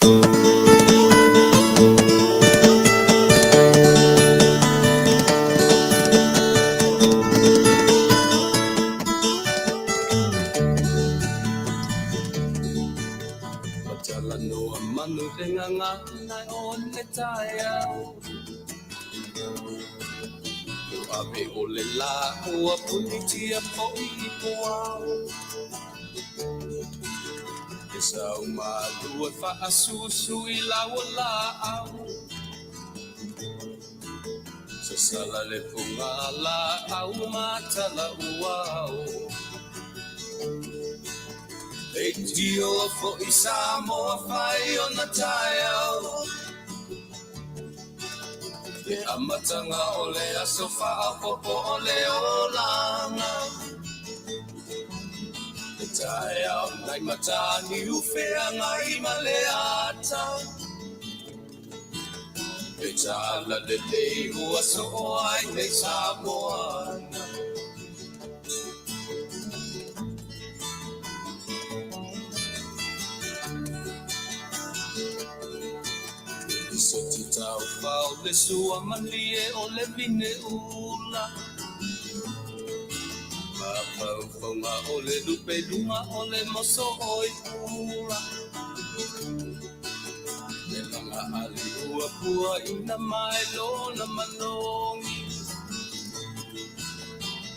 Matalanoa manu le gagana o le taeao Ua ave o le lā ua punitia foi i puao E sau malua faasusu i lau o laau Sasala le pugalaau matala-uao Leitioa foi Samoa fai ona taeao Le amataga o le aso faaopoopo o le olaga Le taeao nai Mataniu feagai ma le ata Le talalelei ua soo ai nei Samoa Le lisoti taufao le sua malie o le vine ula Mafaufauga o le lupe i luga o le moso o i ula Le laga ali ua puaina mai lona manogi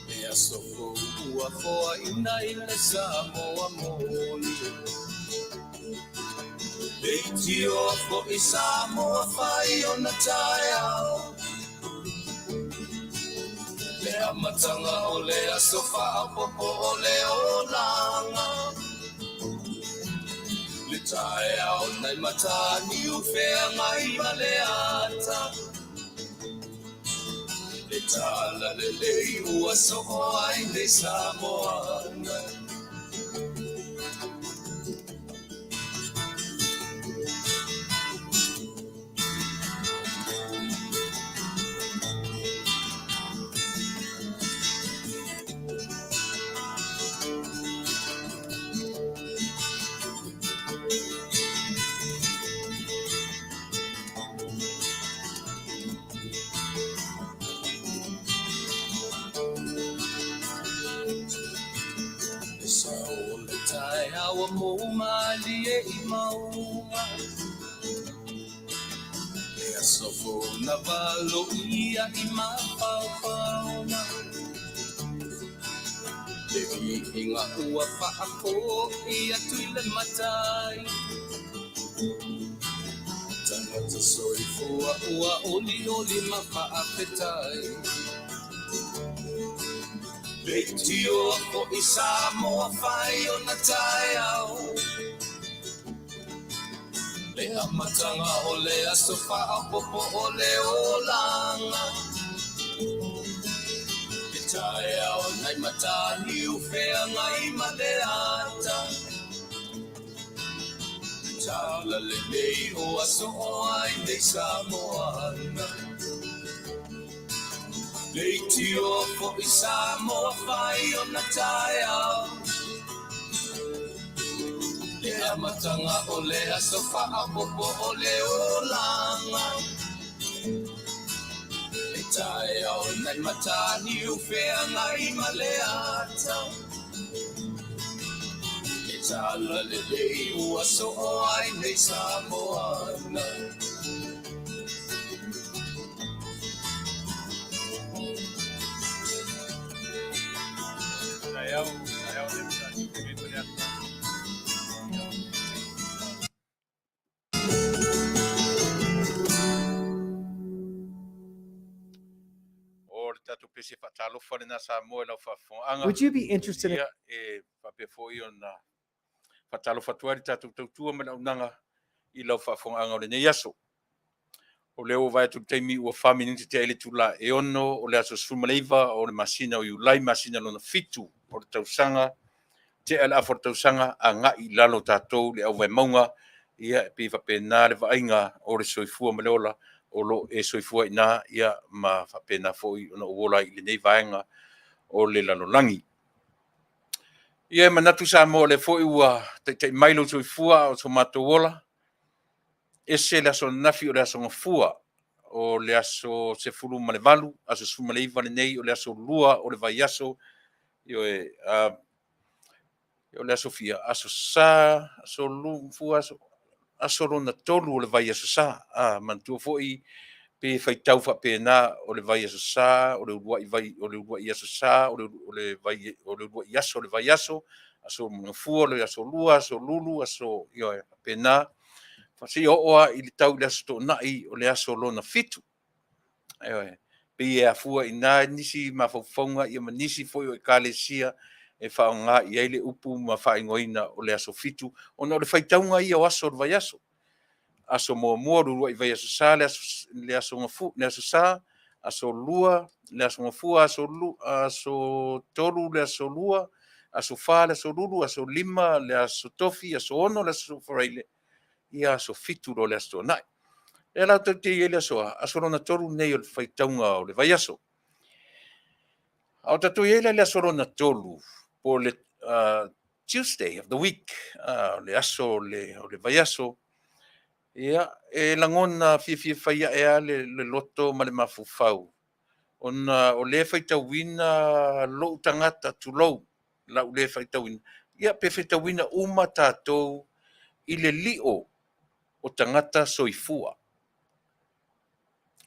Le aso fou ua foaina i le Samoa moni Leitioa foi Samoa fai ona taeao Le amataga o le aso faaopoopo o le olaga Le taeao nai Mataniu feagai ma le ata Le talalelei ua soo ai nei Samoa Le sao o le taeao ua mou malie i mauga Le aso fou na valoia i mafaufauga Le viiga ua faafoi atu i le Matai Tagata soifua ua olioli ma faafetai Leitioa foi Samoa fai ona taeao Le amataga o le aso faaopoopo o le olaga Le taeao nai Mataniu feagai ma le ata Le talalelei ua soo ai nei Samoa Leitioa foi Samoa fai ona taeao Le amataga o le aso faaopoopo o le olaga Le taeao nai Mataniu feagai ma le ata Le talalelei ua soo ai nei Samoa O le tatou pese faatalofa lena Samoa i lau faafofogaaga. Would you be interested in Ia, e faapea foi ona faatalofa atu ai le tatou tautua ma le auaunaga i lau faafofogaaga o lenei aso. O lea ua vaai atu i le taimi ua 4 minute tea i le itula e 6 o le aso 19 o le masina o Iulai, masina lona 7 o le tausaga, tea le afa o le tausaga, agai i lalo tatou le auvae mauga, ia e pei e faapena le vaaiga o le soifua ma le ola o lo o e soifua i ina, ia ma faapena foi ona ou ola ai i lenei vaega o le lalolagi. Ia e manatu Samoa o lea foi ua taitai mai lou soifua a o so matou ola. Ese le aso ananafi o le aso Gafua, o le aso 18, aso 19 lenei o le aso 2 o le vaiaso, ioe, o le aso fia, aso Sa, aso lu, fua, aso, aso lona tolu o le vaiaso Sa. A, manatua foi pe faitau faapena o le vaiaso Sa, o le uluai vai, o le uluai aso Sa, o le, o le vai, o le uluai aso o le vaiaso, aso Gafua, o le aso Lua, aso Lulu, aso, ioe, faapena. Seia oo lava i le tau i le aso Toonai o le aso lona 7. Ioe, pei e afua i ina nisi mafaufauga ia ma nisi foi o ekalesia e faaaoga i ai le upu ma faaigoaina o le aso 7, ona o le faitauga ia o aso o le vaiaso. Aso muamua o le uluai vaiaso Sa, le aso, le aso Gafu, le aso Sa, aso Lua, le aso Gafua, aso lu, aso Tolu, le aso Lua, aso Fa, le aso Lulu, aso Lima, le aso Tofi, aso 6, le aso Faraile, ia aso 7 loa le aso Toonai. Lea la tatou te i ai le aso a, aso lona 3 lenei o le faitauga o le vaiaso. A o tatou i ai la i le aso lona 3, po o le Tuesday of the week, le aso o le vaiaso, ia, e lagona fiafia fai ae lava le loto ma le mafaufau, ona o lea e faitauina lou tagata, tulou, lau lea faitauina, ia pe faitauina uma tatou i le lio o tagata soifua.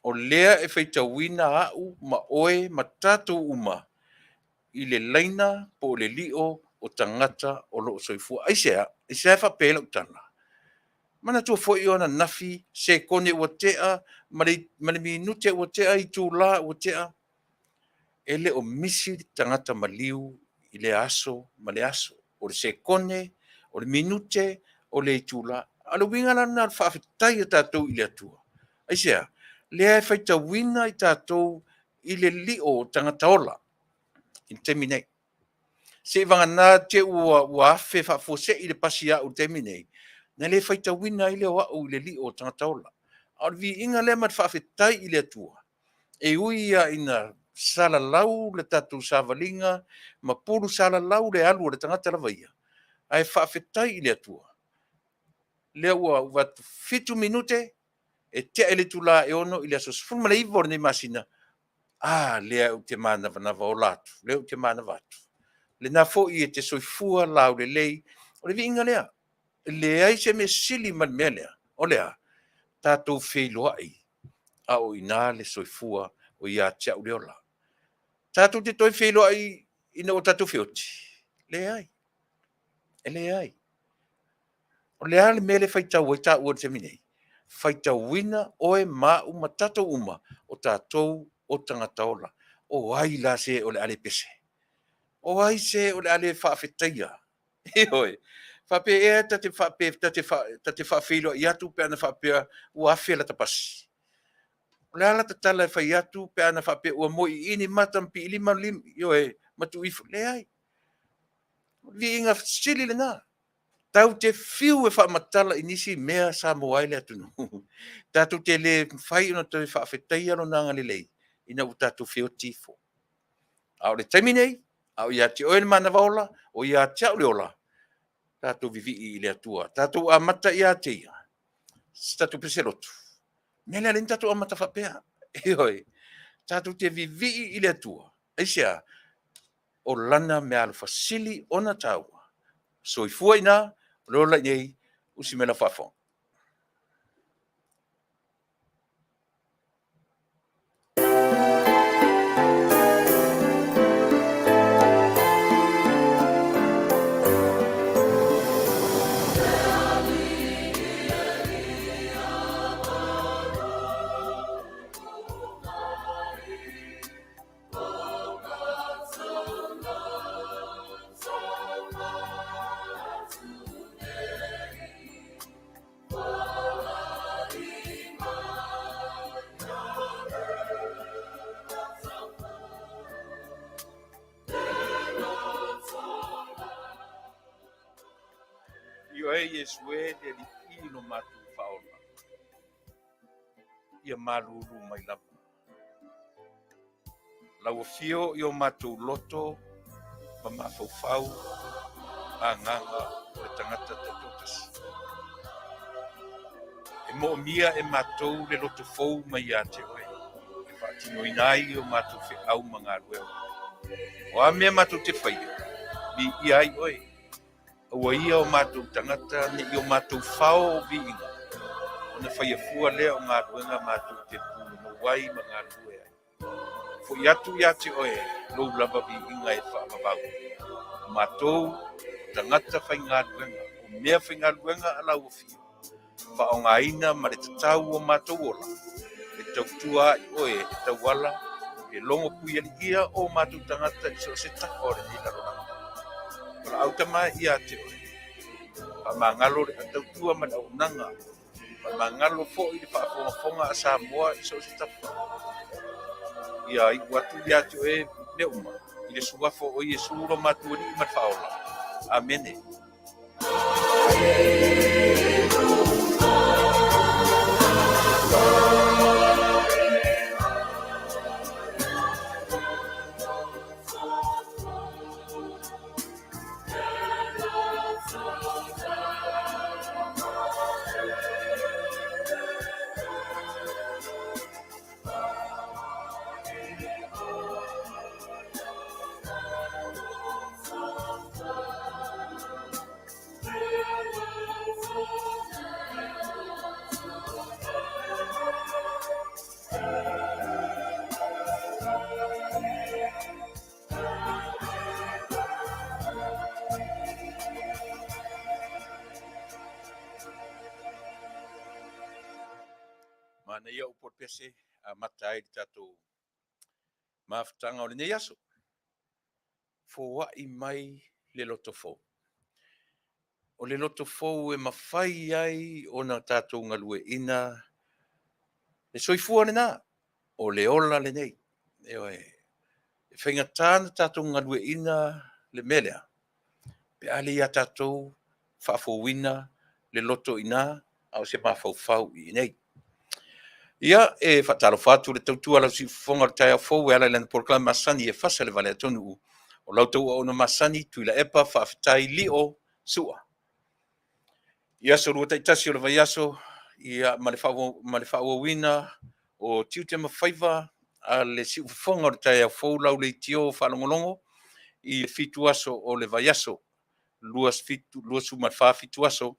O lea e faitauina au ma oe ma tatou uma i le laina po o le lio o tagata o lo o soifua. Aisea? Aisea e faapea ai lau tala? Manatua foi o ananafi, sekone ua tea, ma le minute ua tea, itula ua tea, e le o misi le tagata maliu i le aso ma le aso. O le sekone, o le minute, o le itula. A o le uiga la lena o le faafetai a tatou i le Atua. Aisea? Lea e faitauina i tatou i le lio o tagata ola i le taimi nei. Seiavagana te i ua afe faafuasei le pasi a au i le taimi nei, na le faitauina ai lea o au i le lio o tagata ola. A o le viiga lea ma le faafetai i le Atua, e ui lava ina salalau le tatou savaliga ma pulu salalau le alu a le tagata lava ia, ae faafetai i le Atua, lea ua atu 7 minute e tea i le itula e 6 i le aso 19 o lenei masina, a lea ou te manavanava ola atu, lea ou te manava atu. Lena foi e te soifua laulelei, o le viiga lea. E leai se mea sili ma le mea lea, o le a? Tatou feiloai a o i ina le soifua o ia te au le ola. Tatou te toe feiloai ina ua tatou feoti? Leai, e leai. O le a le mea lea e faitau ai taua i le taimi nei? Faitauina oe ma au ma tatou uma, o tatou o tagata ola. O ai la se o le a le pese? O ai se o le a le faafetaia? Ioe. Faapea ea ta te faapea ta te faafeiloai atu pe ana faapea ua afe lata pasi? O le a lata tala e fai atu pe ana faapea ua moiiini mata ma piilima lima, ioe, ma tuu ifo? Leai. O le viiga sili lena. Tatou te fiu e faamatala i nisi mea sa maua ai le atunuu, tatou te le mafai ona toe faafetaia lona agalelei ina ua tatou feoti ifo. A o le taimi nei, a o ia te oe le manava ola, o ia te au le ola, tatou vivii i le Atua. Tatou amata ia te ia se tatou pese lotu. Mea lea, lea tatou amata faapea. Ioe, tatou te vivii i le Atua. Aisea? O lana meaalofa sili ona taua. Soifua i ina, o le ola i inei, usi mai lau faafofoga. Ioe Iesu e le Alii lo matou Faaola, ia malulu mai lava. Lau afio i o matou loto ma mafaufau ma agaga o le tagata taitoatasi. E moomia e matou le loto fou mai ia te oe, e faatinoina ai o matou feau ma galuega. O a mea matou te faia, viia ai oe. Aua ia o matou tagata ne i o matou fao o viiga, ona faia fua lea o galuega matou te punonou ai ma galulue ai. Fo'i atu ia te oe lou lava viiga e faavavau. O matou, o tagata faigaluega, o mea faigaluega a lau afio, faaaogaina ma le tatau o matou ola, e tautua ai oe e tauala i le logo puialiia o matou tagata i so o se tafa o lenei lalolagi. Valaau Tama ia te oe, faamagalo le tautua ma le auaunaga, faamagalo foi le faafogafoga a Samoa i so o se tafa. Ia iu atu ia te oe mea uma, i le suafa o Iesu lo matou Alii ma le Faaola. Amene. Manaia upu o le pese amata ai le tatou mafutaga o lenei aso. Foai mai le loto fou. O le loto fou e mafai ai ona tatou galueaiina le soifua lena, o le ola lenei. Ioe. E faigata ona tatou galueaiina le mea lea pe a le ia tatou faafouina le loto i ina, a o se mafaufau i inei. Ia, e faatalofa atu i le tautua a lau siufofoga o le taeao fou e ala i lana polokalame masani e fasa i le vale atunuu. O lau tauauna masani, Tuilaepa Faafetai Lio Sua. I aso lua taitasi o le vaiaso, ia ma le faaauauina o tiute ma faiva a le siufofoga o le taeao fou lau leitio faalogologo i le 7 aso o le vaiaso, 24 fitu aso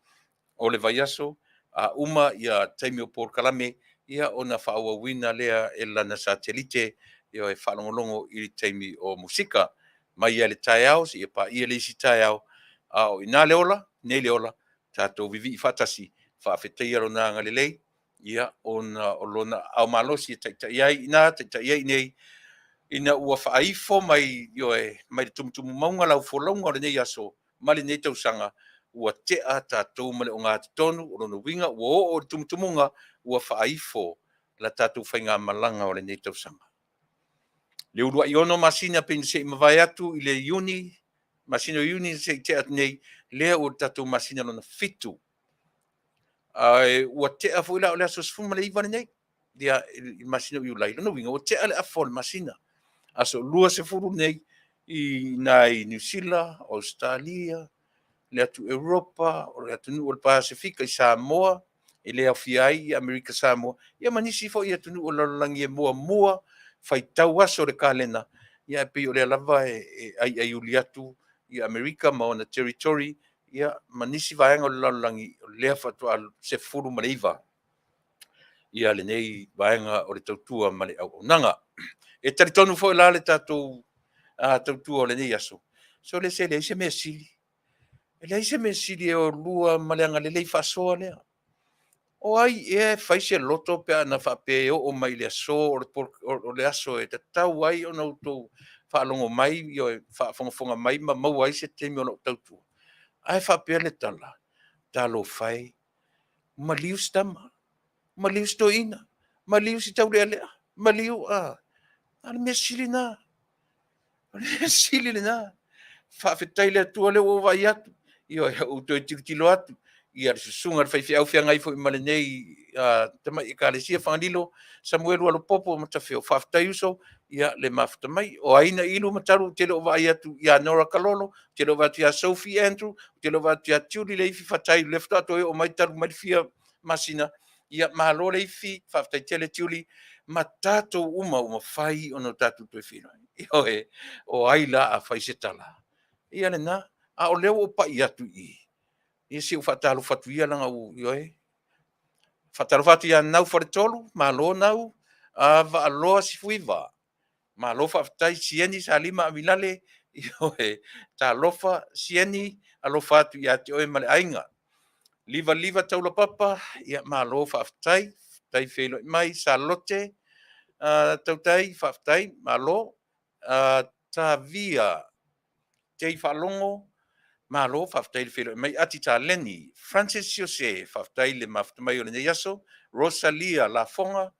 o le vaiaso, a uma ia taimi o polokalame, ia ona faaauauina lea e lana satelite e faalogologo i le taimi o musika mai lava i le taeao seia paia le isi taeao. A o i ina le ola, nei le ola, tatou vivii faatasi, faafetaia lona agalelei, ia ona o lona aao malosi e taitai ai i ina, taitai ai i inei, ina ua faaifo mai, ioe, mai le tumutumu mauga lau folauga o lenei aso ma lenei tausaga, ua tea tatou ma le ogatotonu. O lona uiga ua oo i le tumutumuga ua faaifo la tatou faigamalaga o lenei tausaga. Le uluai 6 masina pei ona se i mavae atu i le Iuni, masina o Iuni na se i tea atu nei, lea ua i le tatou masina lona 7. Ae ua tea foi la o le aso 19 lenei ia i le masina o Iulai. Lona uiga ua tea le afa o le masina. Aso 20 nei i ina i Niu Sila, Ausetalia, le atu Europa, o le atunuu o le Pasefika i Samoa, e le aofia ai Amerika Samoa, ia ma nisi foi atunuu o le lalolagi e muamua faitau aso o le kalena, ia ae pei o lea lava e aiaiuli atu i Amerika ma ona territory, ia ma nisi vaega o le lalolagi, o lea faatoa 19 ia lenei vaega o le tautua ma le auaunaga. E talitonu foi la le tatou tautua o lenei aso, sole se e leai se mea sili. E leai se mea sili e o lua ma le agalelei faasoa lea. O ai ea e fai se loto pe ana faapea e oo mai i le aso o le aso e tatau ai ona outou faalogo mai, faafogafoga mai ma maua ai se taimi o lau tautua, ae faapea le tala, talofa e, maliu si tama, maliu si toeaina, maliu si taulealea, maliu a. A o le mea sili lena. O le mea sili lena. Faafetai i le Atua o lea ua ou vaai atu, ioe, ua ou toe tilotilo atu i le susuga i le faifeau feagai foi ma lenei tamai Ekalesia Fagalilo Samuelu Alopopo Matafeo. Faafetai uso, ia le mafuta mai. O ai na ilu matalo ou te le o vaai atu ia Nora Kalolo, ou te le o vaai atu ia Sophie Andrew, ou te le o vaai atu ia Julie Leifi Fatai, o lea faatoa toe oo mai talu mai le fia masina. Ia, malo le ifi, faafetai tele Tiuli, ma tatou uma ua mafai ona tatou toe feiloai. Ioe, o ai la a fai se tala? Ia lena, a o lea ua ou pai atu i i, ia se i ou faatalofa atu ia leaga ua, ioe. Faatalofa atu ia Nau Faletolu, malo Nau, Vaaloa Sefuiva, malo faafetai Sieni Salima Amilale, ioe, talofa Sieni, alofa atu ia te oe ma le aiga. Livaliva Taulapapa, ia malo faafetai, faafetai feiloai mai. Salote Tautai, faafetai, malo. Tavia Tei Faalogo, malo faafetai le feiloai mai. Ati Taleni, Francis Siose, faafetai le mafuta mai o lenei aso. Rosalia Lafoga,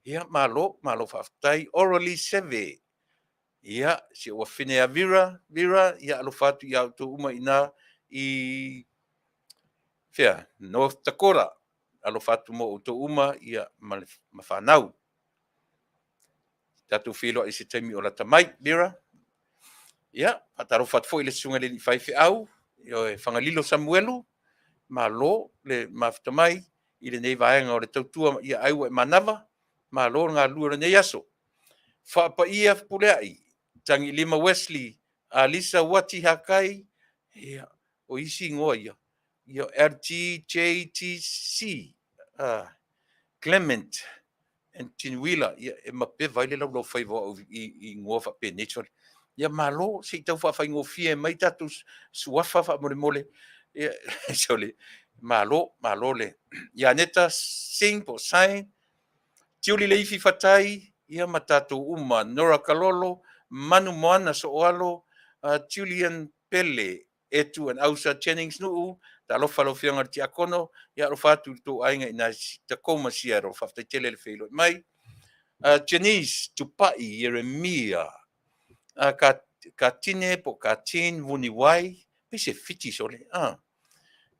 ia malo, malo faafetai. Orally Seve, ia si ou afafine ia Vera, Vera, ia alofa atu ia outou uma i ina i fea? North Dakota. Alofa atu mo outou uma ia ma, ma fanau. Tatou feiloai i se taimi o lata mai. Vera, ia, faatalofa atu foi i le susuga i le alii faifeau, ioe, Fagalilo Samuelu, malo le mafuta mai i lenei vaega o le tautua ia ai ua e manava, malo le galulue o lenei aso. Faapaia Fepuleai, Tagilima Wesley, Alisa Uati Hakai, ia, o isi igoa ia, ia LTJTC, Clement and Tinuila, ia e mapeva ai le laulaufaiva o au i igoa faapenei sole. Ia malo, se i tau faafaigofie mai tatou suafa faamolemole. Ia, sole, malo, malo le. Ia Aneta Singh po o Sign, Tiuli Leifi Fatai, ia ma tatou uma, Nora Kalolo, Manu Moana Sooalo, Julian Pele, Etu and Ausa Jennings Nuu, talofa lau Afioga i le Tiakono, ia alofa atu i le tou aiga i ina i Tacoma, Seattle. Faafetai tele le feiloai mai. Janice Tupai Ieremia, Katine po o Katin Vuniwai, pei se Fiti sole,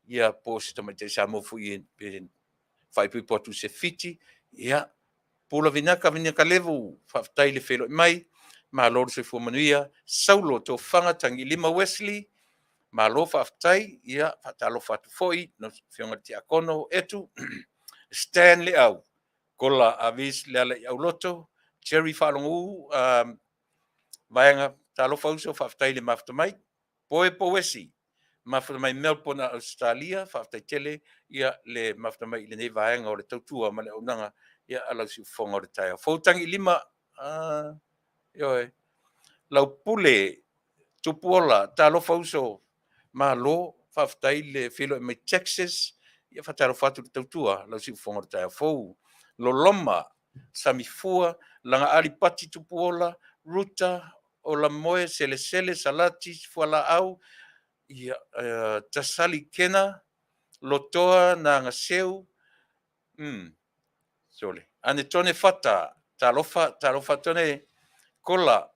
ia po o se tamaitai Samoa foi e faaipoipo atu i se Fiti, ia Pula Vinaka Vinaka Levu, faafetai le feiloai mai, malo le soifua manuia. Saulo Tofaga Tagilima Wesley, malo faafetai, ia faatalofa atu foi lau Afioga i le Tiakono Etu, Stan Leau, Kola Avis Lealaiauloto, Jerry Faalogo Vaega, talofa uso, faafetai le mafuta mai. Poe Pouesi, mafuta mai Melbourne, Australia, faafetai tele ia le mafuta mai i lenei vaega o le tautua ma le auaunaga ia a lau siufofoga o le taeao fou. Tagilima, ioe, Laupule Tupuola, talofa uso, malo, faafetai le feiloai mai Texas, ia faatalofa atu i le tautua lau siufofoga o le taeao fou. Loloma Samifua, Lagaali Pati Tupuola, Ruta Olamoe Selesele Salati Fualaau, ia, Tasali Kena, Lotoa Nagaseu, sole, Anetone Fata, talofa, talofa Tone, Kola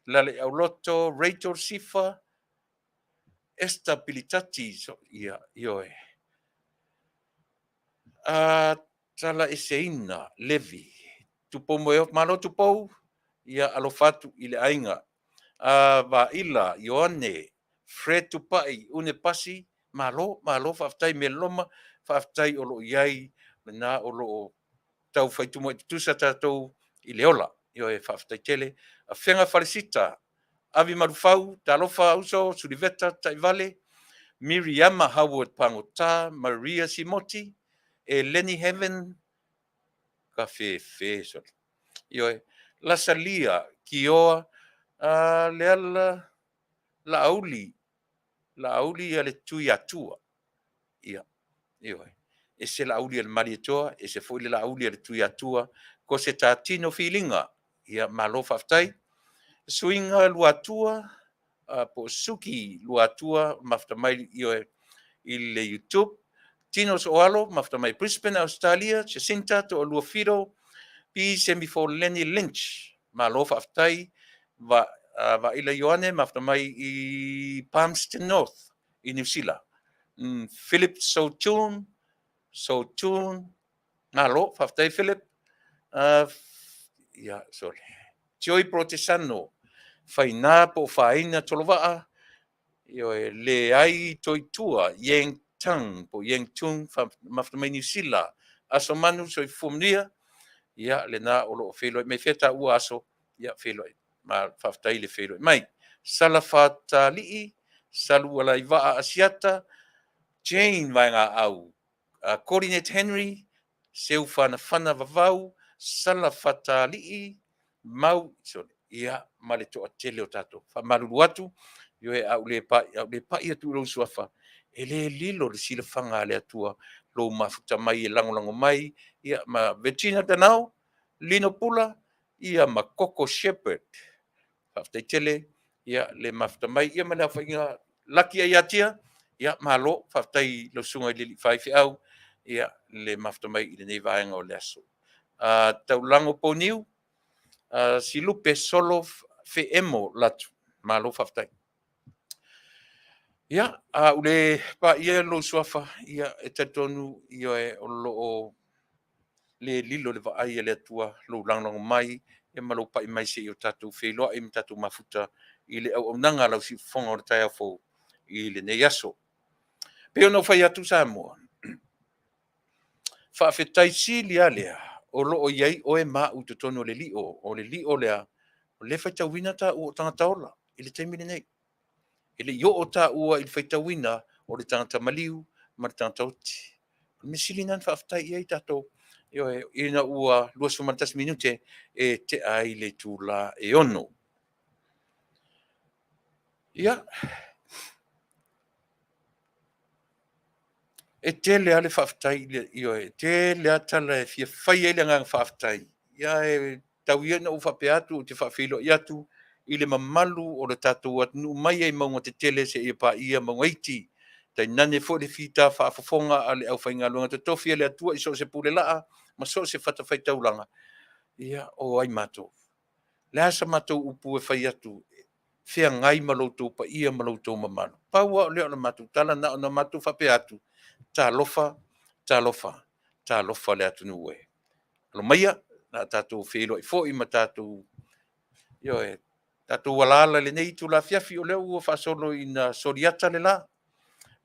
Laleauloto, Rachel Sifa, Esther Pilitati, so, ia, ioe. Tala eseina, Levi, Tupou Moeo, malo Tupou, ia alofa atu i le aiga. Vaila, Ioane, Fred Tupai, Une Pasi, malo, malo faafetai Meleloma, faafetai o lo o i ai lena o lo o tau fai tumuai tutusa tatou i le ola. Ioe, faafetai tele. Afega Falesita, Avi Malufau, talofa uso, Suliveta Taivale, Miriama Howard Pagota, Maria Simoti, Eleni Heaven, Kafefe, sorry. Ioe, Lasalia, Kioa, Leala, Laauli, Laauli ia le Tuiatua. Ia, ioe. Ese Laauli a le Malietoa, ese foi le Laauli a le Tuiatua, ko se tatino filiga. Ia, malo faafetai. Suiga Luatua, po o Suki Luatua, mafuta mai ioe i le YouTube. Tino Soalo, mafuta mai Brisbane, Australia. Jacinta Toalua Fido, P. Semifoleni Lynch, malo faafetai. Va, Vaila Ioane, mafuta mai i Palmerston North i Niu Sila. Philip Sochun, Sochun, malo, faafetai Philip. Ia, sorry. Joy Protesano, Faina po o Faina Tolovaa, ioe, Leai Toitua, Yang Tang po Yang Tung, mafuta mai Niu Sila. Aso manu, soifua manuia. Ia, lena o lo o feiloai mai fea taua aso, ia feiloai. Ma faafetai le feiloai mai. Salafatalii, Salualaivaa Asiata, Jane Vaegaau, Coordinate Henry, Seufanafana Vavau, Salafatalii, Mau, sorry, ia, ma le toatele o tatou. Faamalulu atu, ioe, a ou le pai, a ou le pai atu i lou suafa, e le lilo le silafaga a le Atua lou mafuta mai e lagolago mai, ia, ma Virginia Danao, Lino Pula, ia ma Koko Shepherd. Faafetai tele, ia, le mafuta mai, ia ma le aofaiga Laki Aiatia, ia, malo, faafetai i lau susuga i le alii faifeau, ia, le mafuta mai i lenei vaega o le aso. Taulago Poniu, Silupe Solo Feemo Latu, malo faafetai. Ia, a ou le paia lou suafa, ia, e talitonu, ioe, o lo o le lilo le vaai a le Atua lou lagolago mai ia ma lou pai mai se i o tatou feiloai ma tatou mafuta i le auaunaga a lau siufofoga o le taeao fou i lenei aso. Pei ona ou fai atu Samoa, faafetai sili lava lea o lo o i ai oe ma au i totonu o le lio, o le lio lea, o lea e faitauina taua o tagata ola i le taimi lenei. E le i oo taua i le faitauina o le tagata maliu ma le tagata oti. O le mea sili lena ona faafetai i ai tatou, ioe, ina ua 21 minute e tea ai le itula e 6. Ia, e tele lava le faafetai, ioe, e tele lava tala e fia fai ai le agaga faafetai. Ia ae tau ia ina ou faapea atu, ou te faafeiloai atu i le mamalu o le tatou atunuu mai lava i mauga tetele seia paia mauga iti, tainane foi le fita faafofoga a le aufaigaluega totofi a le Atua i so o se pulelaa ma so o se fatafaitaulaga. Ia, o ai matou? O le a sa matou upu e fai atu e feagai ma lo outou paia ma lo outou mamalu? Pau lava lea o le matou tala na ona matou faapea atu, talofa, talofa, talofa le atunuu e. Alo maia, o le a tatou feiloai foi ma tatou, ioe, tatou alaala i lenei itula afiafi, o lea ua faasolo ina soliata le la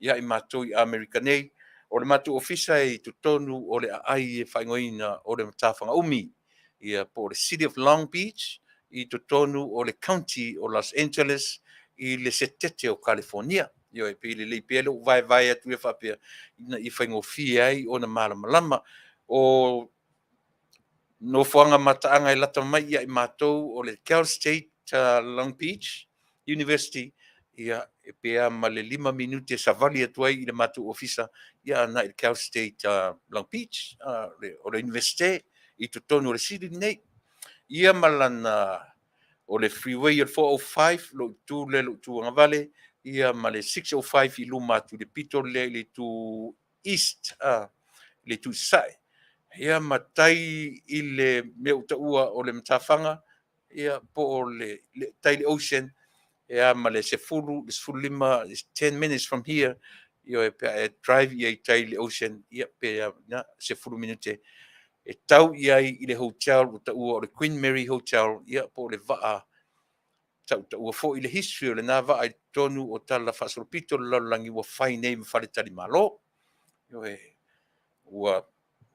ia i matou i Amerika nei. O le matou ofisa e i totonu o le aai e faaigoaina o le Matafaga Umi, ia po o le City of Long Beach i totonu o le County o Los Angeles i le Setete o Kalifonia. Ioe, pei e lelei pea lou vaevae atu e faapea ina ia faigofie ai ona malamalama. O nofoaga mataaga e lata mai ia i matou o le Cal State Long Beach University, ia, pe a ma le 5 minute e savali atu ai i le matou ofisa ia agai i le Cal State Long Beach, o le Iunivesite i totonu o le city lenei. Ia ma lana, o le freeway o le 405, lou itu lea, lou itu agavale, ia ma le 605 i luma atu i le pito lea i le itu east, le itu i sasae. Ia ma tai i le mea ua taua o le matafaga, ia po o le tai i le ocean, ia ma le 10, 15, 10 minutes from here, ioe, pe a e drive i ai i tai i le ocean, ia pe 10 minute e tau i ai i le hotel ua taua o le Queen Mary Hotel, ia po o le vaa tautaua foi le history o lena vaa i totonu o tala faasolopito o le lalolagi ua fai nei ma faletalimalo. Ioe, ua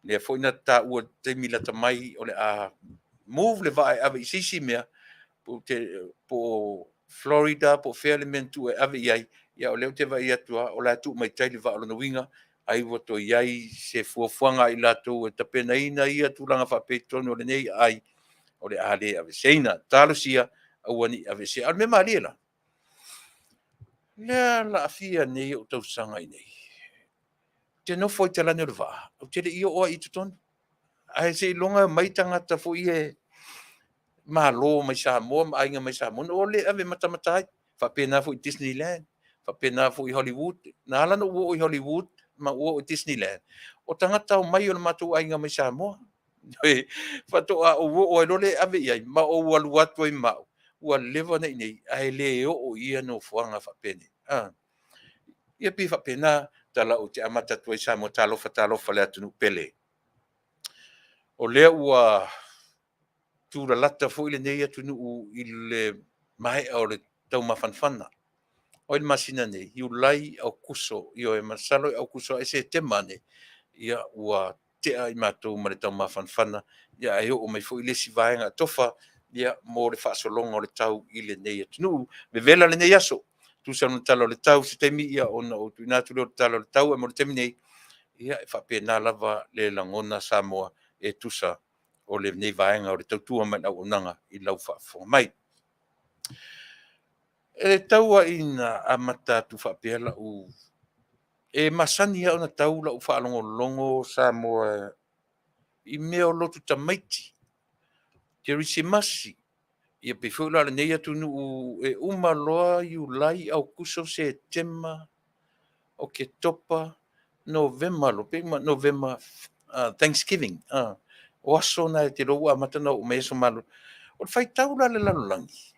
lea foi na taua i le taimi lata mai o le a move le vaa e ave i se isi mea, po o Florida po o fea le mea na tuu e ave i ai, ia o lea ou te vaai atu lava o la e tuu mai tai le vaa. O lona uiga, ai ua toe i ai se fuafuaga a i latou e tapenaina ia tulaga faapea i totonu o lenei aai, o le a le aveeseina. Talosia, aua ne i aveesea. A o le mea malie la, lea o le a fia nei ou tausaga i inei, ou te nofo ai talaane o le vaa, ou te le i oo lava i totonu. Ae seiloga e omai tagata foi ia malo mai Samoa ma aiga mai Samoa ona ou alu lea e ave e matamata ai. E faapena foi i Disneyland, faapena foi i Hollywood. Na ala ona ou oo i Hollywood ma ou oo i Disneyland, o tagata omai o le matou aiga mai Samoa. Faatoa ou oo ai loa lea e ave i ai ma ou alu atu ai ma au, ua leva ona i inei ae le oo i ia nofoaga faapenei. Ia pei e faapena tala ou te amata atu ai Samoa. Talofa, talofa le atunuu pele. O lea ua tulalata foi lenei atunuu i le maea o le taumafanafana. O ai le masina nei? Iulai, Aokuso, ioe, masalo ia Aokuso ae Setema ane, ia ua tea i matou ma le taumafanafana, ia ae oo mai foi le isi vaega atofa ia mo le faasologa o le tau i lenei atunuu. Vevela lenei aso, tusa ma le tala o le tau se taimi ia ona ou tuuina atu lea o le tala o le tau, ae mo le taimi nei, ia e faapena lava le lagona Samoa e tusa o lenei vaega o le tautua ma le auaunaga i lau faafofoga mai. E tau lava ina amata atu faapea lau... E masani lava ona tau lau faalogologo Samoa i mea o lotu tamaiti, Kerisimasi, ia pei foi la o lenei atunuu e uma loa Iulai, Aokuso, Setema, Oketopa, Novema loa, pei ma Novema Thanksgiving, o aso na e te iloa ua amata ona oo mai aso malolo. O le faitau la a le lalolagi,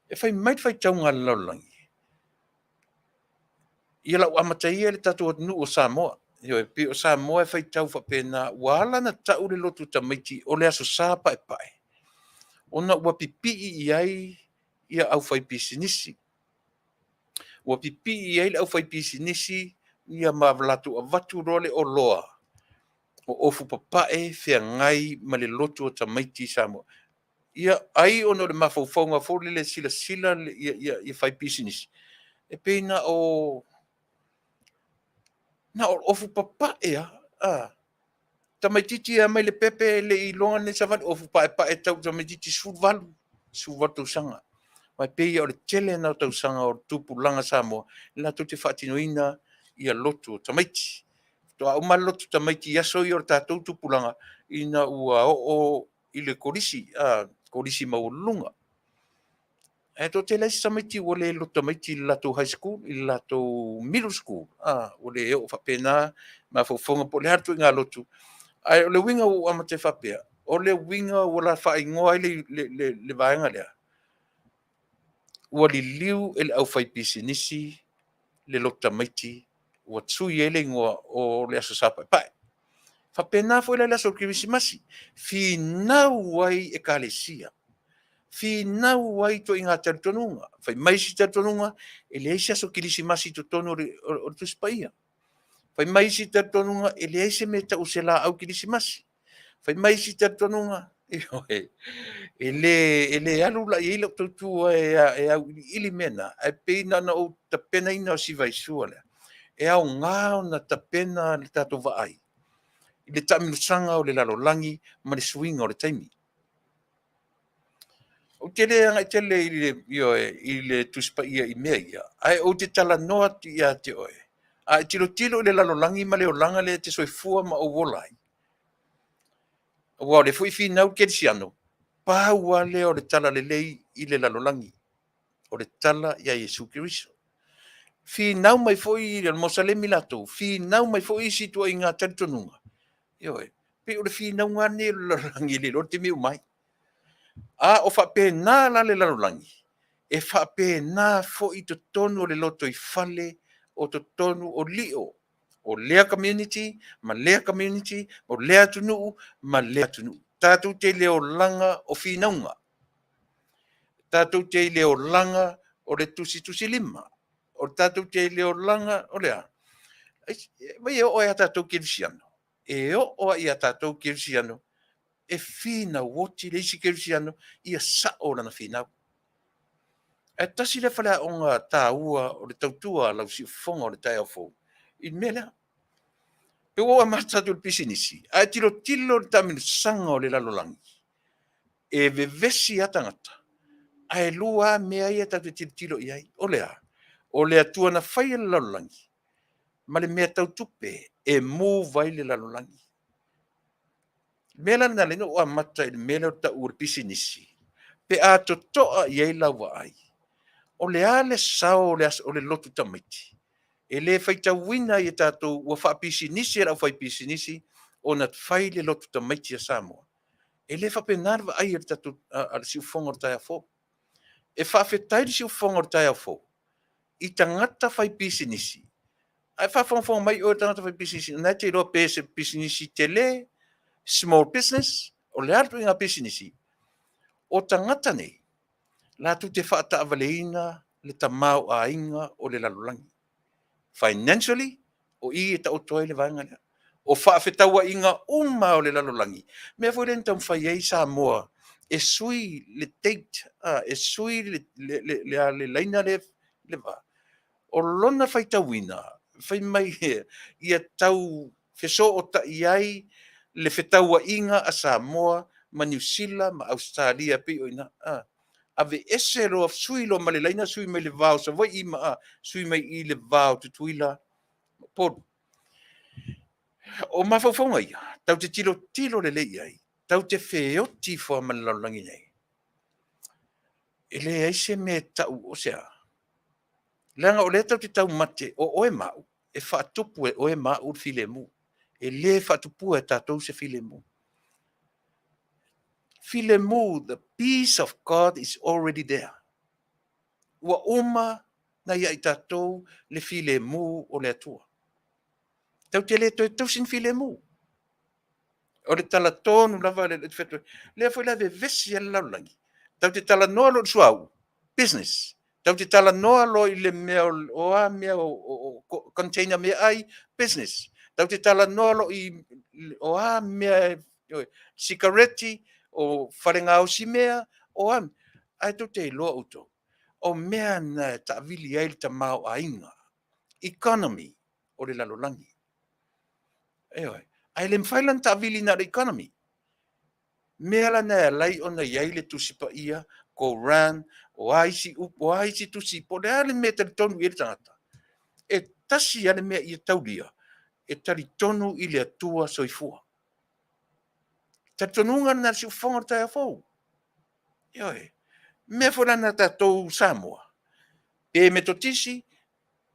e fai mai le faitauga a le lalolagi, ia o le a ou amata ia i le tatou atunuu o Samoa. Ioe, pei o Samoa e faitau faapena, ua ala ona tau le lotu tamaiti o le Aso Sa Paepae, ona ua pipii i ai le aufaipisinisi. Ua pipii i ai le aufaipisinisi ia ma latou avatu loa le oloa o ofu papae feagai ma le lotu o tamaiti i Samoa. Ia ai ona o le mafaufauga foi lele e silasila ia faipisinisi, e pei na o ofu papae lava. Tamaitiiti e omai i lepepe e le i iloga lenei savali, ofu paepae e tau i le tamaitiiti 18, 18 tausaga. Aua e pei o le tele na o tausaga o le tupulaga Samoa latou te faatinoina ia lotu o tamaiti. Faatoa uma lava le lotu tamaiti i aso ia o le tatou tupulaga ina ua oo i le kolisi, kolisi maualuluga. Ae toatele lava isi tamaiti ua le lotu tamaiti i le latou high school, i le latou middle school, ua le oo faapena mafaufauga po o le a le ituaiga lotu. Ae o le uiga ua ou amata ai faapea, o le uiga ua faaigoa ai le vaega lea, ua liliu e le aufaipisinisi le lotu tamaiti ua sui ai le igoa o le Aso Sa Paepae. E faapena foi la i le aso o le Kerisimasi, finau ai Ekalesia, finau ai ituaiga talitonuga. Fai mai isi talitonuga, e leai se aso Kerisimasi i totonu o le Tusi Paia. Fai mai isi talitonuga, e leai se mea e tau o se laau kerisimasi. Fai mai isi talitonuga, ioe, e le alu la i ai lau tautua e auiliili mea na, ae pei na ona ou tapenaina o si vaisua lea, e aoga ona tapena le tatou vaai i le taamilosaga o le lalolagi ma le suiga o le taimi. Ou te le agai tele i le, ioe, i le Tusi Paia i mea ia, ae ou te talanoa atu ia te oe, a e tilotilo i le lalolagi ma le olaga lea e te soifua ma ou ola ai, aua o lea foi e finau le kerisiano, pau lava lea o le talalelei i le lalolagi, o le tala ia Iesu Keriso. Finau mai foi le Musalemi latou, finau mai foi isi ituaiga talitonuga, ioe, pei o le finauga lava lenei o le lalolagi e le iloa le taimi e uma ai. A o faapena la le lalolagi, e faapena foi totonu o le lotoifale, o totonu o lio o lea community ma lea community, o lea atunuu ma lea atunuu. Tatou te i le olaga o finauga, tatou te i le olaga o le tusitusilima, o tatou te i le olaga o le a? Vaai e oo lava ia tatou kerisiano, e oo lava ia tatou kerisiano e finau oti le isi kerisiano ia sao lana finau. Ae tasi lea faleaoga taua o le tautua a lau siufofoga o le taeao fou i le mea lea. Pe ua ou amata atu i le pisinisi, ae tilotilo i le taamilosaga o le lalolagi, e vevesi lava tagata, ae lua lava mea ia tatou te tilotilo i ai, o le a? O le Atua na faia le lalolagi ma le mea tau tupe e move ai le lalolagi. O le mea la lena e ala ai ona ou amata i le mea lea o le tau o le pisinisi, pe a totoa i ai lau vaai, o le a le sao o le lotu tamaiti? E le faitauina ai e tatou ua faapisinisi e le aufaipisinisi ona fai le lotu tamaiti a Samoa. E le faapena le vaai a le tatou a le siufofoga o le taeao fou. E faafetai le siufofoga o le taeao fou i tagata faipisinisi, ae faafogafoga mai oe le tagata faipisinisi o lena e te iloa pe se pisinisi tele, small business, o le a le ituaiga pisinisi, o tagata nei latou te faataavaleina le tamaoaiga o le lalolagi. Financially, o i e taoto ai le vaega lea. O faafetauaiga uma o le lalolagi, mea foi lea na taumafai ai Samoa e sui le date, e sui le laina lea le va. O lona faitauina, fai mai ia tau fesootai ai le fetauaiga a Samoa ma Niu Sila ma Ausetalia pei o i ina. Aveese loa, sui loa ma le laina, sui mai le va o Savaii ma sui mai i le va o Tutuila ma Upolu. O mafaufauga ia, tatou te tilotilo lelei i ai, tatou te feoti ifo lava ma le lalolagi nei. E leai se mea e tau o se a? Leaga o lea tatou te taumate o oe ma au, e faatupu e oe ma au le filemu. E le faatupua e tatou se filemu. Filemu, the peace of God is already there. Ua uma na ia i tatou le filemu o le Atua. Tatou te le toe tausi ni filemu. O le tala tonu lava le lea foi la e vevesi ai le lalolagi. Tatou te talanoa loa i le suauu, business. Tatou te talanoa loa i le mea o a mea o container meaai, business. Tatou te talanoa loa i o a mea, sikareti, o fale gaosi mea, o a, ae tou te iloa outou, o mea na e taavili ai le tamaoaiga, economy o le lalolagi. Ioe. Ae le mafai la ona taavili na o le economy. Mea la na e ala ai ona i ai le Tusi Paia, Koran, o a isi upu, o a isi tusi, po o le a le mea e talitonu i ai le tagata, e tasi lava le mea ia taulia, e talitonu i le Atua soifua. Talitonuga lena i le siufofoga o le taeao fou. Ioe. Mea foi la na a tatou Samoa, pe Metotisi,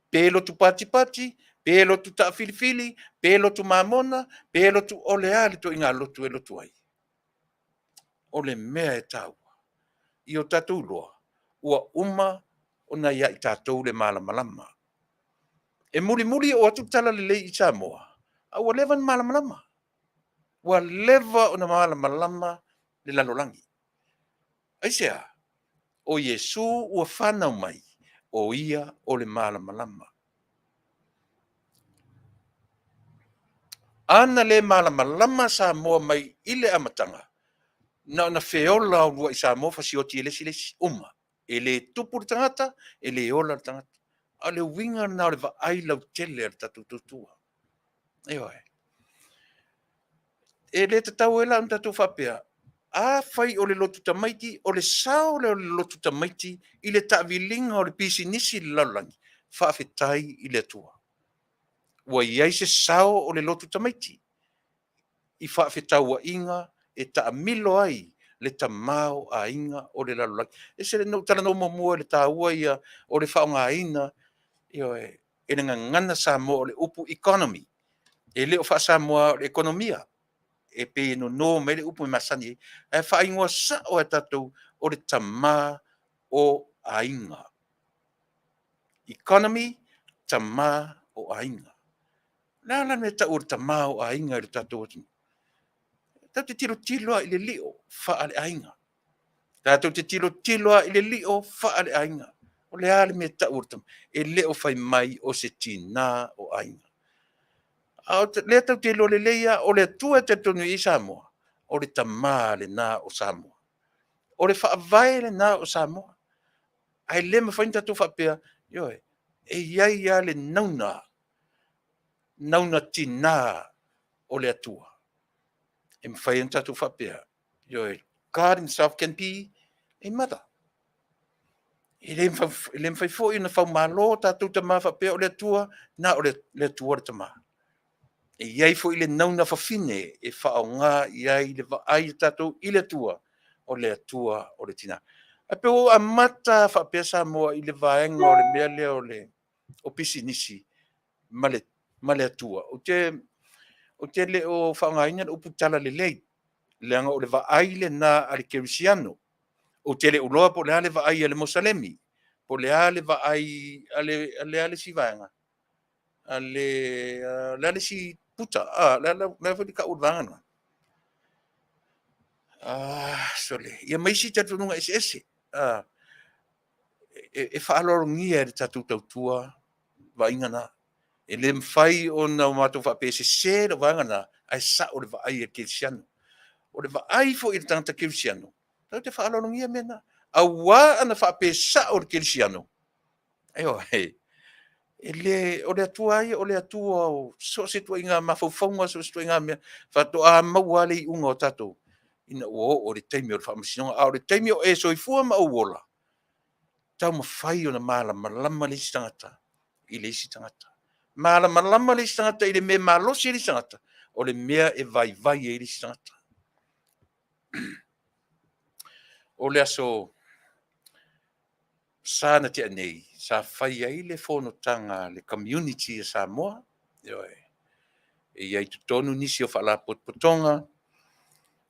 pe lotu patipati, pe lotu taafilifili, pe lotu mamona, pe lotu o le a le ituaiga lotu e lotu ai, o le mea e taua, ia o tatou iloa, ua uma ona ia i tatou le malamalama. E mulimuli oo atu le talalelei i Samoa, a ua leva ona malamalama. Ua leva ona malamalama le lalolagi. Aisea? O Iesu ua fanau mai, o ia o le malamalama. A na le malamalama Samoa mai i le amataga, na ona feola uluai Samoa fasioti e le isi le isi, uma. E le tupu le tagata, e le ola le tagata. A o le uiga lena o le vaai lautele a le tatou tautua. Ioe. E le tatau ai la ona tatou faapea, afai o le lotu tamaiti, o le sao lea o le lotu tamaiti i le taaviliga o le pisinisi i le lalolagi, faafetai i le Atua. Ua i ai se sao o le lotu tamaiti i faafetauaiga e taamilo ai le tamaoaiga o le lalolagi. E ese le, na ou talanoa muamua i le taua ia o le faaaogaina, ioe, e le gagana Samoa o le upu economy. E le o faa-Samoa o le ekonomia, e pei e nono mai le upu e masani ai, ae faaigoa sao e tatou o le tama o aiga. Economy, tama o aiga. O le a la le mea e tau o le tama o aiga i le tatou atunuu? Tatou te tilotilo lava i le lio faale-aiga. Tatou te tilotilo lava i le lio faale-aiga. O le a le mea e tau o le tama? E le o fai mai o se tina o aiga. A o lea tatou te iloa lelei lava, o le Atua e talitonu i ai Samoa, o le tama lena o Samoa. O le faavae lena o Samoa. Ae le mafai ona tatou faapea, ioe, e i ai lava le nauna, nauna tina o le Atua. E mafai ona tatou faapea, ioe, God himself can be a mother. E le mafai foi ona faumalo tatou tama faapea o le Atua, na o le Atua le tama. E i ai foi le nauna fafine e faaaoga i ai le vaai a tatou i le Atua, o le Atua o le tina. Ae pei ua amata faapea Samoa i le vaega o le mea lea o le o pisinisi ma le Atua. Ou te le o faaaogaina le upu talalelei, leaga o le vaai lena a le kerisiano. Ou te le o iloa po o le a le vaai a le Musalemi, po o le a le vaai a le a le isi vaega, a le a le isi puta, le a foi le tau o le vaega lena? Sole, ia ma isi talitonuga eseese. E faaaloalogia e le tatou tautua vaaiga na. E le mafai ona matou faapea e sese lau vaega lena, ae sao le vaai a le kerisiano. O le vaai foi i le tagata kerisiano, tatou te faaaloalogia mea na. Aua ana faapea e sao le kerisiano, ioe, e le, o le Atua lava ia o le Atua o so o se ituaiga mafaufauga, so o se ituaiga mea, faatoa maua lava le iuga o tatou ina ua oo i le taimi o le faamasinoga. A o le taimi o e soifua ma ou ola, taumafai ona malamalama le isi tagata i le isi tagata. Malamalama le isi tagata i le mea e malosi ai le isi tagata, o le mea e vaivai ai le isi tagata. O le aso Sa na tea nei, sa fai ai le fonotaga a le community a Samoa, ioe, e i ai i totonu nisi o faalapotopotoga.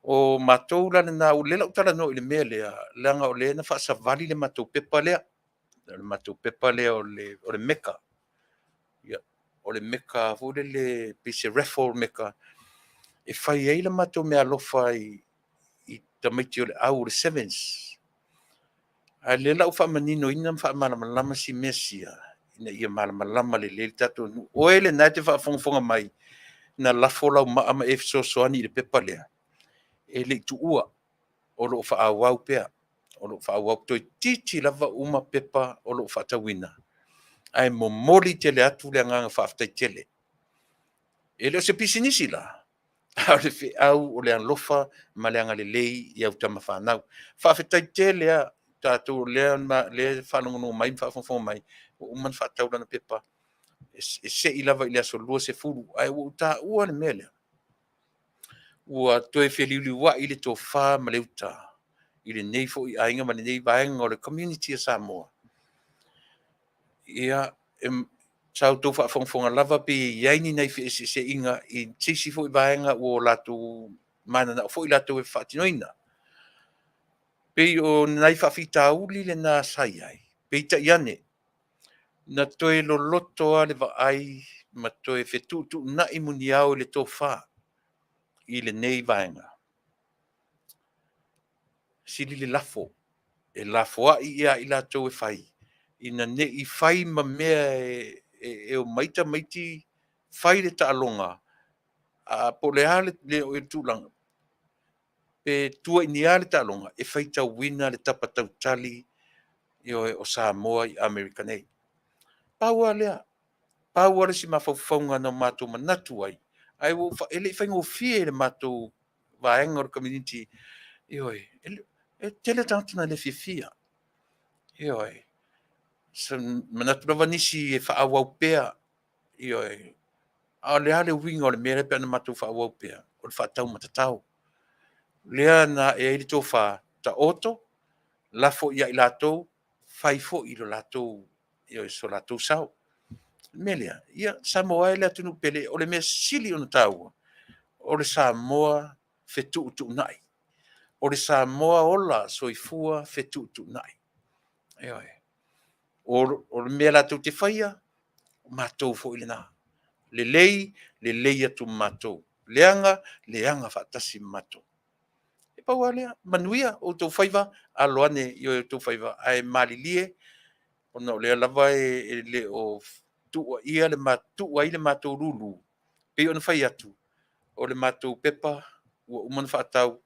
O matou la lena, o lea o le a ou talanoa i le mea lea, leaga o lea na faasavali le matou pepa lea, o le matou pepa lea o le MECA. O le MECA foi lele pei se raffle MECA e fai ai le matou meaalofa i tamaiti o le au o le Sevens. A o lea o le a ou faamaninoina ma faamalamalama si mea sia ina ia malamalama lelei le tatou atunuu. O oe lena e te faafogafoga mai na lafo lau maa ma e fesoasoani i le pepa lea, e le i tuua, o lo o faaauau pea. O lo o faaauau, toeitiiti lava uma pepa o lo o faatauina, ae momoli tele atu le agaga faafetai tele. E le o se pisinisi la, a o le feau o le alofa ma le agalelei i au tama fanau. Faafetai tele lava i tatou o lea e faalogologo mai ma faafogafoga mai ua uma ona faatau lana pepa, e se i lava i le aso 20. Ae ua ou taua le mea lea, ua toe feliuliuai le tofa ma le uta i lenei foi aiga ma lenei vaega o le community a Samoa. Ia, sa outou faafogafoga lava pe i ai ni nai feeseeseaiga i se isi foi vaega ua latou mananao foi latou e faatinoina. Pei o nai faafitauli na sa i ai, peitai ane, na toe loloto lava le vaai ma toe fetuutuunai muniao i le tofa i lenei vaega. Sili le lafo, e lafoai ia i latou e fai, ina ne i fai ma mea e omai tamaiti fai le taaloga, po o le a le tulaga, pe tua i ni a le taaloga, e faitauina le tapa tautali, ioe, o Samoa i Amerika nei. Pau lava lea, pau lava le isi mafaufauga na matou manatu ai, ae e le i faigofie i le matou vaega o le community, ioe, e tele tagata na le fiafia, ioe. Manatu lava nisi e faaauau pea, ioe. A o le a le uiga o le mea lea pe ana matou faaauau pea? O le faataumatatao. Lea na ae ai le tofa, taoto, lafo ia i latou, fai foi lo latou, ioe, so latou sao. O le mea lea, ia Samoa e le atunuu pele, o le mea sili ona taua, o le Samoa fetuutuunai. O le Samoa ola soifua fetuutuunai. Ioe. O le mea latou te faia, o matou foi lena. Lelei, lelei atu ma matou. Leaga, leaga faatasi ma matou. E pau lava lea, manuia outou faiva, alo ane i outou faiva, ae malilie ona o lea lava e le o tuua ai le matou lulu, pei ona fai atu, o le matou pepa ua uma ona faatau,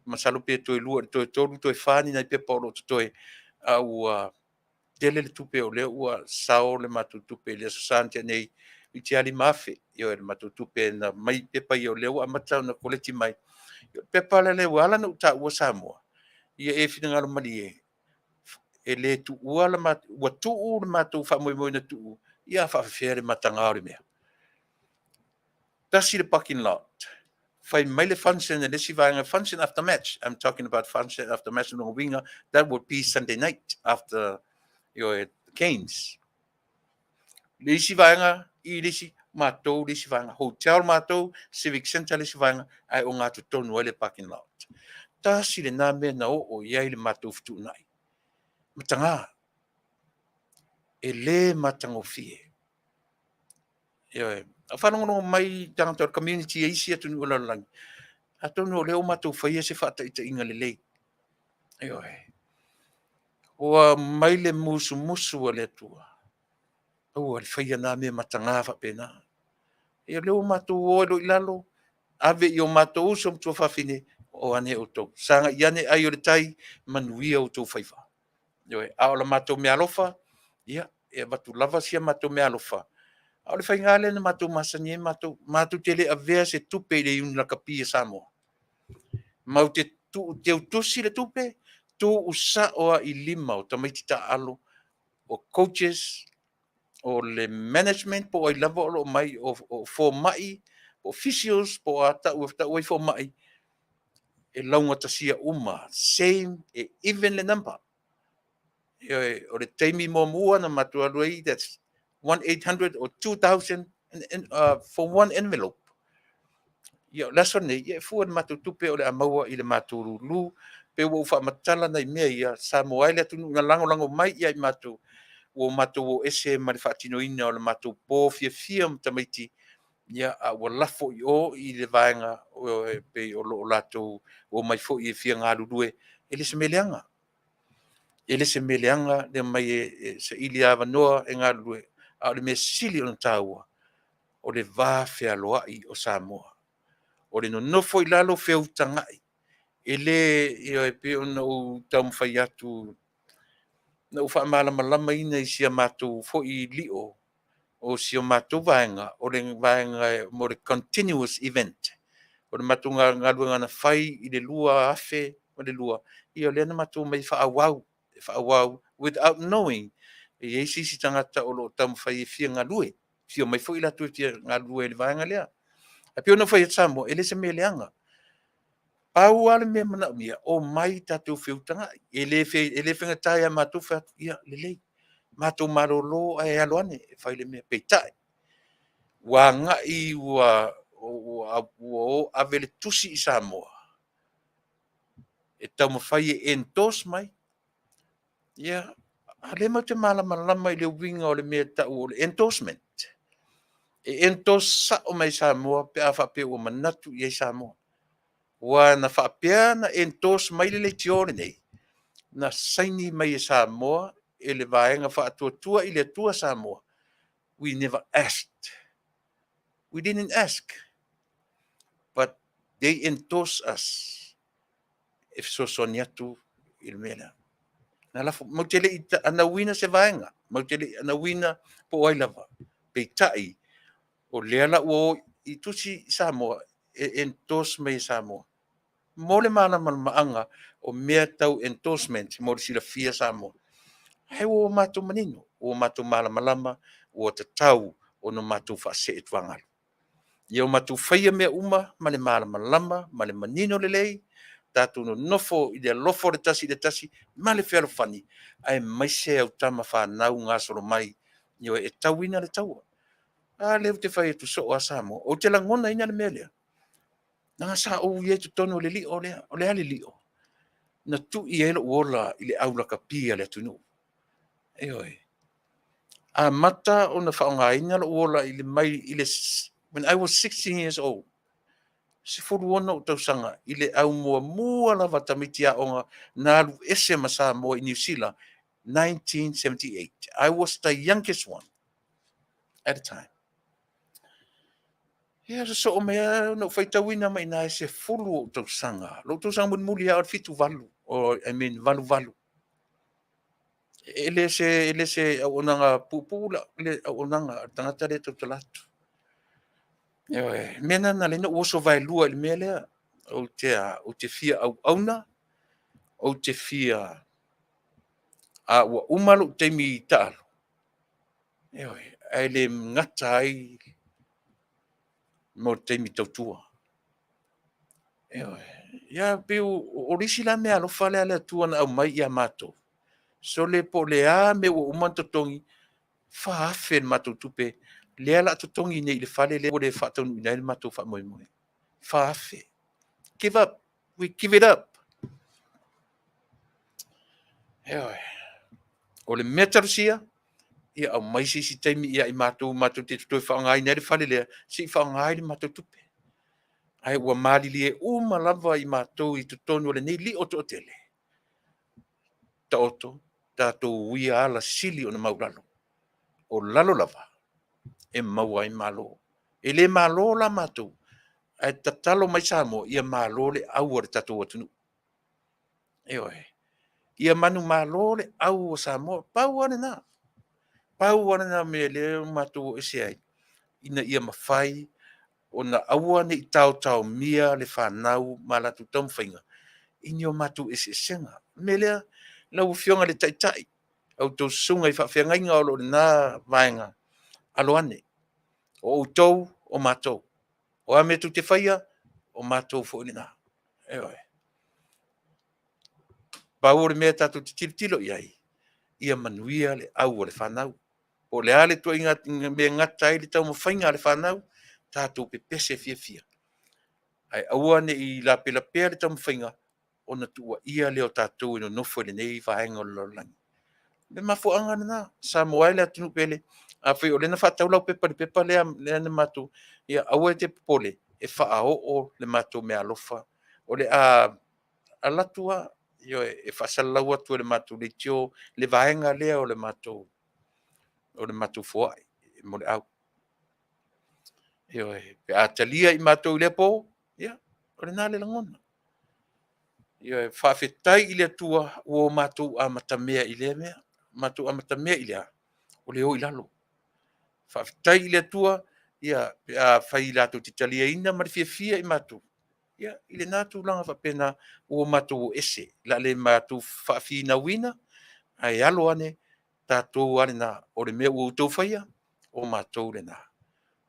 masalo pe toe 2 i le toe 3 toe 4 ni nai pepa o lo o totoe, a ua tele le tupe o lea ua sao le matou tupe i le Aso Sa na tea nei, toeitiiti lava $5,000. Ioe, le matou tupe na aumai i pepa ia o lea ua amata ona koleti mai. O le pepa la lea ua ala ona ou taua Samoa, ia e finagalo malie, e le tuua le matou, ua tuu le matou faamoemoe na tuu, ia a faapefea le mataga o le mea? Tasi le parking lot, fai mai le function a le isi vaega, function after match. I'm talking about function after match, lona uiga, that would be Sunday night after your games. Le isi vaega i le isi, matou le isi vaega, hotel matou, civic centre le isi vaega, ae ogatotonu ai le parking lot. Tasi lena mea na oo i ai le matou fetuunai. Mataga, e le matagofie. Ioe. A faalogologo mai tagata o le community e isi atunuu o le lalolagi, atonu o lea ua matou faia se faataitaiga lelei. Ioe. Ua aumai le musumusu a le Atua. Aua le faia na mea mataga faapena. Ia lea ua matou o ai loa i lalo, ave i o matou uso ma tuafafine, o ane outou, sagai ane ai o le tai, manuia outou faiva. Ioe, a o la matou meaalofa, ia, e avatu lava si a matou meaalofa, a o le faiga lea na matou masani ai matou, matou te le avea se tupe i le Iuni Lakapi a Samoa. Matou te teutusi le tupe, tuusao lava i lima o tamaiti taaalo, o coaches, o le management po o ai lava o lo o mai, o fomai, o physios po o a tau e tau ai fomai, e laugatasia uma, same, e even le number. Ioe, o le taimi muamua na matou alu ai, that's 1800 or 2000 for one envelope. Ia, o le aso lenei, ia e fua i le matou tupe o le a maua i le matou lulu, pe ua ou faamatala nai mea ia, Samoa e le atunuu na lagolago mai ia i matou, ua matou o ese ma le faatinoina o le matou po fiafia ma tamaiti, ia, a ua lafo i o i le vaega e pei o lo o latou omai foi e fia galulue. E le o se mea leaga. E le o se mea leaga le omai e saili avanoa e galulue, a o le mea sili ona taua, o le va fealoai o Samoa. O le nonofo i lalo feutagai. E le, ioe, pei ona ou taumafai atu, na ou faamalamalamaina i si a matou foi lio o si a matou vaega, o le vaega mo le continuous event. O le matou galuega na fai i le 2002, ia lea na matou omai e faaauau, e faaauau without knowing e i ai se isi tagata o lo o taumafai e fia galue, fia omai foi latou e fia galulue i le vaega lea. Ae pei ona ou fai atu Samoa, e le o se mea leaga. Pau lava le mea e manaomia, omai tatou feutagai. E le faigata ia matou fai atu, ia lelei, matou malolo ae alo ane e fai le mea. Peitai, ua agai ua o ave le tusi i Samoa e taumafai e endorse mai. Ia, a o lea matou te malamalama i le uiga o le mea e tau o le endorsement. E endorse sao mai e Samoa pe a faapea ua manatu i ai Samoa. Aua na faapea ona endorse mai le leitio lenei, na saini mai e Samoa e le Vaega Faatuatua i le Atua Samoa. We never asked. We didn't ask. But they endorse us e fesoasoani atu i le mea lea. Na lafo, matou te le i anauina se vaega, matou te le i anauina po o ai lava. Peitai, o lea la ua o i tusi i Samoa e endorse mai e Samoa. Mo le malamalamaaga o mea tau endorsement mo le silafia Samoa. Ae ua matou manino, ua matou malamalama, ua tatau ona matou faaseetuagalu. Ia o matou faia mea uma ma le malamalama ma le manino lelei, tatou nonofo i le alofa o le tasi i le tasi ma le fealofani, aemaise au tama fanau gasolo mai, ioe, e tauina le taua. A lea ou te fai atu soo lava Samoa, ou te lagonaina le mea lea, leaga sa ou i ai i totonu o le lio lea. O le a le lio? Na tui ai lou ola i le aulakapi a le atunuu. Ioe. Amata ona faaaogaina lou ola i le mai i le when I was 16 years old, 16 ou tausaga, i le au muamua lava tamaiti aoga na alu ese ma Samoa i Niu Sila 1978. I was the youngest one at the time. Ia sosoo mai lava na ou faitauina mai i ina e 10 ou tausaga. Lou tausaga mulimuli lava o le 78, or I mean 88. E le se auaunaga puupuu le auaunaga a le tagata lea e tautala atu. Ioe, mea lena na ala ai ona ou oso vaelua i le mea lea. Ou te fia auauna, ou te fia a ua uma lou taimi taalo, ioe, ae le gata ai mo le taimi tautua. Ioe. Ia pei o le isi la meaalofa lea a le Atua na aumai ia matou, sole po o le a mea ua uma ona totogi, 4,000 le matou tupe lea o le a totogi nei i le fale lea ua le faataunuuina ai le matou faamoemoe. 4,000. Give up. We give it up. Ioe. O le mea talosia, ia aumai se isi taimi ia i matou matou te toe faaaogaina ai le fale lea, se i faaaoga ai le matou tupe. Ae ua malilie uma lava i matou i totonu o lenei lio toatele, taoto, tatou uia ala sili ona maulalo. O lalo lava e maua ai malo. E le malo la matou, ae tatalo mai Samoa ia malo le au a le tatou atunuu. Ioe. Ia manumalo le au o Samoa. Pau lava lena. Pau lava lena mea lea ua matou o ese ai, ina ia mafai ona aua ne i taotaomia le fanau ma latou taumafaiga i ni o matou eseesega. O le mea lea, lau Afioga i le Taitai, a outou susuga i faafeagaiga o lo o i lena vaega, alo ane, o outou o matou. O a mea tou te faia, o matou foi lena. Ioe. Pau o le mea tatou te tilotilo i ai, ia manuia le au a le fanau. Po o le a le ituaiga mea e gata ai le taumafaiga a le fanau, tatou pepese fiafia, ae aua ne i lapelapea le taumafaiga ona tuuaia lea o tatou e nonofo i lenei vaega o le lalolagi. O le mafuaaga lena, Samoa e le atunuu pele, afai o lea na faatau lau pepa i le pepa lea na matou… ia aua e te popole, e faaoo le matou meaalofa. O le a alu atu lava, ioe, e faasalalau atu e le matou leitio le vaega lea o le matou foai mo le au. Ioe, pe a talia i matou i lea po, ia o lena le lagona. Ioe, faafetai i le Atua ua matou amatamea i lea mea. Matou amatamea i le a? O le o i lalo. Faafetai i le Atua pe afai latou te taliaina ma le fiafia i matou, ia, i lena tulaga faapena ua matou o ese, o le a le matou faafinauina, ae alo ane, tatou lava lena. O le mea ua outou faia, o matou lena.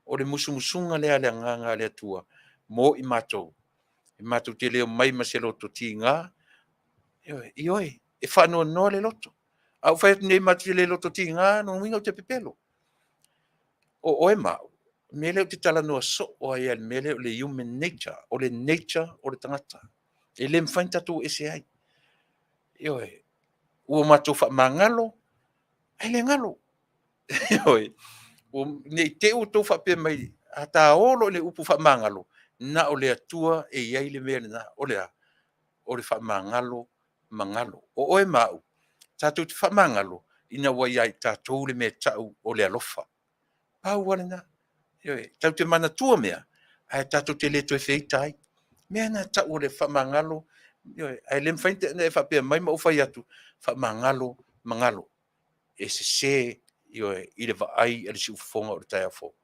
O le musumusuga lea a le Agaga a le Atua mo i matou, e matou te le omai ma se loto tiga, ioe, e faanoanoa le loto. A ou fai atu nei matou te le loto tiga, lona uiga ou te pepelo. O oe ma au, o le mea lea ou te talanoa soo ai lava i le mea lea o le human nature, o le nature o le tagata. E le mafai ona tatou o ese ai. Ioe. Ua matou faamagalo, ae le galo. Ioe. Ne i te i ua outou faapea mai, a ta o loa i le upu faamagalo, na o le Atua e i ai le mea lena. O le a? O le faamagalo magalo. O oe ma au, tatou te faamagalo ina ua ia i tatou le mea e tau o le alofa. Pau lava lena. Ioe. Tatou te manatua mea, ae tatou te le toe feita ai. O le mea lena e tau o le faamagalo, ioe, ae le mafai ona e faapea mai ma ou fai atu, faamagalo magalo. E sese, ioe, i le vaai a le siufofoga o le taeao fou.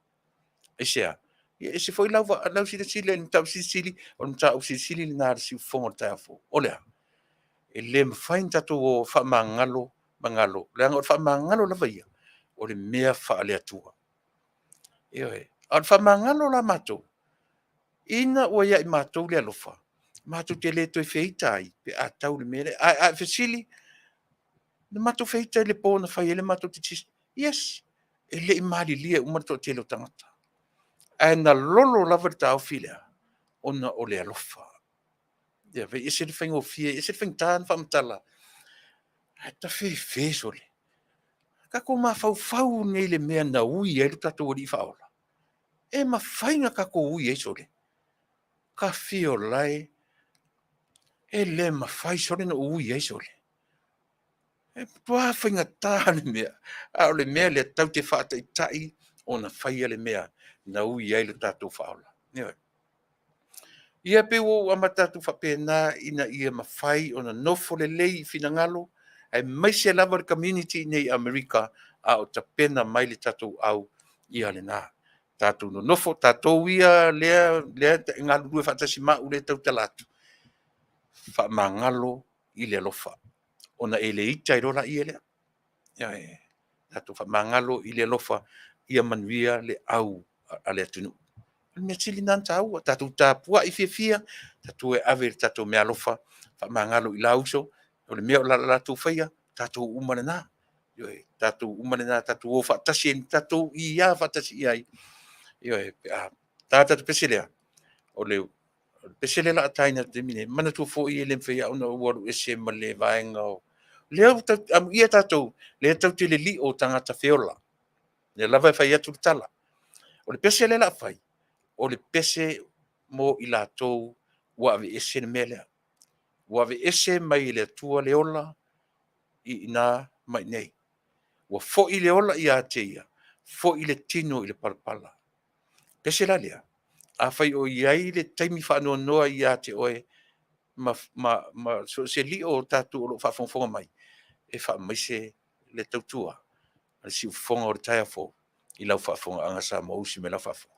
Aisea? Ia e ese foi lau silasila i le mataupu silisili, o le mataupu silisili lena a le siufofoga o le taeao fou. O le a? E le mafai ona tatou o faamagalo magalo, leaga o le faamagalo lava ia, o le mea faale-Atua. Ioe. A o le faamagalo la matou, ina ua ia i matou le alofa, matou te le toe feita ai pe a tau i le mea lea. Ae a e fesili, na matou feita i le po na fai ai le matou decision? Yes. E le i malilie uma le toatele o tagata. Ae na lolo lava le taofi lea, ona o le alofa. Ia e ese le faigofie, e ese le faigata ona faamatala, ae tafefe sole, tatou mafaufau nei i le mea na ui ai lo tatou Alii Faaola. E mafai ona tatou ui ai sole? Tafiola e, e le mafai sole ona ou ui ai sole. E matua faigata le mea, a o le mea lea tatou te faataitai ona faia le mea na ui ai lo tatou Faaola. Ioe. Ia pei ua ou amata atu faapena ina ia mafai ona nofo lelei i finagalo, aemaise lava le community i inei i Amerika a o tapena mai le tatou au ia lena. Tatou nonofo, tatou ia lea e galulue faatasi ma au lea e tautala atu, faamagalo i le alofa, ona e le ita ai loa lea. Ioe. Tatou faamagalo i le alofa ia manuia le au a le atunuu. O le mea sili lena ona taua, tatou tapuai fiafia, tatou o e ave le tatou meaalofa, faamagalo i la uso, o le mea o le a latou faia, tatou uma lena. Ioe, tatou uma lena, tatou o faatasi, tatou iā faatasi i ai, ioe, pe a ta le tatou pese lea, o le pese lea o le a taina i le taimi lenei, manatua foi e le mafai lava ona ou alu ese ma le vaega o… Lea ua amuia tatou, lea tatou te lelio tagata feola, lea lava e fai atu le tala. O le pese lea o le a fai, o le pese mo i latou ua aveese le mea lea, ua aveese mai e le Atua le ola i ina ma i inei. Ua foʻi le ola ia te ia, foʻi le tino i le palapala. Pese la lea, afai o i ai le taimi faanoanoa ia te oe ma, ma, ma so o se lio o tatou o lo o faafogafoga mai, e faamaise le tautua a le siufofoga o le taeao fou i lau faafofogaaga Samoa, usi mai lau faafofoga.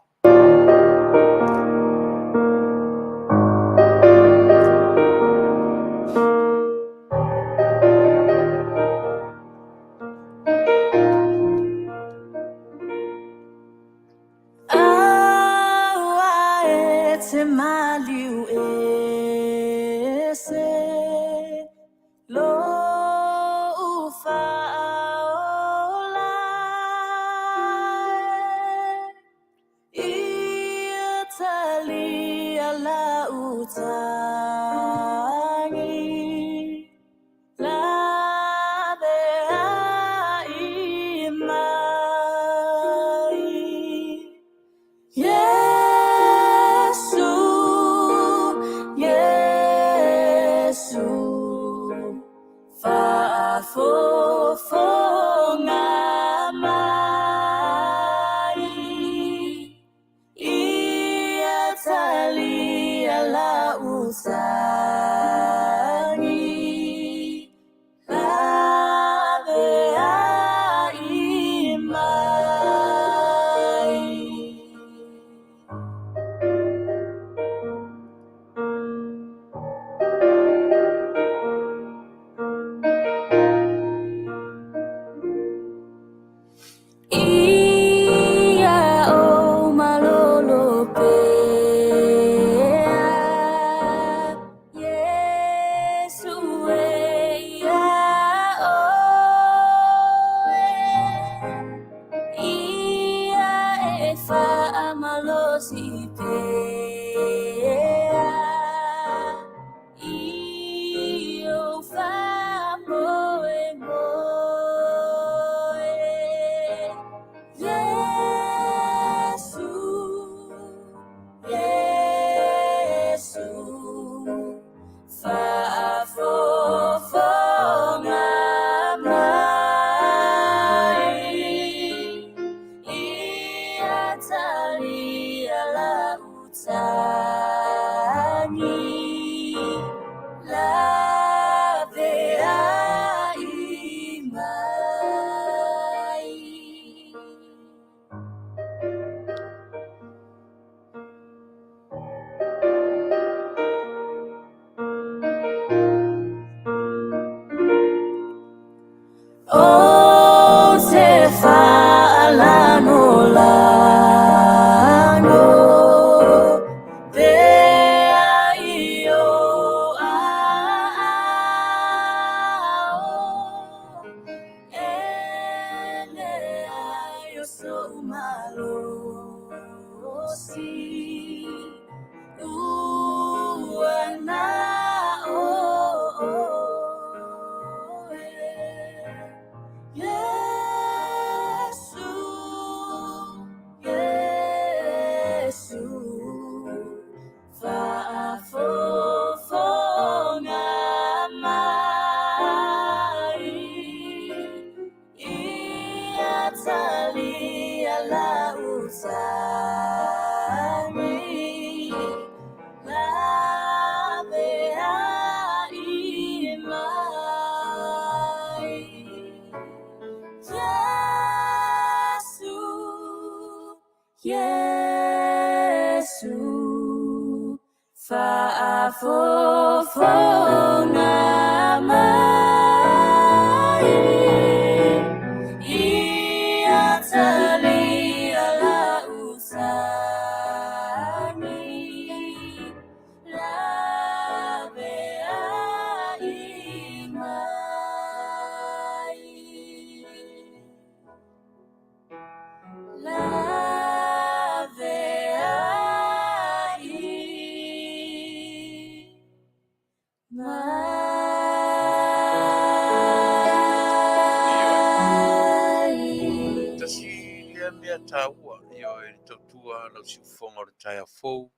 Tasi lea mea taua, ioe, le tautua lau siufofoga o le taeao fou.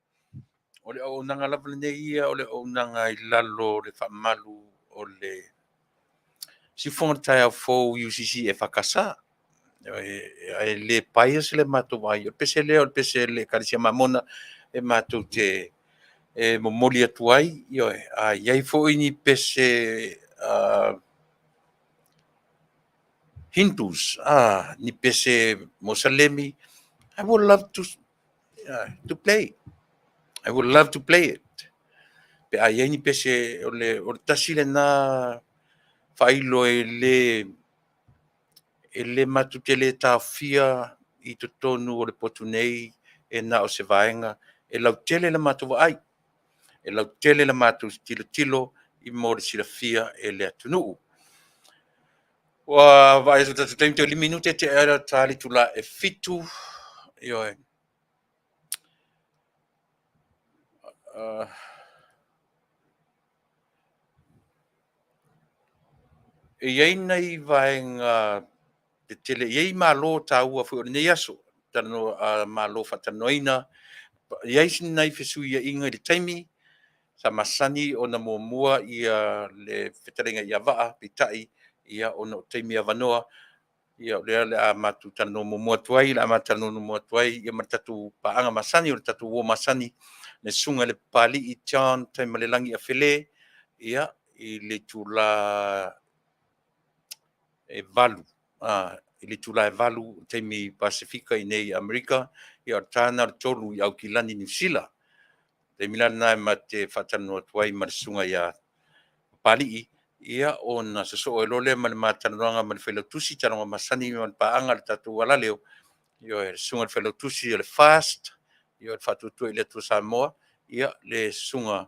O le auaunaga lava lenei ia, o le auaunaga i lalo o le faamalu o le Siufofoga o le Taeao Fou UCC EFKS. Ae le bias le matou vaai, o le pese lea o le pese a le Ekalesia Mamona e matou te momoli atu ai. Ioe, a i ai foi ni pese Hindus, ni pese Mosalemi, I would love to play. I would love to play it. Pe a i ai ni pese, o le tasi lena faailo e le matou te le taofia i totonu o le potu nei e na o se vaega, e lautele la matou vaai, e lautele la matou tilotilo mo le silafia e le atunuu. Ua vaai atu i le tatou taimi toe 5 minute tea ai ta le itula e 7:00. Ioe. E i ai nai vaega tetele, e i ai malo taua foi o lenei aso, malo faatalanoaina. E i ai nai fesuiaiga i le taimi sa masani ona muamua le fetalaiga ia Vaa, peitai ona o taimi avanoa, o lea o le a matou talanoa muamua atu ai, o le a ma talanoa muamua atu ai ma le tatou paaga masani, o le tatou uo masani, le Susuga i le Papalii John Taimalelagi Afelé i le itula e 8:00 i le taimi Pasefika i inei i Amerika, o le ta lena o le 3:00 i Aukilani Niu Sila. O le taimi la lena ma te faatalanoa atu ai ma le susuga ia Papalii, ona sosoo ai loa lea ma le ma talanoaga ma le Failautusi, talanoaga masani ma le paaga a le tatou alaleo, le susuga i le Failautusi o le FAST, le Faatuatua i le Atua Samoa, le susuga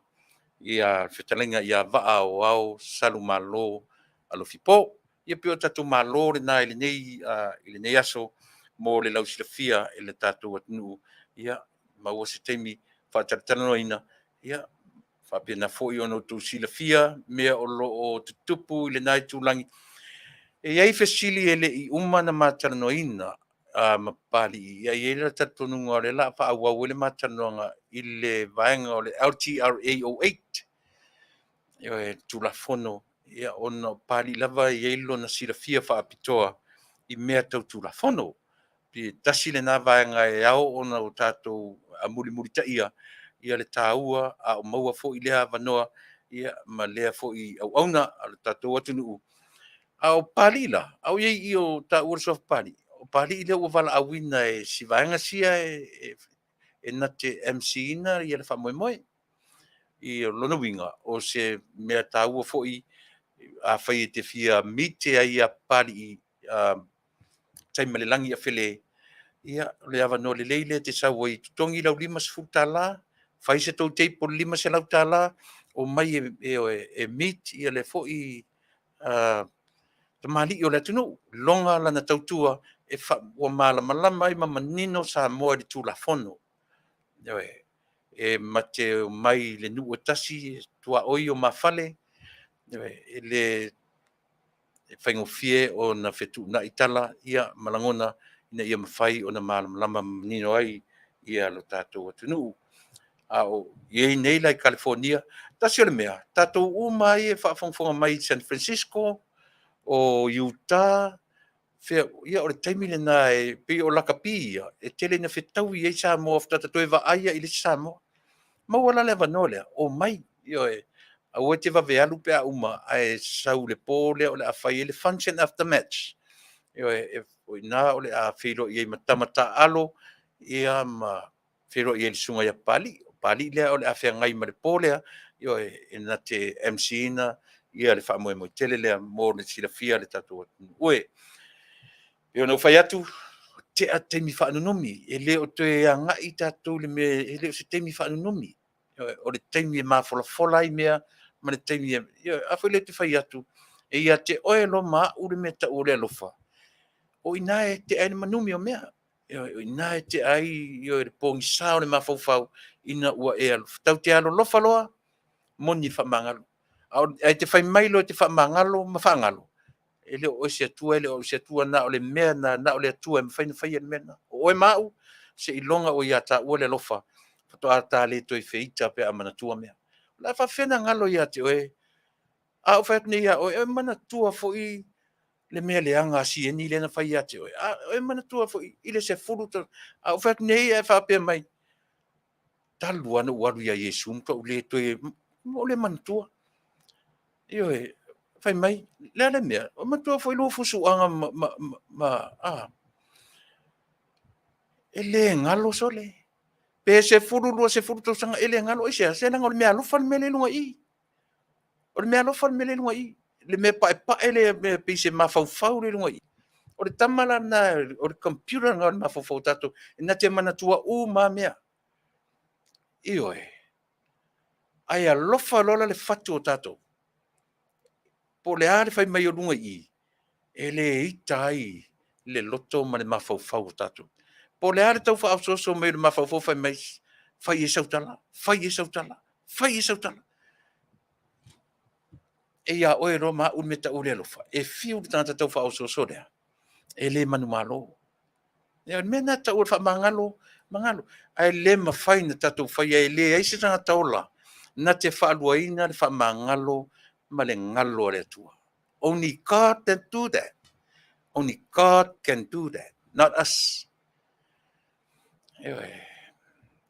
i le fetalaiga ia Vaa Aoao Salumalo Alofipo. Ia pei o tatou malo lena i lenei aso mo le lausilafia e le tatou atunuu. Ia maua se taimi faatalatalanoaina, ia faapena foi ona outou silafia mea o lo o tutupu i lena itulagi. E i ai fesili e le i uma ona ma talanoaina ma Papalii, ae i ai le talitonuga o lea o le a faaauau ai le ma talanoaga i le vaega o le LTRA 08, le Tulafono, ona o Papalii lava e i ai lona silafia faapitoa i mea tau Tulafono. E tasi lena vaega e ao ona tatou mulimulitaia le taua, a o maua foi lea avanoa ma lea foi auauna a lo tatou atunuu. A o Papalii la, a o i ai i i o taua le suafa Papalii, o Papalii lea ua valaauina e si vaega sia e na te MC ina le faamoemoe. O lona uiga, o se mea taua foi afai e te fia meet ai ia Papalii Taimalelagi Afelé, ia o le avanoa lelei lea e te sau ai e totogi lau $50, fai se tou table i le $500, omai e meet le foi tamalii o le atunuu, iloga lana tautua ua malamalama ai ma manino Samoa i le Tulafono. Ioe. E matou te omai i le nuu e tasi, e tuaoi o ma fale, e le faigofie ona fetuunai tala ma lagona ina ia mafai ona malamalama manino ai lo tatou atunuu. A o i ai nei la i Kalifonia. Tasi o le mea, tatou uma lava ia e faafogafoga mai i San Francisco, o Utah, ia o le taimi lena e pei o lakapi ia, e tele ina fetaui ai Samoa faatoa ta toe vaai lava i le isi Samoa. Maua la le avanoa lea, omai, ioe, aua e te vave alu pe a uma ae sau i le po lea o le a fai ai le function after match. Ioe, o i ina o le a feiloai ai ma tama taaalo ma feiloai ai i le susuga ia Papalii. O Papalii lea o le a feagai ma le po lea, ioe, e na te MC ina le faamoemoe tele lea mo le silafia e le tatou atunuu e. E pei ona ou fai atu, ua tea taimi faanunumi, e le o toe agai tatou i le mea, e le o se taimi faanunumi. O le taimi e mafolafola ai mea ma le taimi e… ioe. A foi lea ou te fai atu, e ia te oe loa ma au le mea e tau o le alofa, o i ina e tea ai le manumi o mea. Ioe, o i ina e tea ai le pogisa o le mafaufau ina ua e alofa. Tatou te alolofa loa, moni e faamagalo. Ae te fai mai loa e te faamagalo ma faagalo, e le o oe se Atua e le o au se Atua, na o le mea lena na o le Atua e mafai ona faia le mea lena. O oe ma au, seiloga ua ia taua le alofa faatoa ta le toe feita pe a manatua mea. O le a faapefea ona galo ia te oe? A ou fai atu nei ia oe, e manatua foi le mea leaga a Sieni lea na fai ia te oe. A e manatua foi i le 10 tausaga. A ou fai atu nei ae faapea mai, talu lava ona ou alu ia Iesu, matua ou le toe, ou le manatua. Ioe, fai mai, le a le mea? O manatua foi lou fusuaga ma e le galo sole. Pe 10, 20 tausaga e le galo. Aisea? Se leaga o le meaalofa le mea lea e i luga i i. O le meaalofa le mea lea e i luga i i. Le mea paepae lea e pei se mafaufau lea e i luga i i. O le tama la lena, o le computer lena o le mafaufau o tatou, e na te manatua uma lava mea. Ioe. Ae alofa loa la le fatu o tatou, po o le a le fai mai o luga i i, e le ita ai le loto ma le mafaufau o tatou. Po o le a le tau faaosooso mai o le mafaufau fai mai, fai i ai sau tala, fai i ai sau tala, fai i ai sau tala. E ia oe loa ma au le mea e tau o le alofa, e fiu le tagata tau faaosooso lea, e le manumalo. O le mea lena e tau o le faamagalo, magalo. Ae le mafai ona tatou faia, e leai se tagata ola na te faaluaina le faamagalo ma le galo a le Atua. Only God can do that. Only God can do that, not us. Ioe.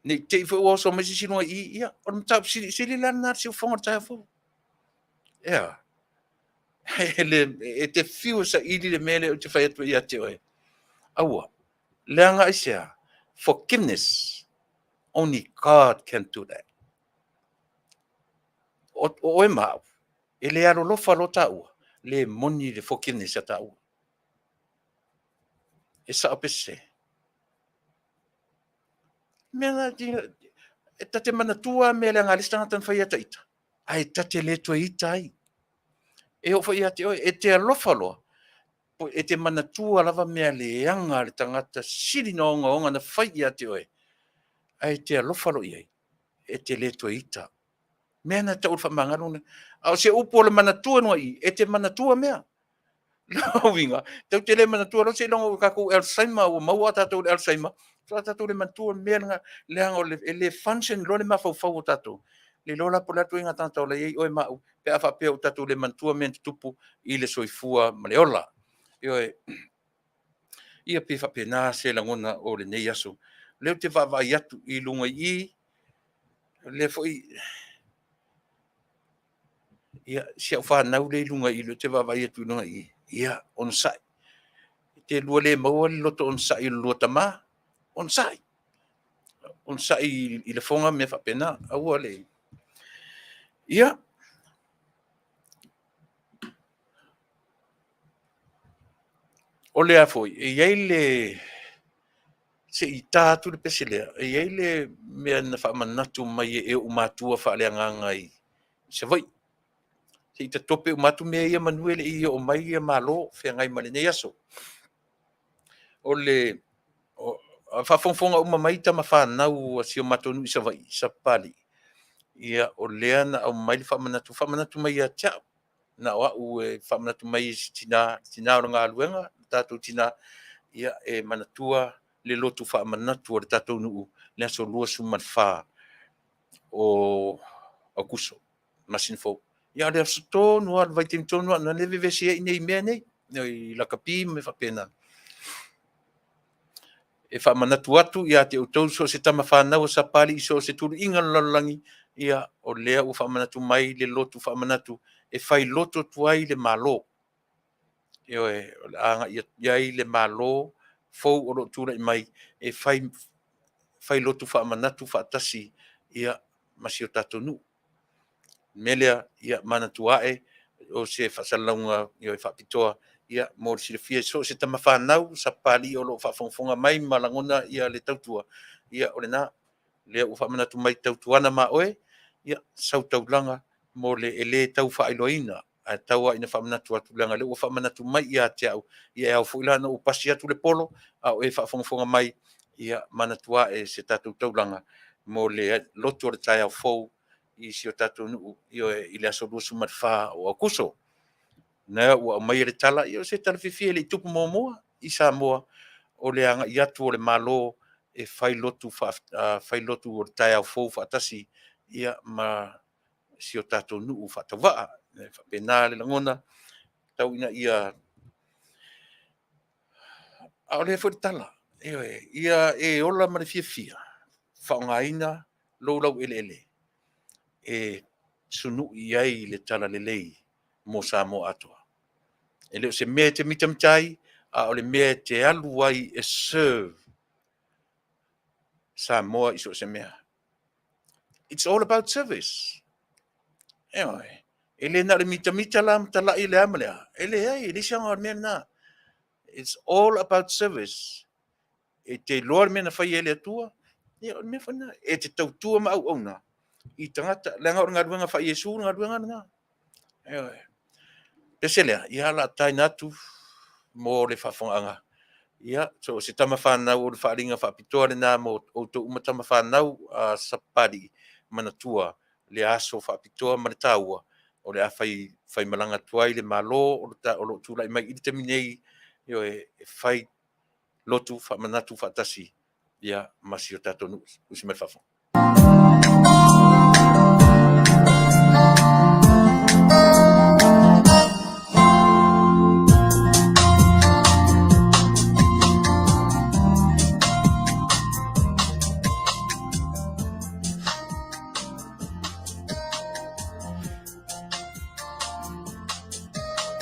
Ne i te i foi ua oso mai se isi i luga i i, ia, o le mataupu silisili la lena i le siufofoga o le taeao fou. Ea, e te fiu e saili le mea lea ou te fai atu ai ia te oe. Aua, leaga aisea? Forgiveness. Only God can do that. O oe ma au, e le alolofa loa taua, le moni le forgiveness a taua. E sao pe sese? Mea na, e ta te manatua mea leaga a le isi tagata na fai ia ta ita, ae ta te le toe ita ai. E oo foi ia te oe, e te alofa loa, e te manatua lava mea leaga a le tagata sili ona ogaoga na fai ia te oe, ae te alofa loa i ai, e te le toe ita. Mea na e tau o le faamagalo lena. A o se upu o le manatua i luga i i, e te manatua mea. Lona uiga, tatou te le manatua loa seiloga ua tatou Alzheimer, ua maua tatou i le Alzheimer, faatoa tatou le manatua mea na, leaga e le function loa le mafaufau o tatou. Le iloa la po o le a le ituaiga tagata o la e i ai oe ma au, pe a faapea ua tatou le manatua mea na tutupu i le soifua ma le ola. Ioe. Ia pei e faapena se lagona o lenei aso. O lea ou te vaavaai atu i luga i i, o lea foi, ia, si au fanau lea e i luga i i, lea ou te vaavaai atu i luga i i, ia, onosai. E te lua le maua le loto onosai o le lua tama, onosai. Onosai i lafoga ma mea faapena. Aua le... Ia, o le a foi, e i ai le... Se i ta atu le pese lea, e i ai le mea na faamanatu mai e ou matua faaleagaga i Savaii. Se i tatope uma atu mea ia manu e le i oo mai ia Malo feagai ma lenei aso. O le faafogafoga uma mai tama fanau a si o matou nuu i Savaii, Sapapalii, ia o lea na aumai le faamanatu, faamanatu mai ia te au. Na o au e faamanatu mai e si tina, le tina o le galuega, le tatou tina, ia e manatua le lotu faamanatu a le tatou nuu le aso 24 o Aokuso, masina fou. Ia o le aso tonu lava, o le vaitaimi tonu lava lena lea e vevesi ai i inei i mea nei, i lakapi ma mea faapena. E faamanatu atu ia te outou so o se tama fanau a Sapapalii i so o se tuluiga o le lalolagi, ia o lea ua faamanatu mai le lotu faamanatu e fai lotu atu ai le Malo. Ioe, o le a agai atu i ai le Malo fou o lo o tulai mai e fai fai lotu faamanatu faatasi ia ma si o tatou nuu. O le mea lea, ia manatua ae o se faasalalauga faapitoa ia mo le silafia e so o se tama fanau Sapapalii o lo o faafogafoga mai ma lagona le tautua, ia o lena. Lea ua faamanatu mai, tautuana ma oe, ia sau taulaga mo le e le tau faailoaina, ae tau lava ina faamanatu atu, leaga o lea ua faamanatu mai ia te au, ia e ao foi la ona ou pasi atu le polo a o e faafogafoga mai, ia manatua ae se tatou taulaga mo le lotu o le taeao fou i si o tatou nuu, ioe, i le aso 24 o Aokuso. Na ua aumaia le tala, ia o se tala fiafia e le i tupu muamua i Samoa, o le agai atu o le Malo e fai lotu o le taeao fou faatasi ia ma si o tatou nuu faatauvaa. E faapena le lagona, tau ina ia... A o lea foi le tala, ioe, ia e ola ma le fiafia, faaaogaina lou laueleele e sunui ai le talalelei mo Samoa atoa. E le o se mea e te mitamita ai, a o le mea e te alu ai e serve Samoa i so o se mea. It's all about service. Ioe. E le na o le mitamita la ma talai le a ma le a. E leai, e leai se aoga o le mea lena. It's all about service. E te iloa le mea na faia e le Atua, ia o le mea foi lena. E te tautua ma auauna i tagata, leaga o le galuega faa-Iesu le galuega lena. Ioe. Pese lea, ia o le a taina atu mo le faafofogaaga. Ia, so o se tama fanau o le faaaliga faapitoa lena mo outou uma tama fanau a Sapapalii, manatua le aso faapitoa ma le taua o le a faimalaga atu ai le Malo o lo o tulai mai i le taimi nei, ioe, e fai lotu faamanatu faatasi ma si o tatou nuu. Tusi mai fafo.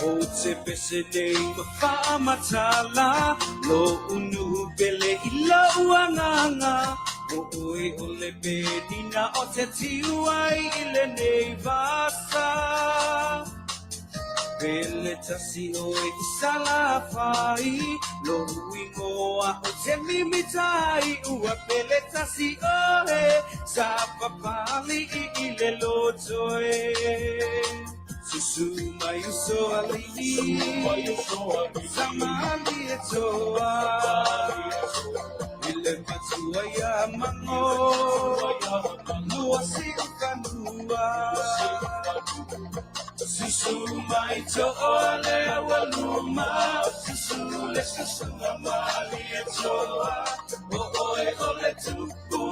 Ou te pese nei ma faamatala Lo'u nuu pele i lou agaga O oe o le penina o te tiu ai i lenei vasa Pele tasi oe i Salafai Lou igoa o te mimitai Ua pele tasi oe Sapapalii i le loto e Susu mai uso alii Samalietoa I le matua ia Mago Lua Siufanua Susu mai Too le aualuma Susu le susuga Malietoa O oe o le tupu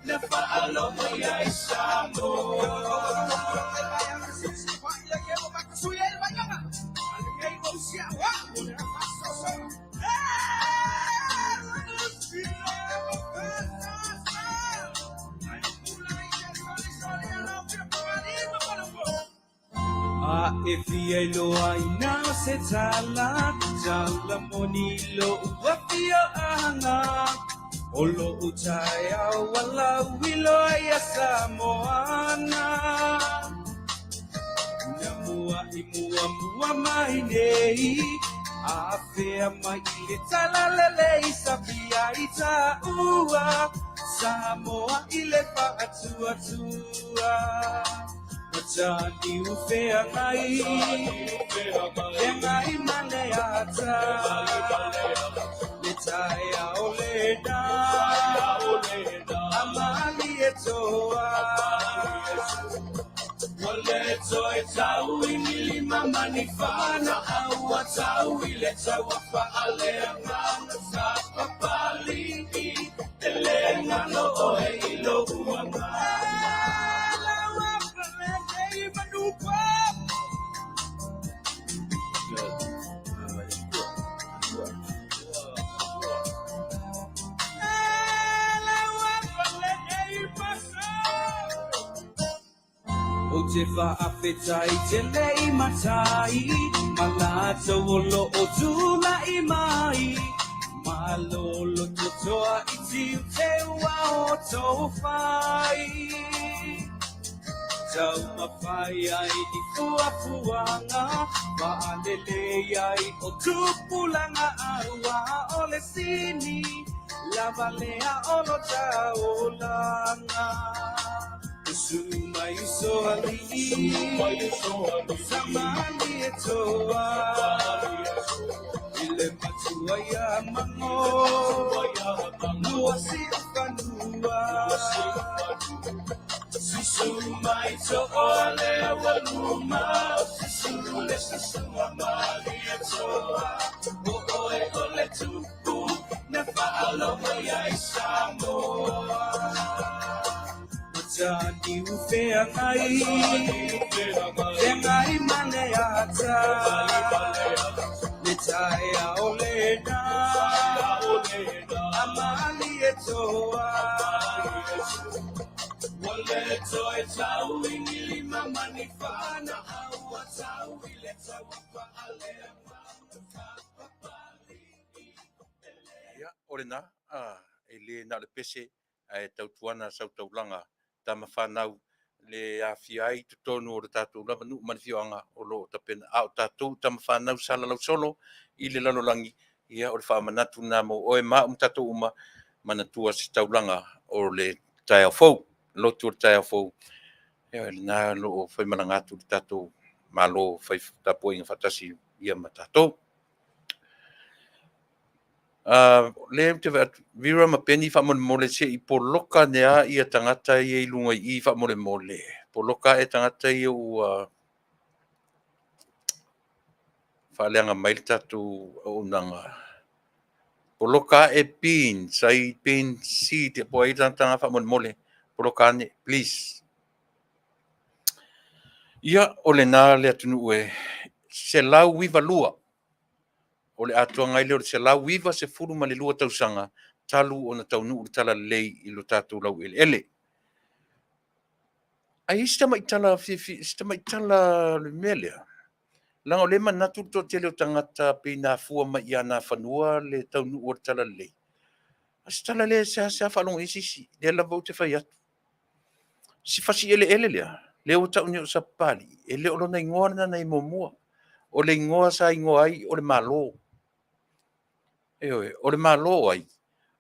Na faalogo iai Samoa. A e fia iloa ina o se tala, tala moni lo'u afioaga O lo'u taeao ua lauiloa ia Samoana Na mua'i muamua mai nei Afea mai i le talalelei Sabia i taua Samoa i le faatuatua Mataniu feagai Feagai ma le ata Le taeao lena A Malietoa Ua le toe tau i ni lima ma ni fana A ua tau i le taua faaleagaga Sa Papalii E le galo oe i lou agaga. Ou te faafetai tele i matai ma latou o lo o tulai mai Malo lototoa i tiute ua outou fai Taumafai ai i fuafuaga Faalelei ai o tupulaga Aua o le sini lava lea o lo taulaga Usu mai uso alii Samalietoa I le matua ia Mago Lua Siufanua Susu mai Too le aualuma Susu le susuga Malietoa O oe o le tupu Na faalogo iai Samoa. niu feagai, feagai ma le ata, le taeao lena, a Malietoa. Ua le toe tau i ni lima ma ni fana, a ua tau i le tauapa a le Ia, o lena, e le na o le pese ae tautuana sau taulaga tama fanau le aafia ai i totonu o le tatou lava nuu ma le afioaga o lo o tapena. A o tatou tama fanau salalau solo i le lalolagi, ia o le faamanatu lena mo oe ma au ma tatou uma, manatua se taulaga o le taeao fou, lotu o le taeao fou. Ia lena o lo o faimalaga atu le tatou Malo fai tapuaiga faatasi ia ma tatou. Lea ou te vaai atu, Vera ma Penny faamolemole se i poloka ane lava ia tagata ia i luga i i faamolemole. Poloka ae tagata ia ua faaleaga mai le tatou auaunaga. Poloka ae pin, sai pin C te po ai tagata faamolemole. Poloka ane, please. Ia, o lena le atunuu e 192. O le atoaga ai lea o le 192 tausaga talu ona taunuu le talalelei i lo tatou laueleele. Ae i ai si tamaitala fiafia, si tamaitala o le mea lea, leaga o lea e manatu le toatele o tagata pei na afua mai ia Nafanua le taunuu o le talalelei. A o se tala lea e seasea faalogo i ai se isi, lea lava ou te fai atu. Si fasi eleele lea, lea ua tau nei o Sapapalii, e le o lona igoa lena na i ai muamua. O le igoa sa igoa ai o le Malo. Ioe, o le Malo o ai?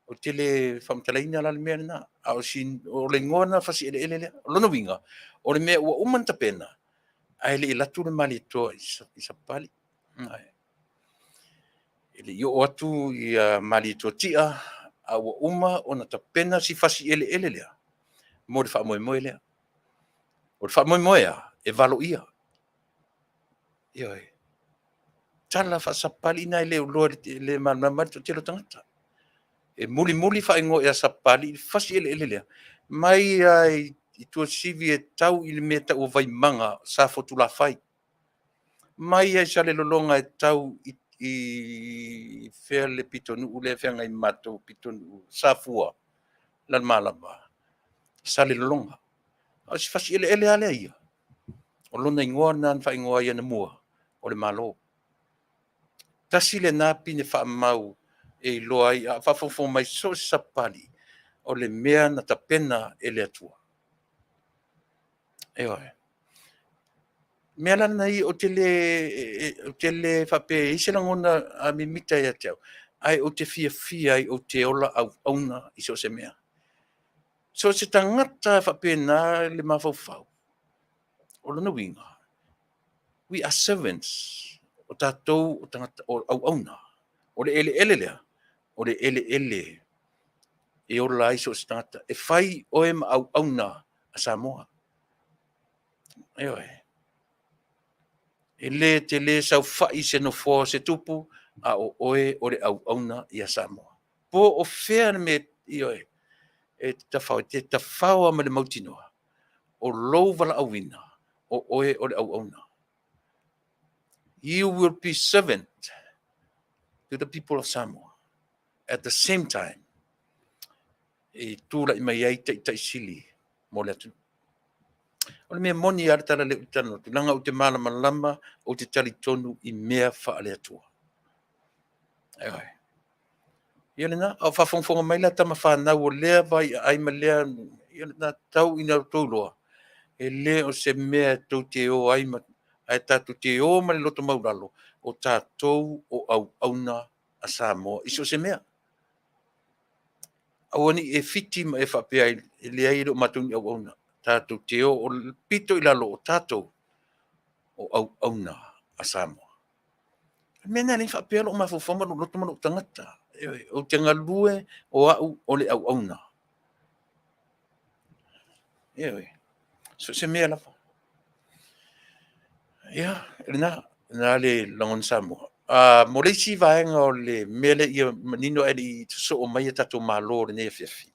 Ou te le faamatalaina la le mea lena, a o si o le igoa lena o le fasi eleele lea. O lona uiga, o le mea ua uma ona tapena, ae le i alu atu le Malietoa i Sapapalii. E le i oo atu ia Malietoa Tia, a ua uma ona tapena si fasi eleele lea mo le faamoemoe lea. O le faamoemoe a? E valoia. Ioe. Tala faa-Sapapalii na e le iloa e le malamalama ai le toatele o tagata. E mulimuli faaigoa ia Sapapalii le fasi eleele lea, mai lava i Tuasivi e tau i le mea e tau o Vaimaga, Safotulafai, mai lava i Salelologa e tau i fea le pitonuu lea e feagai ma matou pitonuu, Safua, Lalomalava, Salelologa. A o si fasi eleele lava lea ia, o lona igoa lena na faaigoa ai anamua, o le Malo. Tasi lena pine faamau e iloa ai, a o faafogafoga mai so o se Sapapalii, o le mea na tapena e le Atua. Ioe. O mea la na ia, ou te le faapea e i ai se lagona mimita ia te au, ae ou te fiafia ai ou te ola auauna i so o se mea. So o se tagata lava e faapena le mafaufau, o lona uiga, we are servants, o tatou o tagata o auauna. O le eleele lea, o le eleele e ola ai so o se tagata. E fai oe ma auauna a Samoa. Ioe. E le tele saofai i se nofoa o se tupu, a o oe o le auauna ia Samoa. Po o fea le mea, ioe, e te tafao ai, e te tafao lava ma le mautinoa, o lou valaauina, o oe o le auauna. You will be servant to the people of Samoa. At the same time, e tulai mai ai taitai sili mo le atunuu. O le mea moni lava le tala lea ou te talanoa atu, leaga ou te malamalama, ou te talitonu i mea faale-Atua. Ioe. Ia lena, a o faafogafoga mai la tama fanau o lea vai aai ma lea, ia lena, tau ina outou iloa, e le o se mea tou te o ai, ae tatou te o ma le loto maualalo, o tatou o auauna a Samoa i so o se mea. Aua ne i e fiti ma e faapea ai, e leai e le o matou ni auauna. Tatou te o, o le pito i lalo o tatou o auauna a Samoa. O le mea lena e ala ai ona faapea lou mafaufau ma lou loto ma lou tagata. Ou te galue o au o le auauna. Ioe. So o se mea lava. Ia, lena, lena le lagona Samoa. Mo le isi vaega o le mea lea ia manino ae le i sosoo mai a tatou Malo i lenei afiafi.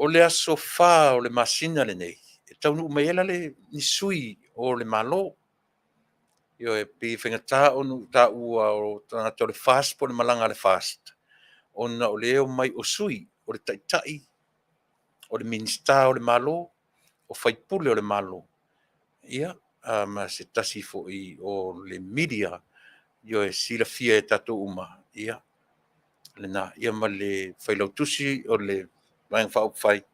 O le aso 4 o le masina lenei, e taunuu mai ai la le ni sui o le Malo. Ioe, pei e faigata ona ou taua o tagata o le FAST po o le malaga a le FAST, ona o lea e omai o sui o le Taitai, o le Minisita o le Malo, o faipule o le Malo, ia ma se tasi foi o le media, ioe, silafia e tatou uma, ia lena. Ia ma le Failautusi o le Vaega Faaupufai,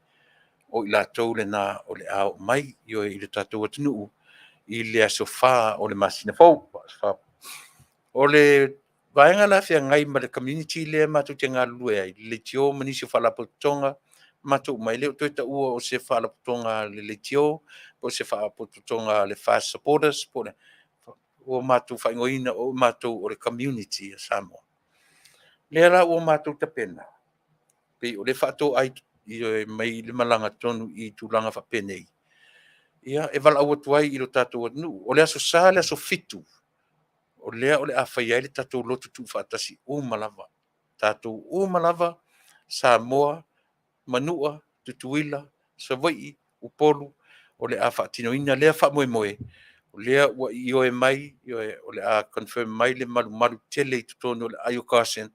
o i latou lena o le a oo mai, ioe, i le tatou atunuu i le aso 4 o le masina fou. O le vaega la e feagai ma le community lea matou te galulue ai, le Leitio ma nisi o Faalapotopotoga matou uma, e le o toe taua o se Faalapotopotoga a le Leitio po o se Faalapotopotoga a le FAST Supporters, ua matou faaigoaina o matou o le community a Samoa. O lea la ua matou tapena, pei o lea e faatoai mai le malaga tonu i tulaga faapenei, ia e valaau atu ai i lo tatou atunuu. O le Aso Sa le aso 7, o lea o le a fai ai le tatou lotu tuufaatasi uma lava, tatou uma lava, Samoa, Manua, Tutuila, Savaii, Upolu, o le a faatinoina lea faamoemoe, o lea ua ioe mai, ioe, o le a confirm mai le malumalu tele i totonu o le IUCAA,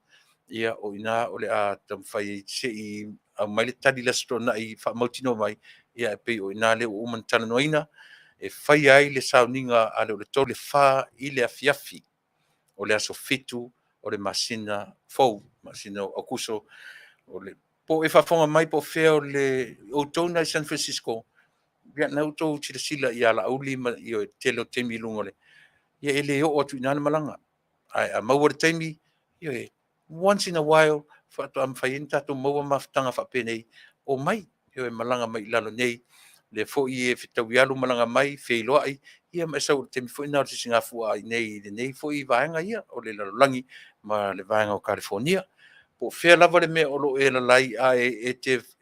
ia o i ina o le a taumafai ai se i aumai le tali i le Aso Toonai e faamautinoa mai, ae pei o i ina lea ua uma ona talanoaina, e faia ai le sauniga a le 3 i le 4 i le afiafi o le aso 7 o le masina fou, masina o Aokuso. Po o e faafofoga mai po o fea o outou na i San Francisco, ia o lena ua outou silasila ia Laauli ma le tele o taimi i luga o le... Ia e le oo atu i ina le malaga, ae a maua le taimi, ioe, once in a while faatoa mafai ai ona tatou maua mafutaga faapenei, omai, ioe, malaga mai i lalo nei, o lea foi e fetaui alu malaga mai, feiloai, ia ma e sau o le taimi foi lena o le sisigafua i inei i lenei foi vaega ia o le lalolagi ma le vaega o Kalifonia. Po o fea lava le mea o lo o e alaala ai ae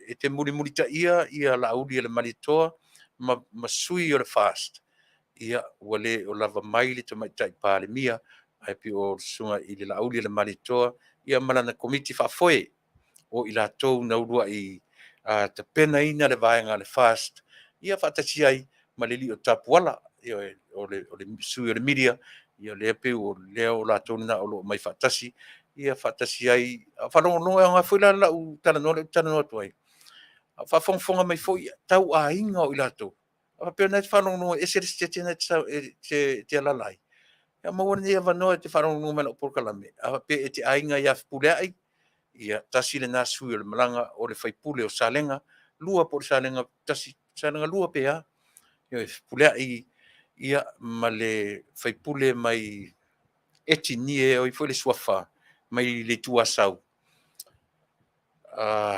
e te mulimulitaia Laaulialemalietoa ma sui o le FAST, ia ua le o lava mai le Tamaitai Palemia, ae pei o le Susuga i le Laaulialemalietoa ma lana Komiti Faafoe, o i latou na uluai tapenaina le vaega a le FAST, ia faatasi ai ma le alii o Tapuala, ioe, o le sui o le media, ia lea e pei o latou na o lo o omai faatasi, ia faatasi ai. A o faalogologo, e aoga foi la lau talanoa lea ou te talanoa atu ai, a o faafogafoga mai foi tau aiga o i latou, a faapea o lena e te faalogologo e ese le Setete lena e te alaala ai, ia maua lenei avanoa e te faalogologo mai i lau polokalame, a faapea e te aiga ia Fepuleai, ia tasi lena sui o le malaga o le sui usufono o Salega 2 po o Salega 1, Salega 2 pe a. Ioe, Fepuleai ma le sui usufono mai Eti Nie, o ai foi le suafa, mai le Itu Asau.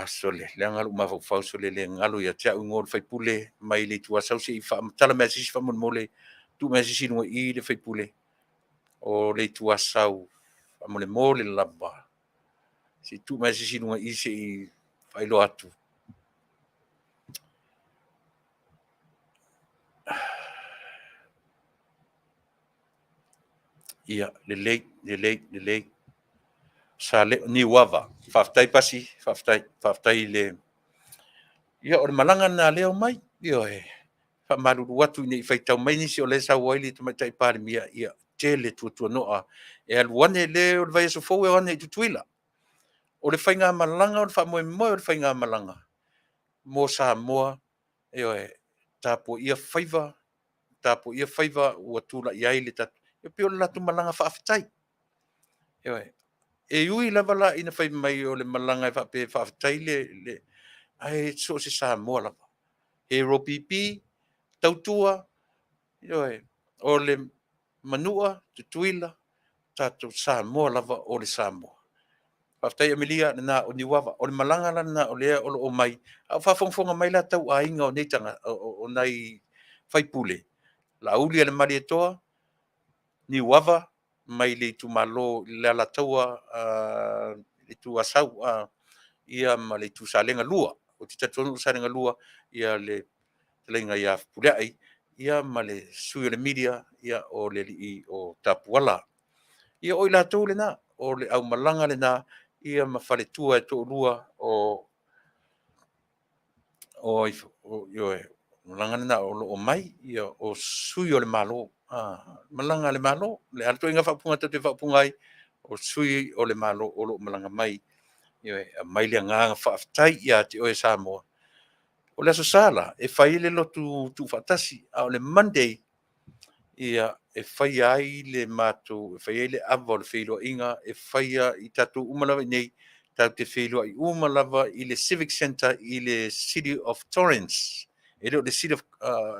Sole, leaga lou mafaufau sole e galo ia te au igoa o le sui usufono mai le Itu Asau. Se i faamatala mai lava se isi faamolemole, tuu mai lava se isi i luga i i le sui usufono o le Itu Asau faamolemole lava. Se i tuu mai lava se isi i luga i i se i faailoa atu. Ia, lelei, lelei, lelei. Niuava, faafetai Pasi, faafetai, faafetai i le... Ia o le malaga lena o lea e omai, ioe. E faamalulu atu ne i faitau mai nisi o la e sau ai le Tamaitai Palemia, ia tele tuatuanoa e alu ane le o le vaiaso fou e o ane i Tutuila. O le faigamalaga o le faamoemoe o le faigamalaga mo Samoa, ioe, tapuaia faiva, tapuaia faiva ua tulai ai le tatou... E pei o le latou malaga faafetai. Ioe. E ui lava la ina fai mai o le malaga e faapea e faafetai le... ae so o se Samoa lava, e ropp tautua, ioe, o le Manua, Tutuila, o tatou Samoa lava o le Samoa. Faafetai Amelia, lena o Niuava. O le malaga la lena o lea o lo o omai, a o faafogafoga mai la tau aiga o nei o nai sui usufono, Laaulialemalietoa, Niuava mai le itumalo i le Alataua, le Itu Asau ia ma le Itu Salega 2. Ou te talitonu o Salega 2 le fetalaiga ia Fepuleai ia ma le sui o le media, o le alii o Tapuala. Ia o i latou lena, o le aumalaga lena ia ma faletua e toalua o O ai ioe, malaga lena o lo o mai ia o sui o le Malo, malaga a le Malo, le a le ituaiga faaupuga tatou te faaupuga ai, o sui o le Malo o lo o malaga mai, ioe, e aumai le agaga faafetai ia te oe Samoa. O le Aso Sa la e fai ai le lotu tuufaatasi, a o le Monday ia e faia ai le matou, e fai ai le ava o le feiloaiga, e faia i tatou uma lava i inei, tatou te feiloai uma lava i le Civic Centre i le City of Torrance. E le o le City of,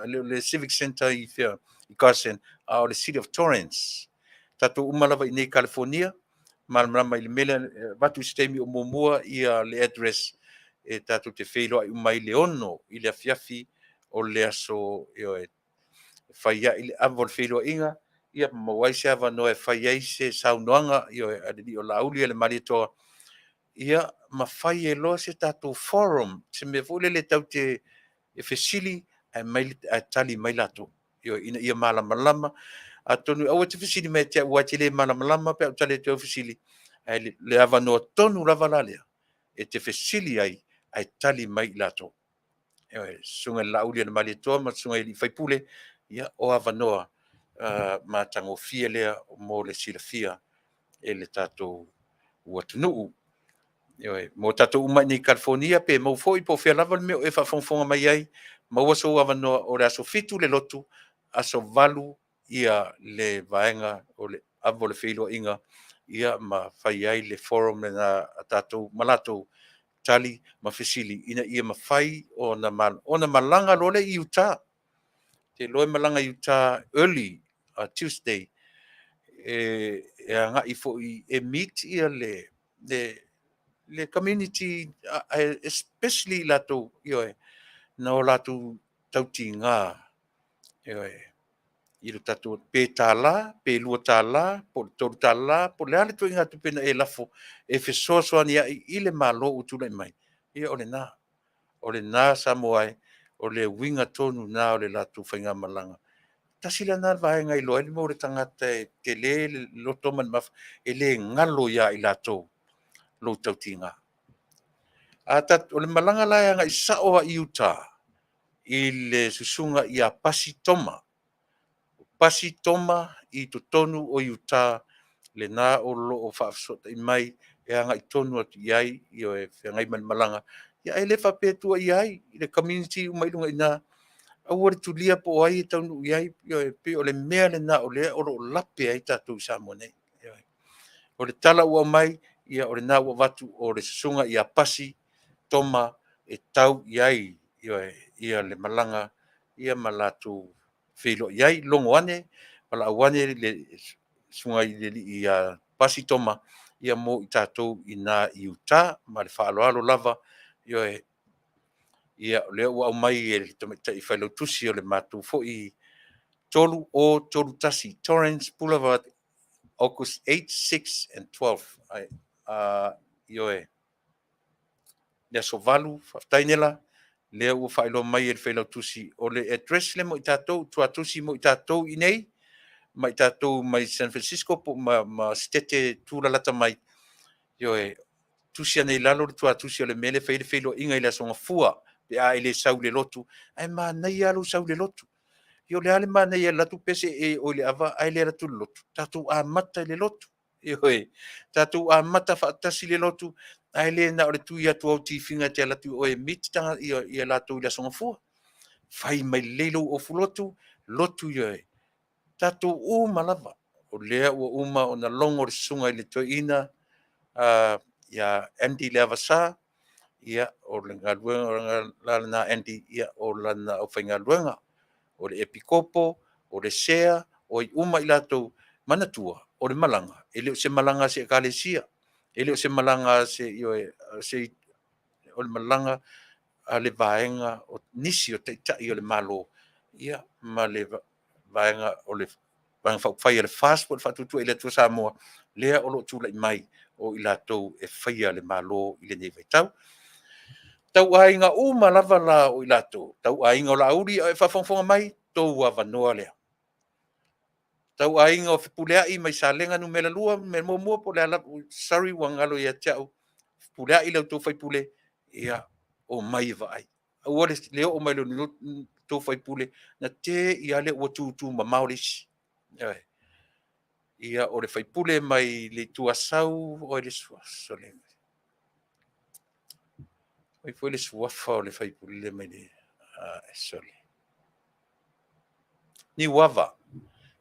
le o le Civic Centre i fea, i Carson, a o le City of Torrance. Tatou uma lava i inei i California, malamalama i le mea lea, avatu i se taimi o muamua ia le address e tatou te feiloai uma ai i le 6 i le afiafi o le aso, ioe, fai ai le ava o le feiloaiga, ia maua ai se avanoa e fai ai se saunoaga, ioe, a le alii o Laauli ma le Malietoa, ia ma fai ai loa se tatou forum, se mea foi lele tatou te fesili ae tali mai latou, ioe, ina ia malamalama. Atonu aua e te fesili mai ia te au aua e te le malamalama pe a ou tali atu i au fesili, ae le avanoa tonu lava la lea e te fesili ai ae tali mai i latou. Ioe, susuga i le Laauli a le Malietoa ma susuga i sui usufono, ia o avanoa matagofie lea mo le silafia e le tatou atunuu. Ioe, mo tatou uma i inei i Kalifonia pe maua foi po o fea lava le mea o e faafogafoga mai ai, maua sou avanoa o le aso 7 le lotu, aso 8 ia le vaega o le ava o le feiloaiga, ia ma fai ai le forum lena a tatou ma latou, tali ma fesili ina ia mafai ona malaga loa lea i Utah. Ou te iloa e malaga i Utah early Tuesday e agai foi e meet ia le community, especially i latou, ioe, na o latou tautiga, ioe, i le tatou, pe $1 pe $2 po o le $3 po o le a le ituaiga tupe na e lafo e fesoasoani ai i le Malo ua tulai mai, ia o lena. O lena Samoa e, o le uiga tonu lena o le latou faigamalaga. Tasi lena vaega e iloa ai le mea o le tagata e tele le loto ma le mafa, e le galo ia i latou lou tautiga. O le malaga la e agai sao lava i Utah i le susuga ia Pasi Toma. O Pasi Toma i totonu o Utah lena o lo o faafesootai mai e agai tonu atu i ai, ioe, feagai ma le malaga. Ia ae le faapea e tua i ai le community uma i luga i ina, aua le tulia po o ai e taunuu i ai. Ioe, pei o le mea lena o lea o lo o lape ai tatou i Samoa nei. Ioe. O le tala ua aumai, ia o lena ua avatu o le susuga ia Pasi Toma e tau i ai, ioe, ia le malaga ia ma latou feiloai ai. Logo ane, valaau ane le susuga i le alii ia Pasi Toma ia mo i tatou i ina i Utah. Ma le faaaloalo lava, ioe, ia o lea ua aumai e le tamaitai failautusi o le matou foi 3031 Torrance Boulevard, August 8, 6 and 12. Ioe, le aso 8, faafetai Nela, lea ua faailoa mai e le failautusi o le address lea mo i tatou, tuatusi mo i tatou i inei, ma i tatou mai San Francisco po ma Setete tulalata mai, ioe, tusi ane i lalo le tuatusi o le mea lea e fai ai le feiloaiga i le Aso Gafua pe a e le sau i le lotu, ae manaia lava lou sau i le lotu. Ia o le a le manaia e alu atu pese i le ava ae le alu atu i le lotu? Tatou amata i le lotu. Ioe, tatou amata faatasi i le lotu, ae le na o le tui atu o au tifiga e te alu atu i o e meet ia latou i le Aso Gafua. Fai mai lelei lou ofulotu, lotu ioe, tatou uma lava. O lea ua uma ona logo le susuga i le toeaina ia Andy Leavasa, ia o le galuega la lena a Andy, ia o lana aufaigaluega, o le Epikopo, o le sea, o ai uma i latou. Manatua, o le malaga, e le o se malaga a se Ekalesia, e le o se malaga a se, ioe, o le malaga a le vaega o nisi o Taitai o le Malo, ia ma le vaega o le Vaega Faaupufai a le FAST po o le Faatuatua i le Atua Samoa, lea o lo o tulai mai o i latou e faia le Malo i lenei vaitau. Tauaiga uma lava la o i latou, tauaiga o Laauli a o e faafogafoga mai, outou avanoa lea. Tauaiga o Fepuleai mai Salega Nu.2, Nu.1 po o le a lava, sorry ua galo ia te au, Fepuleai la outou sui usufono, ia omai e vaai. Aua le oo mai o le tou faipule na te i lea ua tutu mamao le isi. Ioe. Ia o le faipule mai le Itu Asau, o ai le suafa o ai foi le suafa o le faipule lea mai le sole. Niuava,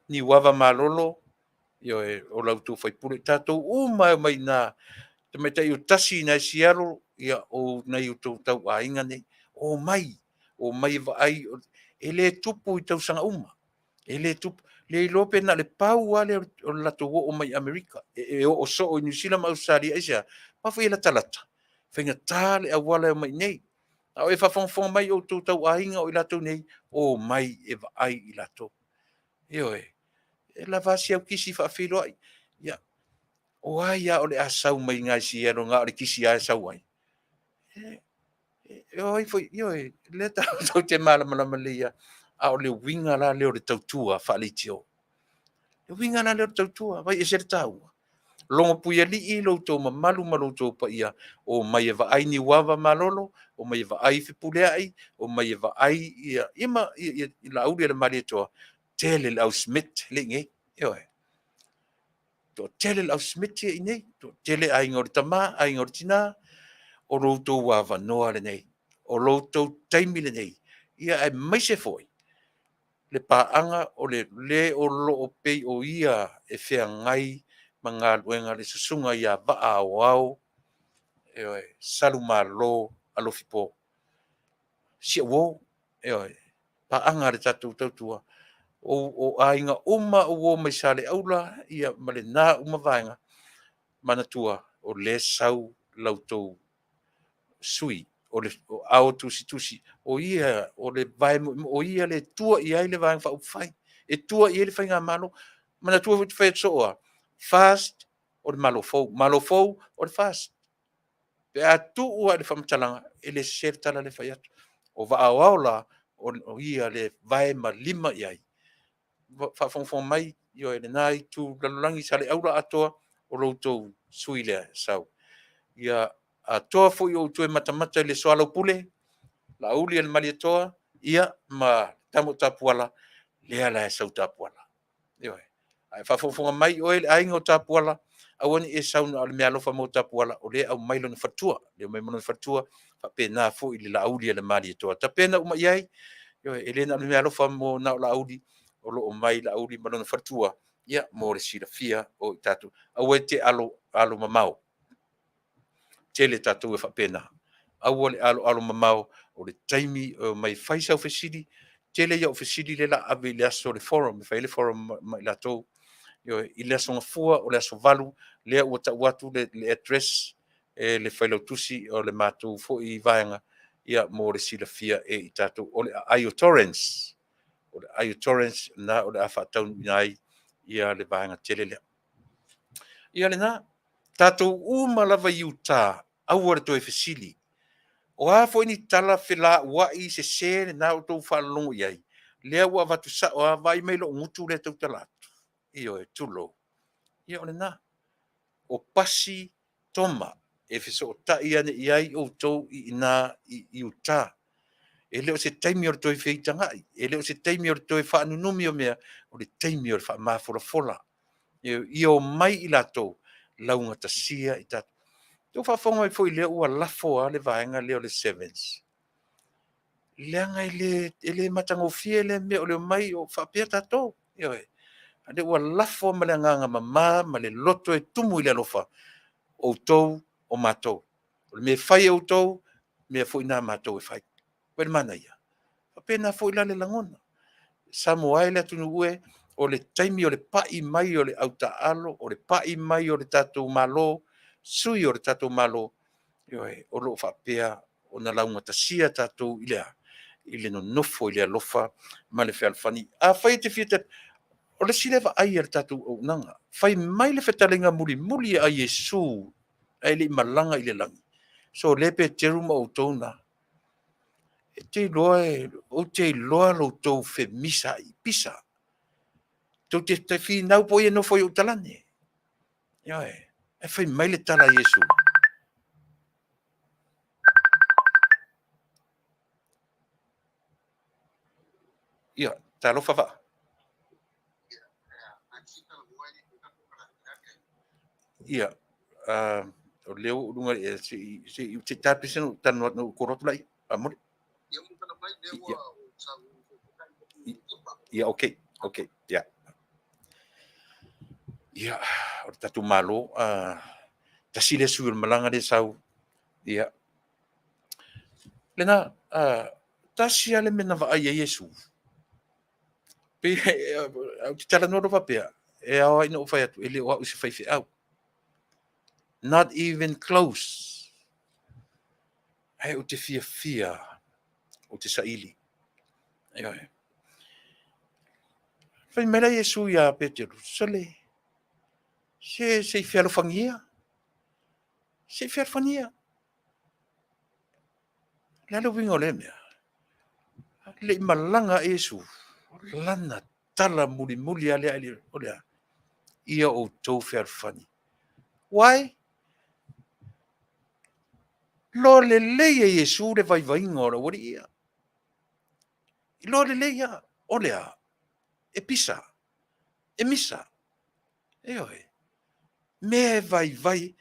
Niuava Malolo, ioe, o la outou faipule. Tatou uma e omai i ina, tamaitai o tasi i Sialo, ia o nai o outou tauaiga nei. Omai, omai e vaai, e le tupu i tausaga uma. E le tupu. Le iloa pe na o le pau lava lea o le latou oo mai i Amerika. E oo soo i Niu Sila ma Ausetalia. Aisea? Aua foi e latalata, e faigata le auala e omai i inei. A o e faafogafoga mai o outou tauaiga o i latou nei, omai e vaai i latou. Ioe, e lava si au kisi faafeiloai. Ia, o ai lava o le a sau mai i Seattle na o le kisi lava e sau ai? E o ai foi, ioe, lea tatou te malamalama lelei lava, a o le uiga la lea o le tautua faaleitio. Le uiga la lea o le tautua, vaai e ese le taua. Logompuialii lo outou mamalu ma lo outou paia, omai e vaai Niuava Malolo, omai e vaai Fepuleai, omai e vaai ia, ia, ma, ia, ia Laauli ma le Malietoa, tele le au Smith le i inei. Ioe. Toatele le au Smith ia i inei, toatele aiga o le tama, aiga o le tina, o lo outou avanoa lenei, o lo outou taimi lenei, ia aemaise foi le paaga o le le o lo o pei o ia e feagai ma galuega le susuga ia Vaa Aoao, ioe, Salumalo Alofipo. Si au uo, ioe, paaga a le tatou tautua, o aiga uma o uo mai Saleaula ia ma lena uma vaega, manatua o lea e sau la outou sui o le ao tusitusi, o ia o le vae moemoe, o ia le tua i ai le Vaega Faaupufai, e tua i ai le Faigamalo. Manatua foi ou te fai atu soo lava, FAST o le Malo fou, Malo fou o le FAST. Pe a tuu lava i le faamatalaga, e le sese le tala lea e fai atu. O Vaa Aoao la, o ia le vae ma lima i ai. Faafogafoga mai, ioe, lena itu lalolagi, Saleaula atoa, o lo outou sui lea e sau. Ia atoa foi outou e matamata i le soalaupule, Laauli ma le Malietoa, ia ma Tama a o Tapuala, lea la e sau Tapuala. Ioe. A o faafogafoga mai oe le aiga o Tapuala, aua ne i e sau na o le meaalofa mo Tapuala, o lea e aumai lona faletua, lea e aumai ma lona faletua, faapena foi i le Laauli a le Malietoa. Tapena uma i ai, ioe, e le na o le meaalofa mo na o Laauli, o lo o omai Laauli ma lona faletua, ia mo le silafia o i tatou. Aua e te alomamao, tele tatou e faapena. Aua le aloalomamao, o le taimi e omai e fai sau fesili, tele ia o fesili lea o le a ave i le aso o le forum, e fai ai le forum ma i latou. Ioe, i le aso Gafua o le aso 8, lea ua tau atu le address e le failautusi o le matou foi vaega, ia mo le silafia e i tatou. O le aai o Torrens, o le aai o Torrens na o le a faataunuuina ai ia le vaega tele lea. Ia lena, tatou uma lava i Utah, aua le toe fesili. O a foi ni tala felauai sese lena ua outou faalologo i ai, lea ua avatu sao lava, vaai mai i lou gutu lea e tautala atu. Ioe, tulou. Ia o lena. O pasi toma e fesootai ane i ai outou i ina i Utah. E le o se taimi o le toe feitagai, e le o se taimi o le toe faanunumi o mea, o le taimi o le faamafolafola. Ia omai i latou laugatasia i tatou. Ua outou faafofoga mai foi o lea ua lafo lava le vaega lea o le Sevens, leaga e le matagofie lea mea o le omai o faapea tatou. Ioe. A o lea ua lafo ma le agaga mama ma le loto e tumu i le alofa, o outou o matou. O le mea e fai e outou, o le mea foi lena a matou e fai. Vaai i le manaia? E faapena foi la le lagona. Samoa e le atunuu e, o le taimi o le pai mai o le autaaalo, o le pai mai o le tatou Malo, sui o le tatou Malo, ioe, o lo o faapea ona laugatasia tatou i le a? I le nonofo i le alofa ma le fealofani. Afai e te fia... O le isi lea vaai a le tatou auaunaga, fai mai le fetalaiga mulimuli a Iesu ae le i malaga i le lagi, sole Peteru ma outou na, e te iloa, ou te iloa lo outou femisaai pisa. Tou te finau po o ai e nofo i ou talane. Ioe, ae fai mai le tala a Iesu. Ia, talofa vaa. Ia, o lea ua ou luga i se se se tapisa no tanu no koro atu lai amore. Ia, ia, okay, okay, ia. Ia, o le tatou Malo, tasi lea sui o le malaga lea sau. Ia, lena, tasi lava le mea na vaai ai Iesu. Pe, ou te talanoa loa faapea, e ao ai ona ou fai atu, e le o au se faifeau. Not even close. Ae ou te fiafia, ou te saili. Ioe. Fai mai la Iesu ia Peteru, sole, se se i fealofagia, se i fealofagia. Le a le uiga o lea mea? Le i malaga Iesu, lana tala mulimuli a lea o le a? Ia outou fealofani. Why? Loa lelei e Iesu le vaivaiga o le aualii ia. Iloa lelei lava, o le a? E pisa, e misa. Ioe. Mea e vaivai,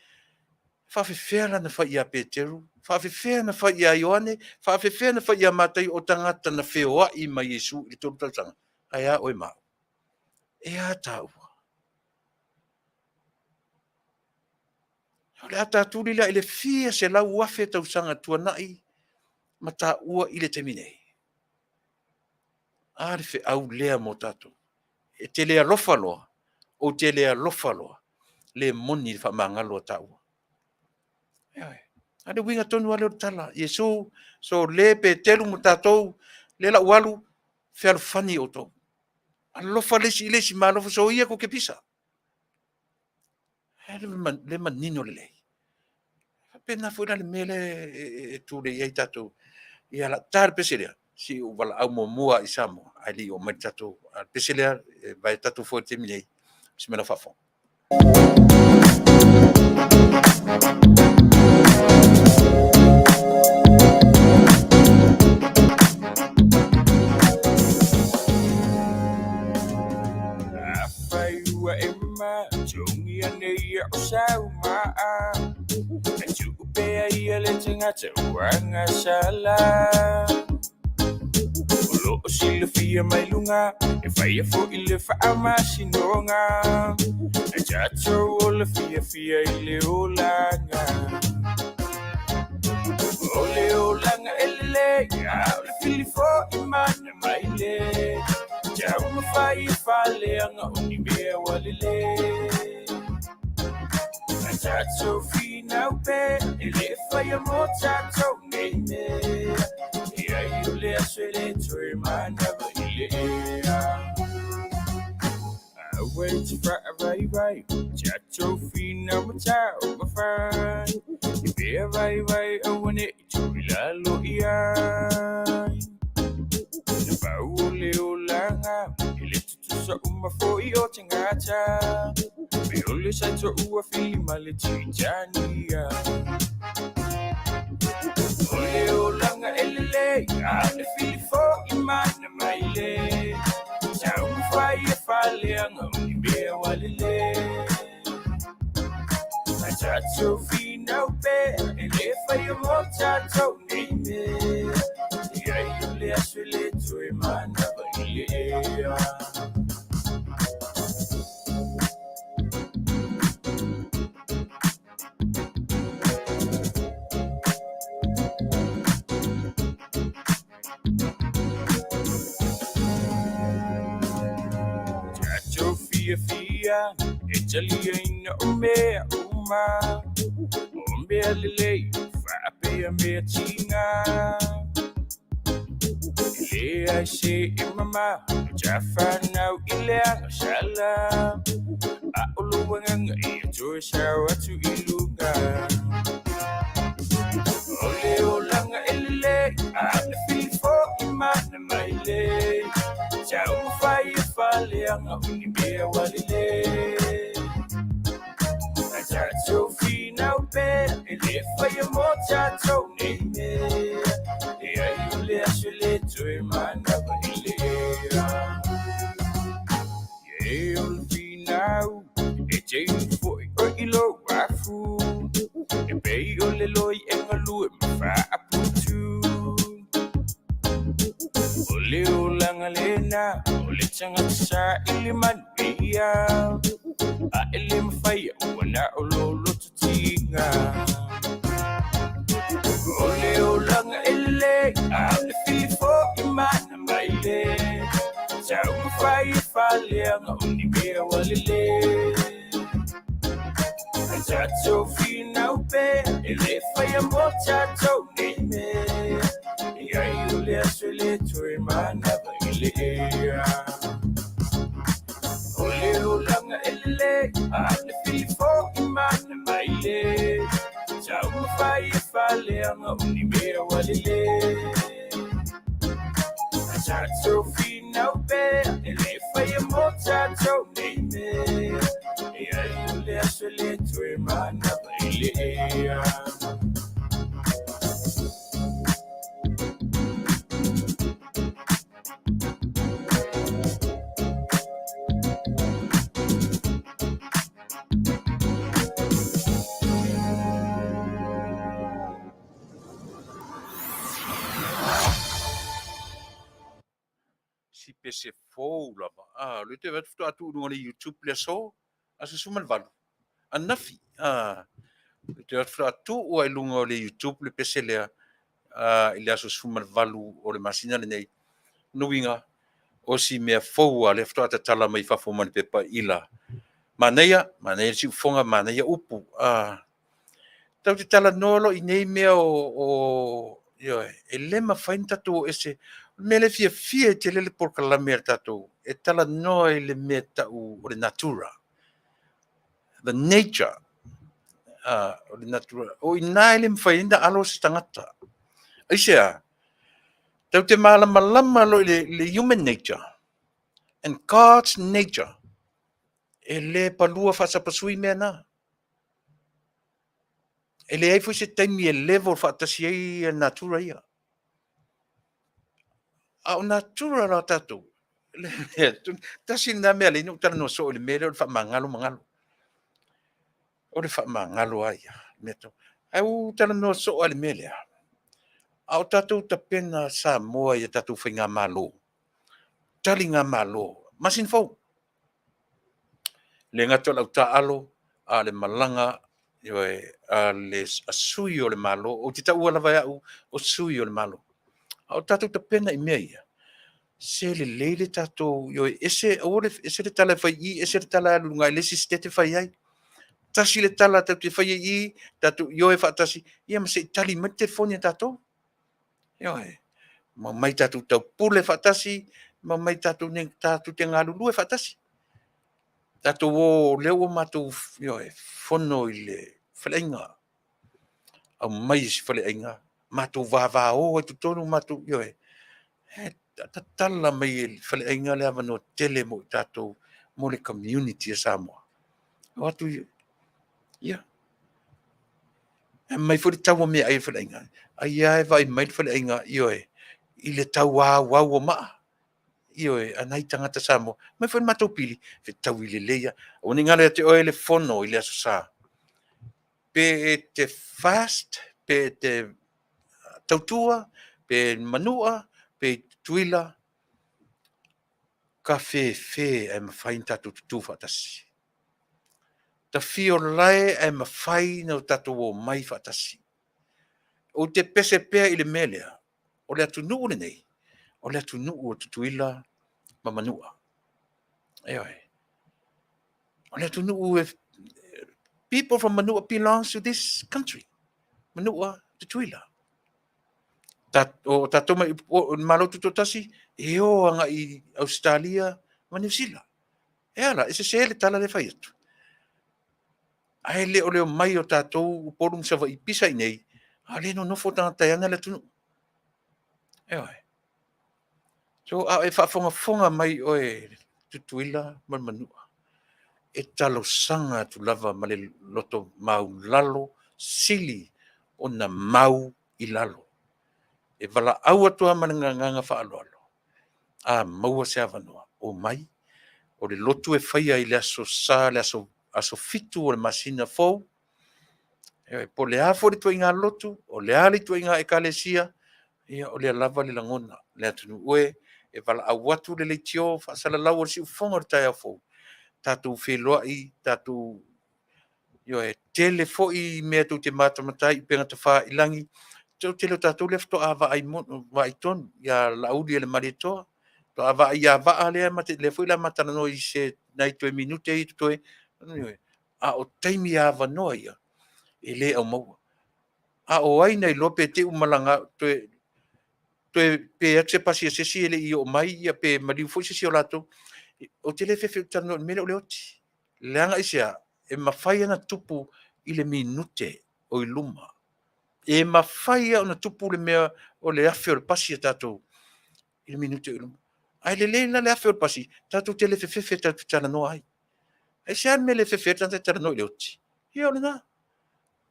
faafefea la ona fai ia Peteru, faafefea ona fai ia Ioane, faafefea ona fai ia Mataio, o tagata na feoai ma Iesu i le 3 tausaga. Ae a oe ma au? E a tāua? O le a tatuli lea i le fia 100,000 tausaga tuanai ma taua i le taimi nei. A le feau lea mo tatou. E te le alofa loa, ou te le alofa loa, le moni le faamagalo a taua. Ioe. A le uiga tonu lava lea o le tala. Iesu, so le Peteru ma tatou, le lau alu, fealofani outou. Alofa le isi i le isi, ma alofa soia tou te pisa. Le manino lelei. Faapena foi la le mea lea e tulei ai tatou. Ia la ta le pese lea, se i ou valaau muamua i Samoa, ae le i oo mai le tatou pese lea, e vae tatou foi i le taimi nei, se mea la faafofoga. Afai ua e mama, togia nei e o sau maa. E tuu pea ia le tagata ua gasala. O loo silafia mai luga, e faia fo'i le faamasinoga. E tatou o le fiafia i le olaga. O le olaga e lelei, a o le filifo'i mana mai le. Taumafai e faaleaga o ni mea ua lelei. A tatou finau pea, e le faia mo tatou nei mea. E ai o le aso e le toe manava i le ea. Aua e te faavaivai, tatou finau ma taumafai. I mea vaivai aua ne i tuu i lalo i ai. Na pau o le olaga, e le tutusa uma fo'i o tagata. Me o le sa toua fili ma le Titania. O le olaga e lelei, a o le filifo'i mana mai le. Taumafai e faaleaga o ni mea ua lelei. A tatou finau pea, e le faia mo tatou nei mea. E ai o le aso e le toe manava i le ea. Tatou fiafia, e taliaina o mea uma. O mea lelei, faapea mea tiga. E leai se e mama, o tafanau i le agasala. A o lou agaga ia toe sao atu i luga. O le olaga e lelei, a o le filifo'i mana mai le. Taumafai e faaleaga o ni mea ua lelei. A tatou finau pea, e le faia mo tatou nei mea. E ai o le aso e le toe manava i le ea. mea o le finau E te inu foi oe i lou afu E pei o le loi e galue ma faaputu O le olaga lena o le tagata saili manuia A e le mafaia ua na o lou loto tiga O le olaga e lelei a o le filifo'i mana maile Taumafai e faaleaga o ni mea ua lelei Ae tatou finau pea e le faia mo tatou nei mea E ai o le aso e le toe manava i le ea O le olaga e lelei a o le filifo'i mana maile Taumafai e faaleaga o ni mea ua lelei Ae tatou finau pea e le faia mo tatou nei mea E ai o le aso e le toe manava i le ea. Si pese fou lava. Ah, le te atu faatoa tuu i luga o le YouTube le aso, aso 18. Ananafi. Ah, le te atu faatoa tuu i luga o le YouTube le pese lea ah, i le aso 18 o le masina lenei. Nuiga, o si mea fou a lea faatoa tatala mai fafo ma le pepa ila. Manaia, manaia le siufofoga, manaia upu. Ah, tatou te talanoa loa i nei mea o ioe, e le mafai ona tatou o ese. O le mea lea e fiafia ai tele le polokalame a le tatou, e talanoa i le mea tau o le natura. The nature. O le natura. O i ina e le mafai ai ona alo se tagata. Aisea? Tatou te malamalama loa i le human nature and God's nature. E le palua faasapasui mea na. E leai foi se taimi e level faatasi ai natura ia. A o natura la tatou, tasi lena mea lea na ou talanoa soo i le mea lea o le faamagalo magalo. O le faamagalo lava ia. Mea tau. Ae ua talanoa soo lava i le mea lea. A o tatou tapena Samoa i a tatou faigamalo, taligamalo, masina fou. Le gata o le autaaalo, a o le malaga ioe, a le a sui o le Malo, ou te taua lava e au o sui o le Malo. A o tatou tapena i mea ia, se lelei le tatou, ioe, ese, aua le, ese le tala e fai i i, ese le tala e alu i luga i le isi sitete fai ai. Tasi le tala tatou te faia i i, tatou ioe faatasi, ia ma se i tali mai le telefoni a tatou. Ioe, ma omai tatou taupule faatasi, ma omai tatou nei tatou te galulue faatasi. Tatou o, lea ua matou, ioe, fono i le faleaiga, aumai e si faleaiga, matou vavao ai totonu, matou, ioe, e tatala mai e le faleaiga le avanoa tele mo i tatou, mo le community a Samoa. O atu, ia, E aumai foi le tau o meaai a le faleaiga, ai lava e vaai mai le faleaiga, ioe, i le tau auau o maa, ioe, a nai tagata Samoa. Aumai foi le matou pili, fetaui lelei lava. Aua ne i galo ia te oe le fono i le Aso Sa, pe e te fast, pe e te tautua, pe Manua, pe i Tutuila, kafefe ae mafai ona tatou tutu faatasi. Tafio lae ae mafai ona tatou omai faatasi. Ou te pese pea i le mea lea, o le atunuu lenei, o le atunuu o Tutuila ma Manua. Ioe. O le atunuu e, people from Manua belongs to this country. Manua, Tutuila. Ta, o tatou mai, o, o Malo Tutoatasi, e o agai i Ausetalia ma Niu Sila. E ala, e sese le tala lea e fai atu. Ae le o le omai o tatou Upolu ma Savaii pisa i nei, a o lea e nonofo tagata e ana le atunuu. Ioe. So, a o e faafogafoga mai oe Tutuila ma le Manua, e talosaga atu lava ma le loto maulalo sili ona mau i lalo. E valaau atu lava ma le agaga faaaloalo, a maua se avanoa, omai. O le lotu e faia i le aso Sa, le aso 7 o le masina fou. Po o le a foi le ituaiga lotu, o le a le ituaiga ekalesia, ia o lea lava le lagona, le atunuu e, e valaau atu le leitio faasalalau o le siufofoga o le taeao fou, tatou feiloai, tatou ioe, tele foi mea tou te matamata ai i upega tafailagi, toatele o tatou lea faatoa vaai tonu ia Laauli e le Malietoa, faatoa vaai ia Vaa lea, lea foi o le a ma talanoa i se nai toe minute ia totoe. A o taimi avanoa ia, e le aumaua. A o ai na iloa pe te i ua malaga toe pe atu se pasi a se isi e le i oo mai, ia pe maliu foi se isi o latou. Ou te le fefe ou te talanoa i le mea lea o le oti. Leaga aisea? E mafai ona tupu i le minute o i luma. E mafai lava ona tupu le mea o le afe o le pasi a tatou i le minute o i luma. Ae lelei la le afe o le pasi, tatou te le fefefe tatou te talanoa ai. Aisea le mea e le fefe ai le tagata e talanoa i le oti? Ia o lena.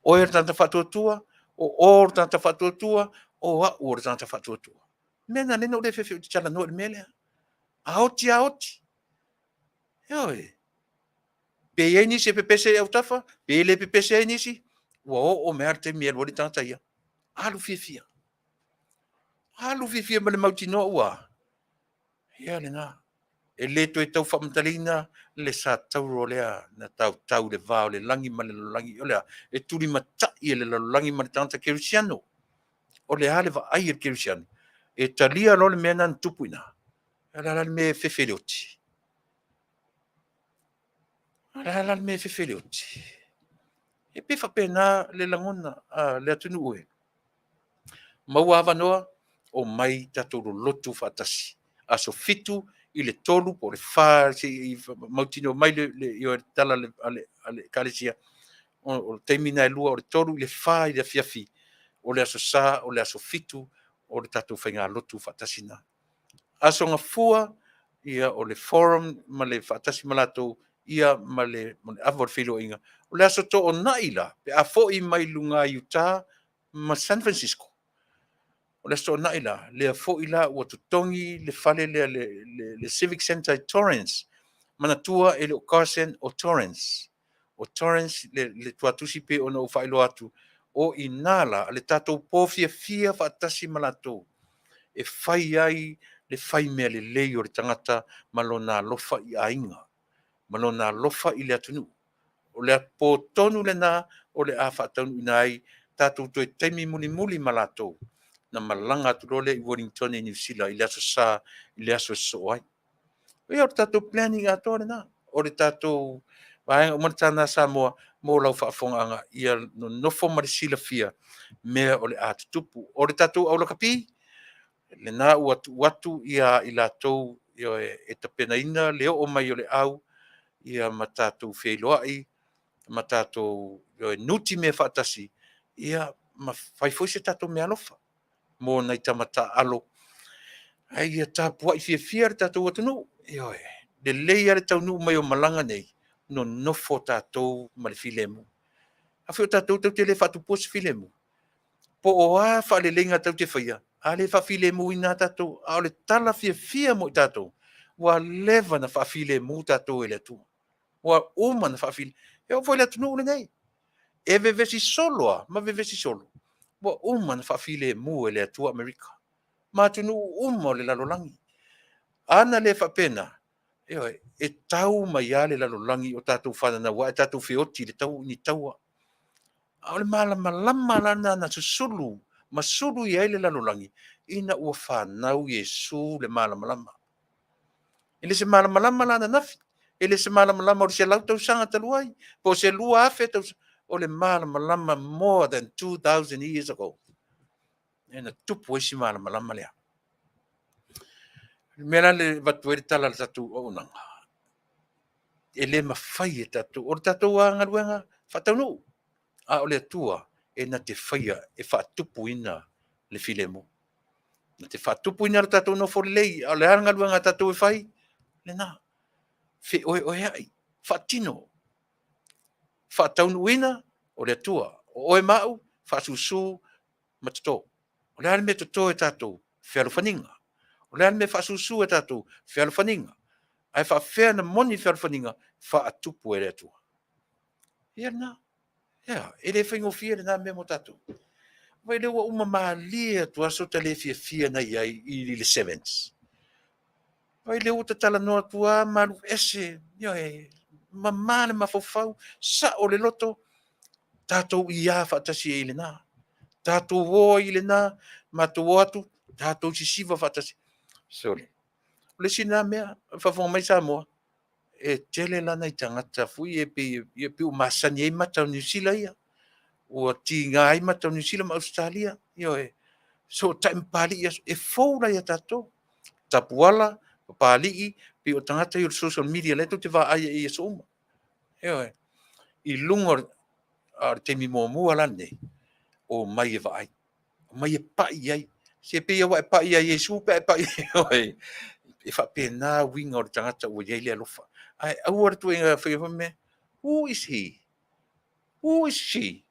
O oe o le tagata faatuatua, o o o le tagata faatuatua, o au o le tagata faatuatua. O le mea lena e ala ai ona ou le fefe ou te talanoa i le mea lea. A oti lava oti. Ioe. Pe i ai nisi e pepese i autafa, pe le pepese ai nisi, ua oo mai lava le taimi e alu ai le tagata ia. Alu fiafia. Alu fiafia ma le mautinoa ua a? Ia lena. E le toe tau faamatalaina le satauro lea na tautau i le va o le lagi ma le lalolagi. O le a? E tulimatai e le lalolagi ma le tagata kerisiano. O le a le vaai a le kerisiano? E talia loa le mea lena na tupu i ina, o le a la le mea e fefe ai i le oti? O le a la le mea e fefe ai i le oti? E pei e faapena le lagona a le atunuu e maua avanoa, omai tatou lolotu faatasi. Aso 7 i le 3 po o le 4 se i mautinoa mai le tala a le Ekalesia, o le taimi lena e 2, o le 3 i le 4 i le afiafi o le aso Sa o le aso 7 o le tatou faigalotu faatasi lena. Aso Gafua, ia o le forum ma le faatasi ma latou ia ma le ava o le feiloaiga. O le aso Toonai la, pe a foi mai luga i Utah ma San Francisco, o le aso Toonai la, lea foi la ua totogi le fale lea, le Civic Centre i Torrance. Manatua e le o Carson, o Torrance. O Torrance le tuatusi pei ona ou faailoa atu, o i ina la le tatou po fiafia faatasi ma latou e fai ai le fai mea lelei o le tagata ma lona alofa i aiga, ma lona alofa i le atunuu. O le po tonu lena o le a faataunuuina ai tatou toe taimi mulimuli ma latou, ona malaga atu loa lea i Wellington i Niu Sila i le aso Sa i le aso e sosoo ai. Ia o le tatou planning atoa lena, o le tatou vaega uma lena Samoa mo lau faafofogaaga ia nonofo ma le silafia mea o le a tutupu. O le tatou aulakapi, lena ua tuu atu ia i latou e tapenaina le oo mai o le au ia ma tatou feiloai ma tatou nutimea faatasi ia ma fai foi se tatou meaalofa mo nai tama taaalo. Ae ia tapuai fiafia le tatou atunuu. Ioe, lelei lava le taunuu mai o malaga nei, nonofo tatou ma le filemu. Afai o tatou tatou te le faatupua se filemu, po o a faaleleiga tatou te faia, a le faafilemuina lava tatou. A o le tala fiafia mo i tatou, ua leva ona faafilemu tatou e le Atua. Ua uma ona faafilemu. E oo foi i le atunuu lenei, e vevesi solo lava ma vevesi solo, ua uma ona faafilemu e le Atua Amerika ma atunuu uma o le lalolagi. A na le faapena, ioe, e tau mai lava le lalolagi o tatou fananau ae tatou feoti i le tau, ni taua. A o le malamalama la lena na susulu ma sulu i ai le lalolagi ina ua fanau Iesu le malamalama. E le se malamalama la ananafi, e le se malamalama o le 100 tausaga talu ai, po o se 2000 tausaga, o le malamalama more than 2000 years ago. E na tupu ai si malamalama lea. O le mea la le avatu ai le tala a le tatou auaunaga, e le mafai e tatou, o le tatou galuega faataunuu, a o le Atua e na te faia e faatupuina le filemu. Na te faatupuina le tatou nofo lelei, a o le a le galuega a tatou e fai? Lena, feoeoeai, faatino, faataunuuina o le Atua. O oe ma au, faasusu ma toto. O le a le mea e toto e tatou? Fealofaniga. O le a le mea e faasusu e tatou? Fealofaniga. Ae faafefea ona moni le fealofaniga? Faatupu e le Atua. Ia lena. Ia, e le faigofie lena mea mo tatou. Vaai lea ua uma malie atu aso ta le fiafia na i ai i le Sevens. Vaai lea ua ta talanoa atu lava ma alu ese, ioe, mama le mafaufau, sao le loto, tatou iā faatasi ai i lena. Tatou o ai i lena, matou o atu, tatou sisiva faatasi. Sole. O le isi lena mea, faafofoga mai Samoa, e tele la nai tagata foi ia pei e pei ua masani ai mata o Niu Sila ia. Ua tiga ai mata o Niu Sila ma Ausetalia, ioe, fesootai ma papalii i aso, e fou la ia tatou. Tapuala, papalii, pei o tagata ia o le social media lea tou te vaai ai i aso uma. Ioe. I luga o le, a o le taimi muamua la lenei, omai e vaai, omai e pai i ai. Se pei lava ua e pai ia Iesu pe a e pai i E faapena uiga o le tagata ua i ai le alofa. Ae aua le ituaiga faia foi mea, who is he? Who is she?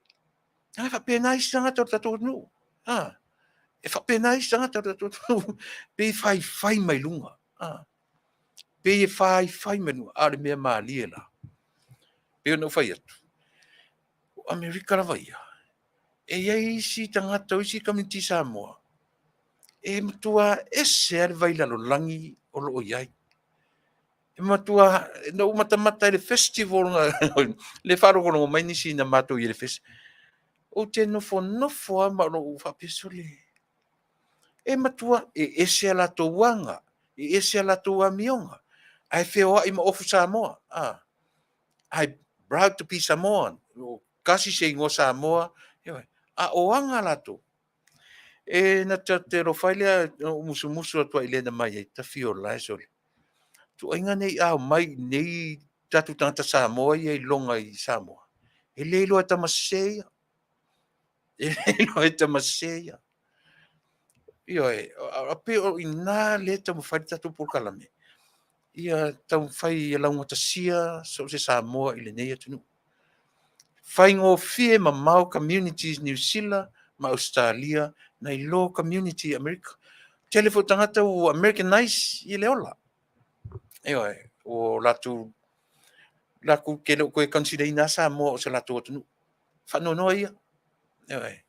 E faapena isi tagata o le tatou atunuu. A, e faapena isi tagata o le tatou atunuu. Pei e faifai mai luga. A, pei e faifai mai luga. A o le mea malie la, pei ona ou fai atu, o Amerika lava ia, e i ai isi tagata o isi community Samoa, e matua ese lava le vai lalolagi o lo o i ai. E matua, na ou matamata i le festival, le faalogologo mai nisi na matou i ai i le festival. Ou te nofonofo lava ma lou faapea, sole, e matua, e ese a latou aga, e ese a latou amioga, ae feoai ma ofu Samoa. Ah, I'm proud to be Samoan. Kasi se igoa Samoa, a o aga latou. E na te alofa ai lea, na ou musumusu atu ai i le na mai ai, Tafiola e sole. Tuaiga nei a omai nei tatou tagata Samoa ia i loga i Samoa, e le iloa e tama sese ia. E le iloa e tama sese ia. Ioe, a pei o i ina lea e taumafai le tatou polokalame, ia taumafai ia laugatasia so o se Samoa i lenei atunuu. Faigofie mamao communities Niu Sila ma Ausetalia nai lo community Amerika. Tele foi o tagata ua Americanize i le ola. Ioe, ua latou lakou te le o toe consider ina Samoa o se latou atunuu. Faanoanoa ia. Ioe.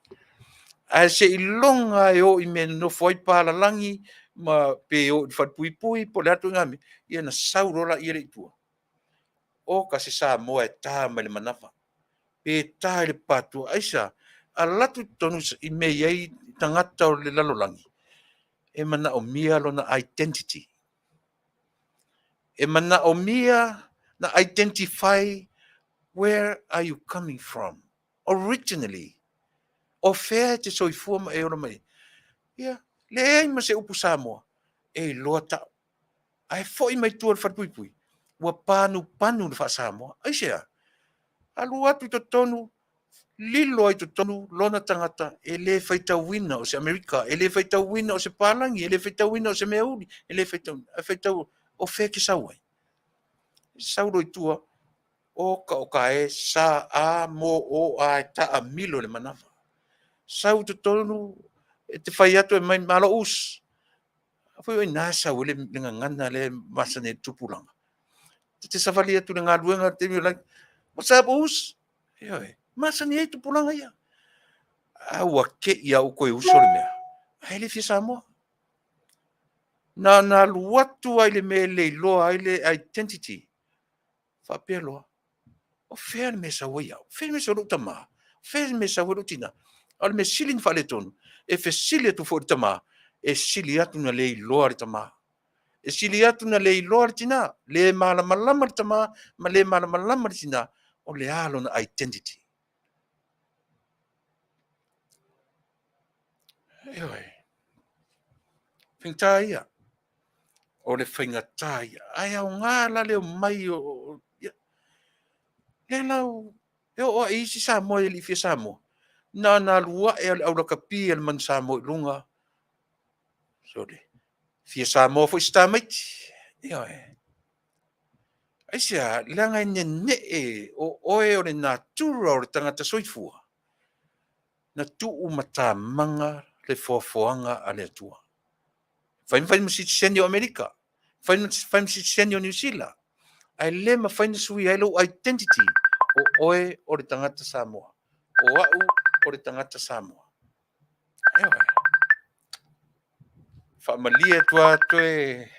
Ae seiloga e oo i mea e nonofo ai palalagi ma pe oo i le falepuipui po o le a le ituaiga mea, ia ona sau loa lea i tua. Oka se Samoa e ta mai le manava, pe ta i le patua. Aisea? Alu atu i totonu i mea e i ai tagata o le lalolagi, e manaomia lona identity. E manaomia na identify where are you coming from originally. O fea e te soifua ma e ola mai ai? Ia, leai ma se upu Samoa e iloa tau. Ae foi mai tua i le falepuipui, ua panupanu le faa-Samoa. Aisea? Alu atu i totonu, lilo ai i totonu lona tagata e le faitauina o se Amerika, e le faitauina o se palagi, e le faitauina o se mea uli, e le faitauina, ae faitau o fea e te sau ai? Sau loa i tua, oka oka e sa a mo o a e taamilo i le manava. Sau i totonu, e te fai atu e mai malo us. Foi o i ina e sau ai le gagana lea e masani ai le tupulaga. E te savali atu i le galuega i le taimi o like, what's up us? Ioe, masani ai tupulaga ia. A ua te i a ua toe uso le mea. Ae le fia Samoa. Na ona alu atu lava i le mea e le iloa ai le identity. Faapea loa, o fea le mea e sau ai au? O fea le mea e sau ai lou tama? O fea le mea e sau ai lou tina? A o le mea sili ona faaletonu, e fesili atu foi i le tama, e sili atu ona le iloa le tama. E sili atu ona le iloa le tina, le malamalama le tama ma le malamalama le tina, o le a lona identity. Ioe. Faigata ia. O le faigata ia. Ae aoga la le omai o ia. Lea la e oo lava i isi Samoa e le i fia Samoa, na ona alu ae lava o le aulakapi a le manu Samoa i luga, sole, fia Samoa foi si tamaiti. Ioe. Aisea? Leaga e nenee o oe o le natura o le tagata soifua na tuu matamaga le foafoaga a le Atua. Fai ma fai ma sitiseni o Amerika. Fai ma sitiseni o Niu Sila. Ae le mafai ona suia ai lou identity o oe o le tagata Samoa. O au o le tagata Samoa. Ioe. Faamalie atu lava toe.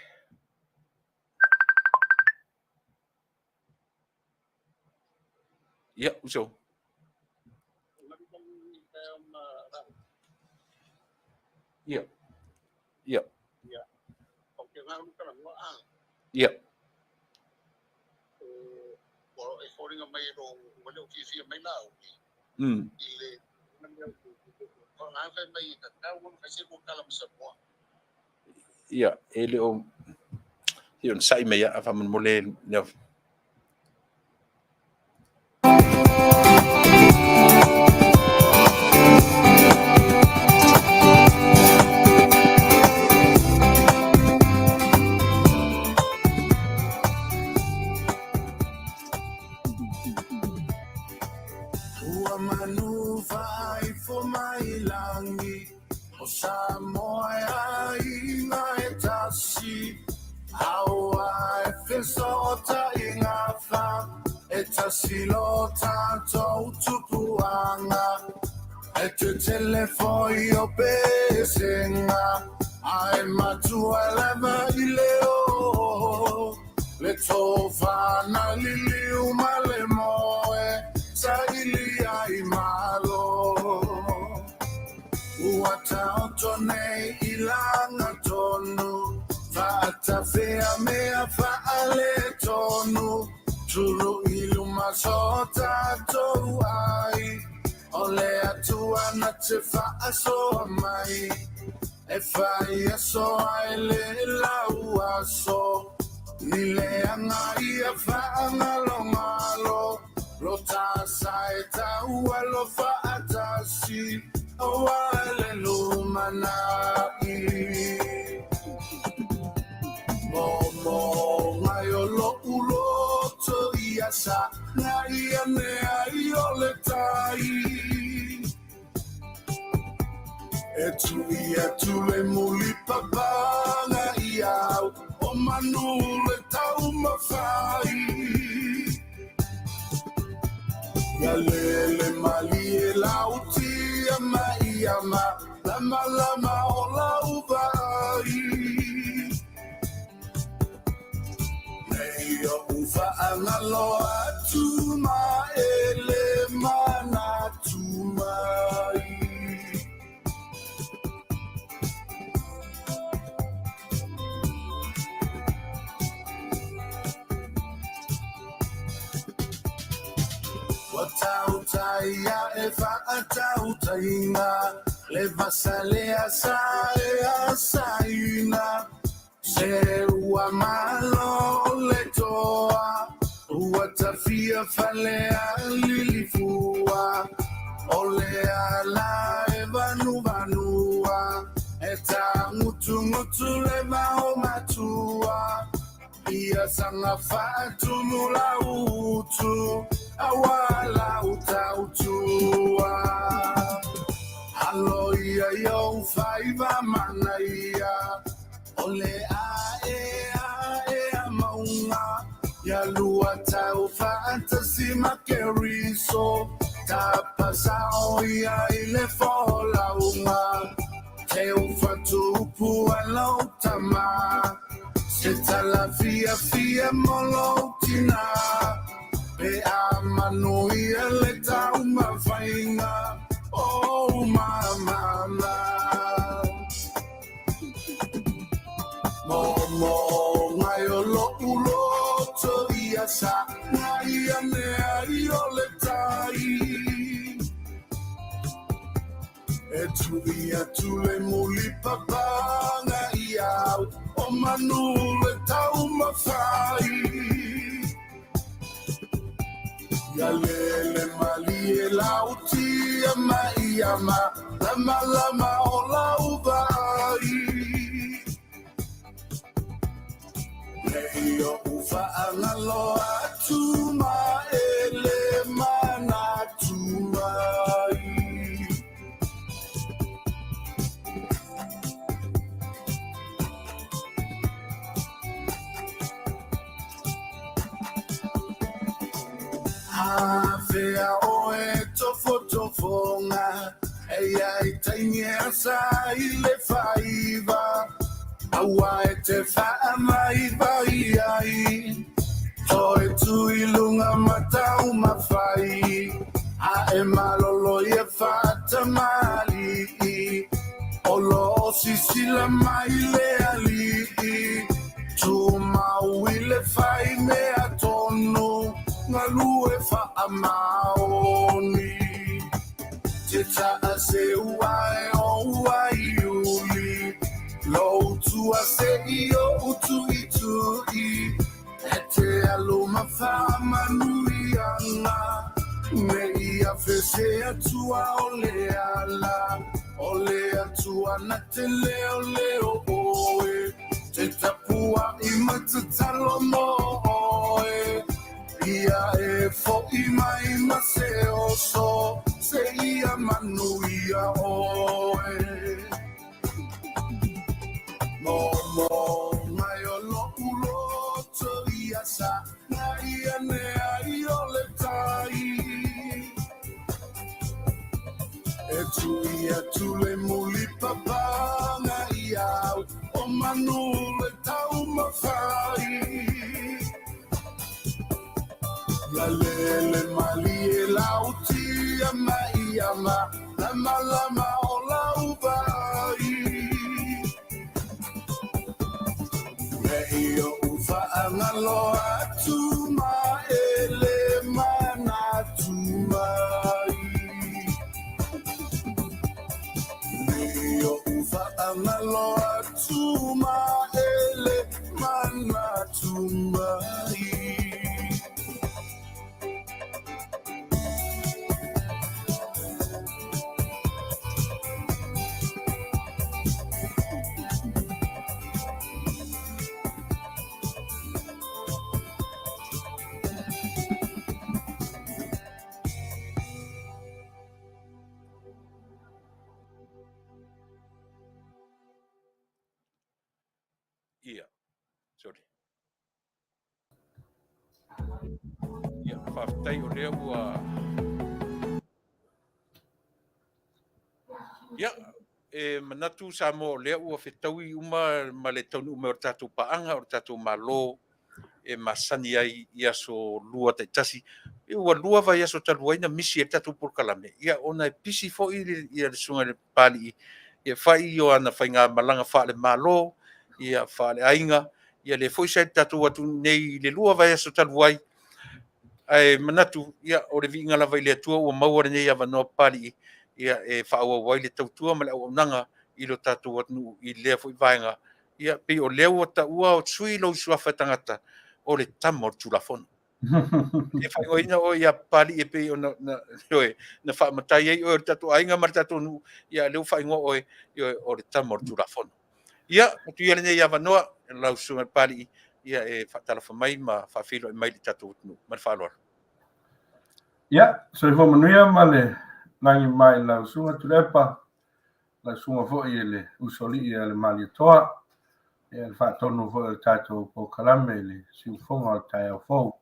Ia, uso. Ia. Ia. Ia. Ia, e le o ia onosai mai aa faamolemole le. Ua manu faaifo mai lagi o Samoa e aiga e tasi aua e fesootaiga fa e tasi lo tatou tupuaga e tetele foi o pesega ae matua lava i le o le tofa na liliu ma le moe saili ai malo. Ua taoto nei i laga tonu faatafea mea faaletonu tulu i luma so tatou ai o le Atua na te faasoa mai e fai aso ai le lau aso ni leaga ia faagalogalo lo tasa e taua lo faatasi aua le lumanai. Mo ngai o lo'u loto ia sa ngai ia mea i o le tai. E tui atu le mulipapaga i au o manu le taumafai. Ia lele malie lautia ma ia ma lama lama o lau vaai. Nei oʻu faagalo atu ma e le manatu mai. Ua tautaia e faatautaiga le vasa le asa e asaina. Se ua malo le toa ua tafia fale a lilifua o le ala e vanuvanua e tagutugutu le vao matua ia saga faatumu lau utu auā lau tautua. Alo ia i ou faiva manaia o le ae ae a mauga ia lua tau faatasi ma Keriso tapasao ia i le folauga teu fatuupu a lou tamā se tala fiafia mo lou tinā pe a manuia le taumafaiga o mamama. Mo mo ngai o lo'u loto ia sa ngai anea i o le tai. E tui atu le mulipapaga i au o manu le taumafai. Ia lele malie lautia ma ia ma lama lama o lau vaai. Nei oʻu faagalo atu ma e le manatu mai. Afea oe tofotofoga e ia i taimi e asa i le faiva aua e te faamaivai ai toe tu i luga mataumafai a e malolo ia faatamali'i o loo sisila mai le ali'i tumau i le faimea tonu galue faamaoni te taaseu ae o uaiuli lou tua se'i o utu'itu'i e te alu ma faamanuiaga me i afese atua o le ala o le Atua na te leoleo oe te tapua'i ma tatalo mo oe ia e fo'i mai ma se oso seia manuia oe mo mo mai o lo'u loto ia sa na ia nea i o le tai e tui atu le mulipapaga ia au o manu le taumafai ia lele malie lautia mai ama lamalama o lau vai me i oʻu faagalo atu ma e le manatu mai me i oʻu faagalo atu ma e le manatu mai. Ia, sorry. Ia, faafetai o lea ua. Ia, e manatu Samoa o lea ua fetaui uma ma le taunuu mai o le tatou paaga o le tatou Malo e masani ai i aso lua taitasi. Ua 2 vaiaso talu ai na misi ai le tatou polokalame, ia ona e pisi foi ia le susuga i le Papalii, ia fai o ana faigamalaga faale-Malo, ia faale-aiga, ia lea foi sa i le tatou atunuu nei i le 2 vaiaso talu ai. Ae manatu, ia, o le viiga lava i le Atua ua maua lenei avanoa Papalii, ia e faaauau ai le tautua ma le auaunaga i lo tatou atunuu i lea foi vaega. Ia, pei o lea ua taua o sui lou suafa tagata o le tama o le Tulafono. E faaigoaina oe ia Papalii e pei ona na faamatai ai oe o le tatou aiga ma le tatou nuu, ia lea ua faaigoa oe o le tama o le Tulafono. Ia, atu ia lenei avanoa, lau susuga i le Papalii, ia e faatalofa mai ma faafeiloai mai le tatou atunuu. Ma le faaaloalo. Ia, soifua manuia ma le lagi mai lau susuga Tuilaepa, lau susuga foi e le usoalii a le Malietoa, ia le faatonu foi o le tatou polokalame i le siufofoga o le taeao fou,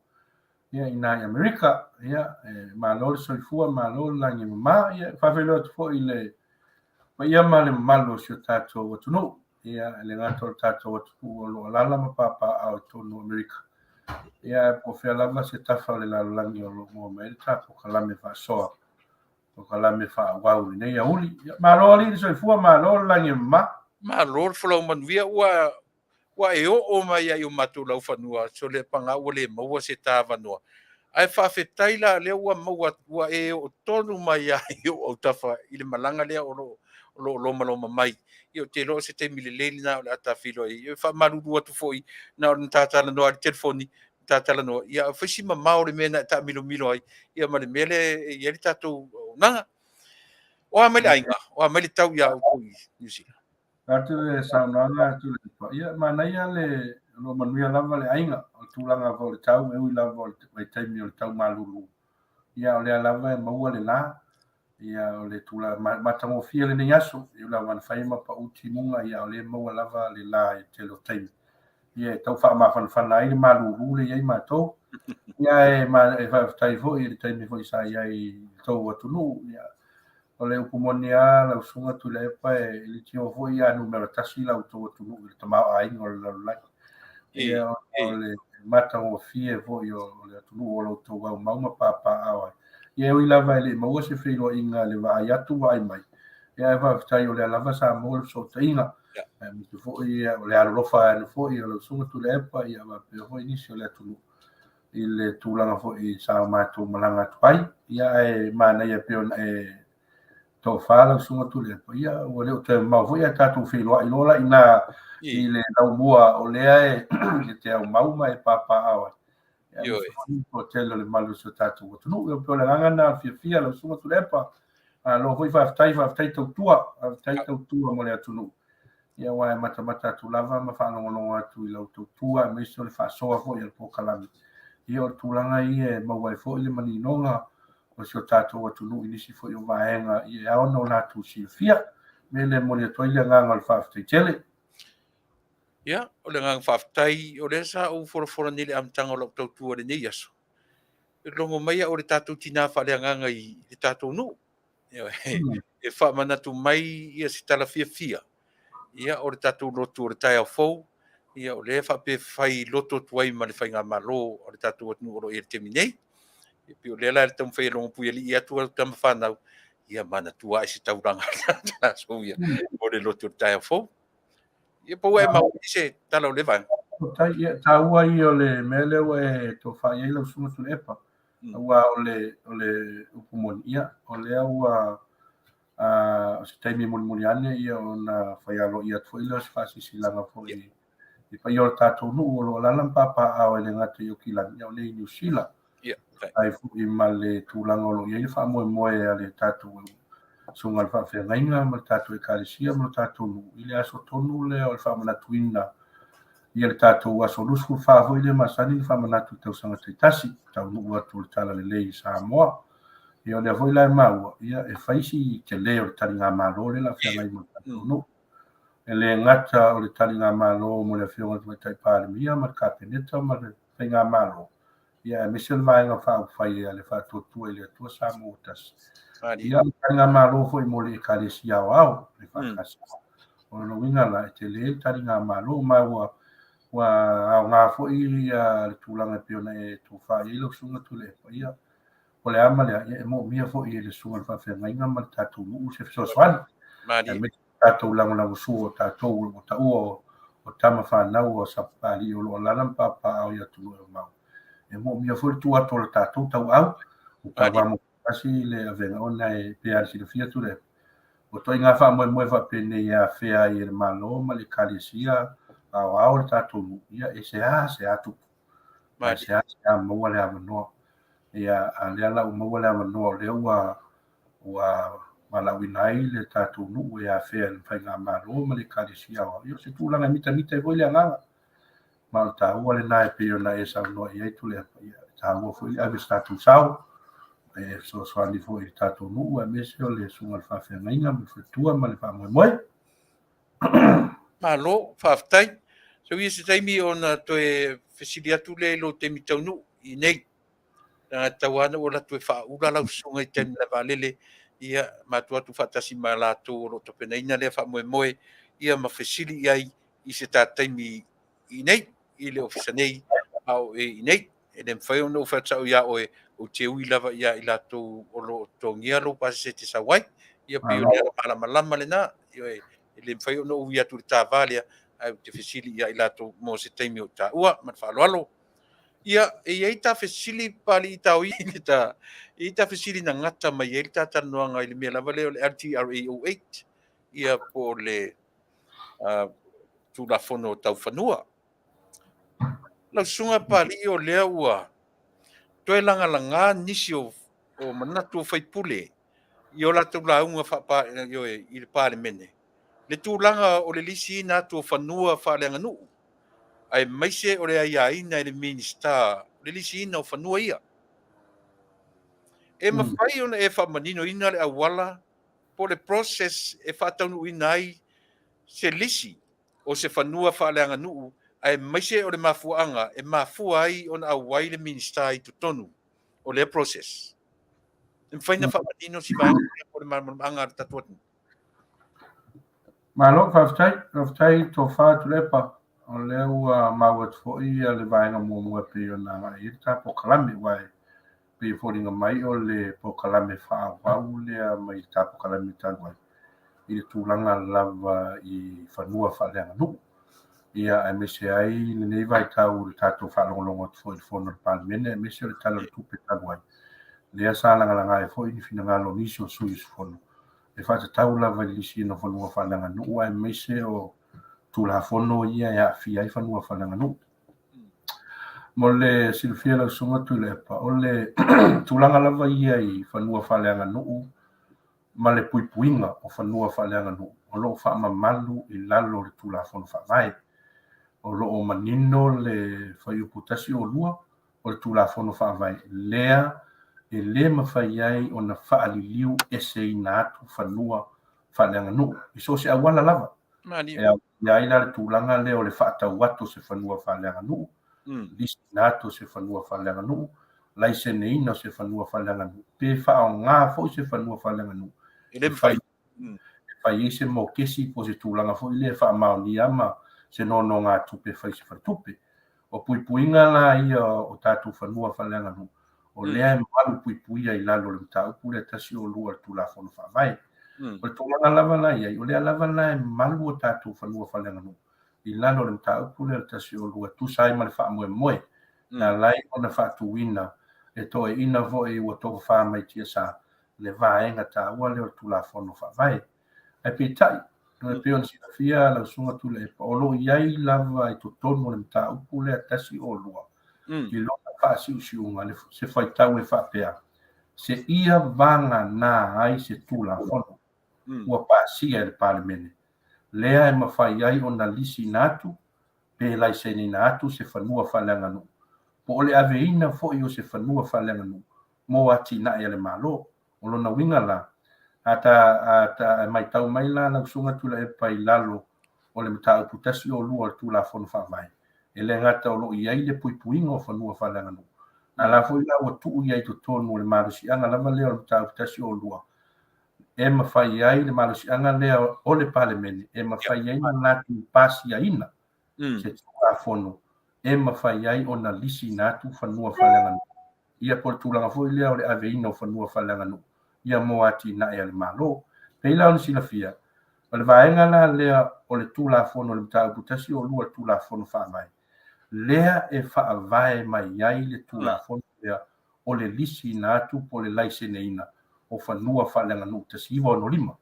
ia i na i Amerika. Ia, e malo le soifua, malo le lagi mama. Ia, e faafeiloai atu foi i le paia ma le mamalu o si o tatou atunuu. Ia, e le gata o le tatou atunuu o lo o alaala ma papaaao i totonu o Amerika. Ia, po o fea lava se tafa o le lalolagi o lo o maua mai ai le tatou polokalame faasoa, polokalame faaauau i lenei aoauli. Ia, malo alii le soifua, malo le lagi e mama. Malo le folau manuia, ua e oo mai ai o matou laufanua, sole paga ua le maua se ta avanoa. Ae faafetai la lea ua maua, ua e oo tonu mai ai i ou autafa i le malaga lea o lo o lomaloma mai. Ia, ou te iloa o se taimi lelei lena o le a ta feiloai ai. E faamalulu atu foi na o le talanoa i le telefoni, ta talanoa, ia fai si mamao le mea na e taamilomilo ai, ia ma le mea lea e i ai le tatou auaunaga. O a mai le aiga, o a mai le tau iā outou i Niu Sila? Atu le saunoaga atu le ia manaia le lo manuia lava le aiga o le tulaga foi o le tau e ui lava o le vaitaimi o le tau malulu. Ia o lea lava e maua le la. Ia o le tulaga matagofie lenei aso. E ui lava na fai ma pau timuga, ia o lea e maua lava le la i le tele o taimi. Ia e tau faamafanafana ai le malulu le i ai matou. Ia e, e faafetai foi i le taimi foi sa i ai i le tou atunuu. Ia, o le upu moni lava lau susuga Tuilaepa e litio foi ia numera tasi la outou atunuu i le tamaoaiga o le lalolagi. Ia, o le matagofie foi o le atunuu o lo outou aumau ma papaaao ai. Ia e ui lava e le i maua se feiloaiga i le vaai atu vaai mai, ia ae faafetai o lea lava sa maua le fesootaiga. Aemaise foi o le alolofa ane foi o lau Susuga Tuilaepa ia faapea foi nisi o le atunuu i le tulaga foi sa o matou malaga atu ai. Ia ae manaia pei ona e tofa lau Susuga Tuilaepa, ia ua le o toe mamao foi ae tatou feiloai loa la i ina i le laumua o lea e te aumau ma e papaaao ai. Ioe. O tele o le malu o si o tatou atunuu. Ia pei o le agaga lena o le fiafia lau Susuga Tuilaepa. Malo foi faafetai, faafetai tautua, faafetai tautua mo le atunuu. Ia aua e matamata atu lava ma faalogologo atu i lau tautua aemaise o le faasoa foi a le polokalame. Ia o le tulaga ia e maua ai foi le maninoga o si o tatou atunuu i nisi foi o vaega ia e ao ona o latou silafia. O le mea lea e momoli atu ai le agaga o le faafetai tele. Ia, o le agaga faafetai, o lea sa ou folafola nei i le amataga o lau tautua i lenei aso. E logo mai au o le tatou tinā faaleagaga i le tatou nuu. E faamanatu mai ia se tala fiafia, ia o le tatou lotu o le taeao fou, ia o lea e faapea e fai lotu atu ai ma le faigamalo a le tatou atunuu o lo o i ai i le taimi nei. E pei o lea la e taumafai e logo puialii atu au tama fanau, ia manatua ae se taulaga a ia o le lotu o le taeao fou. Ia po ua e maua i se tala o lea vaega. Faafetai, ia taua ia o le mea lea ua e tofa i ai lau Susuga Tuilaepa. Aua o le o le upu moni, ia o lea ua o se taimi e mulimuli ane ia ona fai aloaia atu foi lea o se faasilasilaga foi i paia o le tatou nuu o lo o alaala ma papaaao e le gata i Aukilani, a o nei i Niu Sila. Ai foi ma le tulaga o lo o i ai le faamoemoe a le tatou susuga i le faafeagaiga ma le tatou ekalesia ma le tatou nuu i le aso tonu lea o le faamanatuina ia le tatou aso 24 foi lea masani ona faamanatu i tausaga taitasi, taunuu atu o le Talalelei i Samoa. Ia o lea foi la e maua, ia e fai si tele o le taligamalo lea o le a feagai ma le tatou nuu. E le gata o le taligamalo mo le Afioga i le Tamaitai Palemia ma le Kapeneta ma le Faigamalo, ia aemaise o le Vaega Faaupufai a le Faatuatua i le Atua Samoa ua Tasi. Ia, o le taligamalo foi mo le Ekalesia Aoao, le EFKS. O lona uiga la, e tele le taligamalo, ma ua ua aoga foi le tulaga e pei ona e tofa i ai lau Susuga Tuilaepa. Ia, o le a ma le a, ia e moomia foi e le Susuga i le Faafeagaiga ma le tatou nuu se fesoasoani. Aemaise tatou lagolagosua o tatou ua taua o tama fanau o Sapapalii o lo o alaala ma papaaao i atunuu e mamao. E moomia foi le tuu atu o le tatou tauau, ua tauva tasi le avega ona e pei lava ona silafia Tuilaepa, o ituaiga faamoemoe faapenei e afea ai e le Malo ma le Ekalesia aoao le tatou nuu, ia e seasea tupu. Ma e seasea maua le avanoa. Ia, a o lea la ua maua le avanoa o lea ua ua valaauina ai le tatou nuu e afea e le Faigamalo ma le Ekalesia aoao. Ia o se tulaga e mitamita ai foi le agaga. Ma o le taua lena e pei ona e saunoa i ai Tuilaepa, ia e taua foi le ave o se tatou sao e fesoasoani foi i le tatou nuu aemaise o le susuga i le faafeagaiga ma le faletua ma le faamoemoe. Malo, faafetai. Sau ia se taimi ona toe fesili atu lea i lou taimi taunuu i inei. Leaga e tatau lava ona ou alu atu e faaula lau susuga i tai i le malae vaalele, ia matou o atu faatasi ma latou o lo o tapenaina lea faamoemoe, ia ma fesili i ai i se ta taimi i inei, i le ofisa nei, a o e i inei. E le mafai ona ou fai atu sao ia oe, ou te ui lava ia i latou o lo o totogia lou pasese e te sau ai. Ia pei o le ala malamalama lena. Ioe, e le mafai ona ou ui atu i le ta va lea, ae ou te fesili ia i latou mo se taimi o taua. Ma le faaaloalo. Ia, e i ai ta fesili Papalii Taoi i le ta, e i ai ta fesili na gata mai ai le ta talanoaga i le mea lava lea o le LTRA 08, ia po o le Tulafono Tau Fanua. Lau Susuga Papalii, o lea ua toe lagalaga nisi o manatu o faipule i o latou lauga faapa, ioe, i le Palemene, le tulaga o le lisiina atu o fanua faaleaganuu, aemaise o le aiaina e le Minisita le lisiina o fanua ia. E mafai ona e faamaninoina le auala po o le process e faataunuuina ai se lisi o se fanua faaleaganuu Aemaise o le mafuaaga e mafua ai ona auai le Minisita i totonu o lea process. E mafai ona faamanino si vaega lea mo le malamalamaaga a le tatou atunuu. Malo, faafetai, faafetai Tofa Tuilaepa. O lea ua maua atu foi le vaega muamua e pei ona agai i ai le ta polokalame, aua e pei e foliga mai o le polokalame faaauau lea mai le ta polokalame talu ai i le tulaga lava i fanua faaleaganuu. Ia, aemaise ai lenei vaitau i le tatou faalogologo atu foi i le fono a le Palemene, aemaise o le Tala o le Tupe talu ai, lea sa lagalaga ai foi ni finagalo o nisi o sui usufono e faatatau lava i le lisiina o fanua faaleaganuu aemaise o Tulafono ia e aafia ai fanua faaleaganuu. Mo le silafia e lau Susuga Tuilaepa, o le tulaga lava ia i fanua faaleaganuu ma le puipuiga o fanua faaleaganuu o lo o faamamalu i lalo o le Tulafono Faavae. O lo o manino le Fuaiupu 102 o le Tulafono Faavae lea e le mafai ai ona faaliliu eseina atu fanua faaleaganuu i so o se auala lava. E aofia ai la le tulaga lea o le faatau atu o se fanua faaleaganuu, lisiina atu o se fanua faaleaganuu, laiseneina o se fanua faaleaganuu, pe faaaoga foi se fanua faaleaganuu e fai ai se mokesi po o se tulaga foi lea e faamaonia ma se nonogatupe e fai se faletupe. O puipuiga la ia o tatou fanua faaleaganuu, o lea e malu puipuia i lalo o le mataupu lea 102 o le Tulafono Faavae. O le tulaga lava la i ai, o lea lava la e malu o tatou fanua faaleaganuu i lalo o le mataupu lea o le 102 e tusa ai ma le faamoemoe na ala ai ona faatuina e toeaiina foi ua tofafa mai tiasa le vaega taua lea o le Tulafono Faavae. Ae peitai, e pei ona silafia lau Susuga Tuilaepa, o lo o i ai lava i totonu o le mataupu lea 102 i lona faasiusiuga se faitau e faapea, seia vagana ai se Tulafono ua pasia e le Palemene, lea e mafai ai ona lisiina atu pe laiseneina atu se fanua faaleaganuu, po o le aveina foi o se fanua faaleaganuu mo atinae a le Malo. O lona uiga la, a ta, a ta matau mai la lau Susuga Tuilaepa i lalo o le mataupu 102 o le Tulafono Faavae, e le gata o lo o i ai le puipuiga o fanua faaleaganuu, a la foi la ua tuu i ai i totonu o le malosiaga lava lea o le mataupu 102, e mafai ai le malosiaga lea o le Palemene e mafai ai ona latou pasiaina se Tulafono e mafai ai ona lisiina atu fanua faaleaganuu. Ia po o le tulaga foi lea o le aveina o fanua faaleaganuu ia mo atinae a le Malo. Pei la ona silafia, o le vaega la lea o le Tulafono o le Mataupu 102 o le Tulafono Faavae, lea e faavae mai ai le Tulafono lea o le lisiina atu po o le laiseneina o fanua faaleaganuu 1965.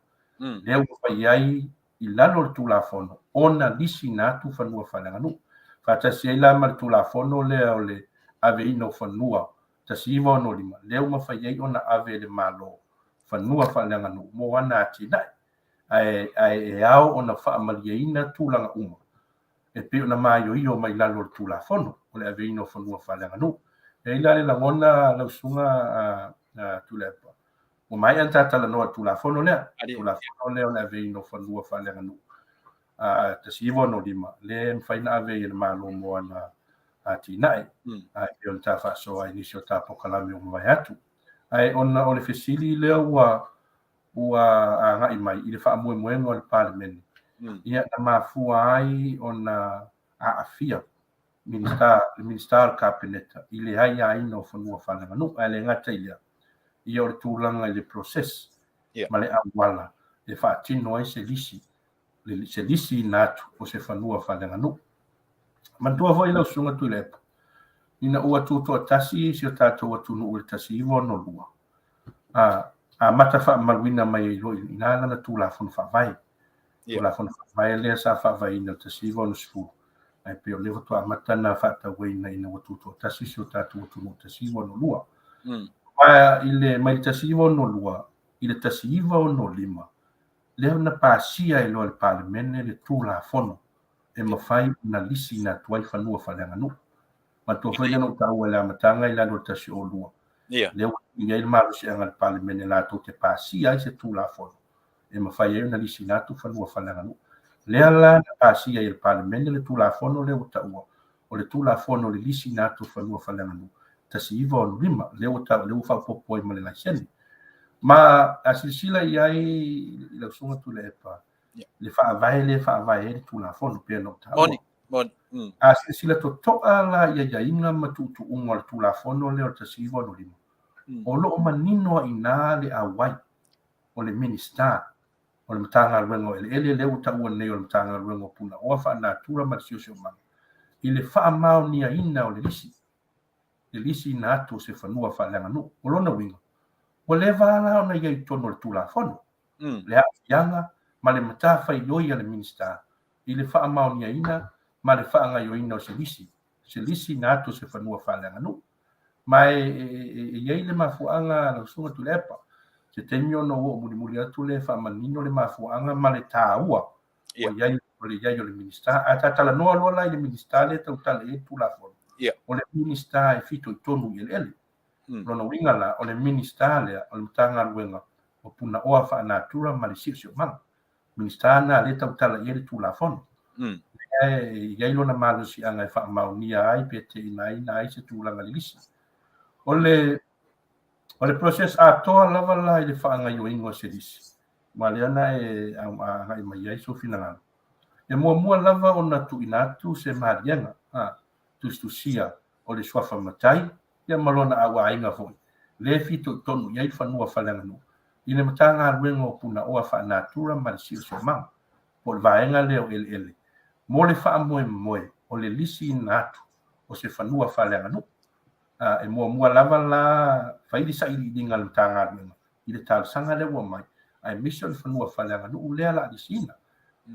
Lea ua fai ai i lalo o le Tulafono ona lisiina atu fanua faaleaganuu. Faatasi ai la ma le Tulafono lea o le Aveina o Fanua 1965, lea ua mafai ai ona ave e le Malo fanua faaleaganuu mo ana atinae, ae, ae e ao ona faamalieina tulaga uma e pei ona maioio mai lalo o le Tulafono o le Aveina o Fanua Faaleaganuu. E i ai la le lagona lau Susuga a Tuilaepa, ua maea ona ta talanoa i le Tulafono lea, Tulafono lea o le Aveina o Fanua Faaleaganuu 1965, lea e mafai ona ave ai e le Malo mo ana atinae, ae pei ona ta faasoa ai i nisi o ta polokalame ua mavae atu. Ae ona o le fesili lea ua ua agai mai i le faamoemoega o le Palemene, ia na mafua ai ona aafia Minisita, le Minisita o le Kapeneta i le aiaina o fanua faaleaganuu. Ae le gata i lea, ia o le tulaga i le process ma le auala e faatino ai se lisi, se lisiina atu o se fanua faaleaganuu. Manatua foi lau Susuga Tuilaepa, ina ua tutoatasi si o tatou atunuu i le 1962, a amata faamamaluina mai ai loa i ina lana Tulafono Faavae. Tulafono Faavae lea sa faavaeina i le 1960, ae pei o lea faatoa amata ona faatauaina ina ua tutoatasi si o tatou atunuu i le 1962. Ma i le mai le 1962 i le 1965, lea na pasia ai loa e le Palemene le Tulafono e mafai ona lisiina atu ai fanua faaleaganuu. Manatua foi lea na ou taua i le amataga i lalo o le 102, lea ua i ai le malosiaga a le Palemene latou te pasia ai se Tulafono e mafai ai ona lisiina atu fanua faaleaganuu. Lea la na pasia i le Palemene le Tulafono lea ua taua o le Tulafono o le Lisiina Atu o Fanua Faaleaganuu 1965, lea ua taua, lea ua faaopoopo ai ma le laisene. Ma a silasila i ai i lau Susuga Tuilaepa, le faavae lea e faavae ai le Tulafono pei ona ou taua. Moni, moni. A silasila totoa la i aiaiga ma tuutuuga o le Tulafono lea o le 1965, o lo o manino ai i ina le auai o le Minisita o le Matagaluega o Eleele, lea ua taua nei o le Matagaluega o Punaoa Faalenatura ma le Siosiomaga, i le faamaoniaina o le lisi, le lisiina atu o se fanua faaleaganuu. O lona uiga, ua leva la ona i ai i totonu o le Tulafono, le aafiaga ma le matafaioi a le Minisita i le faamaoniaina ma le faagaoioiina o se lisi, se lisiina atu o se fanua faaleaganuu. Ma e i ai le mafuaaga a lau Susuga Tuilaepa, se taimi ona ou oo mulimuli atu lea e faamanino le mafuaaga ma le taua o i ai o le i ai o le Minisita. Ae ta talanoa loa la i le Minisita lea e tautala i ai le Tulafono, o le Minisita e fitoitonu i eleele. Lona uiga la, o le Minisita lea o le Matagaluega o Punaoa Faanatura ma le Siosiomaga. Minisita lena lea e tautala i ai le Tulafono. Lea e i ai lona malosiaga e faamaonia ai pe teena ai se tulaga lilisi. O le o le process atoa lava la i le faagaoioiga o se lisi, ma lea na e agai mai ai sou finagalo. E muamua lava ona tuuina atu se maliega, tusitusia o le suafa matai ia ma lona auaiga foi, lea e fitoitonu i ai fanua faaleaganuu i le Matagaluega o Punaoa Faanatura ma le Siosiomaga, po o le vaega lea o eleele, mo le faamoemoe o le lisiina atu o se fanua faaleaganuu. E muamua lava la fai le sailiiliga a le Matagaluega i le talosaga lea ua aumai, aemaise o le fanua faaleaganuu lea o le a lisiina,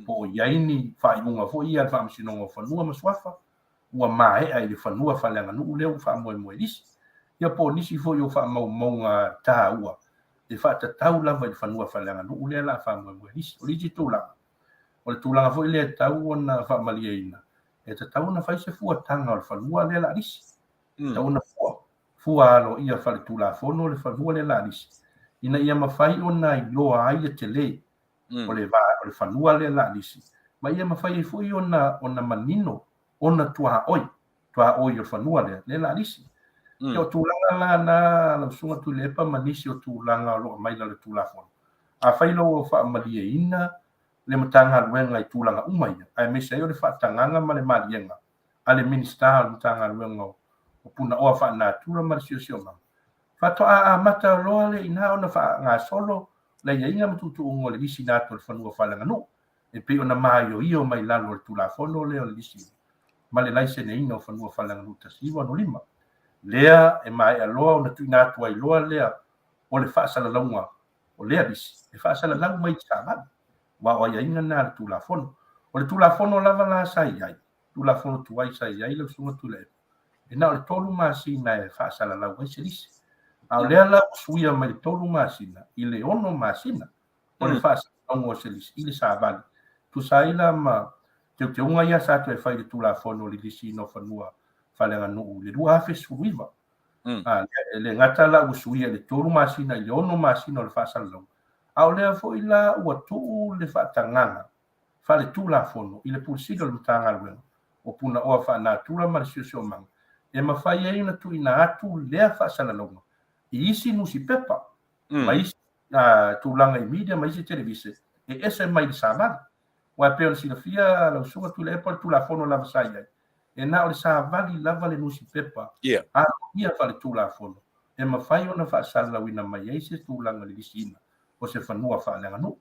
po o i ai ni faaiuga foi ia a le Faamasinoga o Fanua ma Suafa ua maea i le fanua faaleaganuu lea ua faamoemoe lisi, ia po o nisi foi o faamaumauga taua e faatatau lava i le fanua faaleaganuu lea o le a faamoemoe lisi. O le isi tulaga, o le tulaga foi lea e tatau ona faamalieina, e tatau ona fai se fuataga o le fanua lea o le a lisi. E tatau ona fua, fua aloaia faaletulafono le fanua lea o le a lisi, ina ia mafai ona iloa ai le tele o le o le fanua lea o le a lisi, ma ia mafai ai foi ona ona manino ona tuaoi, tuaoi o le fanua lea, lea o le a lisi. Ia o tulaga la na lau Susuga Tuilaepa ma nisi o tulaga o lo o aumai i lalo o le Tulafono, afai loa ua faamalieina le Matagaluega i tulaga uma ia, aemaise ai o le faatagaga ma le maliega a le Minisita o le Matagaluega o Punaoa Faalenatura ma le Siosiomaga, faatoa amata loa lea i ina ona faagasolo le aiaiga ma tuutuuga o le lisiina atu o le fanua faaleaganuu e pei ona maioio mai lalo o le Tulafono lea o le Lisiina ma le Laiseneina o Fanua Faaleaganuu 1965, lea e maea loa ona tuuina atu ai loa lea o le faasalalauga o lea lisi e faasalalau mai i le savali, aua o aiaiga na a le Tulafono. O le Tulafono lava la sa i ai, Tulafono tuai sa i ai lau Susuga Tuilaepa, e na o le 3 masina e faasalalau ai se lisi. A o lea la ua suia mai le 3 masina i le 6 masina o le faasalalauga o se lisi i le savali. Tusa ai la ma teuteuga ia sa toe fai i le Tulafono o le Lisiina o Fanua Faaleaganuu i le 2019. E le gata la ua suia i le 3 masina i le 6 masina o le faasalalauga, a o lea foi la ua tuu le faatagaga faaletulafono i le Pule Sili o le Matagaluega o Punaoa Faanatura ma le Siosiomaga e mafai ai ona tuuina atu lea faasalalauga i isi nusipepa ma isi tulaga i media ma isi televise e ese mai le savali. Aua e pei ona silafia lau Susuga Tuilaepa o le Tulafono lava sa i ai, e na o le savali lava le nusipepa aloaia faaletulafono e mafai ona faasalalauina mai ai se tulaga i le lisiina o se fanua faaleaganuu.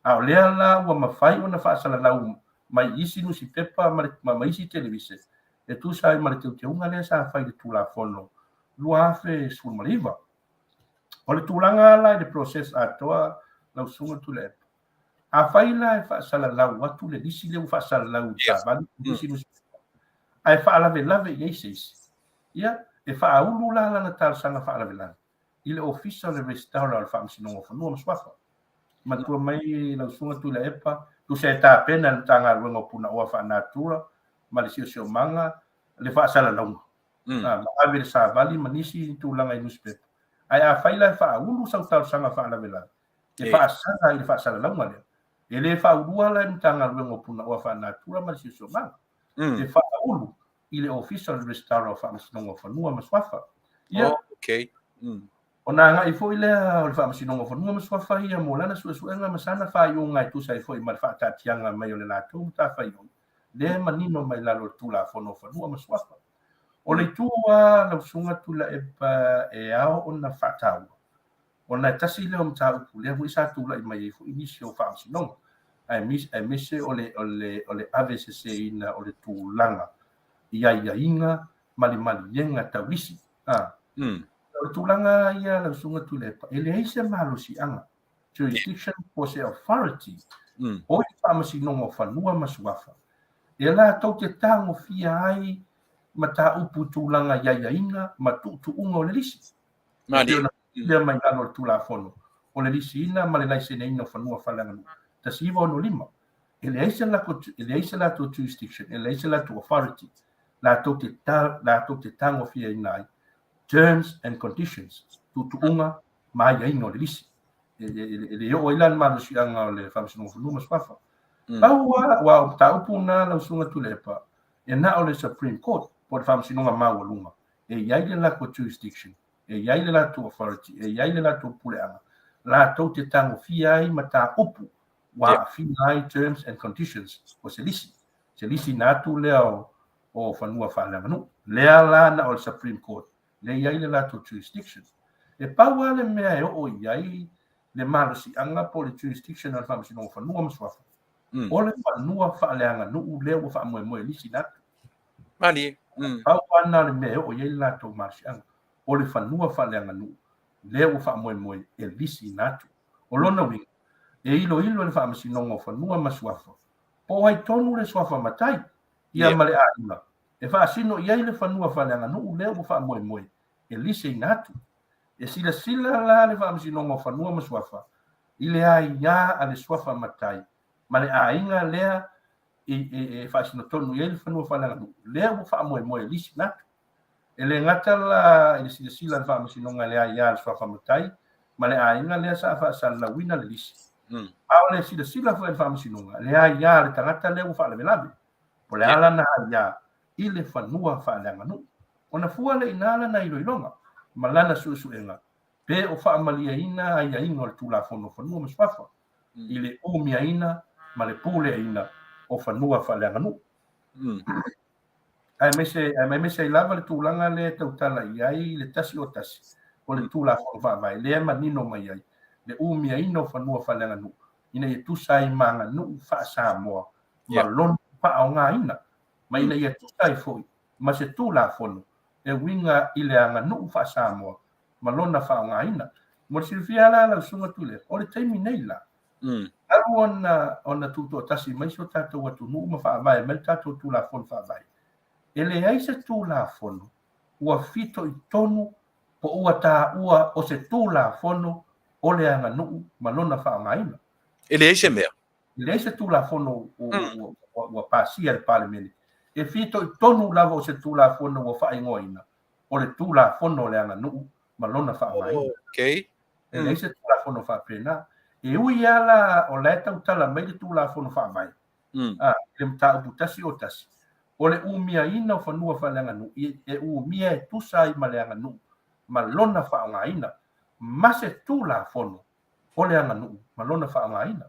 A o lea la ua mafai ona faasalalau mai i isi nusipepa ma isi televise e tusa ai ma le teuteuga lea sa fai i le Tulafono 2019. O le tulaga la i le process atoa lau Susuga Tuilaepa, afai la e faasalalau atu le lisi lea ua faasalalau i le savali i isi nusipepa, ae faalavelave i ai se isi, ia, e faaulu la lana talosaga faalavelave i le Ofisa o le Resitala o le Faamasinoga o Fanua ma Suafa. Manatua mai lau Susuga Tuilaepa, tusa e tapena e le Matagaluega o Punaoa Faanatura ma le Siosiomaga le faasalalauga, ma ave le savali ma nisi tulaga i nusipepa. Ae afai la e faaulu sau talosaga faalavelave, e faasaga i le faasalalauga lea. E le faaulua la e Matagaluega o Punaoa Faalenatura ma le Siosiomaga. E faaulu i le Ofisa o le Resitala o Faamasinoga o Fanua ma Suafa. Ia, oh, okay. Ona agai foi lea o le Faamasinoga o Fanua ma Suafa ia mo lana suesuega ma sana faaiuga e tusa ai foi ma le faataatiaga mai o le latou matafaioi, lea e manino mai lalo o le Tulafono o Fanua ma Suafa. O le itu a lau Susuga Tuilaepa e ao ona faataua, ona e tasi lea o mataupu lea foi sa tulai mai ai foi nisi o faamasinoga, aemaise o le aveseseina o le tulaga i aiaiga ma le maliega tau lisi. O le tulaga ia lau Susuga Tuilaepa, e leai se malosiaga, jurisdiction po o se authority o le Faamasinoga o Fanua ma Suafa e latou te tagofia ai mataupu i tulaga i aiaiga ma tuutuuga o le lisi. Malie. Lea mai lalo o le Tulafono o le lisiina ma le laiseneina o fanua faaleaganuu 1965, e leai se latou, e leai se latou jurisdiction, e leai se latou authority latou te, latou te tagofiaina ai terms and conditions, tuutuuga ma aiaiga o le lisi. E le oo ai la le malosiaga o le Faamasinoga o Fanua ma Suafa. Pau lava, aua o mataupu na lau Susuga Tuilaepa, e na o le Supreme Court, po o le Faamasinoga Maualuga, e i ai le latou jurisdiction, e i ai le latou authority, e i ai le latou puleaga, latou te tagofia ai mataupu ua aafia ai terms and conditions o se lisi, se lisiina atu lea o fanua faaleaganuu. Lea la na o le Supreme Court, lea e i ai le latou jurisdiction. E pau lava le mea e oo i ai le malosiaga po o le jurisdiction a le Faamasinoga o Fanua ma Suafa, o le fanua faaleaganuu lea ua faamoemoe e lisiina atu. Malie. Pau lava lena o le mea e oo i ai le latou malosiaga, o le fanua faaleaganuu lea ua faamoemoe e lisiina atu. O lona uiga, e iloilo e le Faamasinoga o Fanua ma Suafa po o ai tonu le suafa matai ia ma le aiga e faasino i ai le fanua faaleaganuu lea ua faamoemoe e lisiina atu. E silasila la le Faamasinoga o Fanua ma Suafa i le aia a le suafa matai ma le aiga lea e faasino tonu i ai le fanua faaleaganuu lea ua faamoemoe e lisiina atu. E le gata la i le silasila a le Faamasinoga i le aia a le suafa matai ma le aiga lea sa faasalalauina le lisi, a o le silasila foi a le Faamasinoga i le aia a le tagata lea ua faalavelave, po o le a lana aia i le fanua faaleaganuu. Ona fua lea i ina lana iloiloga ma lana suesuega pe o faamalieina aiaiga o le Tulafono o Fanua ma Suafa i le umiaina ma le puleaina o fanua faaleaganuu. Aemaise ai lava le tulaga lea e tautala i ai le 101 o le Tulafono Faavae, lea e manino mai ai le umiaina o fanua faaleaganuu ina ia tusa ai ma aganuu faa-Samoa ma lona faaaogaina, ma ina ia tusa ai foi ma se Tulafono e uiga i le aganuu faa-Samoa ma lona faaaogaina. Mo le silafia la lau Susuga Tuilaepa, o le taimi nei la, talu ona tutoatasi mai si o tatou atunuu ma faavae mai le tatou Tulafono Faavae, e leai se Tulafono ua fitoitonu po ua taua o se Tulafono o le aganuu ma lona faaaogaina. E leai se mea. E leai se Tulafono ua pasia e le Palemene e fitoitonu lava o se Tulafono ua faaigoaina o le Tulafono o le aganuu ma lona faaaogaina. Okay. E leai se Tulafono faapena. E ui lava la o la e tautala mai le Tulafono Faavae, i le mataupu 101, o le umiaina o fanua faaleaganuu, e umia e tusa ai ma le aganuu ma lona faaaogaina, ma se Tulafono o le aganuu ma lona faaaogaina.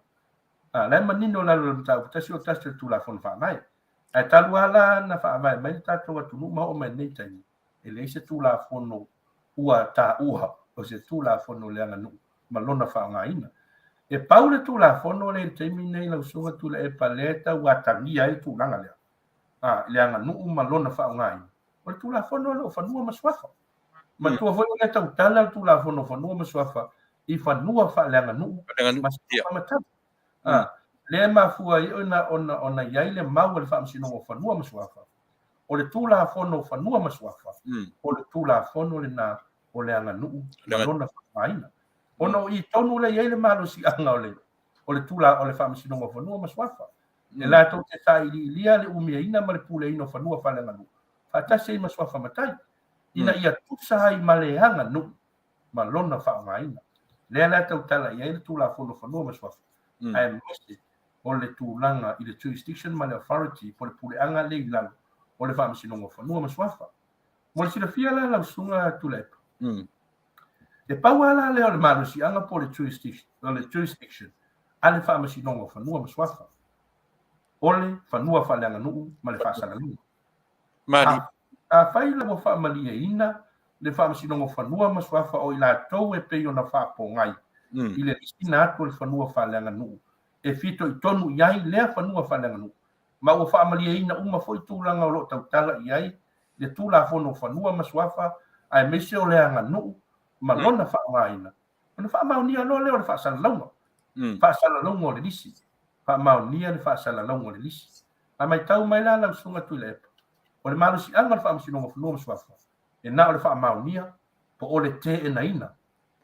La e manino i lalo o le mataupu 101 o le Tulafono Faavae. Ae talu lava la na faavae mai le tatou atunuu ma oo mai lenei taimi, e leai se Tulafono ua taua o se Tulafono o le aganuu ma lona faaaogaina. E pau le Tulafono lea i le taimi lenei lau Susuga Tuilaepa lea e tau atagia ai le tulaga lea, i le aganuu ma lona faaaogaina, o le Tulafono lea o Fanua ma Suafa. Manatua foi o lea e tautala le Tulafono o Fanua ma Suafa i fanua faaleaganuu ma suafa matai. Lea e mafua ai ona i ai le mau a le Faamasinoga o Fanua ma Suafa, o le Tulafono o Fanua ma Suafa, o le Tulafono lena o le aganuu ma lona faaaogaina. Ona o i tonu lea e i ai le malosiaga o le Faamasinoga o Fanua ma Suafa, e latou te sailiilia le umiaina ma le puleaina o fanua faaleaganuu faatasi ai ma suafa matai, ina ia tusa ai ma le aganuu ma lona faaaogaina. Lea la e tautala i ai le Tulafono o Fanua ma Suafa, aemaise o le tulaga i le jurisdiction ma le authority po o le puleaga lea i lalo o le Faamasinoga o Fanua ma Suafa. Mo le silafia la lau Susuga Tuilaepa, e pau lava la lea o le malosiaga po o le jurisdiction, o le jurisdiction a le Faamasinoga o Fanua ma Suafa, o le fanua faaleaganuu ma le faasalalauga. Mali. Afai la ua faamalieina le Faamasinoga o Fanua ma Suafa o i latou e pei ona faapogai i le lisiina atu o le fanua faaleaganuu e fitoitonu i ai lea fanua faaleaganuu, ma ua faamalieina uma foi tulaga o lo o tautala i ai le Tulafono o Fanua ma Suafa aemaise o le aganuu ma lona faaaogaina, ona faamaonia loa lea o le faasalalauga, faasalalauga o le lisi, faamaonia le faasalalauga o le lisi. A matau mai la lau Susuga Tuilaepa, o le malosiaga o le Faamasinoga o Fanua ma Suafa, e na o le faamaonia po o le teenaina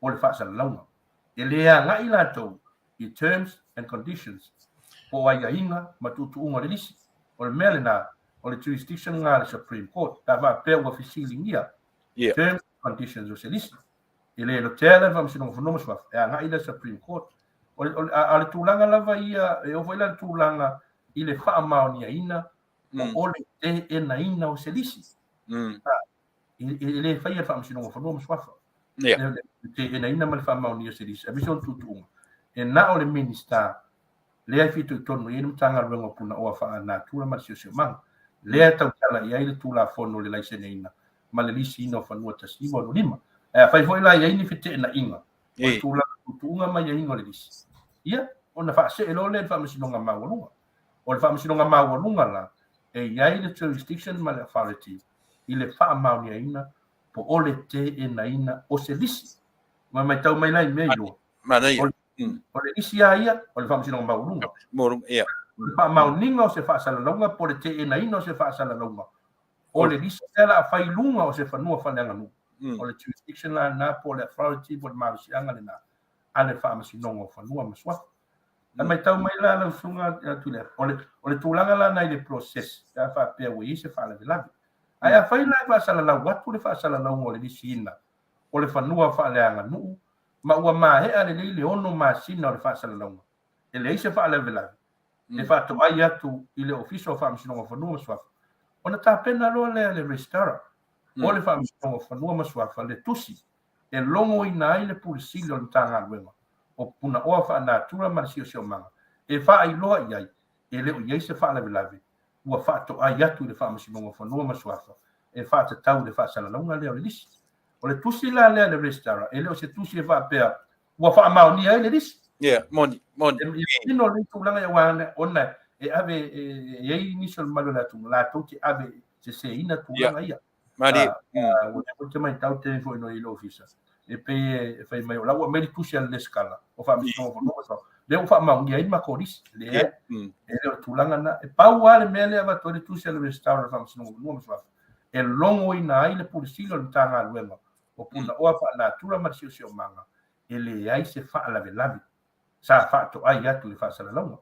o le faasalalauga. E le agai latou i terms and conditions po o aiaiga ma tuutuuga o le lisi. O le mea lena, o le jurisdiction lena a le Supreme Court, pe a faapea ua fesiligia terms and conditions o se lisi. E le lotea la le Faamasinoga o Fanua ma Suafa, e agai la i le Supreme Court. O le, o le, a, a le tulaga lava ia, e oo foi la i le tulaga i le faamaoniaina po o le teenaina o se lisi. E le faia le Faamasinoga o Fanua ma Suafa. Le teenaina ma le faamaonia o se lisi, aemaise o tuutuuga. E na o le Minista lea e fitoitonu i ai le Matagaluega o Punaoa Faalenatura ma le Siosiomaga, lea e tautala i ai le Tulafono o le Laiseneina ma le Lisiina o Fanua 1965. Ae afai foi la e i ai ni feteenaiga o le tulaga tuutuuga ma aiaiga o le lisi, ia, ona faasee loa lea i le Faamasinoga Maualuga. O le Faamasinoga Maualuga la, e i ai le jurisdiction ma le authority i le faamaoniaina po o le teenaina o se lisi. Ma matau mai la i mea i lua. Manaia. O le lisi lava ia, o le Faamasinoga Maualuga. Maualuga, ia. O le faamaoniga o se faasalalauga po o le teenaina o se faasalalauga, o le lisi lea o le a fai i luga o se fanua faaleaganuu. O le jurisdiction la lena po o le authority po o le malosiaga lena a le Faamasinoga o Fanua ma Suafa. A matau mai la lau Susuga Tuilaepa, o le tulaga la lena i le process pe a faapea ua i ai se faalavelave. Ae afai la e faasalalau atu le faasalalauga o le lisiina o le fanua faaleaganuu ma ua maea lelei le ono masina o le faasalalauga, e leai se faalavelave, e faatoai atu i le Ofisa o Faamasinoga o Fanua ma Suafa, ona tapena loa lea e le Registrar o le Faamasinoga o Fanua ma Suafa le tusi e logoina ai le Pule Sili o le Matagaluega o Punaoa Faanatura ma le Siosiomaga e faailoa i ai e le o i ai se faalavelave ua faatoai atu i le Faamasinoga o Fanua ma Suafa e faatatau i le faasalalauga lea o le lisi. O le tusi la lea a le Resitara, e le o se tusi e faapea ua faamaonia ai le lisi. Ia, moni, moni. E manino lenei tulaga aua ona e ave e i ai nisi o le mamalu o le atunuu latou te ave seseina tulaga ia. Mali. Ua leva te matau te foi no i le ofisa. E pei e fai mai o la ua aumai le tusi a le resitala o Faamasinoga o Fanua ma Suafa. Lea ua faamaonia ai le matou lisi. Leai. E le o le tulaga lena. E pau lava le mea lea e avatu ai le tusi a le Resitala o le Faamasinoga o Fanua ma Suafa e logoina ai le Pule Sili o le Matagaluega o Punaoa Faalenatura ma le Siosiomaga e leai se faalavelave sa faatoai atu i le faasalalauga.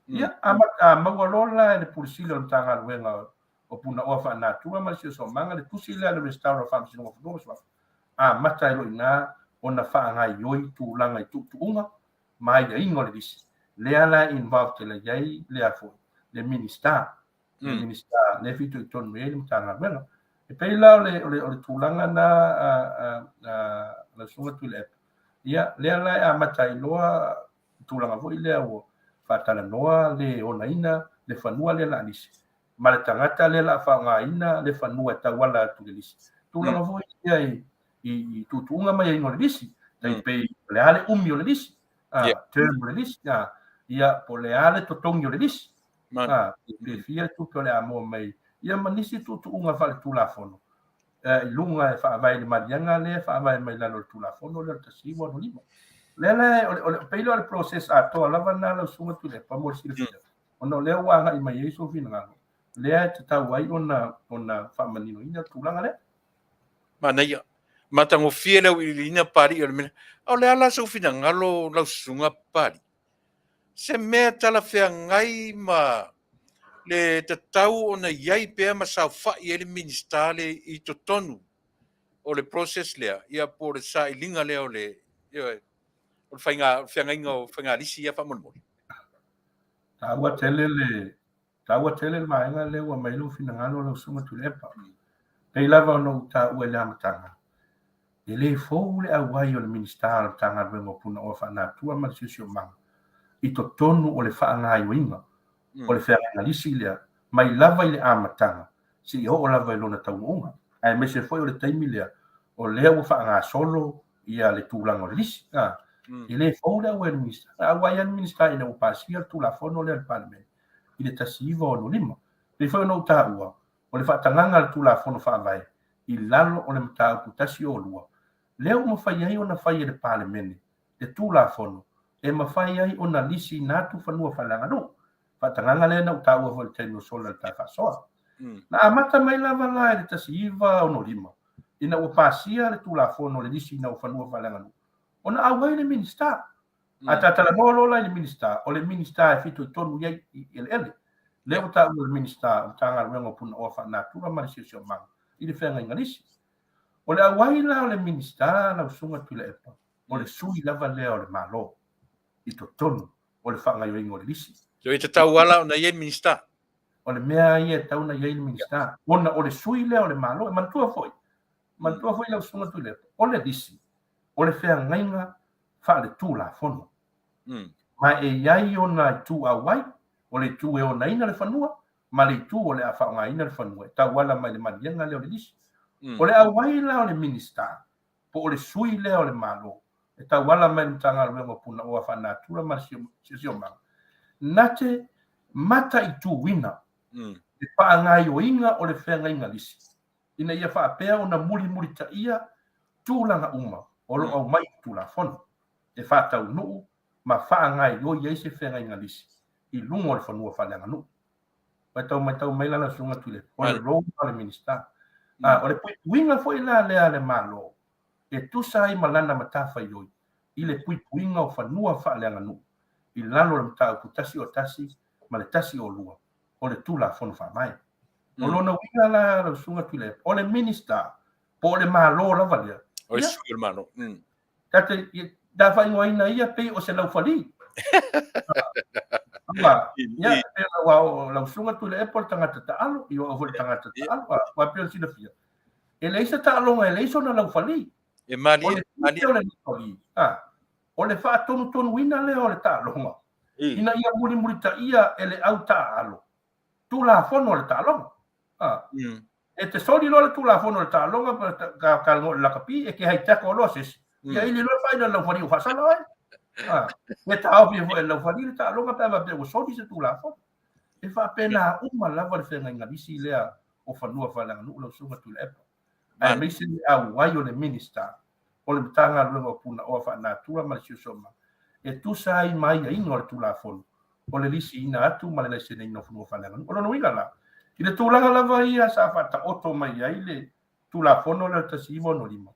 Ia, a maua loa la e le Pule Sili o le Matagaluega o Punaoa Faalenatura ma le Siosiomaga le tusi lea a le Resitala o Faamasinoga o Fanua ma Suafa, amata ai loa i ina ona faagaoioi tulaga i tuutuuga ma aiaiga o le lisi, lea la e involve tele i ai lea foi le Minisita, le Minisita lea e fitoitonu i ai le Matagaluega. E pei la o le, o le, o le tulaga na a, a, a lau Susuga Tuilaepa, ia, lea la e amata ai loa tulaga foi lea ua faatalanoa le onaina le fanua lea la lisi ma le tagata lea la faaaogaina le fanua e tauala atu i le lisi. Tulaga foi ia i, i, i tuutuuga ma aiaiga o le lisi, tai pei o le a le umi o le lisi, term o le lisi, ia, po o le a le totogi o le lisi, pe fia le tupe o le a maua mai, ia ma nisi tuutuuga faaletulafono i luga e faavae i le maliega lea e faavae mai lalo o le Tulafono lea o le 1965. Lea la, o le, pei lea o le process atoa lava lena lau Susuga Tuilaepa mo le silafia, ona o lea ua agai mai ai sou finagalo, lea e tatau ai ona, ona faamaninoina le tulaga lea. Manaia. Matagofie le auiliiliina Papalii o le mea. A o le a la sou finagalo lau Susuga Papalii? Se mea talafeagai ma le tatau ona i ai pea ma saofai ai le Minisita lea i totonu o le process lea, ia po o le sailiga lea o le, ioe, o le faiga, o le feagaiga o faiga lisi ia faamolemole. Taua tele le taua tele le vaega lea ua aumai lou finagalo lau Susuga Tuilaepa. Pei lava ona ou taua i le amataga, e le fou le auai o le Minisita o le Matagaluega o Punaoa Faalenatura ma le Siosiomaga i totonu o le faagaoioiga o le feagaiga lisi lea mai lava i le amataga seia oo lava i lona taunuuga, aemaise foi o le taimi lea o lea ua faagasolo ia le tulaga o le lisi. A, e le fou le auai o le Minisita. Na auai lava le Minisita ina ua pasia le Tulafono lea a le Palemene i le 1965. Pei foi ona ou taua, o le faatagaga a le Tulafono Faavae i lalo o le Mataupu 102, lea ua mafai ai ona fai e le Palemene le Tulafono e mafai ai ona lisiina atu fanua faaleaganuu. Faatagaga lea na ou taua foi i le taimi ua sola i le ta faasoa. Na amata mai lava la i le 1965 ina ua pasia le Tulafono o le Lisiina o Fanua Faaleaganuu, ona auai le Minisita. A ta talanoa loa la i le Minisita, o le Minisita e fitoitonu i ai i eleele. Lea ua taua e le Minisita o Matagaluega o Punaoa Faalenatura ma le Siosiomaga i le feagaiga lisi. O le auai la o le Minisita lau Susuga Tuilaepa, o le sui lava lea o le Malo i totonu o le faagaoioiga o le lisi. So e tatau lava la ona i ai le Minisita? O le mea ia e tatau ona i ai le Minisita, ona o le sui lea o le Malo. E manatua foi, manatua foi lau Susuga Tuilaepa, o le lisi, o le feagaiga faaletulafono. Ma e i ai ona itu auai, o le itu e onaina le fanua, ma le itu o le a faaaogaina le fanua e tauala mai le maliega lea o le lisi. O le auai la o le Minisita, po o le sui lea o le Malo e tauala mai le Matagaluega o Punaoa Faalenatura ma le Siosiomaga, na te mataituina le faagaoioiga o le feagaiga lisi ina ia faapea ona mulimulitaia tulaga uma o lo o aumai i le Tulafono e faataunuu ma faagaoioi ai se feagaiga lisi i luga o le fanua faaleaganuu. Ua tau matau mai la lau Susuga Tuilaepa, o le role o le Minisita. O le puipuiga foi la lea a le Malo e tusa ai ma lana matafaioi i le puipuiga o fanua faaleaganuu i lalo o le mataupu 101 ma le 102 o le Tulafono Faavae. O lona uiga la lau Susuga Tuilaepa, o le Minisita po o le Malo lava lea. O le sui o le Malo. Ta te ta faaigoaina ia pei o se laufali. Aua, ia, pei aua o lau Susuga Tuilaepa o le tagata taalo, ia o au foi o le tagata taalo, aua pei ona silafia, e leai se taaloga e leai sona laufali. E malie, O le malie. o le laufali, a, o le faatonutonuina lea o le taaloga, ina ia mulimulitaia e le au taaalo Tulafono o le taaloga. A, E te soli loa le Tulafono o le taaloga ka ka le lakapi e ke hai tackle loa se isi. Ia ili loa faila le laufali ua faasala oe. A, e taofi ai foi e le laufali le taaloga pe a faapea ua soli se Tulafono. E faapena uma lava le feagaiga lisi lea o fanua faaleaganuu lau Susuga Tuilaepa. Aemaise le auai o le Minisita o le Matagaluega o Punaoa Faalenatura ma le Siosiomaga e tusa ai ma aiaiga o le Tulafono o le Lisiina atu ma le Laiseneina o Fanua Faaleaganuu. O lona uiga la, i le tulaga lava ia sa faataoto mai ai le Tulafono lea o le 1965,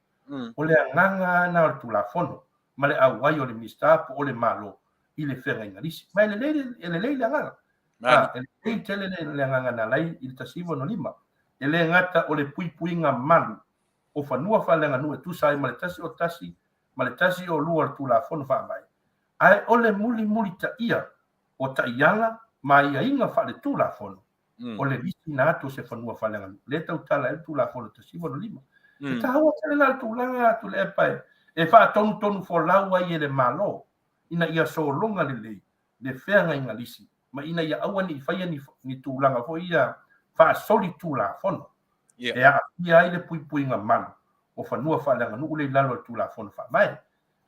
o le agaga lava lena o le Tulafono ma le auai o le Minisita po o le Malo i le feagaiga lisi. Ma e lelei, e lelei le agaga. A, e lelei tele le agaga na ala ai i le 1965. E le gata o le puipuiga malu o fanua faaleaganuu e tusa ai ma le 101 ma le 102 o le Tulafono Faavae, ae o le mulimulitaia o taiala ma aiaiga faaletulafono o le lisiina atu o se fanua faaleaganuu, lea e tautala ai le Tulafono 185. E taua tele la le tulaga Tuilaepa e faatonutonu folau ai e le Malo ina ia sologa lelei le feagaiga lisi ma ina ia aua ne i faia ni, ni tulaga foi ia faasolitulafono e aafia ai le puipuiga malu o fanua faaleaganuu lea i lalo o le Tulafono Faavae.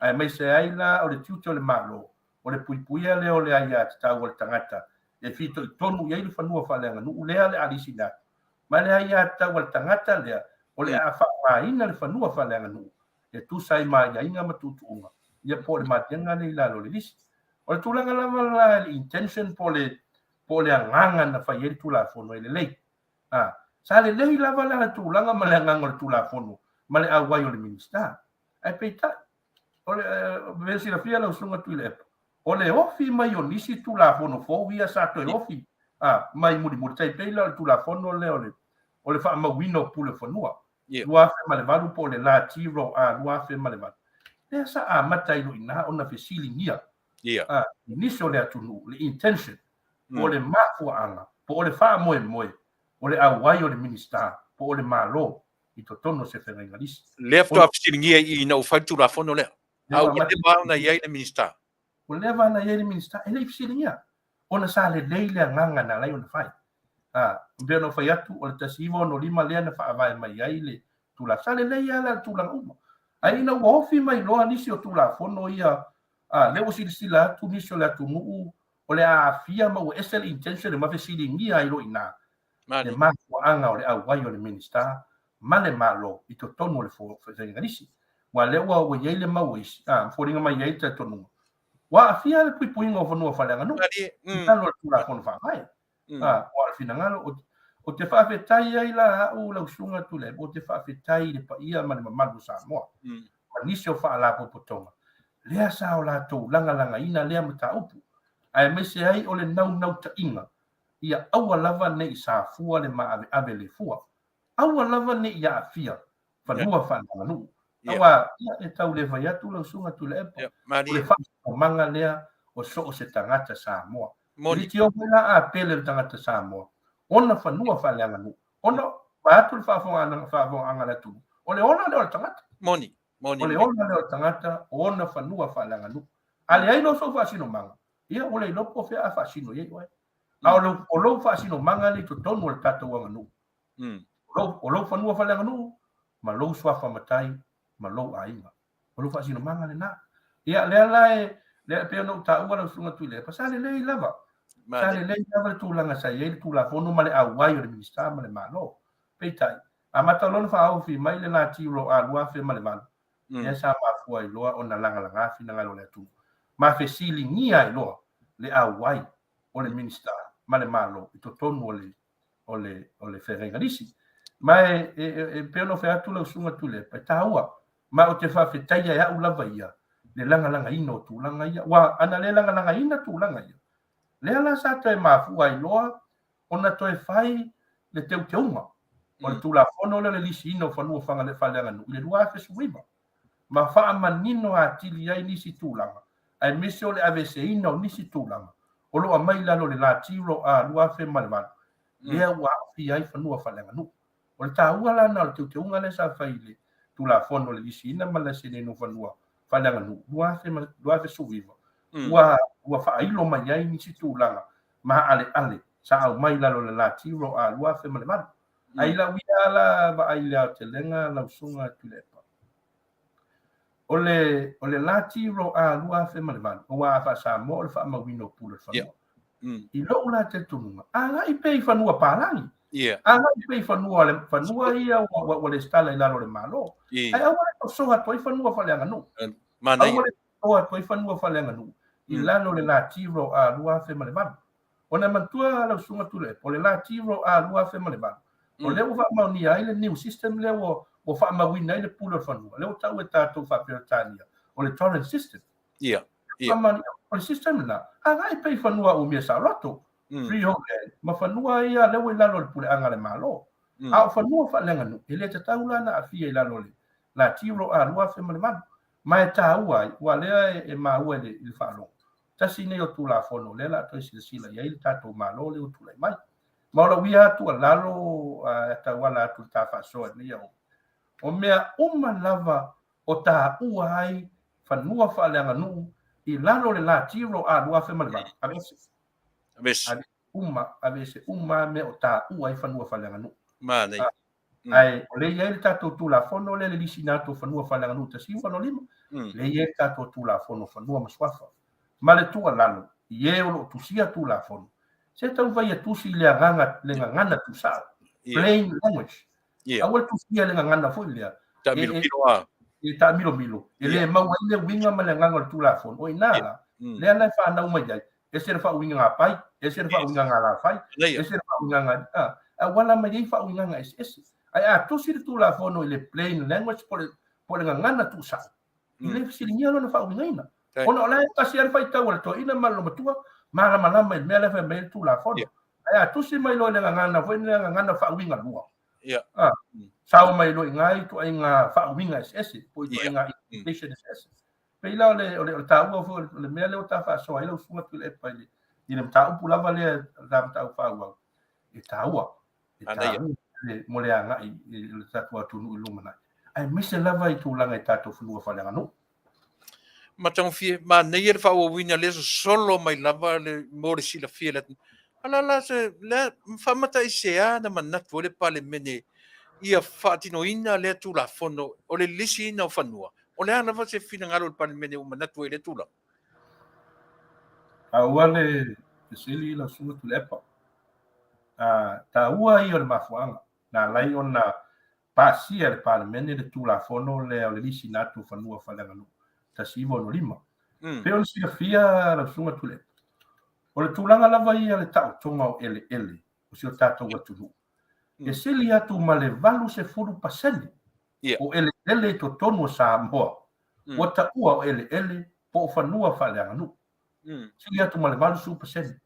Aemaise ai la o le tiute o le Malo o le puipuia lea o le aiatatau a le tagata e fitoitonu i ai le fanua faaleaganuu lea o le a lisiina atu, ma le aiatatau a le tagata lea o le a faaaogaina le fanua faaleaganuu e tusa ai ma aiaiga ma tuutuuga ia po o le maliega lea i lalo o le lisi. O le tulaga lava la i le intention po o le po o le agaga na fai ai le Tulafono e lelei. A, sa lelei lava la le tulaga ma le agaga o le Tulafono ma le auai o le Minisita. Ae peitai, o le mea silafia lau Susuga Tuilaepa, o le ofi mai o nisi Tulafono fou ia sa toe ofi a, mai mulimuli, tai pei la o le Tulafono lea o le o le faamauina o pule o fanua, 2008 po o le La Tiro A 2008, lea sa amata ai loa i ina ona fesiligia i nisi o le atunuu le intention. Po o le mafuaaga, po o le faamoemoe o le auai o le Minisita po o le Malo i totonu o se feagaiga lisi. Lea faatoa fesiligia i i ina ua fai le Tulafono lea. A ua leva ona i ai le Minisita. Ua leva ona i ai le Minisita, e le i fesiligia, ona sa lelei le agaga na ala ai ona fai. A, e pei ona ou fai atu, o le 1965 lea na faavae mai ai le Tulafono. Sa lelei lava la i tulaga uma. Ae ina ua ofi mai loa nisi o Tulafono ia, a, lea ua silasila atu nisi o le atunuu o le a aafia ma ua ese le intention ma fesiligia ai loa i ina le mafuaaga o le auai o le Minisita ma le Malo i totonu o le feagaiga lisi. Aua lea ua ua i ai le mau a isi, a, foliga mai ai le talitonuga, ua aafia le puipuiga o fanua faaleaganuu i lalo o le Tulafono Faavae. A, ua o le finagalo, ou, ou te faafetai ai la au lau Susuga Tuilaepa, ou te faafetai i le paia ma le mamalu o Samoa ma nisi o faalapotopotoga, lea sa o latou lagalagaina lea mataupu, aemaise ai o le naunautaiga ia aua lava ne i safua le maaveave le fua, aua lava ne i aafia fanua faaleaganuu. Aua, ia, e tau le fai atu lau Susuga Tuilaepa, o le faafofomaga lea o so o se tagata Samoa. E leitioa foi la a pele le tagata Samoa, ona fanua faaleaganuu, ona vaeatu le faafofogaaga a le atunuu, o le ola lea o le tagata. Moni, moni. O le ola lea o le tagata, o ona fanua faaleaganuu. A leai loa sou faasinomaga, ia ua le iloa po o fea a faasino i ai oe. A o lou faasinomaga lea i totonu o le tatou aganuu, o lou fanua faaleaganuu ma lou suafa matai ma lou aiga. O lou faasinomaga lena. Ia, lea la e, lea e pei ona ou taua lau Susuga Tuilaepa, sa lelei lava. Sa lelei lava le tulaga sa i ai le Tulafono ma le auai o le Minisita ma le Malo. Peitai, amata loa ona faaofi mai le Latiro A 2008, lea sa mafua ai loa ona lagalaga finagalo o le atunuu, ma fesiligia ai loa le auai o le Minisita ma le Malo i totonu o le o le, o le feagaiga lisi. Ma e, e, e, e pei ona fai atu lau Susuga Tuilaepa, e taua, ma ou te faafetaia e au lava ia le lagalagaina o tulaga ia. Ua, ana le lagalagaina tulaga ia, lea la sa toe mafua ai loa ona toe fai le teuteuga o le Tulafono lea o le Lisiina o Fanua Faaleaganuu i le 2019, ma faamanino atili ai nisi tulaga, aemaise o le aveeseina o nisi tulaga o lo o aumai i lalo o le Latiro A 2008, lea ua aafia ai fanua faaleaganuu. O le taua la lena o le teuteuga lea sa fai i le Tulafono o le Lisiina ma le Laiseneina o Fanua Faaleaganuu 2019, ua faailo mai ai nisi tulaga maaleale sa aumai i lalo o le Latiro A 2008. Ae i lau ia la vaai i le aotelega lau Susuga Tuilaepa, o le, o le Latiro A 2008, aua a faa-Samoa o le faamauina o pule o le fanua. I lou la talitonuga, agai pea i fanua palagi. Agai pea i fanua, le fanua ia ua, ua resitala i lalo o le Malo. Ae aua le sosoa atu ai fanua faaleaganuu. Aua le sosoa atu ai fanua faaleaganuu i lalo o le Latiro A 2008. Ona e manatua lau Susuga Tuilaepa, o le Latiro A 2008, o lea ua faamaonia ai le new system lea ua, ua faamauina ai le pule o le fanua, lea ua tau e tatou faa-Peretania, o le Torrens System. Faamaonia, o le system lena, agai pea i fanua umia saoloto, freehold land, ma fanua ia lea ua i lalo o le puleaga a le Malo. A o fanua faaleaganuu, e le tatau la ona aafia i lalo o le Latiro A 2008. Ma e taua ai, aua o lea e maua i le faalogo, tasi lenei o Tulafono lea o le a toe silasila i ai le tatou Malo lea ua tulai mai. Ma o lau ia lava tuualalo e tauala atu i le ta faasoa i lenei aoga, o mea uma lava o taua ai fanua faaleaganuu i lalo o le Latiro A 2008, aveese. Aveese. Aveese uma, aveese uma lava mea o taua ai fanua faaleaganuu. Manaia. Ae o lea e i ai le tatou Tulafono lea le lisiina atu o fanua faaleaganuu 1965, lea e i ai le tatou Tulafono o Fanua ma Suafa. Ma le tuualalo i e o lo o tusia Tulafono, se taumafai ia tusi i le agaga, le gagana tuusao, plain language. Aua le tusia i le gagana foi lea, Taamilomilo lava. E taamilomilo, e le maua ai le uiga ma le agaga o le Tulafono. O i ina la, lea la e fanau mai ai, ese le faauigaga pai, ese le faauigaga alafai, ese le faauigaga, a, auala mai ai faauigaga eseese. Ae a tusi le Tulafono i le plain language po o le gagana tuusao, e le fesiligia lona faauigaina. Ona o la e tasi lava le faitau a le toeaina ma le olomatua, malamalama i le mea lea e fai mai ai le Tulafono. Ae a tusi mai loa i le gagana foi lea, gagana faauiga lua, sao mai loa i ina ituaiga faauiga eseese po o ituaiga interpretation eseese. Pei la o le, o le, o le taua foi o le mea lea ua ta faasoa ai lau Susuga Tuilaepa i le I le mataupu lava lea la mataupu faaauau, e taua, e taua mo le agai i le tatou atunuu i le lumanai, aemaise lava i tulaga i tatou fanua faaleaganuu. Matagofie, manaia le faaauauina lea sosolo mai lava le, mo le silafia e le atunuu. A la la se, lea, faamataisea na manatu ai le Palemene ia faatinoina lea Tulafono o le lisiina o fanua. O le a lava se finagalo o le Palemene ua manatu ai i lea tulaga? Taua le fesili lau Susuga Tuilaepa. Taua ia o le mafuaaga na ala ai ona pasia e le Palemene le Tulafono lea o le Lisiina Atu o Fanua Faaleaganuu 1965. Pei ona silafia lau Susuga Tuilaepa, o le tulaga lava ia o le taotoga o eleele o si o tatou atunuu, e sili atu ma le 80% o eleele i totonu o Samoa ua taua o eleele po o fanua faaleaganuu. Sili atu ma le 80%.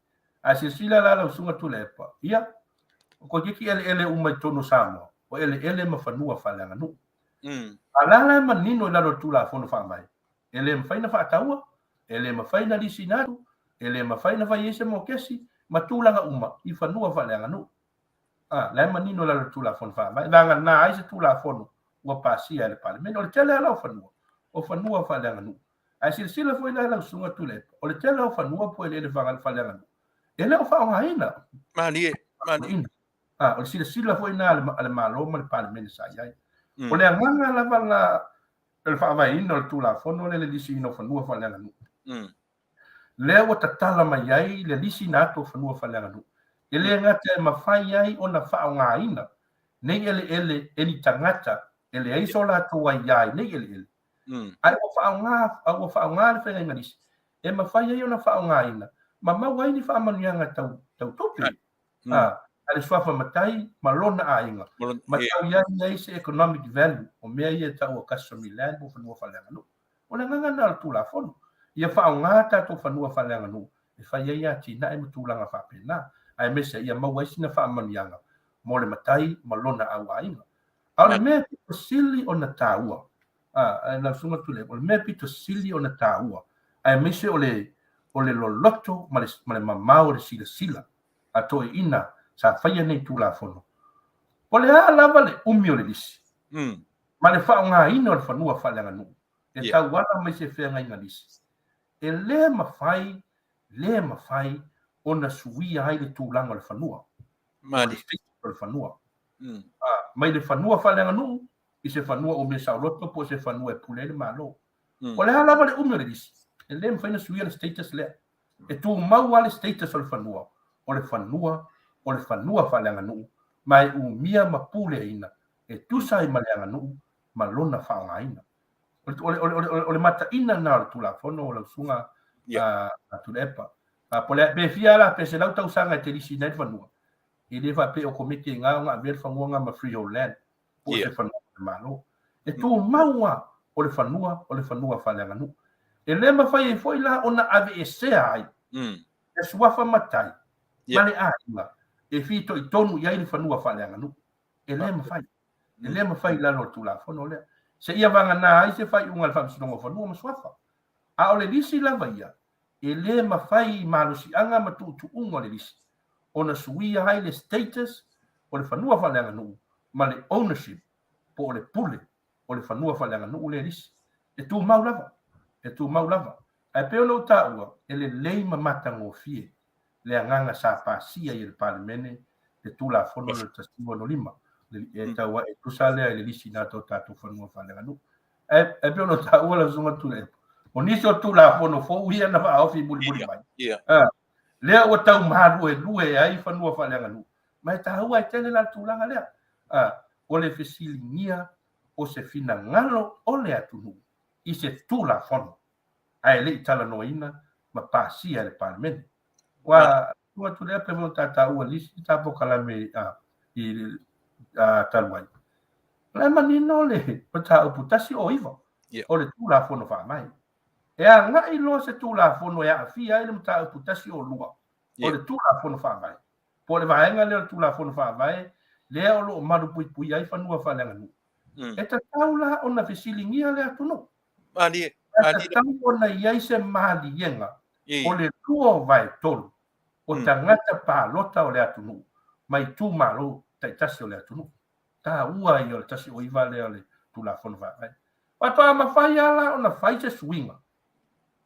A silasila la lau Susuga Tuilaepa, ia, o toeitiiti eleele uma i totonu o Samoa, o eleele ma fanua faaleaganuu. A o la la e manino i lalo o le Tulafono Faavae, e le mafai ona faataua, e le mafai ona lisiina atu, e le mafai ona fai ai se mokesi ma tulaga uma i fanua faaleaganuu. A, la e manino i lalo o le Tulafono Faavae, vagana ai se Tulafono ua pasia e le Palemene. O le tele lava la o fanua, o fanua faaleaganuu. Ae silasila foi la lau Susuga Tuilaepa, o le tele o fanua po o eleele faaleaganuu, e le o faaaogaina. Malie, malie. A, o le silasila foi lena a le Malo ma le Palemene sa i ai. O le agaga lava la o le faavaeina o le Tulafono lea i le lisiina o fanua faaleaganuu, lea ua tatala mai ai le lisiina atu o fanua faaleaganuu, e le gata e mafai ai ona faaaogaina nei eleele e ni tagata e leai so latou aia i nei eleele, ae ua faaaoga, a ua faaaoga le feagaiga lisi e mafai ai ona faaaogaina ma maua ai ni faamanuiaga tau, tau tupe. A, a le suafa matai ma lona aiga, ma tau i ai ai se economic value o mea ia e taua customary land po o fanua faaleaganuu. O le agaga lena o le Tulafono, ia faaaoga tatou fanua faaleaganuu e fai ai atinae ma tulaga faapena, aemaise ia maua ai sina faamanuiaga mo le matai ma lona au aiga. A o le mea pito sili ona taua, a, lau Susuga Tuilaepa, o le mea pito sili ona taua, aemaise o le, o le loloto ma le, ma le mamao o le silasila a toeaiina sa faia nei Tulafono, o le a lava le umi o le lisi ma le faaaogaina o le fanua faaleaganuu e tauala mai se feagaiga lisi, e le mafai, le mafai ona suia ai le tulaga o le fanua, o le status o le fanua. Mai le fanua faaleaganuu i se fanua umia saoloto po o se fanua e pule ai le Malo. O le a lava le umi o le lisi, e le mafai ona suia le status lea. E tumau lava le status o le fanua, o le fanua, o le fanua faaleaganuu, ma e umia ma puleaina e tusa ai ma le aganuu ma lona faaaogaina. O le, o le, o le, o le mataina lena o le Tulafono o lau Susuga a Tuilaepa. Po o le, pe fia la, pe 100 tausaga e te lisiina ai le fanua, e le faapea e okomeki ai na ona avea le fanua na ma freehold land, po o se fanua o le Malo. E tumau lava o le fanua o le fanua faaleaganuu. E le mafai ai foi la ona aveesea ai le suafa matai ma le aiga e fitoitonu i ai le fanua faaleaganuu. E le mafai. E le mafai i lalo o le Tulafono lea. Seia vagana ai se faaiuga a le Faamasinoga o Fanua ma Suafa. A o le lisi lava ia, e le mafai i malosiaga ma tuutuuga o le lisi ona suia ai le status o le fanua faaleaganuu ma le ownership po o le pule o le fanua faaleaganuu lea lisi. E tumau lava, e tumau lava. Ae pei ona ou taua, e lelei ma matagofie le agaga sa pasia i e le Palemene le Tulafono lea o le 1965, e tau e tusa lea i le lisiina atu o tatou fanua faaleaganuu. Ae pei ona taua lau Susuga Tuilaepa, o nisi o Tulafono fou ia na faaofi mulimuli mai, lea ua tau maluelue ai fanua faaleaganuu, ma e taua ai tele la le tulaga lea, o le fesiligia o se finagalo o le atunuu i se Tulafono ae le i talanoaina ma pasia e le Palemene. Ua tuu atu lea pe ta taua lisi ta polokalame i talu ai. O la e manino le mataupu 109 o le Tulafono Faavae. E agai loa se Tulafono e aafia ai le mataupu 102 o le Tulafono Faavae, po o le vaega lea o le Tulafono Faavae lea o lo o malupuipuia ai fanua faaleaganuu. E tatau la ona fesiligia le atunuu. Malie, E tatau ona i ai se maliega o le 2/3. O tagata palota o le atunuu ma itumalo taitasi o le atunuu. Taua ia o le 19 lea o le Tulafono Faavae. Faatoa mafai lava la ona fai se suiga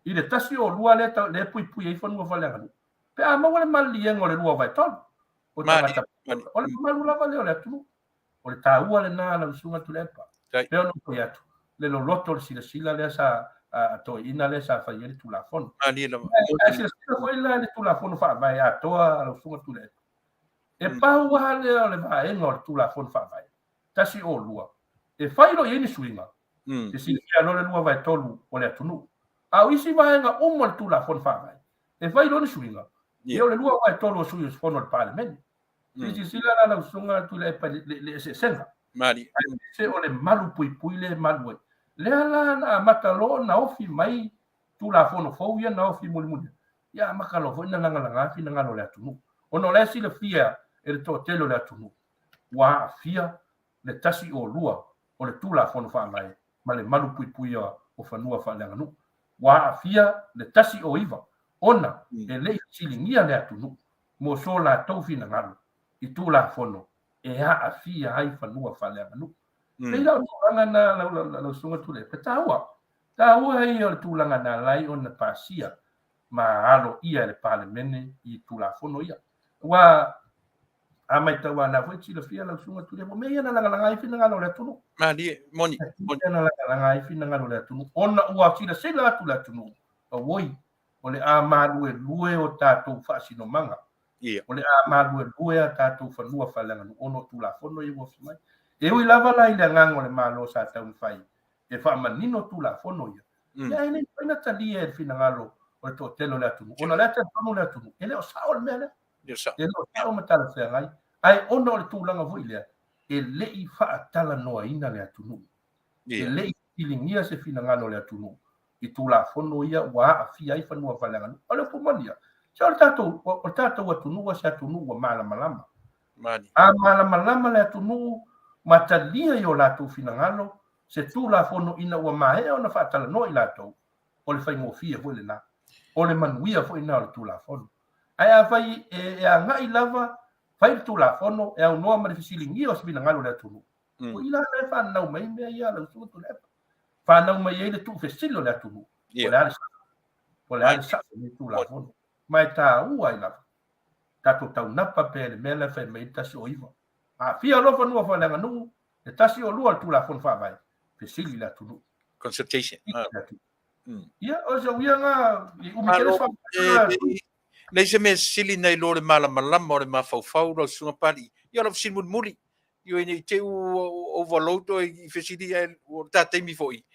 i le 102 lea lea e puipui ai fanua faaleaganuu pe a maua le maliliega o le 2/3 o tagata palota. O le mamalu lava lea o le atunuu. O le taua lena lau Susuga Tuilaepa. Pei ona ou fai atu, le loloto o le silasila lea sa a toeaiina lea sa fai ai le Tulafono. Ae silasila foi la i le Tulafono Faavae atoa lau Susuga Tuilaepa. E pau lava lea o le vaega o le Tulafono Faavae, 102, e fai loa i ai ni suiga, e silafia loa le 2/3 o le atunuu. A o isi vaega uma o le Tulafono Faavae, e fai loa ni suiga, ia o le 2/3 o sui usufono o le Palemene. Se i silasila la lau Susuga Tuilaepa i le eseesega. Aemaise o le malu puipui lea e malu ai. Lea la na amata loa ona ofi mai Tulafono fou ia na ofi mulimuli ai, ia amata loa foi ona lagalaga finagalo o le atunuu. Ona o la e silafia e le toatele o le atunuu, ua aafia le 102 o le Tulafono Faavae ma le malu puipuia o fanua faaleaganuu. Ua aafia le 109 ona e le i fesiligia le atunuu mo so latou finagalo i Tulafono e aafia ai fanua faaleaganuu. Pei la o le tulaga lena lau Susuga Tuilaepa, e taua, taua ia o le tulaga na ala ai ona pasia ma aloaia e le Palemene i Tulafono ia. Aua a matau lava, na foi e silafia lau Susuga Tuilaepa, o mea ia na lagalaga ai finagalo o le atunuu. Malie, moni, moni. Na lagalaga ai finagalo o le atunuu, ona ua silasila atu le atunuu, auoi, o le a maluelue o tatou faasinomaga. Ia. O le a maluelue a tatou fanua faaleaganuu ona o Tulafono ia ua ofi mai. E ui lava la i le agaga o le Malo sa taumafai e faamanino Tulafono ia, ia e le mafai ona talia e le finagalo o le toatele o le atunuu, ona o la e talitonu le atunuu, e le o sao le mea lea. E le o sao ma talafeagai, ae ona o le tulaga foi lea, e le i faatalanoaina le atunuu. E le i fesiligia se finagalo o le atunuu i Tulafono ia ua aafia ai fanua faaleaganuu. O le upu moni ia, se o le tatou, o le tatou atunuu o se atunuu ua malamalama. A malamalama le atunuu ma talia i o latou finagalo se Tulafono ina ua maea ona faatalanoa i latou, o le faigofie foi lena. O le manuia foi lena o le Tulafono. Ae afai e agai lava fai le Tulafono e aunoa ma le fesiligia o se finagalo o le atunuu, o i la e fanau mai ai mea ia a lau Susuga Tuilaepa. Fanau mai ai le tuufesili o le atunuu, po o le a le sao, po o le a le sao o lenei Tulafono. Ma e taua ai lava tatou taunapa pea i le mea lea e fai mai ai le 109. Aafia loa fanua faaleaganuu, le 102 o le Tulafono Faavae, fesili le atunuu. Consultation. Ia, o se uiga i umi tele se faamatalaga. Leai se mea sili nai lo le malamalama o le mafaufau lau Susuga Papalii. Ia o lau fesili mulimuli, ioe ne i te i ua overload oe i fesili ae o le ta taimi foi.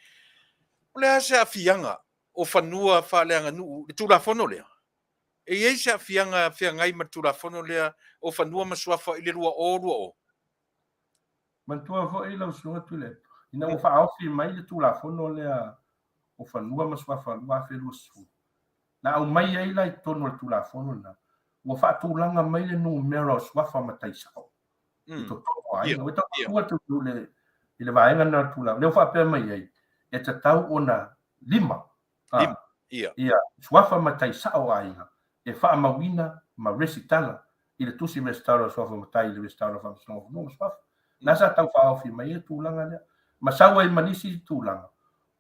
O le a se aafiaga o fanua faaleaganuu i le Tulafono lea? E i ai se aafiaga feagai ma le Tulafono lea o Fanua ma Suafa i le 2020? Manatua foi lau Susuga Tuilaepa, ina ua faaofi mai le Tulafono lea o Fanua ma Suafa 2020, na aumai ai la i totonu o le Tulafono lena, ua faatulaga mai le numera o suafa matai sao i totonu o aiga. Ua tau matua atu i le vaega lena o le Tulafono, lea ua faapea mai ai, e tatau ona 5 ia suafa matai sao o aiga e faamauina ma resitala i le tusi resitala o suafa matai i le resitala o Faamasinoga o Fanua ma Suafa. Na sa tau faaofi mai ai tulaga lea. Ma sau ai ma nisi tulaga,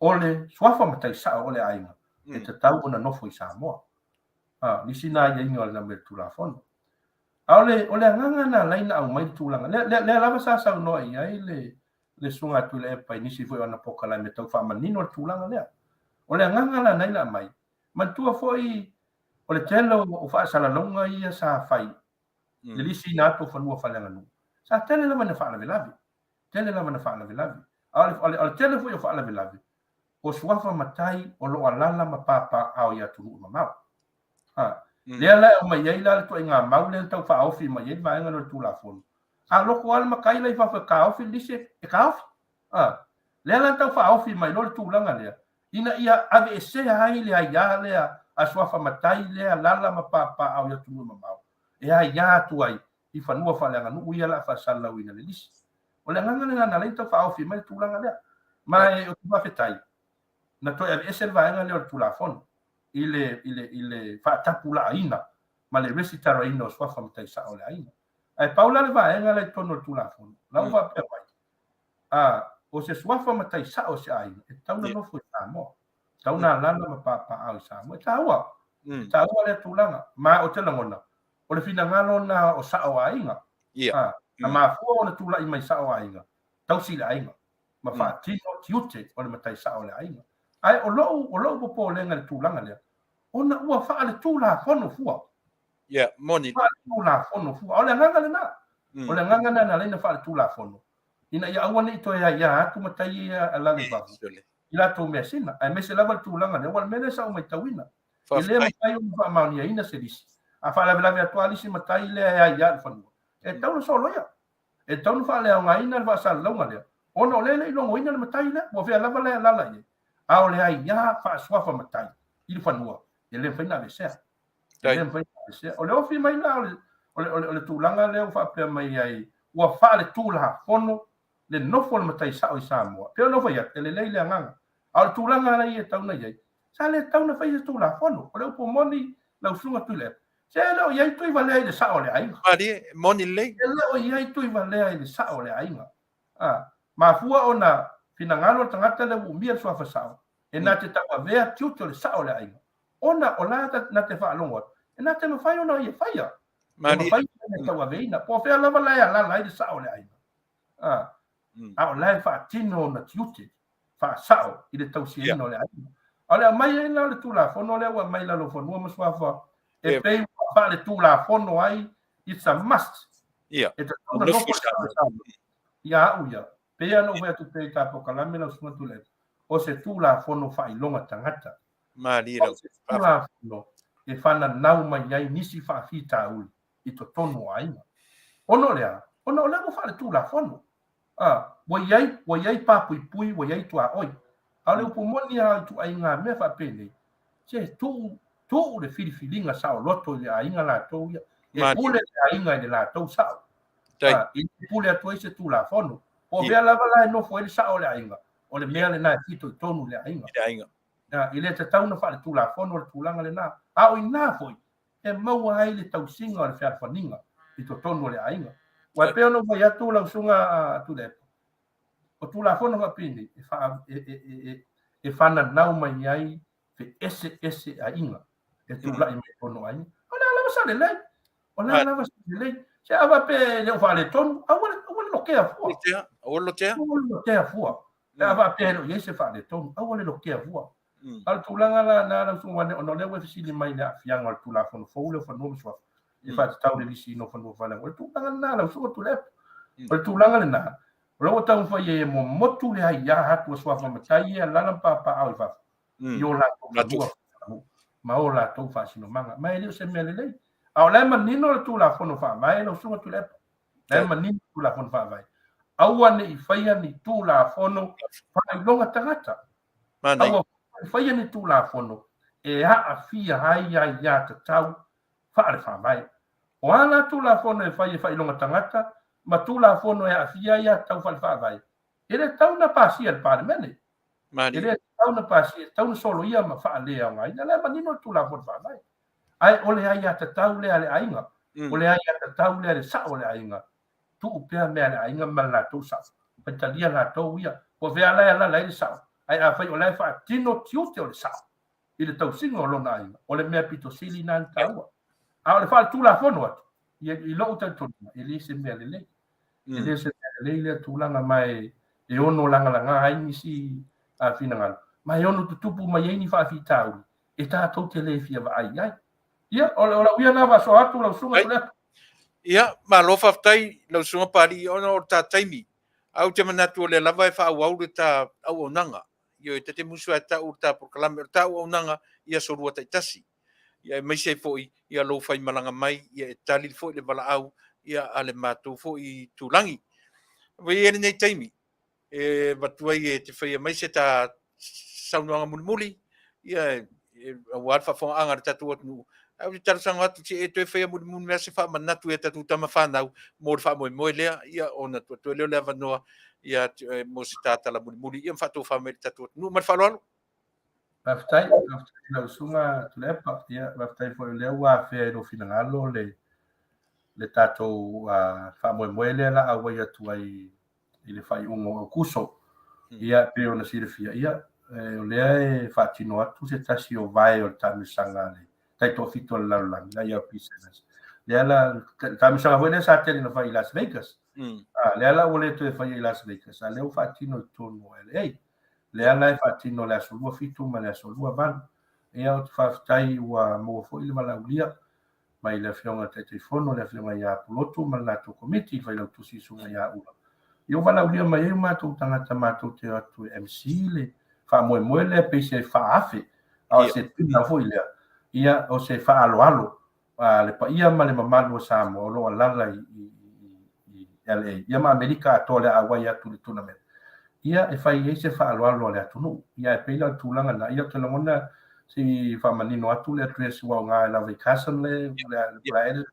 o le suafa matai sao o le aiga e tatau ona nofo i Samoa. Nisi na aiaiga o le le Tulafono. A o le, o le agaga na alai na aumai le tulaga lea, lea, lea lava sa saunoa i ai le, le Susuga Tuilaepa i nisi foi o ana polokalame tau faamanino le tulaga lea. O le agaga la na ala aumai, manatua foi o le tele o faasalalauga ia sa fai, le lisiina atu o fanua faaleaganuu, sa tele lava ina faalavelave, tele lava ina faalavelave. A o le, o le, o le tele foi o faalavelave, o suafa matai o lo o alaala ma papaaao i atunuu mamao. Ha. Lea la e aumai ai la le ituaiga mau lea na tau faaofi mai ai le vaega lea o le Tulafono. A loko lava le matai la i fafo e taofi le lisi e taofi. Ha. Lea la na tau faaofi mai loa le tulaga lea, ina ia aveesea ai le aia lea a suafa matai lea alaala ma papaaao i atunuu mamao, e aia atu ai i fanua faaleaganuu ia o le a faasalalauina le lisi. O le agaga lena na ala ai ona tau faaofi mai le tulaga lea. Ma ou te faafetai, na toe aveese le vaega lea o le Tulafono i le, i le, i le faatapulaaina. ma le resitalaina o suafa matai sao o le aiga. Ae pau la le vaega la i totonu o le Tulafono, la ua faapea mai, a, o se suafa matai sao o se aiga, e tatau ona nofo i Samoa. E tatau ona alaala ma papaaao i Samoa. E taua, e taua lea tulaga. Ma ou te lagona, o le finagalo lena o sao o aiga. A, na mafua ona tulai mai sao o aiga, tausi le aiga ma faatino tiute o le matai sao o le aiga. Ae o lou, o lou popolega i le tulaga lea, ona ua faaletulafono fua. Ia, moni. Faaletulafono fua. O le agaga lena. O le agaga lena na ala ai ona faaletulafono, ina ia aua ne i toe aia atu matai ia a lalo i fafo i latou measina, aemaise lava le tulaga lea, aua o le mea lea sa ou matauina, e le mafai ona faamaoniaina se lisi, a faalavelave atu lava le isi matai lea e aia i le fanua, e tatau ona soloia. E tatau ona faaleaogaina le faasalalauga lea, ona o lea e le i logoina le matai lea, ua fea lava la e alaala i ai. A o le aia faasuafa matai i le fanua, e le mafai ona aveesea. E le mafai ona aveesea. O le ofi mai la o le, o le, o le, o le tulaga lea ua faapea mai ai, ua faaletulafono le nofo a le matai sao i Samoa. E pei ona ou fai atu, e lelei le agaga. A o le tulaga la ia e tatau ona i ai, sa le tatau ona fai se Tulafono. O le upu moni lau Susuga Tuilaepa, se e le o i ai Tuivalea i le sao o le aiga. Malie, moni lelei. E le o i ai Tuivalea i le sao o le aiga. A, mafua ona finagalo le tagata lea ua umia le suafa sao, e na te tauavea tiute o le sao o le aiga, ona o la na te faalogo atu, e na te mafai ona ia faia. E mafai ona ia tauaveina. Po o fea lava la e alaala ai le sao o le aiga. A, a o la e faatino ona tiute faasao i le tausiaina o le aiga. A o le aumai ai la o le Tulafono lea ua aumai i lalo o Fanua ma Suafa e pei ua faaletulafono ai, it's a must. E tatau ona nofo i Samoa. Ia au ia, pei lava ona ou fai atu pea i ta polokalame lau Susuga Tuilaepa, o se Tulafono faailoga tagata. O se Tulafono e fananau mai ai nisi faafitauli i totonu o aiga. Ona o le a? Ona o lea ua faaletulafono. A, ua i ai, ua i ai papuipui, ua i ai tuaoi. A o le upu moni lava o ituaiga mea faapenei, se tuu, tuu le filifiliga saoloto i le aiga latou ia. E pule le aiga i le latou sao. A, e le pule atu ai se Tulafono. Po o fea lava la e nofo ai le sao o le aiga, o le mea lena e fitoitonu i le aiga. A, e le tatau ona faaletulafono le tulaga lena. A o i ina foi, e maua ai le tausiga o le fealofaniga i totonu o le aiga. Aua e pei ona ou fai atu lau Susuga a Tuilaepa, o Tulafono faapenei e, faa, e, e, e, e, e fananau mai ai feeseeseaiga e tulai mai totonu o aiga. O le a lava sa lelei, o le a lava sa lelei. Se a faapea e le o faaletonu, aua le, aua le lokea fua. Aua le lotea. Aua le lotea fua. Pe a faapea e le o i ai se faaletonu, aua le lokea fua. A o le tulaga la lena lau Susuga ona o lea ua e fesili mai i le aafiaga o le Tulafono fou lea o Fanua ma Suafa e faatatau i le lisiina o fanua faaleaganuu. O le tulaga lena lau Susuga Tuilaepa. O le tulaga lena, o la ua taumafai ai e momotu le aia atu a suafa matai ia e alaala ma papaaao i fafo i o latou fanua faaleaganuu ma o latou faasinomaga. Ma e le o se mea lelei. A o la e manino le Tulafono Faavae lau Susuga Tuilaepa. La e manino le Tulafono Faavae. Aua ne i faia ni Tulafono faailoga tagata. Aua ne i faia ni Tulafono e aafia ai aiatatau faale-faavae. O a la Tulafono e fai e faailoga tagata ma Tulafono e aafia ai aiatatau faale-faavae, e le tatau ona pasia e le Palemene. E le tatau ona pasia, e tatau ona soloia ma faaleaogaina. La e manino le Tulafono Faavae. Ae o le aiatatau lea a le aiga, o le aiatatau lea a le sao o le aiga, tuu pea mea a le aiga ma le latou sao, faitalia latou ia, po o fea la e alaala ai le sao, ae afai o la e faatino tiute o le sao i le tausiga o lona aiga, o le mea pito sili lena ona taua. A o le faaletulafono atu, i lou talitonuga, e le se mea lelei. E le se mea lelei lea tulaga, ma e ono lagalaga ai nisi finagalo, ma e ono tutupu mai ai ni faafitauli e tatou te le fia vaai i ai. Ia, o lau ia lena faasoa atu lau Susuga Tuilaepa. Ia, malo faafetai lau Susuga Papalii ona o le ta taimi. Ae ou te manatu o lea lava e faaauau le ta auaunaga. Ioe, ta te musu lava e tau le ta polokalame, o le ta auaunaga i aso Lua taitasi. Ia aemaise ai foi ia lou faimalaga mai, ia e tali foi le valaau ia a le matou foi itulagi. Ua i ai lenei taimi e avatu ai e te faia mai se ta saunoaga mulimuli, ia, aua le faafofogaaga a le tatou atunuu. Ae ou te talosaga atu se e toe faia mulimuli mai se faamanatu i a tatou tama fanau mo le faamoemoe lea, ia, ona tuu atu ai lea o le avanoa ia mo se ta tala mulimuli, ia ma faatofa mai i le tatou atunuu. Ma le faaaloalo. Faafetai, faafetai i lau susuga Tuilaepa. Ia, faafetai foi o lea ua afea i lou finagalo le le tatou faamoemoe lea la auai atu ai i le faaiuga o Aokuso. Ia, pei ona silafia, ia, o lea e faatino atu se tasi o vae o le taamilosaga a le taitoafitu a le lalolagi, la IRP Sevens. Lea la, le taamilosaga foi lea sa tele na fai i Las Vegas. Lea la ua le toe faia i Las Vegas, a lea ua faatino i totonu o LA. Lea la e faatino le aso 27 ma le aso 28. Ia, ou te faafetai ua maua foi le valaaulia mai le Afioga i le Taitaifono, le Afioga ia Pulotu ma le latou Komiti, le Failautusi Susuga ia Ula. Ia ua valaaulia mai ai o matou tagata matou te o atu e MC le faamoemoe lea pei se faaafe, a o se pina foi lea, ia o se faaaloalo a le paia ma le mamalu o Samoa o lo o alaala i, i, i LA, ia ma Amerika atoa le auai atu i le tournament. Ia e fai ai se faaaloalo a le atunuu. Ia ae pei la o le tulaga lena, ia ou te lagona se i faamanino atu le address ua aoga e lava i Carson le le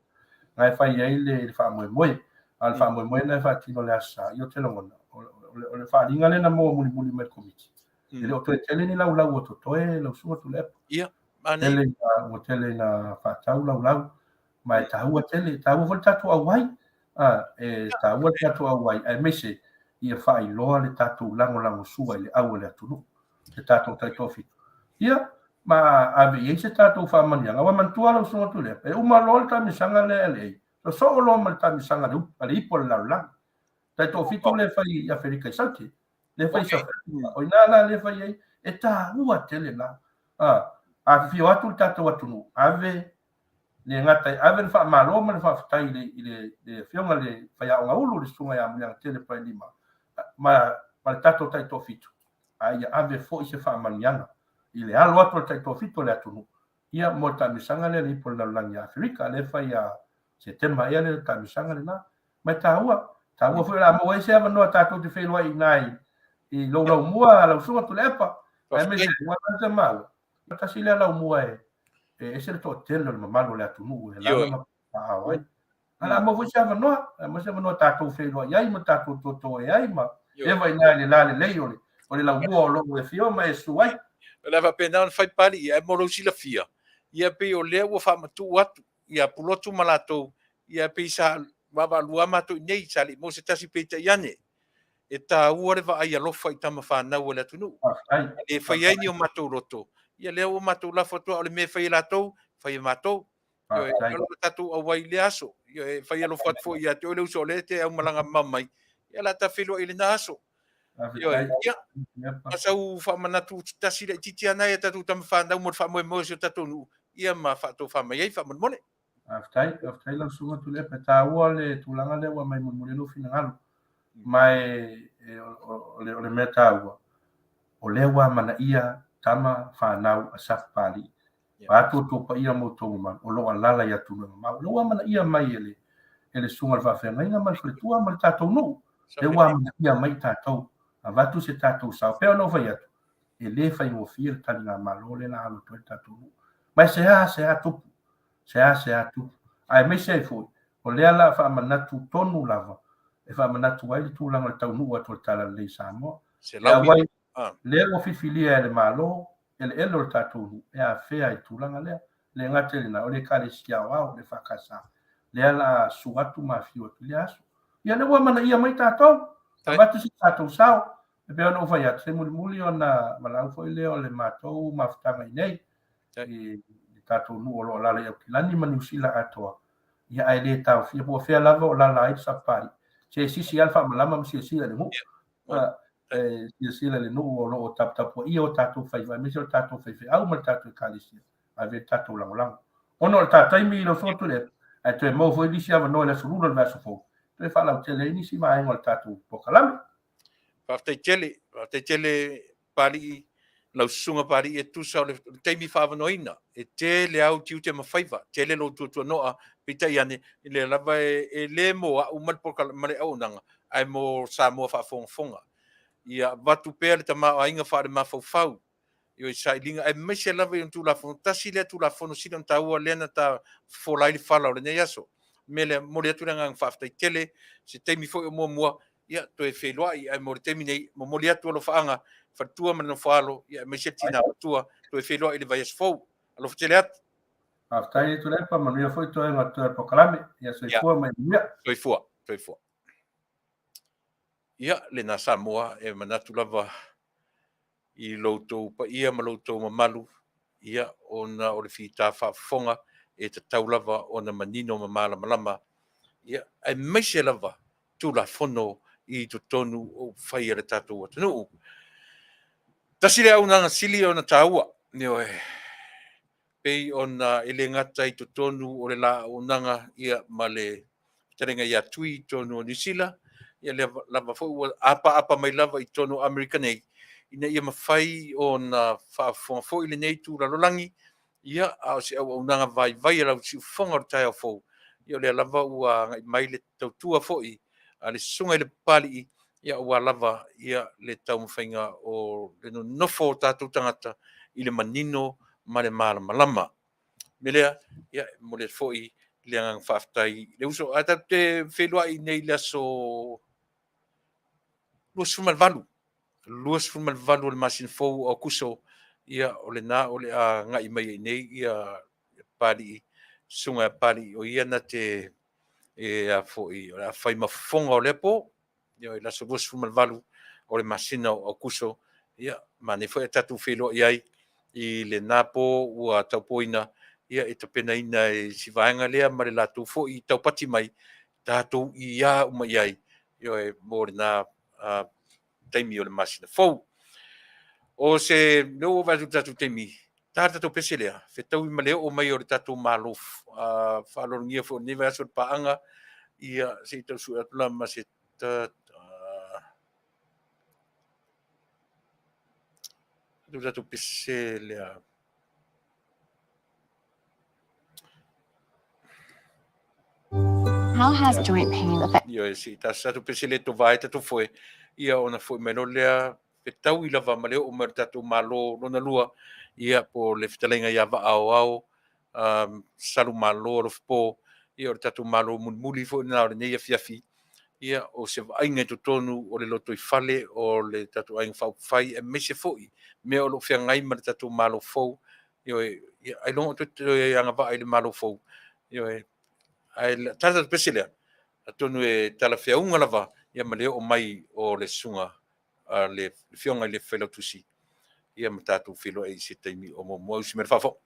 na e fai ai le faamoemoe. A o le faamoemoe lena e faatino i le Aso Sa, ia ou te lagona o le faaaliga lea na maua mulimuli mai le Komiti. E le o toe tele ni laulau o totoe lau Susuga Tuilaepa. Ia, manaia. Ua tele ina faatau laulau ma e taua tele, e taua foi le tatou auai, a, e taua le tatou auai, aemaise ia faailoa le tatou lagolagosua i le au a le atunuu, le tatou taitoafitu. Ia, ma ave i ai se tatou faamanuiaga. Aua manatua lau Susuga Tuilaepa, e uma loa le taamilosaga lea LA, sosoo loa ma le taamilosaga a le ipu a le lalolagi. Taitoafitu lea e fai i Aferika i Saute, lea e fai i South Africa. O i ina la lea e fai ai, e taua tele la. A, afifio atu le tatou atunuu, ave le gata e ave le faamalo ma le faafetai i le, i le, le afioga i le faiaoga ulu, le susuga ia Muliagatele Paelima, ma, ma le tatou taitoafitu, a ia ave foi se faamanuiaga i le alo atu o le taitoafitu o le atunuu, ia mo le taamilosaga lea le ipu o le lalolagi ia Aferika, lea e fai ia Setema ea le taamilosaga lena. Ma e taua, taua foi o le a maua ai se avanoa tatou te feiloai i ina i, i lou laumua lau susuga Tuilaepa, aemaise ua te maua. Tasi lea laumua e e ese le toatele o le mamalu o le atunuu e alaala ma paao ai. A o le a maua foi se avanoa, a maua se avanoa tatou feiloai ai ma tatou totoe ai ma eva i ina i le lalelei o le o le laumua o lo o e afio ma e susu ai. O le a faapena ona fai Papalii, ae mo lou silafia, ia pei o lea ua faamatuu atu ia Pulotu ma latou, ia pei sa vaavaalua matou i inei, sa le i maua se tasi, peitai ane, e taua le vaai alofa i tama fanau a le atunuu. E le fai ai ni o matou loto, ia lea ua matou lafo atu, a o le mea e fai e latou, fai e matou. Ioe, o le tatou auai i lea aso. Ioe, e fai alofa atu foi ia te oe le uso o lea e te aumalaga mamao mai, ia la ta feiloai i lena aso. Ioe, ia, ma sau faamanatu tasi laitiiti lava na ia tatou tama fanau mo le faamoemoe o si o tatou nuu, ia ma faatofa mai ai faamolemole. Faafetai, faafetai lau Susuga Tuilaepa. E taua le tulaga lea ua aumai mulimuli ai lou finagalo. Ma e, e, o, le, o le mea taua, o lea ua amanaia tama fanau a Sapapalii. Vaeatu outou paia ma outou mamalu, o lo o alaala i atunuu e mamao. O lea ua amanaia mai e le, e le susuga i le faafeagaiga ma le faletua ma le tatou nuu. Lea ua amanaia mai tatou, avatu se tatou sao. Pei ona ou fai atu, e le faigofie le taligamalo lea la alo atu ai le tatou nuu. Ma e seā seā tupu, seā seā tupu. Aemaise ai foi, o lea la faamanatu tonu lava, e faamanatu ai le tulaga o le taunuu atu o le Talalelei i Samoa. E auai, lea ua filifilia e le Malo eleele o le tatou nuu e afea i le tulaga lea. E le gata i lena, o le Ekalesia Aoao, le EFKS, lea la a susu atu ma afio atu i lea aso. Ia lea ua amanaia mai tatou, avatu se tatou sao. E pei ona ou fai atu, se mulimuli ona valaau foi lea o le matou mafutaga i inei, i le tatou nuu o lo o alaala i Aukilani ma Niu Sila atoa, ia ae le taofia, po o fea lava o alaala ai le Sapapalii, se e sisi lava le faamalama ma silasila i le nuu. E silasila i le nuu o lo o taputapuaia o tatou faiva, aemaise o le tatou faifeau ma le tatou ekalesia, ave le tatou lagolago. Ona o le ta taimi i lau Susuga Tuilaepa, ae toe maua foi nisi avanoa i le aso Lula o le vaiaso fou, toe faalautele ai nisi vaega o le tatou polokalame. Faafetai tele, faafetai tele Papalii, lau Susuga Papalii e tusa o le taimi faaavanoaina. E tele au tiute ma faiva, tele lou tuatuanoa, peitai ane, lea lava e le mo au ma le ma le auaunaga, ae mo Samoa faafogafoga. Ia avatu pea le tamaoaiga faalemafaufau i sailiga, aemaise lava i ona Tulafono. Tasi lea Tulafono sili ona taua lea na ta fofola ai le fala o lenei aso. O le mea lea, momoli atu le agaga faafetai tele, se taimi foi o muamua, ia toe feiloai, ae mo le taimi nei, momoli atu alofaaga faletua ma le nofoalo, ia aemaise le tina matua, toe feiloai i le vaiaso fou. Alofa tele atu. Faafetai Tuilaepa, manuia foi toega toe polokalame. Ia soifua ma ia manuia. Soifua, soifua. Ia, lena Samoa, e manatu lava i lo outou paia ma lo outou mamalu, ia, ona o le fita faafofoga e tatau lava ona manino ma malamalama, ia, aemaise lava Tulafono i totonu o upufai a le tatou atunuu. Tasi le auaunaga sili ona taua, ioe, pei ona e le gata i totonu o le la auaunaga ia ma le fetalaiga ia Tui i totonu o Niu Sila, ia lea lava foi ua apaapa mai lava i totonu o Amerika nei, ina ia mafai ona faafofoga foi lenei itu lalolagi, ia, a o se auaunaga vaivai a lau siufofoga o le taeao fou, ia o lea lava ua agai mai le tautua foi a le Susuga i le Papalii, ia aua lava ia le taumafaiga o le nonofo o tatou tagata i le manino ma le malamalama. O le mea lea, ia, e momoli atu foi le agaga faafetai i le uso. Ae tatou te feiloai nei i le aso 28, 28 o le masina fou o Aokuso, ia o lena o le a agai mai ai nei ia Papalii, Susuga ia Papalii, o ia na te e a foi, o le a fai ma fofoga o lea po, ia i le aso 28 o le masina o Aokuso, ia manaia foi ae tatou feiloai ai i lena po ua taupoina, ia e tapenaina e si vaega lea ma le latou foi taupati mai, tatou ia uma i ai, ioe, mo lena taimi o le masina fou. O se mea ua vaai atu i le tatou taimi, ta le tatou pese lea, fetaui ma le oo mai o le tatou Malo faaaloalogia foi o lenei vaiaso le paaga, ia se i tau sue atu la ma se ta tatou pese lea. How has joint pain affected? Ioe, se i tatou pese le to vae tatou foe, ia ona foi mai loa lea fetaui lava ma le oo mai o le tatou Malo lona lua, ia po o le fetalaiga ia Vaa Aoao, Salu Malo Alofipo, ia o le tatou Malo mulimuli foi lena o lenei afiafi, ia o se vaaiga i totonu o le lotoifale o le tatou Aiga Faaupufai, aemaise foi mea o lo o feagai ma le tatou Malo fou. Ioe, ia, ailoga o toe agavaa i le Malo fou. Ioe, ae tala tatou pese lea, atonu e talafeauga lava ia ma le oo mai o le susuga a le Afioga i le Failautusi, ia ma tatou feiloai i se taimi o muamua. Usi mai le faafofoga.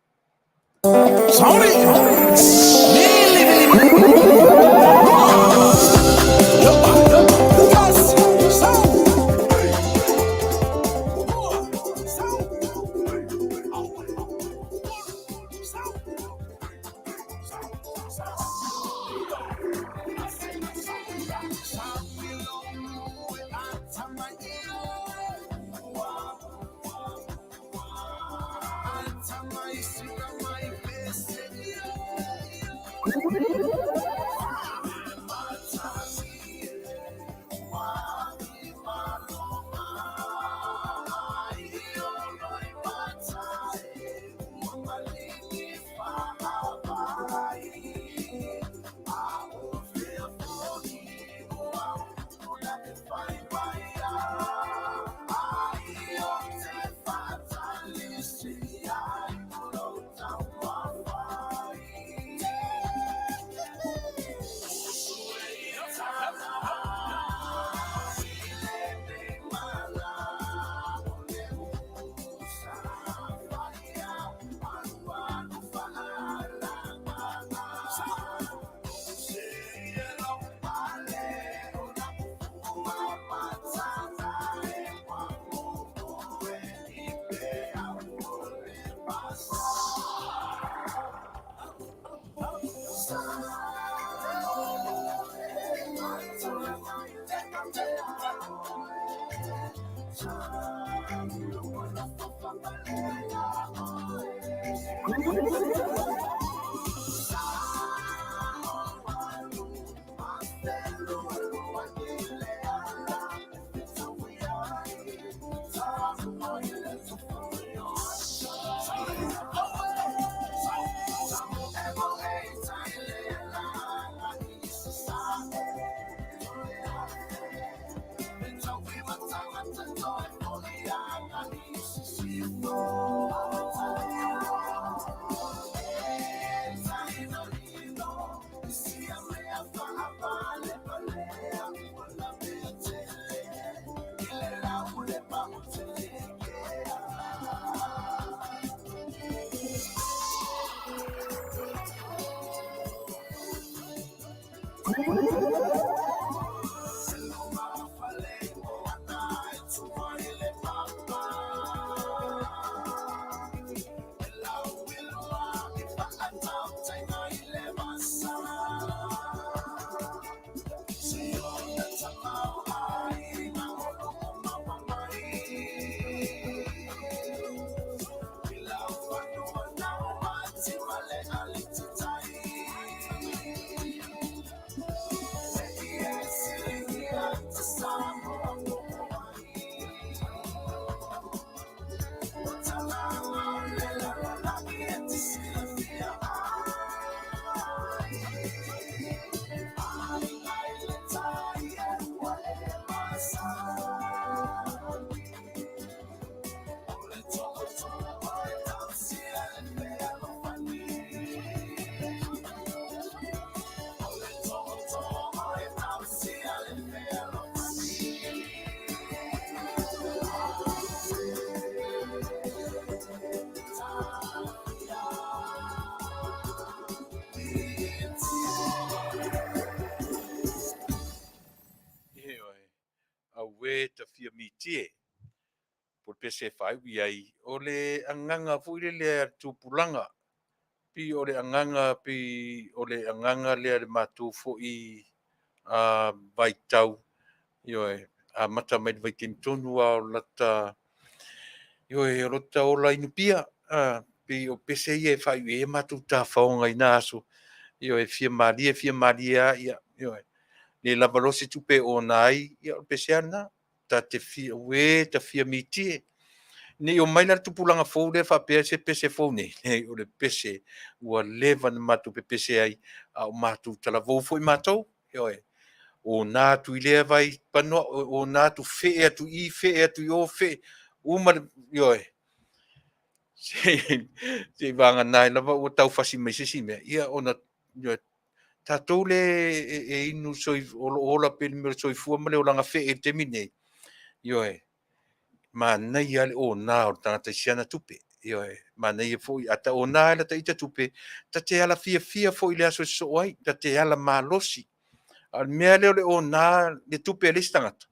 Ioe, auē ta fia mitie, po o le pese e faaiu i ai, o le agaga foi lele a le tupulaga, pei o le agaga, pei o le agaga lea i le matou foi vaitau, ioe, amata mai le vaitaimi tonu lava o lata, ioe, o lota ola inupia, pei o pese ia e faaiu i ai a matou tafaoga i na aso, ioe, fia malie fia malie lava, ia, ioe, le lava loa se tupe e ona ai, ia o le pese lava lena, ta te fia, auē ta fia mitie. Ne i omai la le tupulaga fou lea faapea se pese fou nei, leai o le pese ua leva ona matou pepese ai, a o matou talavou foi matou, ioe, ona atu i lea vai panoa, ona atu fee atu i i, fee atu i o, fee, uma le, ioe, seivagana ai lava ua tau fasi mai se isi mea, ia ona, ioe, tatou le e inu o lo o ola pea i le mea o le soifua ma le olaga fee i le taimi lenei, ioe, manaia lava le ona o le tagata i si ana tupe. Ioe, manaia foi, a ta ona e lata ita tupe, ta te ala fiafia foi i le aso e sosoo ai, ta te ala malosi. A o le mea lea o le ona le tupe a le isi tagata,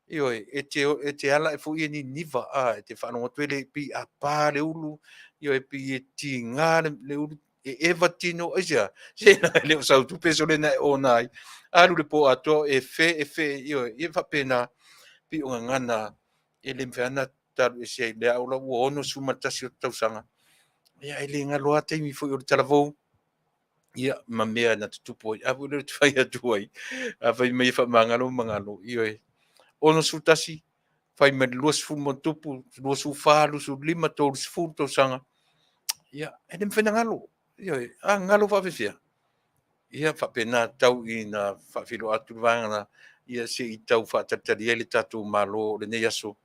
ioe, e te, e te ala ae foi e niniva, a, e te faalogo atu e pei a pa le ulu, ioe, pei e tiga le ulu, e eva tino, aisea? Se e le o sau tupe sole na e ona ai. Alu le po atoa e fe, e fe, ioe, e faapena, pei o gagana e le mafai ona talu ese ai le au la ua 61 o tausaga. Ia, e le galo lava taimi foi o le talavou, ia, ma mea na tutupu ai. A foi lea ou te fai atu ai, a fai mai e faamagalo, magalo, ioe, 61, fai mai le 20 ma tupu, 24, 25, 30 tausaga, ia, e le mafai ona galo, ioe, a galo faapefea. Ia, faapena tau ina faafeiloai atu le vaega na, ia se i tau faatalitali ai le tatou Malo o lenei aso.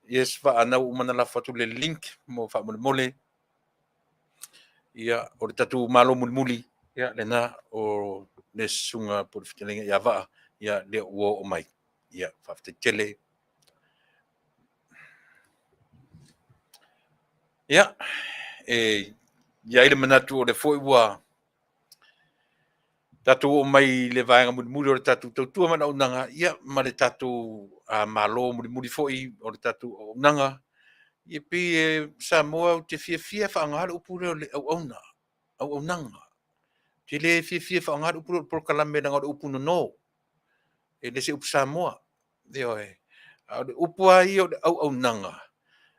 Yes, Vaa, na ua uma ona lafo atu le link mo faamolemole. Ia, o le tatou Malo mulimuli, ia, lena o le susuga po o le fetalaiga ia Vaa, ia, lea ua oo mai. Ia, faafetai tele. Ia, e i ai le manatu o lea foi ua tatou oo mai i le vaega mulimuli o le tatou tautua ma le auaunaga, ia, ma le tatou Malo mulimuli foi o le tatou auaunaga. Ia pei e Samoa ou te fiafia e faaaoga le upu lea o le auauna, auaunaga. Ou te le fiafia e faaaoga le upu lea o le polokalame leaga o le upu nono, e le o se upu Samoa. Ioe. A o le upu lava ia o le auaunaga,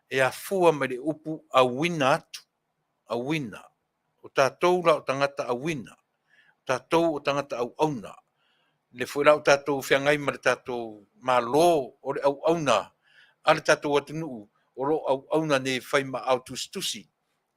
e afua mai le upu auina atu, auina. O tatou la o tagata auina, o tatou o tagata auauna. O lea foi la ua tatou feagai ma le tatou Malo o le auauna a le tatou atunuu o lo o auauna nei e fai ma aao tusitusi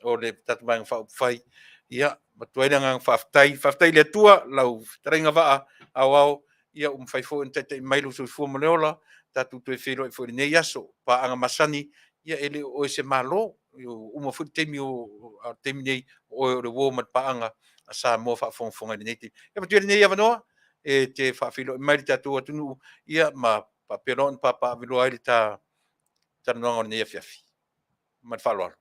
o le tatou Vaega Faaupufai. Ia, avatu ai le agaga faafetai. Faafetai i le Atua lau fetalaiga Vaa Aoao, ia ua mafai foi ona taitai mai lou soifua ma le ola, tatou toe feiloai foi i lenei aso. Paaga masani, ia e le o oe o se Malo, ua uma foi le taimi o, a o le taimi nei, o oe o le uo ma le paaga a Samoa o faafogafoga i lenei taimi. Ia manuia lenei avanoa e te faafeiloai mai i le tatou atunuu, ia ma faapea loa ona papaaveloa ai le ta talanoaga o lenei afiafi. Ma le faaaloalo.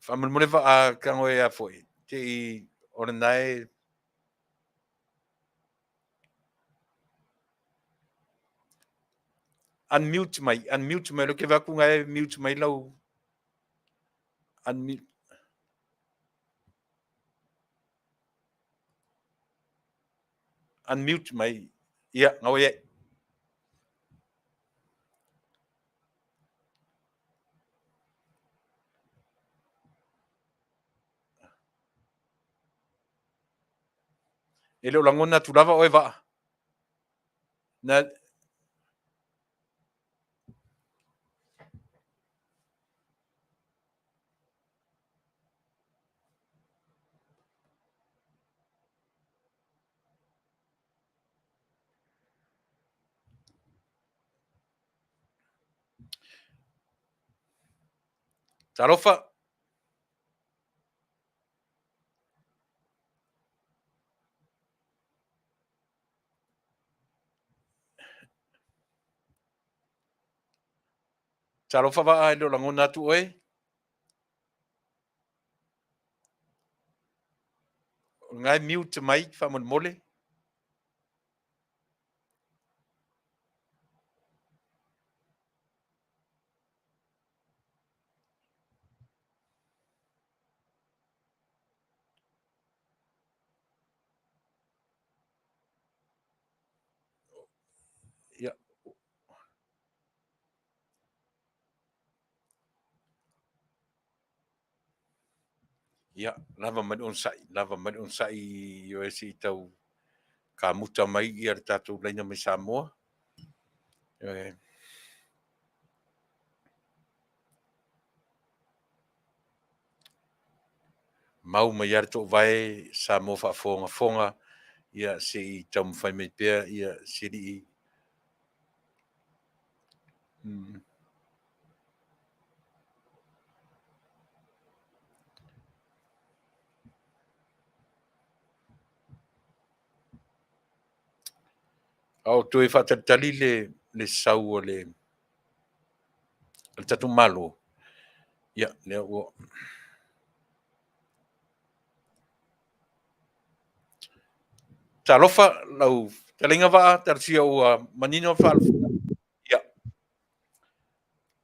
Faamolemole vaa tago e a foi, te i o lena e unmute mai, unmute mai, lo ke vaku ngai mute mai lau unmute. Unmute mai, ia, ngau e. E le o lagona atu lava oe vaa. Na Talofa. Talofa vaa e le o lagona atu oe. Ngai mute mai faamolemole. Ia. Ia, lava mai le onosai, lava mai le onosai i oe se i tau kamuta mai ia le tatou laina mai Samoa. E, mau mai ia le toovae Samoa faafogafoga, ia se i taumafai mai pea ia se alii. A o toe faatalitali le, le sau o le, le tatou Malo, ia, lea ua Talofa lau fetalaiga vaa, talosia ua manino faalofoga. Ia.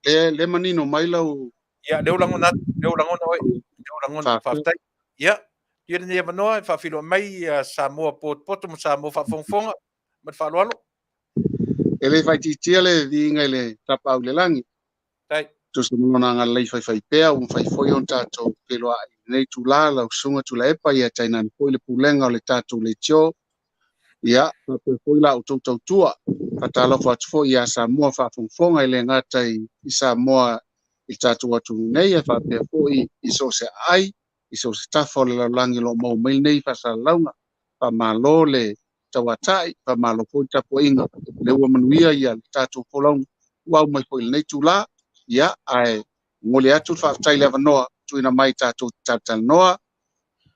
Le, le manino mai lau... Ia, lea ua lagona atu, lea ua lagona oe, lea ua lagona, faafetai. Ia, ia lenei avanoa e faafeiloai mai ia Samoa potopoto ma Samoa faafogafoga ma le faaaloalo. E le faaitiitia le viiga i le Tapaau i le lagi. Tai. Tusa ma lona agalelei faifaipea ua mafai foi ona tatou feiloai i lenei itula lau Susuga Tuilaepa, ia tainane foi le pulega o le tatou leitio, ia faapea foi la outou tautua. Faatalofa atu foi ia Samoa faafogafoga e le gata i Samoa i le tatou atunuu nei, ae faapea foi i so o se aai, i so o se tafa o le lalolagi o lo o maua mai lenei faasalalauga. Faamalo le tauatai, faamalo foi le tapuaiga, lea ua manuia ia le tatou folauga ua au mai foi i lenei itula. Ia, ae momoli atu le faafetai i le avanoa tuuina mai tatou te talatalanoa,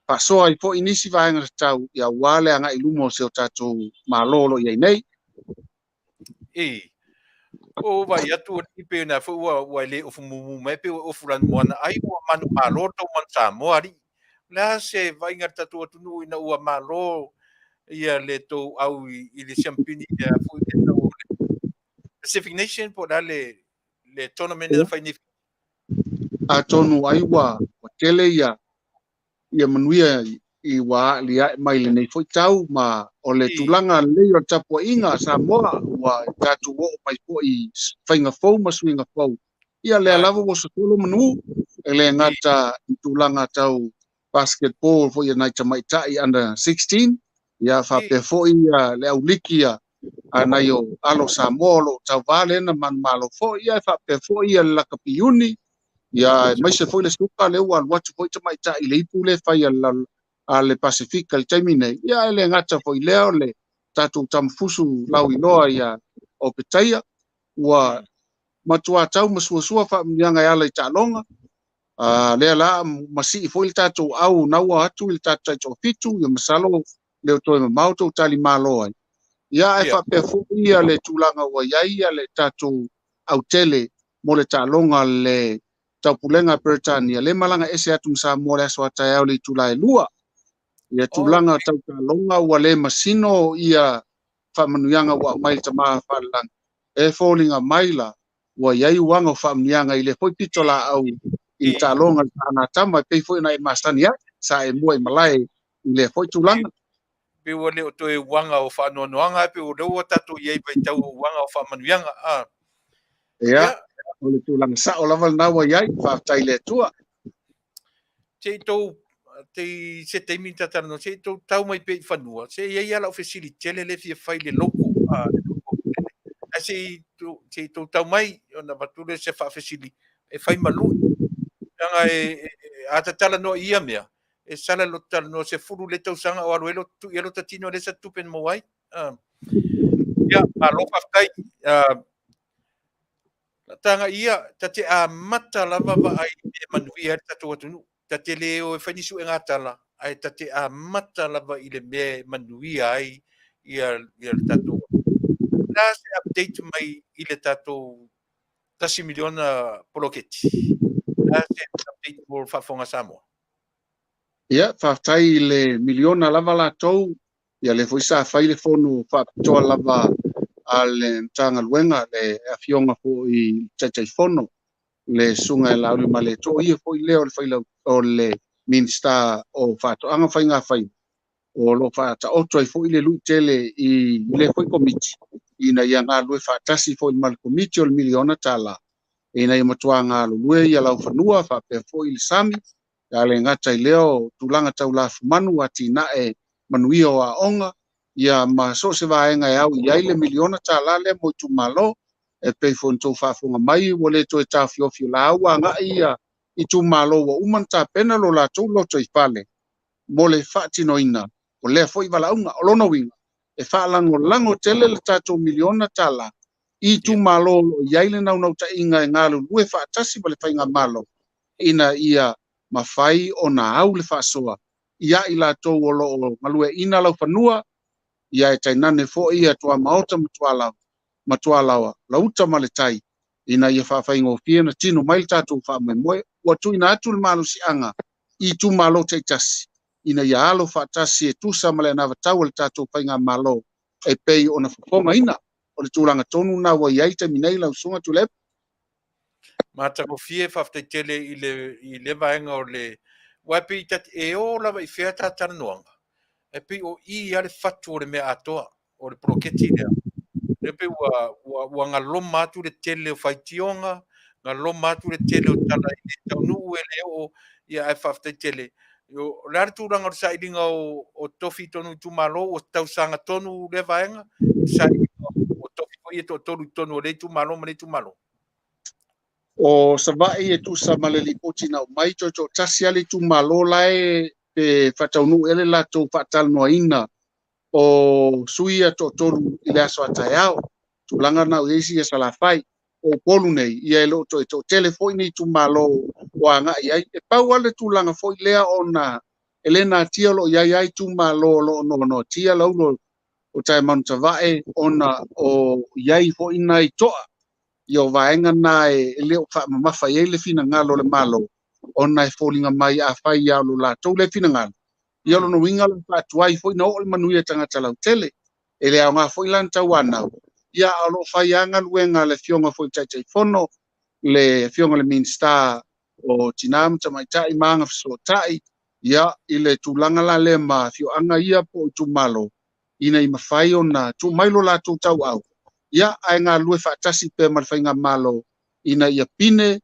faasoa ai foi nisi vaega tatau ia aua le agai i luma o si o tatou Malo o lo o i ai nei. E, o vai atu o pe na foi ua ua le ofu mumu mai pe ua ofu lanu moana ai ua manu malo tou manu Samoa alii. O le a se vaaiga a le tatou atunuu ina ua malo ia le tou au i le siampini i le foi le tau o le Pacific Nation po o le a le le tournament na fai nei. Atonu ai ua tele ia ia manuia i ua aaliae mai lenei foi tau ma o le tulaga lelei o le tapuaiga a Samoa ua tatou oo mai foi i faiga fou ma suiga fou. Ia lea lava ua sosolo manu e le gata i tulaga tau basketball foi a nai tamaitai under 16, ia faapea foi ia le auliki ia a nai o alo Samoa o lo o tauva lea na manumalo foi, ia e faapea foi ia le lakapi uni, ia aemaise foi le suka lea ua alu atu foi tamaitai i le ipu lea e fai a le Pasefika i le taimi nei, ia e le gata foi lea o le tatou tamafusu lauiloa ia Opetaia ua matua tau ma suasua faamanuiaga e ala i taaloga. Lea la ma sii foi le tatou au naua atu i le tatou taitoafitu, ia masalo le o toe mamao tou tali malo ai. Ia ae faapea foi ia le tulaga ua i ai ia le tatou autele mo le taaloga le Taupulega a Peretania, lea e malaga ese atu ma Samoa i le aso a taeao i le itula e 2. Ia tulaga o tautaloga ua le masino ia faamanuiaga ua aumai le Tama Faalelagi. E foliga mai la ua i ai uaga o faamanuiaga i lea foi pitolaau i le taaloga i le faagatama e pei foi ona e masani ai, sa e mua i malae i lea foi tulaga. Pei ua le o toe uaga o faanoanoaga, ae pei o lea ua tatou i ai i vaitau o uaga o faamanuiaga. A. Ia, o le tulaga sao lava lena ua i ai, faafetai i le Atua. Se i tou te se taimi ta talanoa, se i tou tau mai pea i fanua, se i ai lava lau fesili tele lea e fia fai i le logo, a, le logo ae se i tou tau mai ona avatu lea o se faafesili e fai ma lui. Leaga e, a ta talanoa i ia mea, e sala i lota talanoa 10 lea tausaga o alu ai lota, tuu i ai lota tino e leai se tupe na maua ai. Ia, malo faafetai. Taga ia, ta te amata lava vaai i mea e manuia ai le tatou atunuu. Ta te le o e fai ni suega tala, ae ta te amata lava i le mea e manuia ai ia, ia le tatou atunuu. O le a se update mai i le tatou $1 miliona poloketi? O le a se update mo le faafofoga a Samoa? Ia, faafetai i le miliona lava latou. Ia, lea foi sa fai le fono faapitoa lava a le Matagaluega, le afioga foi i le Taitaifono, le Susuga ia Laauliamaletoa, o ia foi lea o le failau, o le Minisita o Faatoaga ma Faiga Faiva, o lo o faataoto ai foi le lui tele i lea foi Komiti, ina ia galulue faatasi foi ma le Komiti o le miliona tala, ina ia matua galulue ia laufanua faapea foi le sami, a le gata i lea o tulaga tau lafumanu, atinae manuia o aoga, ia ma so o se vaega e au i ai le miliona tala lea mo itumalo. E pei foi ona outou faafofoga mai, ua le toe taofiofi o la ua agai ia itumalo ua uma ona tapena lo latou lotoifale mo le faatinoina o lea foi valaauga. O lona uiga, e faalagolago tele le tatou miliona tala i itumalo o lo o i ai le naunautaiga e galulue faatasi ma le faigamalo ina ia mafai ona au le faasoa ia i latou o lo o galueaiina laufanua, ia e tainane foi ia tuamaota ma tualawa, ma tualaoa, lauta ma le tai, ina ia faafaigofie ona tino mai le tatou faamoemoe. Ua tuuina atu le malosiaga i itumalo taitasi ina ia alo faatasi e tusa ma le anavatau a le tatou faigamalo e pei ona fofogaina. O le tulaga tonu lena ua i ai i le taimi nei lau Susuga Tuilaepa. Matagofie, faafetai tele i le i le vaega o le aua e pei ta e o lava i fea ta talanoaga, e pei o i lava le fatu o le mea atoa o le poloketi lea. Lea pei ua ua ua galoma atu le tele o faitioga, galoma atu le tele o tala e le taunuu e le oo, ia ae faafetai tele. O le a le tulaga o le sailiga o tofi i totonu o itumalo, ua tausaga tonu lea vaega, i le sailiga o tofi foi ia e toatolu i totonu o lea itumalo ma lea itumalo? O Savaii e tusa ma le lipoti na aumai, toe toatasi lava le itumalo la e pe faataunuu ea le latou faatalanoaina o sui ia toatolu i le aso a taeao. Tulaga na o i ai ia Salafai. O Upolu nei, ia e le o toe toatele foi ni itumalo o agai i ai. E pau lava le tulaga foi lea ona e le natia o lo o i ai lava itumalo o lo o noanoatia laulo o Taemanutavae ona o i ai foi nai toa ia o vaega na e le o faamamafa i ai le finagalo o le Malo ona e foliga mai afai ia o lo latou lea finagalo, ia o lona uiga o le faatuai foi na oo le manuia i tagata lautele. E le aoga foi la na tauanau, ia a o lo o fai lava galuega a le Afioga foi i le Taitaifono, le Afioga i le Minisita o Tina ma Tamaitai ma Agafesootai, ia i le tulaga la lea ma afioaga ia po o itumalo, ina ia mafai ona tuu mai lo latou tauau, ia ae galulue faatasi pea ma le faigamalo ina ia pine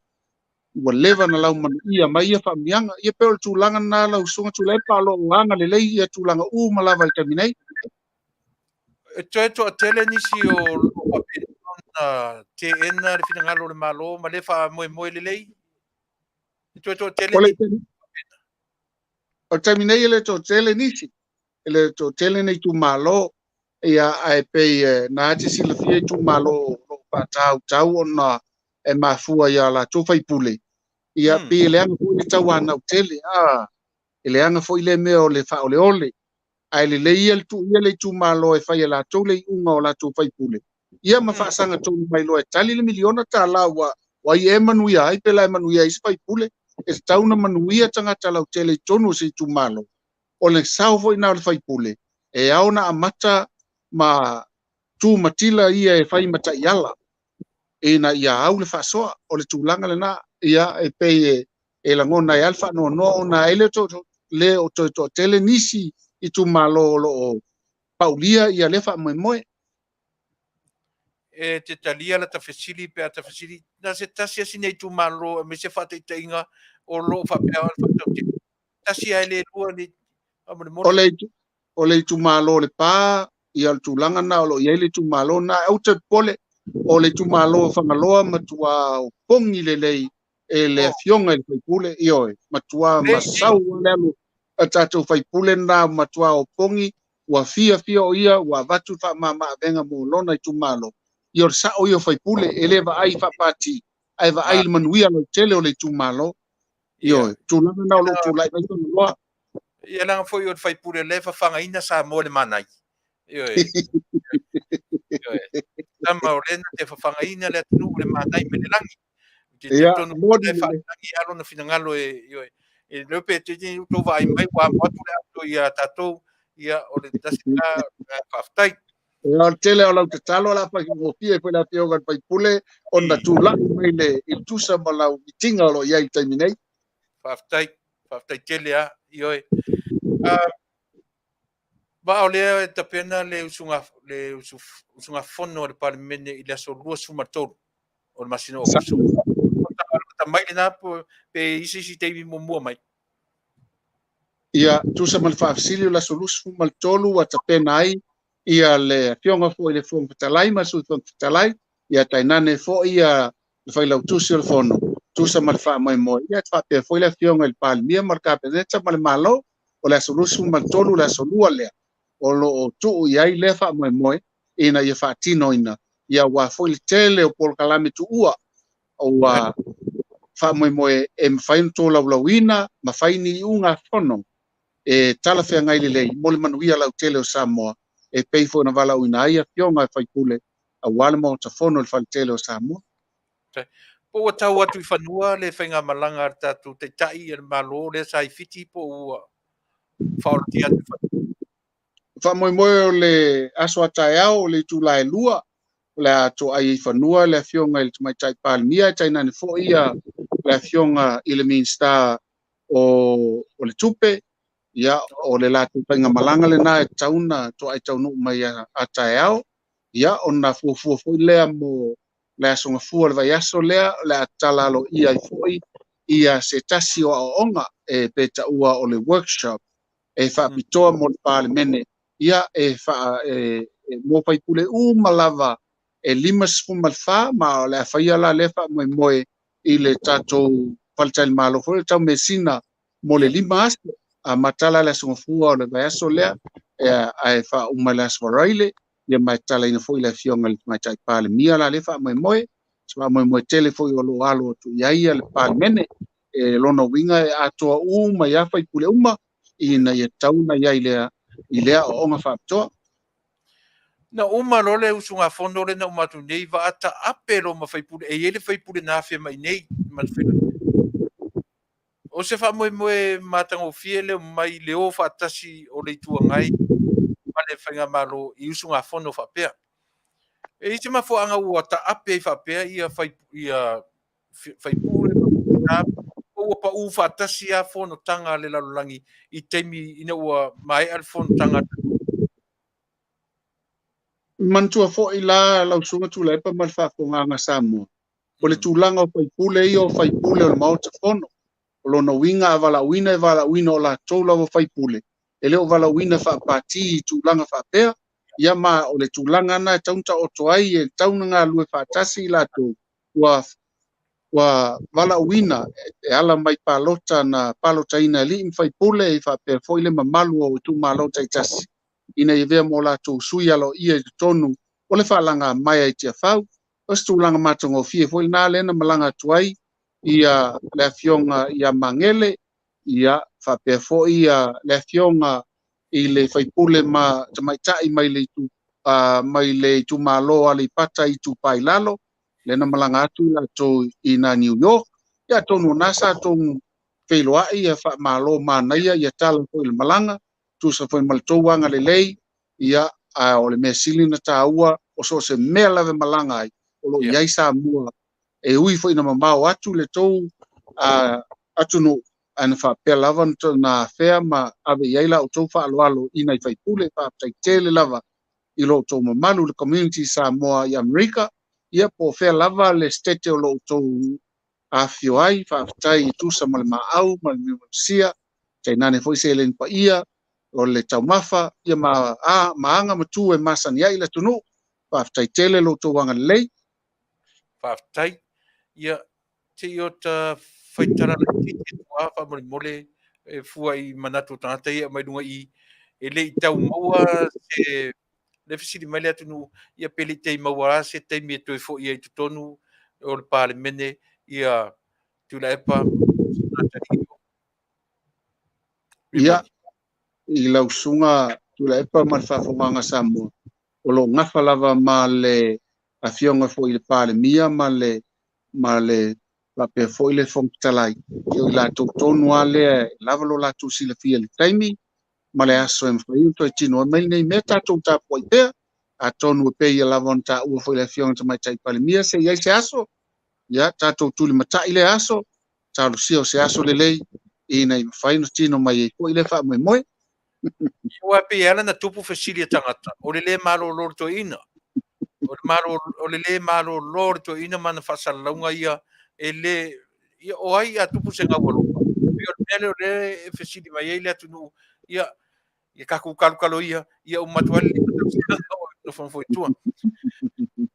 ua leva ona laumanuia mai ia faamanuiaga. Ia pei o le tulaga lena lau Susuga Tuilaepa, o lo o agalelei ia tulaga uma lava i le taimi nei. E toe toatele nisi o lo o faapena ona teena le finagalo o le Malo ma lea faamoemoe lelei. E toe toatele O le nisi. O le taimi nei e le toatele nisi, e le toatele ni itumalo, ia ae pei e na te silafia itumalo o lo o faatautau ona e mafua ia latou faipule, ia pei e leaga foi le tauanau tele, a e leaga foi le mea o le faaoleole, ae lelei ia le tuu ia le itumalo e fai e latou le iuga o latou faipule, ia ma faasaga tonu mai loa e tali le miliona tala ua O ai e manuia ai pe la e manuia ai se faipule, e tatau ona manuia tagata lautele i totonu o se itumalo. O le sao foi lena o le faipule, e ao ona amata ma tu matila ia e fai ma taiala ina ia au le faasoa. O le tulaga lena, ia e pei e lagona ai lava le faanoanoa ona e le o toe toatele nisi itumalo o lo o paulia ia lea faamoemoe. E te talia la ta fesili pe a ta fesili na se tasi asi nei itumalo aemaise faataitaiga o lo o faapea ona faatautele tasi ae le lua ni faamolemole. O le itumalo o Lepa, ia o le tulaga lena o lo o i ai le itumalo lena. Aua te popole, o le itumalo o Fagaloa matua opogi lelei e le afioga i le faipule, ioe, matua masau le alu a tatou faipule lena, matua opogi, ua fiafia o ia, ua avatu le faamama-avega mo lona itumalo. Ia o le sao ia o faipule, e le vaai faapati, ae vaai le manuia lautele o le itumalo. Ioe, tulaga lena o lo o tulai mai Fagaloa. Ia leaga foi o le faipule o lea e fafagaina Samoa i le manai. Ioe. Ioe. Tama o lea na te fafagaina le atunuu i le manai mai le lagi. Te talitonu e faalagi lava lona finagalo e, ioe. E le pe te te tou vaai mai ua amo atu le ato ia tatou, ia o le tasi lena faafetai. Ia, o le tele o lau tatalo o le a faigofie foi le afioga i le faipule ona tulai mai le i le tusa ma lau mitiga o lo o i ai i le taimi nei. Faafetai, faafetai tele lava, ioe. Vaa o lea e tapena le usuga, le usugafono a le Palemene i le aso 23 o le masina o Aokuso. Amata mai lena pe isi isi taimi muamua mai. Ia, tusa ma le faafesili o le aso 23 ua tapena ai ia le afioga foi i le Fofoga Fetalai ma le Sui Fofoga Fetalai, ia tainane foi ia le Failautusi o le Fono, tusa ma le faamoemoe. Ia faapea foi le afioga i le Palemia ma le Kapeneta ma le Malo, o le aso 23, le aso Lua lea, o lo o tuu i ai lea faamoemoe ina ia faatinoina, ia aua foi le tele o polokalame tuua ua faamoemoe e mafai ona tolaulauina ma fai ni iugafono e talafeagai lelei mo le manuia lautele o Samoa, e pei foi ona valaauina ai afioga i sui usufono aua le Maota Fono i le Faletele o Samoa. Po ua tau atu i fanua le faigamalaga a le tatou Taitai a le Malo lea sa i Fiti po ua faaolatia atu i fanua? Faamoemoe o le aso a taeao o le itula e 2 o le a toai ai i fanua le afioga i le Tamaitai Palemia, ae tainane foi ia le afioga i le Minisita o le Tupe. Ia, o le latou faigamalaga lena e tatau ona toai taunuu mai a taeao. Ia, ona fuafua foi lea mo le aso Gafua o le vaiaso lea, o le a tatala aloaia ai foi ia se tasi o aoaoga e pe taua o le workshop e faapitoa mo le Palemene, ia e faa, e, mo faipule uma lava e 54, ma o le a faia la lea faamoemoe i le tatou faletalimalo foi o Taumeasina mo le 5 aso, amata la le aso Gafua o le vaiaso lea, ae faauma i le aso Faraile, ia ma e tatalaina foi le afioga i le Tamaitai Palemia la lea faamoemoe, se faamoemoe tele foi o lo o alo atu i ai le Palemene, e lona uiga e atoa uma i a faipule uma ina ia tatau ona i ai i lea aoaoga faapitoa. Na uma loa le usugafono lea na uma atu nei, vaa taape loa ma faipule, e i ai le faipule na afea mai nei, ma le O se faamoemoe matagofie lea mai le o faatasi o le Itu Agai ma le Faigamalo i usugafono faapea. E i ai se mafuaaga ua taape ai faapea ia faipule ma Minisita, po ua pau faatasi lava fonotaga a le lalolagi i taimi ina ua maea le fonotaga? Manatua foi la lau Susuga Tuilaepa ma le faafofogaaga a Samoa, o le tulaga o faipule ia o faipule o le Maota Fono. O lona uiga a valaauina e valaauina o latou lava faipule, e le o valaauina faapati i tulaga faapea. Ia ma o le tulaga na e tatau ona taoto ai, e tatau ona galulue faatasi i latou ua ua valaauina e ala mai palota na palotaina e alii ma faipule e faapea foi le mamalu o itumalo taitasi ina ia avea ma o latou sui aloaia i totonu o le faalaga mai ai Tiafau. O se tulaga matagofie foi lena lea na malaga atu ai ia le afioga ia Magele, ia faapea foi ia le afioga i le faipule ma tamaitai mai le itu mai le itumalo Aleipata Itupa i Lalo. Lea na malaga atu i latou i ina New York, ia atonu o na sa tou feiloai ia faamalo manaia ia tala foi i le malaga, tusa foi ma le tou agalelei, ia a o le mea sili na taua o so o se mea lava e malaga ai, o lo o i ai Samoa e ui foi ina mamao atu le tou atunuu, ae na faapea lava na afea ma ave i ai la outou faaaloalo i nai faipule. Faafetai tele lava i lo outou mamalu le community Samoa i Amerika, ia po o fea lava le state o lo outou afifio ai. Faafetai e tusa ma le maau ma le Niumanusia, tainane foi seleni paia o le taumafa, ia ma, a, ma aga ma tu e masani ai le atunuu. Faafetai tele lo outou agalelei. Faafetai. Ia, se i ota faitala laitiiti atu lava faamolemole e fua i manatu o tagata ia e aumai luga i i, e le i tau maua se le fesili mai le atunuu, ia pe le i tai maua lava se taimi e toe foi ai i totonu o le Palemene ia Tuilaepa. Ia, i lau susuga Tuilaepa ma le faafofogaaga Samoa, o lo o gafa lava ma le afioga foi i le Palemia ma le ma le faapea foi le Fofoga Fetalai, ia o i latou tonu lava lea e lava lo latou silafia i le taimi ma le aso e mafai ona toe tino ai mai lenei mea. Tatou tapuai pea, atonu e pei lava ona taua foi le afioga i le Tamaitai Palemia, se i ai se aso, ia tatou tulimatai lea aso, talosia o se aso lelei ina ia mafai ona tino mai ai foi lea faamoemoe. Aua e pei e ala ona tupu fesili a tagata, o le lē malolo o le toeaina. O le malo, o le lē malolo o le toeaina ma ana faasalalauga ia, e lē, ia o ai a tupu se gaualofa? Pei o le mea lea o lea e fesili mai ai le atunuu, ia, ia tatou kalokalo ia, ia uma atu ai le 5 tausaga o nofonofo i tua.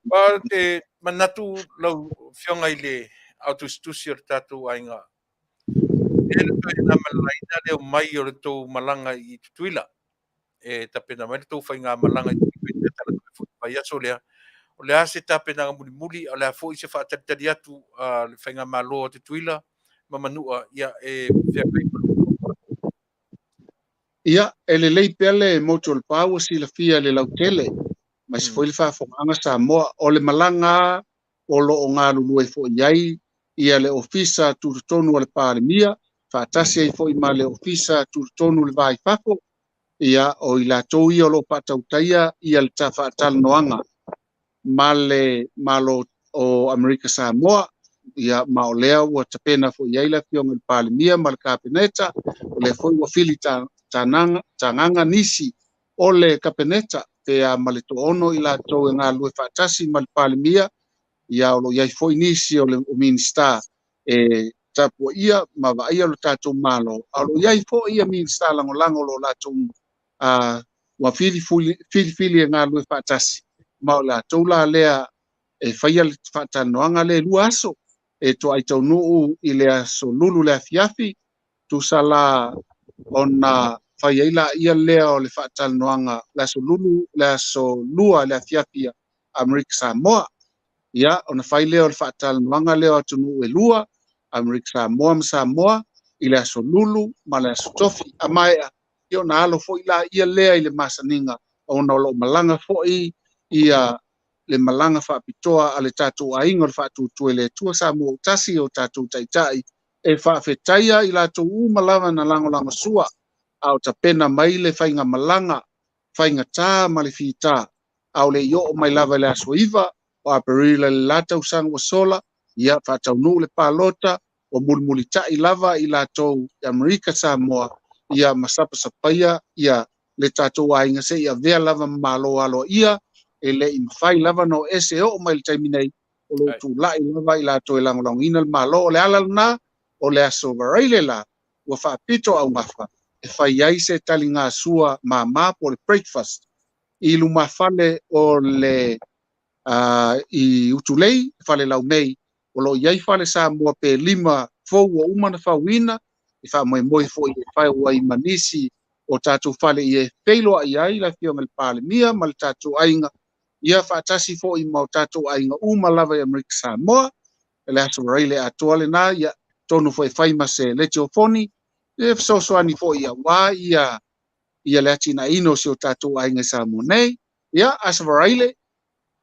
Ou te manatu lau Afioga i le Ao Tusitusi o le tatou aiga, e le toe na le omai o le tou malaga i Tutuila, e tapena mai le tou faigamalaga i Tutuila tala foi vaiaso lea. O le a se tapenaga mulimuli, o le a foi se faatalitali atu a le faigamalo a Tutuila ma Manua, ia e feagai ma Ia, e lelei pea le motu o le pa ua silafia e le lautele, aemaise foi le faafofogaaga Samoa. O le malaga o lo o galulue foi i ai ia le Ofisa Tutotonu a le Palemia, faatasi ai foi ma le Ofisa Tutotonu i le Va i Fafo, ia o i latou ia o lo o faatautaia ia le faatalanoaga ma le Malo o Amerika Samoa, ia ma o lea ua tapena foi i ai le Afioga i le Palemia ma le Kapeneta, o lea foi ua fili tagaga nisi o le Kapeneta pe a ma le toaono i latou e galulue faatasi ma le Palemia, ia o lo o i ai foi nisi o le o Minisita e tapuaia ma vaaia lo tatou Malo, a o lo o i ai foi ia Minisita lagolago o lo o latou ua filifili e galulue faatasi, ma o latou la lea e faia le faatalanoaga lea e 2 aso, e toai taunuu i le aso Lulu le afiafi, tusa la ona fai ai laia lea o le faatalanoaga le aso Lulu, le aso Lua le afiafi a Amerika Samoa. Ia, ona fai lea o le faatalanoaga lea o atunuu e lua, Amerika Samoa ma Samoa, i le aso Lulu ma le aso Tofi. A maea, ia ona alo foi laia lea i le masaniga, ona o lo o malaga foi ia le malaga faapitoa a le tatou aiga o le Faatuatua i le Atua Samoa ua tasi o tatou taitai e faafetaia i latou uma lava na lagolagosua a o tapena mai le faigamalaga faigata ma le fita, a o le i oo mai lava i le aso 9 o Aperila le la tausaga ua sola, ia faataunuu le palota, ua mulimulitai lava i latou i Amerika Samoa, ia ma sapasapaia ia le tatou aiga se i avea lava ma Malo aloaia, e le i mafai lava ona o ese e oo mai le taimi nei, o lo o tulai lava i latou e lagolagoina le Malo. O le ala lena, o le aso Varaile la, ua faapito augafa e fai ai se taligasua mama po o le breakfast i lumafale o le i Utulei, fale laumei, o lo o i ai fale Samoa pe 5 fou ua uma ona fauina, e faamoemoe foi e fai ai ma nisi o tatou fale i e feiloai ai le Afioga i le Palemia ma le tatou aiga, ia faatasi foi ma o tatou aiga uma lava i Amerika Samoa. Le aso Varaile atoa lena, ia tonu foi e fai ma se letiofoni, e fesoasoani foi aua ia le atinaeina o si o tatou aiga i Samoa nei. Ia, aso Varaile,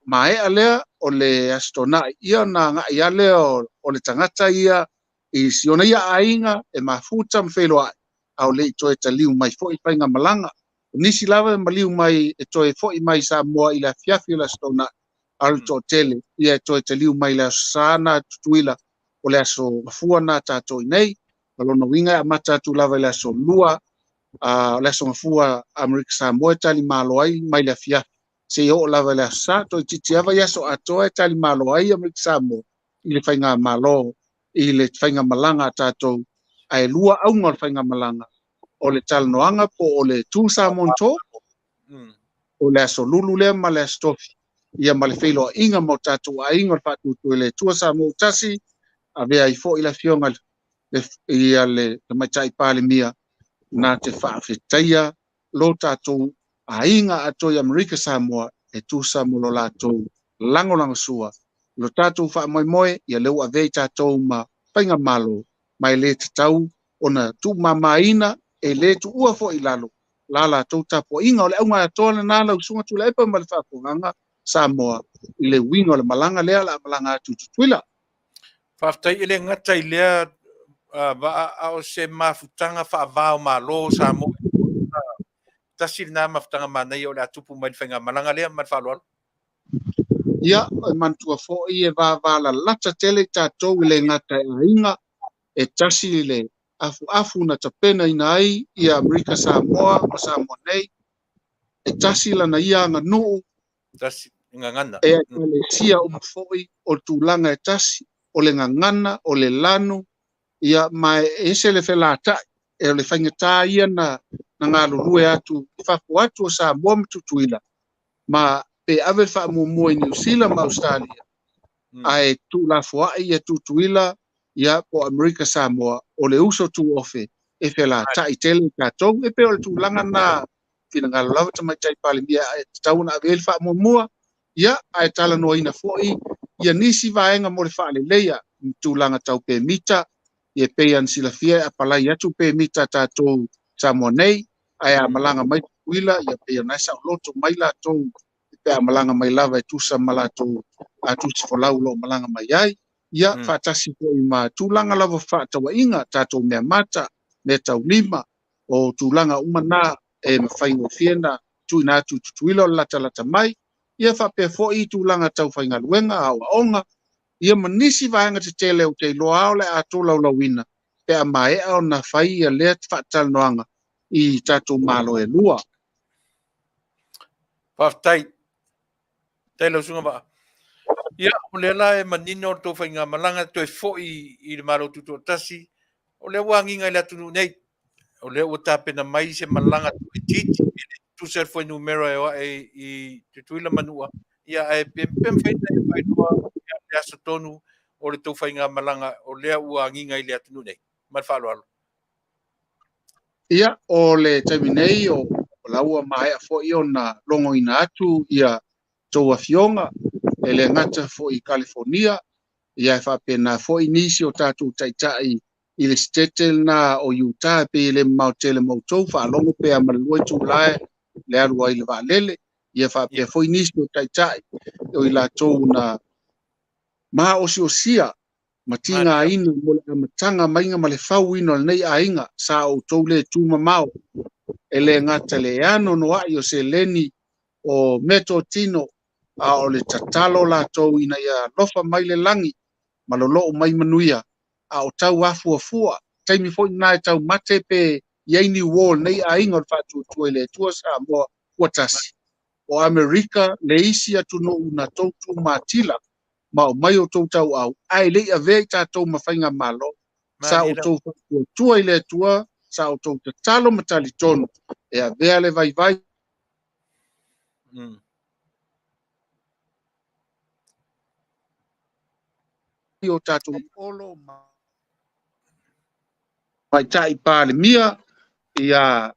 Maea lea o le Aso Toonai, ia ona agai lava lea o le tagata ia i si ona ia aiga e mafuta ma feiloai, a o le i toe taliu mai foi i faigamalaga. O nisi lava e maliu mai e toe foi mai i Samoa i le afiafi o le Aso Toonai, a o le toatele ia e toe taliu mai i le Aso Sa na Tutuila, o le Aso Gafua na tatou i nei. O lona uiga e amata atu lava i le Aso Lua, o le Aso Gafua Amerika Samoa e tali malo ai mai le afiafi seia oo lava i le Aso Sa, toeitiiti lava i aso atoa e tali malo ai Amerika Samoa i le faigamalo, i le faigamalaga a tatou. Ae lua auga o le faigamalaga, o le talanoaga po o le Two Samoan Talk, o le Aso Lulu lea ma le Aso Tofi, ia ma le feiloaiga ma o tatou aiga o le Faatuatua i le Atua Samoa ua Tasi, avea ai foi le Afioga ia le Tamaitai Palemia na te faafetaia lo tatou aiga atoa i Amerika Samoa e tusa mo lo latou lagolagosua lo tatou faamoemoe, ia lea ua avea i tatou ma faigamalo, ma e le tatau ona tuumamaina, e le tuua foi i lalo la latou tapuaiga. O le auga atoa lena lau Susuga Tuilaepa ma le faafofogaaga Samoa i le uiga o le malaga lea o le a malaga atu i Tutuila. Faafetai, e le gata i lea vaa, a o se mafutaga faava o Malo o Samoa. Tasi lena mafutaga manaia o le a tupu mai le faigamalaga lea, ma le faaaloalo. Ia, e manatua foi e vavalalata tele i tatou i le gata e aiga, e tasi le afuafu na tapenaina ai ia Amerika Samoa ma Samoa nei, e tasi lana ia aganuu, tasi gagana, e ekalesia uma foi o le tulaga e tasi, o le gagana, o le lanu, ia ma e ese le felatai, e o le faigata ia na galulue atu i fafo atu o Samoa ma Tutuila, ma pe ave le faamuamua i Niu Sila ma Australia, ae tuulafoai ia Tutuila ia po Amerika Samoa, o le uso tuofe e felatai tele i tatou. E pei o le tulaga na finagalo lava Tamaitai Palemia e tatau ona ave i ai le faamuamua, ia ae talanoaina foi ia nisi vaega mo le faaleleia i tulaga tau pemita, ia pei ona silafia e apalai atu pemita a tatou Samoa nei, ae a malaga mai Tutuila, ia pei ona e saoloto mai latou pe a malaga mai lava e tusa ma latou tusi folau o lo o malaga mai ai, ia faatasi foi ma tulaga lava faatauaiga, tatou mea mata, mea taulima, o tulaga uma na e mafaigofie na tuuina atu i Tutuila o le latalata mai, ia faapea foi tulaga tau faigaluega, aoaoga, ia ma nisi vaega tetele ou te iloa lava o le a tolaulauina pe a maea ona fai ia lea faatalanoaga i tatou Malo e lua. Faafetai. Faafetai lau Susuga Vaa. Ia, o lea la e manino le tou faigamalaga toe foi i le Malo Tutoatasi, o lea ua agiga i le atunuu nei. O lea ua tapena mai se malaga tuuitiiti, e le tutusa le fuainumera e o ae i Tutuila ma Manua, ia ae pe mafai ona e faailoa le aso tonu o le tou faigamalaga o lea ua agiga i le atunuu nei. Ma le faaaloalo. Ia, o le taimi nei, o la ua maea foi ona logoina atu ia tou afioga, e le gata foi i Kalifornia, ia e faapena foi nisi o tatou taitai i le sitete lena o Utah, e pei e le mamao tele ma outou, faalogo pea ma le 2 itula le alu ai le vaalele, ia faapea foi nisi o taitai o i latou na maosiosia ma tigaina mo le amataga maiga ma le fauina o lenei aiga, sa outou le tumamao, e le gata le anoanoai o seleni o meatotino, a o le tatalo latou ina ia alofa mai le lagi ma lolou mai manuia, a o tau afuafua, taimi foi lena e taumate pe i ai ni uo o lenei aiga o le Faatuatua i le Atua Samoa ua tasi. O Amerika le isi atunuu na tou tumatila ma aumai outou tauau, ae le i avea i tatou ma faigamalo, sa outou faatuatua i le Atua, sa outou tatalo ma talitonu e avea le vaivai o tatou olo ma Tamaitai Palemia ia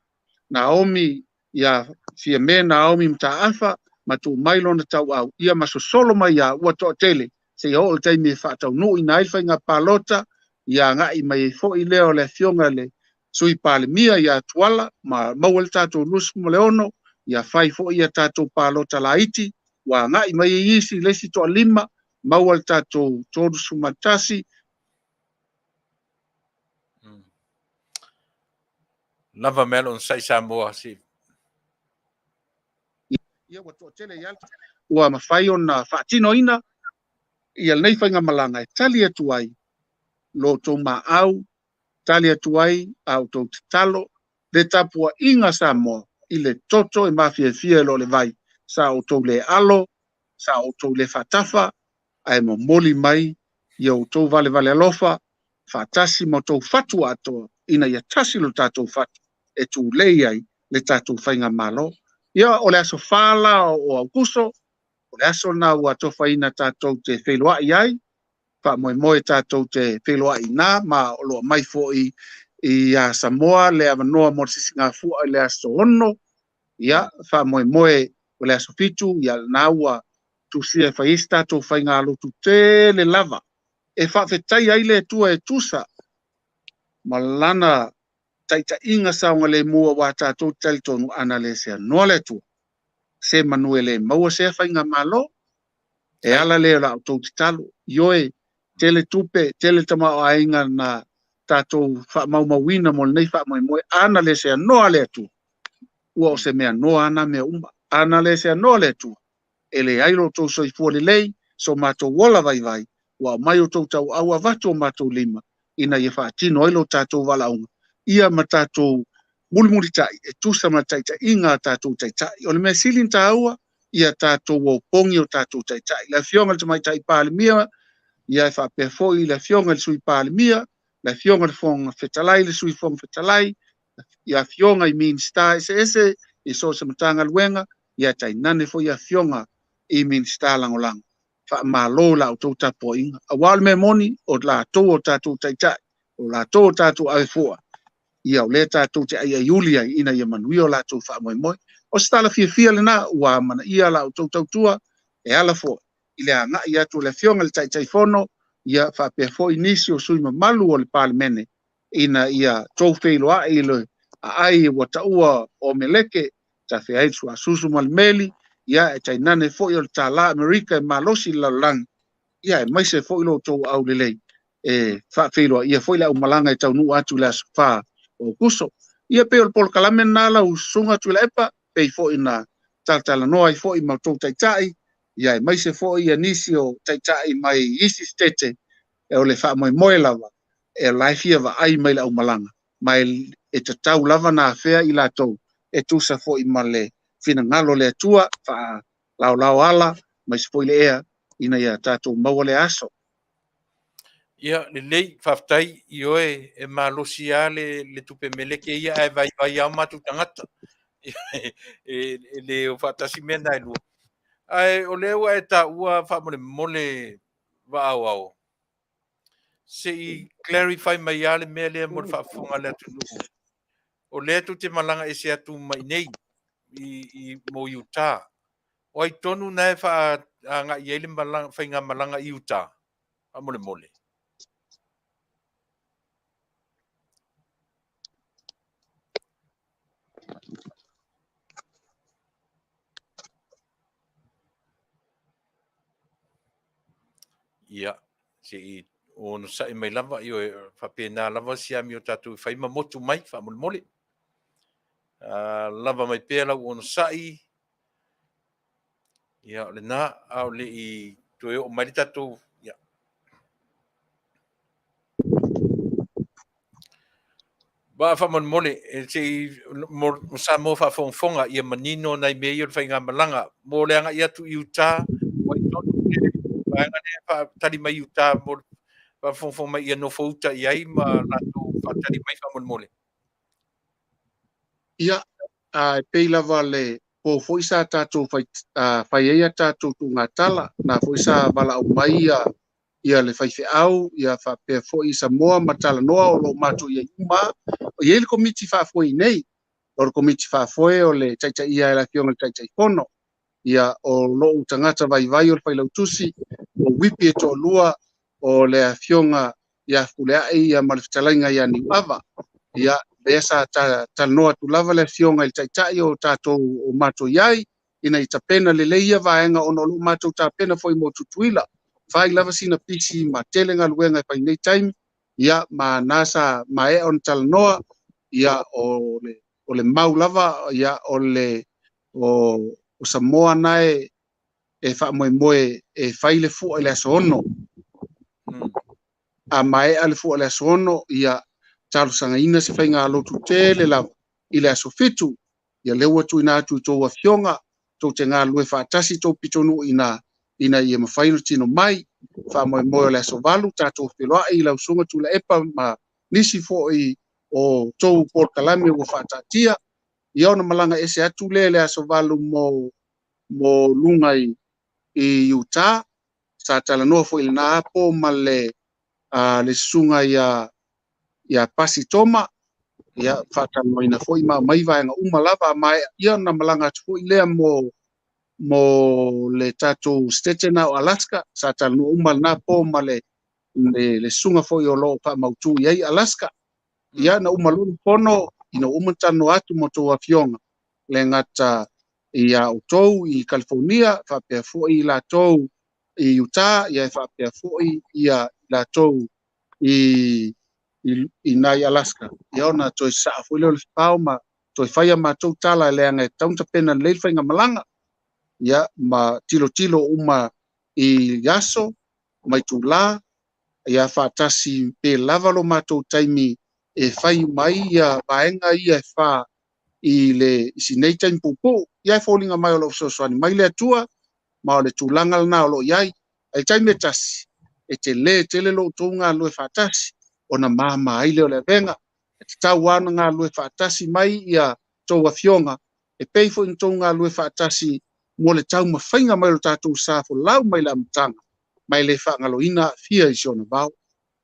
Naomi, ia Fiame Naomi Mataafa, ma tuu mai lona tauau, ia ma sosolo mai ia ua toatele, seia oo le taimi e faataunuuina ai le faiga palota, ia agai mai ai foi lea o le afioga le Sui Palemia ia Tuala, ma maua le tatou 26, ia fai foi ia tatou palota laiti, Ua agai mai ai isi le isi toalima, maua le tatou 31. Lava mea le onosai Samoa si. Ia ua toatele ai ua mafai ona faatinoina ia lenei faigamalaga e tali atu ai lo outou maau, tali atu ai a outou tatalo, le tapuaiga Samoa i le toto e mafiafia e lo le vai, sa outou le alo, sa outou le faatafa, ae momoli mai ia outou valevale alofa, faatasi ma outou fatu atoa, ina ia tasi lo tatou fatu e tulei ai le tatou faigamalo. Ia, o le aso 4 la o Aukuso, o le aso lena ua atofaina tatou te feiloai ai, faamoemoe tatou te feiloai ina, ma o lo o mai foi i Samoa le avanoa mo le sisigafua i le aso 6, ia, faamoemoe o le aso 7, ia lena ua tusia e fai ai se tatou faigalotu tele lava, e faafetai ai le Atua e tusa ma lana taitaiga saogalemu aua tatou te talitonu ana le seanoa le Atua, se manu e le maua sea faigamalo, e ala lea o la outou tatalo. Ioe, tele tupe, tele tamaoaiga na tatou faamaumauina mo lenei faamoemoe, ana le seanoa le Atua, ua o se mea noa ana mea uma. Ana le seanoa le Atua, e leai lo outou soifua lelei, so matou ola vaivai, ua aumai outou tauau avatu o matou lima, ina ia faatino ai lo tatou valaauga, ia ma tatou mulimulitai e tusa ma taitaiga a tatou taitai. O le mea sili na taua, ia tatou opogi o tatou taitai. Le afioga i le Tamaitai Palemia, ia e faapea foi le afioga i le Sui Palemia, le afioga i le Fofoga Fetalai, le Sui Fofoga Fetalai, ia afioga i Minisita eseese i so o se Matagaluega, ia tainane foi afioga i Minisita Lagolago. Faamalo la outou tapuaiga. Aua o le mea moni, o latou o tatou taitai, o latou o tatou avefua, ia o lea tatou te aiaiuli ai ina ia manuia o latou faamoemoe. O se tala fiafia lena, ua amanaia la outou tautua, e ala foi i le agai atu o le afioga i le Taitaifono, ia faapea foi nisi o sui mamalu o le Palemene, ina ia tou feiloai i le aai ua taua o Meleke, tafea ai le suasusu ma le meli, ia e tainane foi o le tālā Amerika e malosi i le lalolagi, ia aemaise foi lo outou aulelei e faafeiloaia foi le aumalaga e taunuu atu i le aso 4 o Aukuso. Ia pei o le polokalame lena lau susuga Tuilaepa, pei foi na talatalanoa ai foi ma outou taitai, ia aemaise foi ia nisi o taitai mai isi sitete, e o le faamoemoe lava, e la e fia vaai mai le aumalaga, ma e tatau lava na afea i latou, e tusa foi ma le finagalo le Atua, faalaolao ala, aemaise foi le ea, ina ia tatou maua le aso. Ia, lelei, faafetai, ioe, e malosi lava le tupe meleke ia, ae vaivai lava o matou tagata. E le o faatasi mea na e lua. Ae o lea ua e taua faamolemole vaaoao, se i clarify mai lava le mea lea mo le faafofoga a le atunuu. O lea tou te malaga ese atu mai nei i mo Utah. O ai tonu na e faaagai ai le malaga, faigamalaga i Utah? Faamolemole. Ia, se i onosai mai lava, ioe, faapena lava si amio tatou i fai ma motu mai, faamolemole. Lava mai pea lau onosai. Ia, o lena, a o le i toe oo mai le tatou, ia. Vaa faamolemole, e se i mo Samoa faafogafoga, ia manino nai mea ia o le faigamalaga. Mo le agai atu i Utah, o ai tonu le vaega lea e faatali mai Utah mo le faafogafoga mai ia nofo uta i ai ma latou faatali mai faamolemole. Ia, e pei lava le po foi sa tatou fai ai a tatou tuugatala, na foi sa valaau mai ia le faifeau, ia faapea foi Samoa ma talanoa o lo o matou i ai uma. O i ai le komiti faafoe i nei, o le komiti faafoe o le taitaia e le afioga i le Taitaifono, ia o lou tagata vaivai o le failautusi, o wipi e toalua o le afioga ia Fepuleai ia ma le fetalaiga ia Niuava. Ia, lea sa talanoa atu lava le afioga i le taitai o tatou o matou i ai, ina ia tapena lelei ia vaega ona o lo o matou tapena foi mo Tutuila. Fai lava sina pisi ma tele galuega e fai nei taimi, ia ma na sa maea ona talanoa, ia o le, o le mau lava, ia o le o, o Samoa na e, e faamoemoe e fai le fua i le aso 6. A maea le fua i le aso 6, ia talosagaina se faiga lotu tele lava i le aso 7. Ia lea ua tuuina atu i tou afioga, tou te galulue faatasi tou pitonuu ina, ina ia mafai ona tino mai. Faamoemoe o le aso 8, tatou feloai i lau susuga Tuilaepa ma nisi foi o tou polokalame ua faataatia. Ia ona malaga ese atu lea i le aso 8 mo, mo luga i, i Utah. Sa talanoa foi i lena apo ma le, le susuga ia, ia Pasi Toma, ia faatalanoaina foi ma aumai vaega uma lava a maea, ia ona malaga atu foi lea mo mo le tatou state na o Alaska. Sa talanoa uma lena po ma le le, le susuga foi o lo o faamautu i ai Alaska. Ia na uma loa le fono, ina ua uma talanoa atu ma outou afioga, le gata ia outou i California, faapea foi i latou i Utah, ia e faapea foi ia latou i i, i nai Alaska. Ia ona toe saa foi lea o le fao ma toe fai a matou tala leaga e tatau ona tapena lelei le faigamalaga. Ia ma tilotilo uma i aso ma itulā, ia faatasi pe lava lo matou taimi e fai uma ai ia vaega ia e fa i le i si nei taimi puupuu. Ia e foliga mai o lo o fesoasoani mai le Atua, ma o le tulaga lena o lo o i ai. Ai taimi e tasi, e tele tele lo outou galulue faatasi, ona mama ai lea o le avega. E tatau lava ona galulue faatasi mai ia tou afioga, e pei foi ona tou galulue faatasi mo le taumafaiga mai o le tatou sa folau mai le amataga, ma e le faagaloina aafia i si ona vao.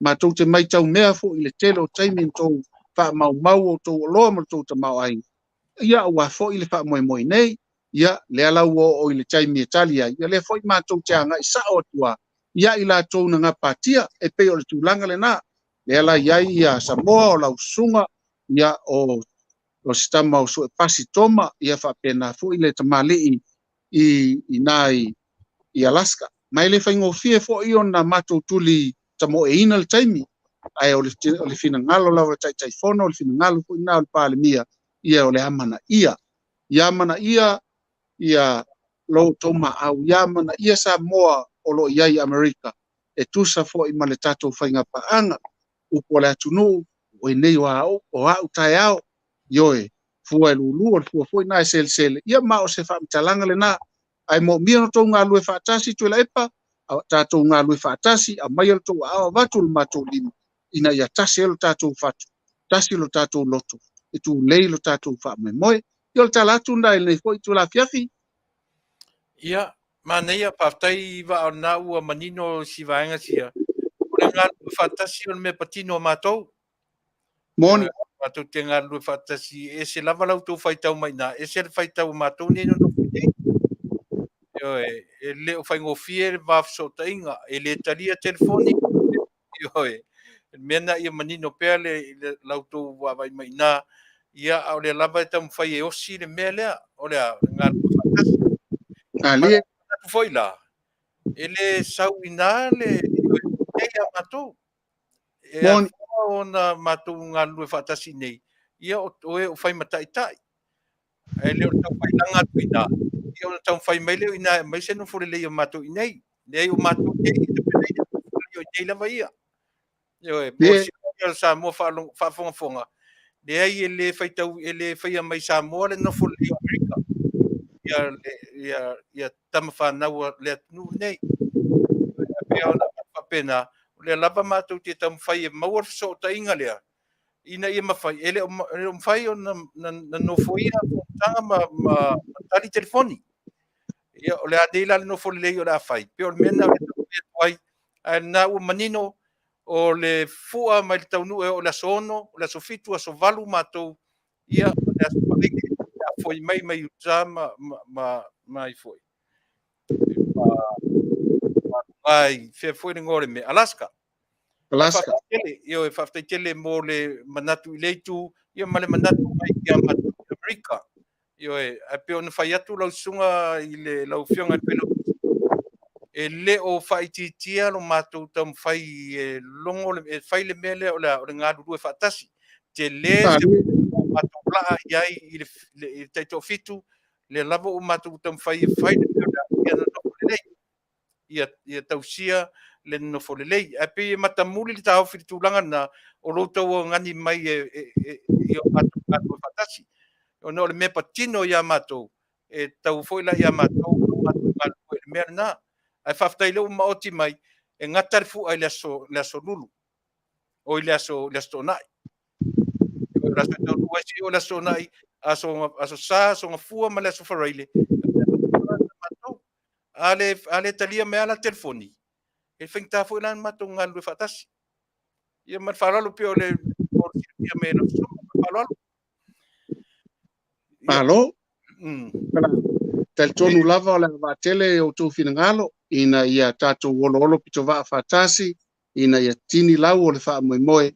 Matou te matau mea foi i le tele o taimi na tou faamaumau o outou oloa ma le tou tamaoaiga, ia aua foi le faamoemoe nei, ia lea la ua oo i le taimi e tali ai, ia lea foi matou te agai sao atu lava ia i latou na gapatia, e pei o le tulaga lena. Lea la i ai ia Samoa o lau susuga, ia o o se tama o Suepasi Toma, ia faapena foi le tamalii i i na i, i Alaska. Ma e le faigofie foi ona matou tuli tamoeina le taimi, ae o le, o le finagalo lava o le Taitaifono, o le finagalo foi lena o le Palemia, ia o le amanaia. Ia amanaia ia lo outou maau, ia amanaia Samoa o lo o i ai i Amerika, e tusa foi ma le tatou faigapaaga, upu a le atunuu, o oe nei o au, o au taeao, ioe, fua e lulu, o le fua foi na e selesele, ia ma o se faamatalaga lena. Ae moomia ona outou galulue faatasi Tuilaepa, tatou galulue faatasi, aumaia lo outou aao avatu lo matou lima, ina ia tasi ai lo tatou fatu, tasi lo tatou loto, e tulei lo tatou faamoemoe. Ia o le tala atu lena i lenei foi itula afiafi. Ia, manaia, faafetai Vaa o lena ua manino si vaega sia. O le galulue faatasi o le mea patino a matou. Moni. Matou te galulue faatasi, e ese lava la outou faitau mai i ina, ese le faitau a matou nei nonofo i inei. Ioe, e le o faigofie le va fesootaiga, e le talia telefoni. Ioe, le mea lena ia manino pea le, le la outou vaavaai mai i ina, ia, a o lea lava e taumafai e osi le mea lea, o le a, o le galulue faatasi. Malie. Manatu foi la, e le sau i ina le, ioe, ia matou. E Moni. afua ona matou galulue faatasi nei, ia o, o e o fai ma taitai. Ae le o le taufailaga atu i ina, ia ona taumafai mai lea i ina e aumai se nofo lelei o matou i inei. Leai o matou nei e tapenaina nofo lelei o i inei lava ia. Ioe, mo le silafia o le Samoa faafogafoga, leai e le faitau, e le faia mai Samoa le nofo lelei o Amerika. Ia, ia, ia tama fanau a le atunuu lenei. E pei ona faapena, o lea lava matou te taumafai e maua le fesootaiga lea, ina ia mafai, e le o, e le o mafai ona na nofoia fonotaga ma, ma, ma tali telefoni. Ia, o le a nei la le nofo lelei o le a fai, pei o le mea lena o le taumafai atu ai, ae lena ua manino, o le fua mai le taunuu e oo i le aso 6, o le aso 7, aso 8 matou, ia, o le aso Faraile, le a foi mai mai Utah ma, ma, ma, ma ai foi. Ma, ma, ai, fea foi le igoa o le mea, Alaska. Alaska. Faafetai tele, ioe, faafetai tele mo le manatu i le itu, ia ma le manatu mai ia matou i Amerika. Ioe, ae pei ona fai atu lau susuga i le lau Afioga i le Failautusi, e le o faaitiitia lo matou taumafai e logo e fai le mea lea o le o le galulue faatasi. Tele se matou laa i ai i le taitoafitu, lea lava ua matou taumafai e fai le mea o le a ia nonofo lelei, ia tausia le nonofo lelei. Ae pei e matamuli le taofi i le tulaga lena o lo o tauaugani mai i o matou galulue faatasi. Ona o le mea patino ia matou, e tatau foi la ia matou ona matou galulue i le mea lena. Ae faafetai o lea ua maoti mai, e gata le fua i le aso Lulu, oi le aso Toonai. O le aso e taunuu ai seia oo i le aso Toonai, aso Sa, aso Gafua ma le aso Faraile, matou. A le talia mai lava la telefoni, e faigata foi la ona matou galulue faatasi. Ia ma le faaaloalo pei o le silafia mai e lau susuga, ma le faaaloalo. Malo. Talitonu lava o le a vaatele i outou finagalo ina ia tatou oloolo pitovaa faatasi, ina ia tini lau o le faamoemoe,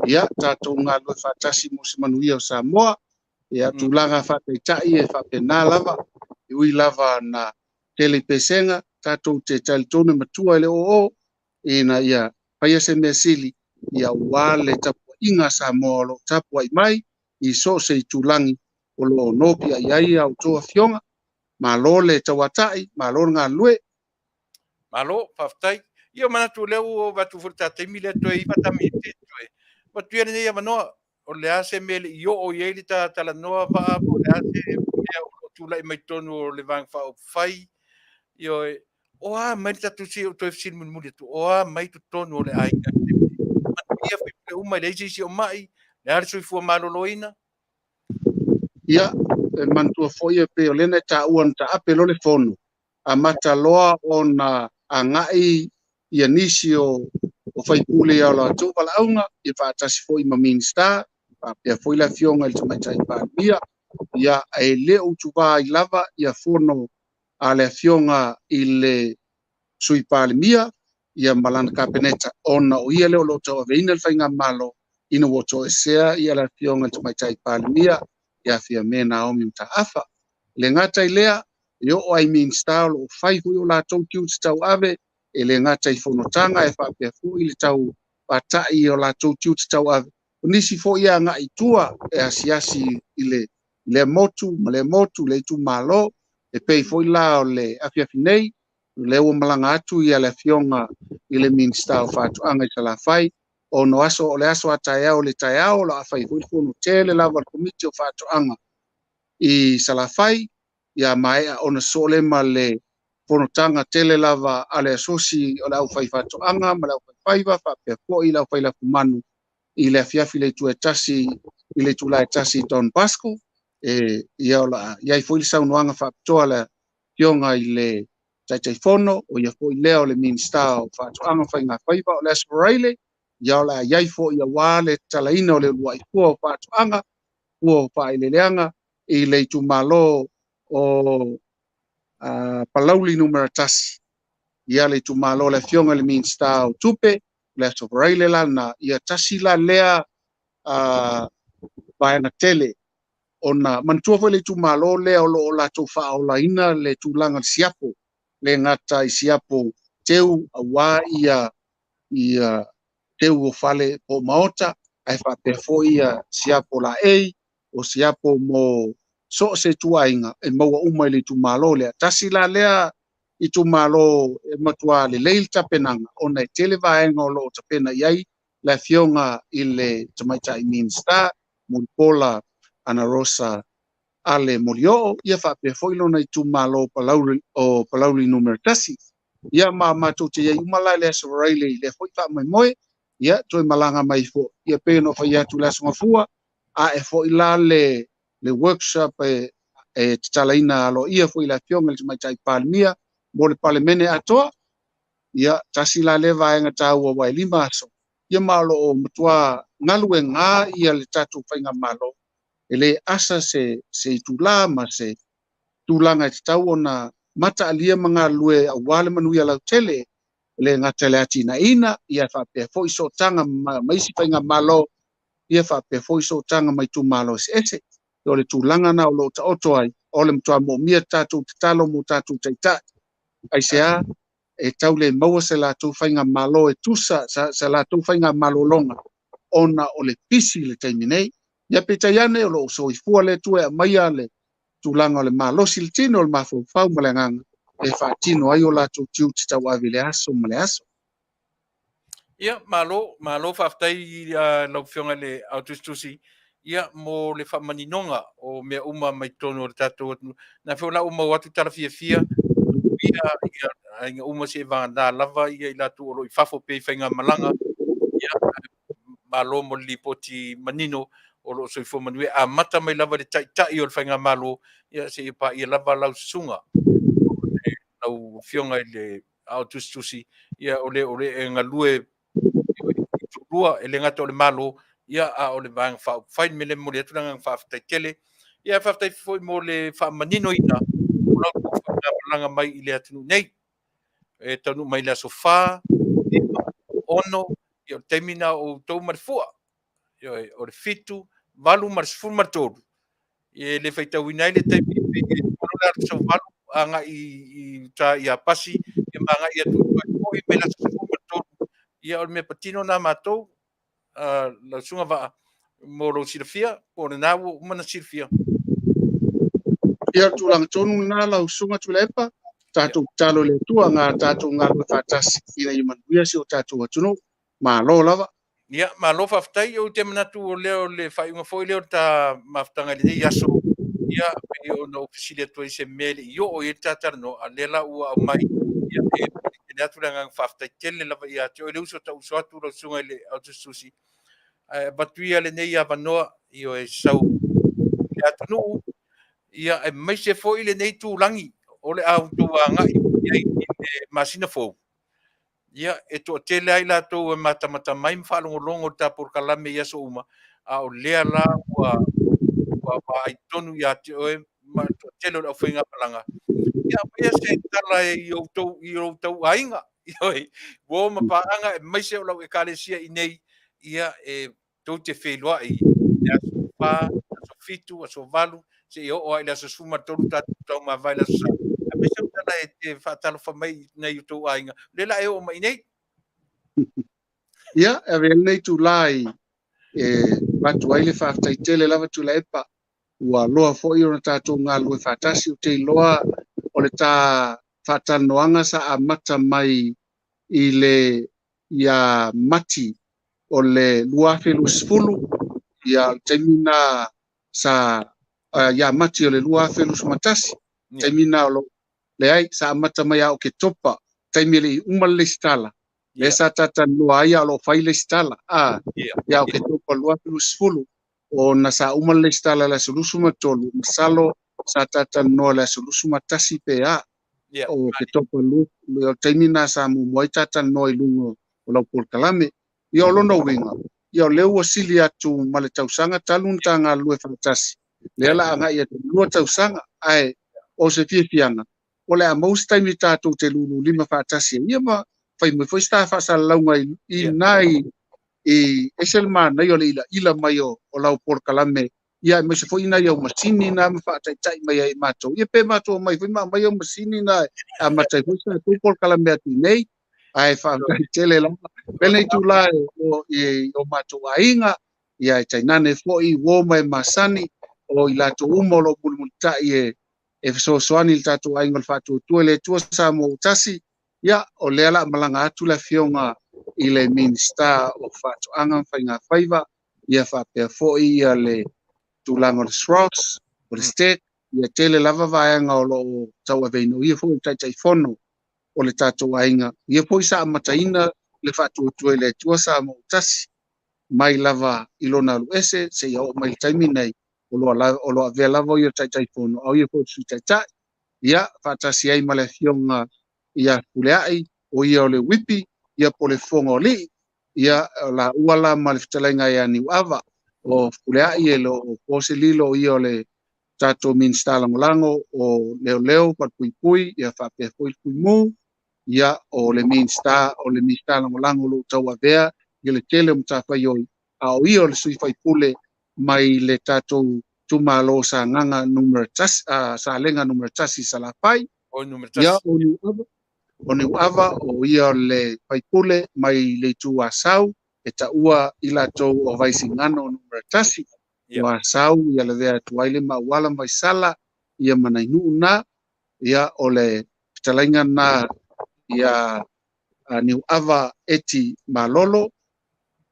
ia tatou galulue faatasi mo se manuia o Samoa. Ia tulaga faataitai e faapena lava, e ui lava na tele i pesega, tatou te talitonu e matua i le oo ina ia faia se mea sili, ia aua le tapuaiga a Samoa o lo o tapuai mai i so o se itulagi o lo o nopiai ai a outou afioga. Malo le tauatai, malo le galulue. Malo, faafetai. Ia manatu o lea ua oo atu foi i le ta taimi lea toe 9 ta minute toe. Avatu ia lenei avanoa, o le a se mea e le i oo i ai le ta talanoa Vaa, po o le a se mea o lo o tulai mai totonu o le Vaega Faaupufai. Ioe, o a mai le tatou se i ou toe fesili mulimuli atu, o a mai totonu o le aiga i le taimi nei? Manuia sui usufono uma, e leai se isi o mai, le a le soifua maloloina? Ia, e manatua foi e pei o lea na e taua na taape loa le fono, amata loa ona agai ia nisi o faipule i a latou valaauga, ia faatasi foi ma Minisita, faapea foi le Afioga i le Tamaitai Palemia, ia e le o utuvā ai lava ia fono a le Afioga i le Sui Palemia ia ma lana Kapeneta, ona o ia lea o lo o tauaveina le Faigamalo ina ua toesea ia le Afioga i le Tamaitai Palemia ia Fiame Naomi Mataafa. E le gata i lea, e oo lava i Minisita o lo o fai foi o latou tiute tauave, e le gata i fonotaga ae faapea foi le tau faata'i i o latou tiute tauave. O nisi foi e agai i tua e asiasi i le lea motu ma lea motu, lea itumalo, e pei foi la o le afiafi nei, o lea ua malaga atu ia le Afioga i le Minisita o Faatoaga i Salafai, ona o aso, o le aso a taeao i le taeao, o le a fai foi le fono tele lava a le Komiti o Faatoaga i Salafai, ia maea ona sosoo lea ma le fonotaga tele lava a le Asosi o le Aufaifaatoaga ma le Aufaifaiva, faapea foi le Aufailafumanu i le afiafi i le itu e tasi, i le itula e tasi i Don Bosco. E, ia o le a i ai foi le saunoaga faapitoa a le Afioga i le Taitaifono, o ia foi lea o le Minisita o Faatoaga ma Faigafaiva, o le Aso Faraile, ia o le a i ai foi aua le tatalaina o le uluai fua o faatoaga, fua o faaeleeleaga i le itumalo o Palauli numera 1, ia le itumalo o le Afioga i le Minisita o Tupe, o le Aso Faraile la lena, ia tasi la lea vaega tele ona manatua foi le itumalo lea o lo o latou faaolaina le tulaga o le siapo, le gata i siapo teu aua ia ia teu o fale po o maota, ae faapea foi ia siapo laei, o siapo mo so o se ituaiga e maua uma i le itumalo lea. Tasi la lea itumalo e matua lelei le tapenaga ona e tele vaega o lo o tapena i ai le Afioga i le Tamaitai Minisita Mulipola Anarosa Ale Molioo, ia faapea foi lona itumalo Palauli, o Palauli numera 1. Ia ma matou te i ai uma la i le Aso Faraile i lea foi faamoemoe, ia toe malaga mai foi, ia pei ona fai atu i le Aso Gafua, ae foi la le workshop e tatalaina aloaia foi i le Afioga i le Tamaitai Palemia mo le Palemene atoa. Ia, tasi la lea vaega taua aua e 5 aso, ia ma o lo o matua galuega ia le tatou faigamalo, e le asa se itula ma se tulaga e tatau ona mataalia ma galulue aua le manuia lautele, e le gata i le atinaeina, ia faapea foi sootaga ma isi faigamalo, ia faapea foi sootaga ma itumalo eseese. O le tulaga lena o lo o taoto ai, o le matua moomia tatou tatalo mo tatou taitai. Aisea? E tau le maua se latou faigamalo e tusa sa latou faigamalologa ona o le pisi i le taimi nei. Ia peitai ane o lo o soifua le Atua e aumaia le tulaga o le malosi i le tino, o le mafaufau ma le agaga e faatino ai o latou tiute tauave i le aso ma le aso. Ia, malo, malo faafetai i lau Afioga i le Autusitusi, ia, mo le faamaninoga o mea uma mai totonu o le tatou atunuu. Na foi la ua maua atu tala fiafia, ia, ia, aiga uma se vagana lava ia i latou o lo o i fafo pe i faigamalaga. Ia, malo mo le lipoti manino o lo o soifua manuia. Amata mai lava i le taitai o le faigamalo, ia, seia paia lava lau susuga, lau Afioga i le a o tusitusi, ia, o le e galue tulua, e le gata o le Malo, ia, a o le Vaega Faaupufai. Le mea lea e momoli atu le agaga faafetai tele. Ia, faafetai foi mo le faamaninoina o lau faigamalaga mai i le atunuu nei. E taunuu mai le aso 4, 5, 6, ia, o le taimi na o outou ma le fua. Ioe, o le 7, 8 ma le 13, e le faitauina ai le taimi e pei e le aso 8 agai i uta i Apasi, ia ma agai atu foi mai le aso 13. Ia, o le mea patino na matou, lau susuga Vaa, mo lou silafia, po o lena ua uma na silafia. Ia, o le tulaga tonu lena lau susuga Tuilaepa, tatou tatalo i le Atua ga tatou galulue faatasi ina ia manuia si o tatou atunuu. Malo lava. Ia, malo faafetai. Ou te manatu o lea o le faaiuga foi lea o le ta mafutaga i lenei aso. Ia, pei ona ou fesili atu ai se mea e le i oo i ai le ta talanoa, a lea la ua aumai, ia, e momoli tele atu le agaga faafetai tele lava ia te oe le uso tauuso atu lau susuga i le Autusitusi. Ae avatu ia lenei avanoa, ioe, sau i le atunuu, ia, aemaise foi lenei tulagi o le a outou agai i ai i le masina fou. Ia, e toatele ai latou e matamata mai ma faalogologo i le ta polokalame i aso uma, a o lea la ua vaai tonu ia te oe ma le toatele o le aufaigamalaga. Ia, aumaia se tala i outou, i outou aiga, ioe, uo ma paaga, aemaise o lau ekalesia i nei, ia, e tou te feiloai i le aso 4, aso 7, aso 8, seia oo lava i le aso 13 tatou taumavae i le aso Sa. Aemaise o tala e te faatalofa mai i nai o tou aiga, o lea la e oo mai i nei. Ia, e avea lenei itulā i e avatu ai le faafetai tele lava Tuilaepa, ua loa foi ona tatou galulue faatasi. Ou te iloa o le ta faatalanoaga sa amata mai i le ia Mati o le 2020, ia o le taimi na sa ia Mati o le 2021, taimi na o lo leai sa amata mai a Oketopa, taimi e le i uma le lesitala, lea sa tatalanoa ai a o lo o fai le lesitala, a ia Oketopa 2020, ona sa uma le lesitala i le aso 23, masalo sa tatalanoa i le aso 21 pe a, o Oketopa o le taimi na sa muamua ai tatalanoa i luga o lau polokalame. Ia o lona uiga, ia o lea ua sili atu ma le tausaga talu ona ta galulue faatasi, lea la agai atu i 2 tausaga, ae o se fiafiaga, o le a maua se taimi tatou te lululima faatasi ai, ia ma fai mai foi se ta faasalalauga i nai i ese le manaia o le ilaila mai o lau polokalame, ia aemaise foi nai au masini na ma faataitai mai ai i matou, ia pe matou omai foi ma aumai au masini na e amata ai foi se tatou polokalame atu i nei. Ae faafetai tele lava. Lenei itulā i o matou aiga, ia e tainane foi uo ma e masani, o i latou uma o lo o mulimulitai e fesoasoani i le tatou aiga o le Faatuatua i le Atua Samoa ua tasi, ia o lea la malaga atu le afioga i le Minisita o Faatoaga ma Faigafaiva, ia faapea foi ia le tulaga o le SROS, o le STEC, ia tele lava vaega o lo o tauaveina, o ia foi o le Taitaifono o le tatou aiga, ia foi sa amataina le Faatuatua i le Atua Samoa ua tasi, mai lava i lona alu ese seia oo mai le taimi nei, o lo o avea lava o ia le Taitaifono, a o ia foi o le Sui Taitai, ia faatasi ai ma le afioga ia Fepuleai, o ia o le Uipi, ia po o le Fofoga o Alii, ia laua la ma le fetalaiga ia Niuava. O Fepuleai e le o po se lilo, o ia o le tatou Minisita Lagolago o Leoleo Falepuipui, ia faapea foi le Fuimu, ia o le Minisita o le Minisita Lagolago o lo o tauavea ia le tele o matafaioi, a o ia o le sui faipule mai le tatou itumalo o Sagaga numera tasi, Salega numera tasi i Salafai. O numera tasi. Ia, o Niuava, o Niuava, o ia o le faipule mai le itu Asau, e taua i latou o Vaisigano numera tasi. Ia. O Asau, ia lavea atu ai le Mauala ma Vaisala, ia ma nai nuu na, ia o le fetalaiga na ia Niuava Eti Malolo,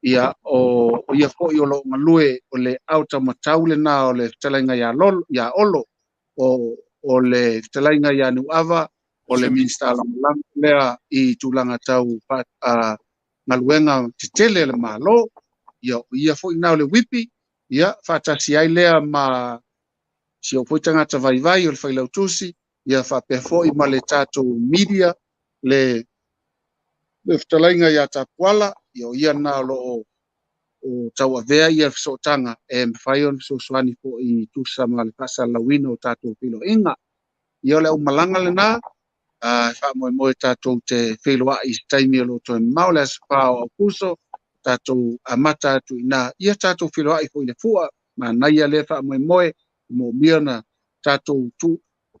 ia o ia foi o lo o galue o le autaumatau lena o le fetalaiga ia Lolo, ia Olo, o le fetalaiga ia Niuava, o le Minisita Lagolago lea i tulaga tau galuega tetele a le Malo, ia o ia foi na o le Wipi, ia faatasi ai lea ma si ou foi tagata vaivai o le Failautusi, ia faapea foi ma le tatou media, le fetalaiga ia Tapuala, ia o ia na o lo o tauavea ia fesootaga e mafai ona fesoasoani foi i tusa ma le faasalalauina o tatou feiloaiga. Ia o le aumalaga lena, e faamoemoe tatou te feiloai i se taimi o lo o toe mamao le aso 4 o Aokuso, tatou amata atu i ina, ia tatou feiloai foi i le fua, manaia lea faamoemoe, e moomia ona tatou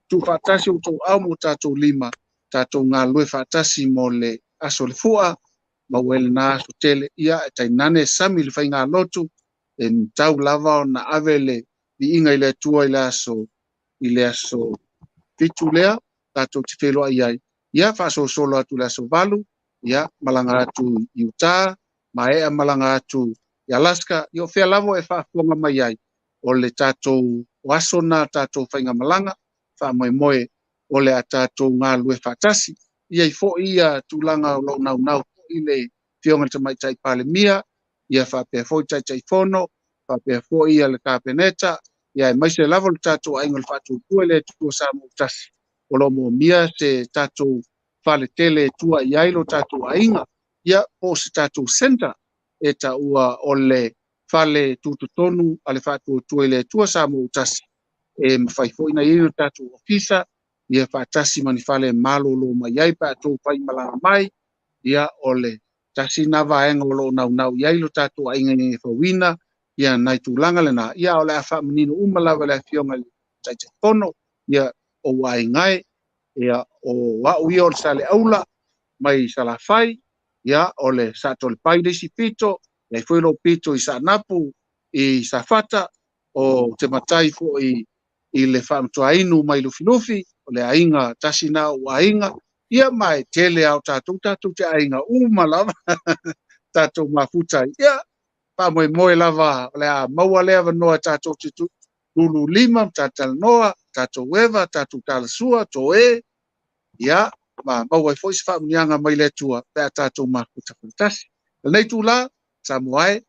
tuufaatasi o outou ao ma o tatou lima, tatou galulue faatasi mo le aso le fua, maua ai lena aso tele, ia e tainane sami le faigalotu, e tau lava ona ave le viiga i le Atua i le aso, i le aso 7 lea, tatou te feiloai ai, ia faasolosolo atu le aso 8, ia malaga atu i Utah, maea malaga atu i Alaska, ia o fea lava e faafofoga mai ai, o le tatou o aso na tatou faigamalaga, faamoemoe o le a tatou galulue faatasi. Ia i foi ia tulaga o lo o naunau foi le Afioga i le Tamaitai Palemia, ia faapea foi Taitaifono, faapea foi ia le Kapeneta, ia aemaise lava le tatou aiga o le Faatuatua i le Atua Samoa tasi, o lo o moomia se tatou fale tele e tua i ai lo tatou aiga, ia po o se tatou center e taua o le fale tutotonu a le Faatuatua i le Atua Samoa tasi, e mafai foi na i ai lo tatou ofisa, ia faatasi ma ni fale e malolo mai ai pe a outou faimalaga mai, ia o le tasi na vaega o lo o naunau i ai lo tatou aiga ina ia fauina, ia nai tulaga lena, ia o le a faamanino uma lava le Afioga i le Taitaifono, ia o aiga e, ia o au ia o le Saleaula mai Salafai, ia o le Satolepai le isi pito, ia foi lou pito i Saanapu i Safata, o te matai foi i le faamatuainu mai Lufilufi, o le aiga tasi na o aiga, ia mai tele au tatou tatou te aiga uma lava, tatou mafuta, ia faamoemoe lava o le a maua lea avanoa tatou te lulu lima, tatalanoa, tatou eva, tatou talasua, toe, ia, ma maua ai foi se faamuniaga mai le Atua pe a tatou mafuta faatasi. Lenei tula, Samoa e,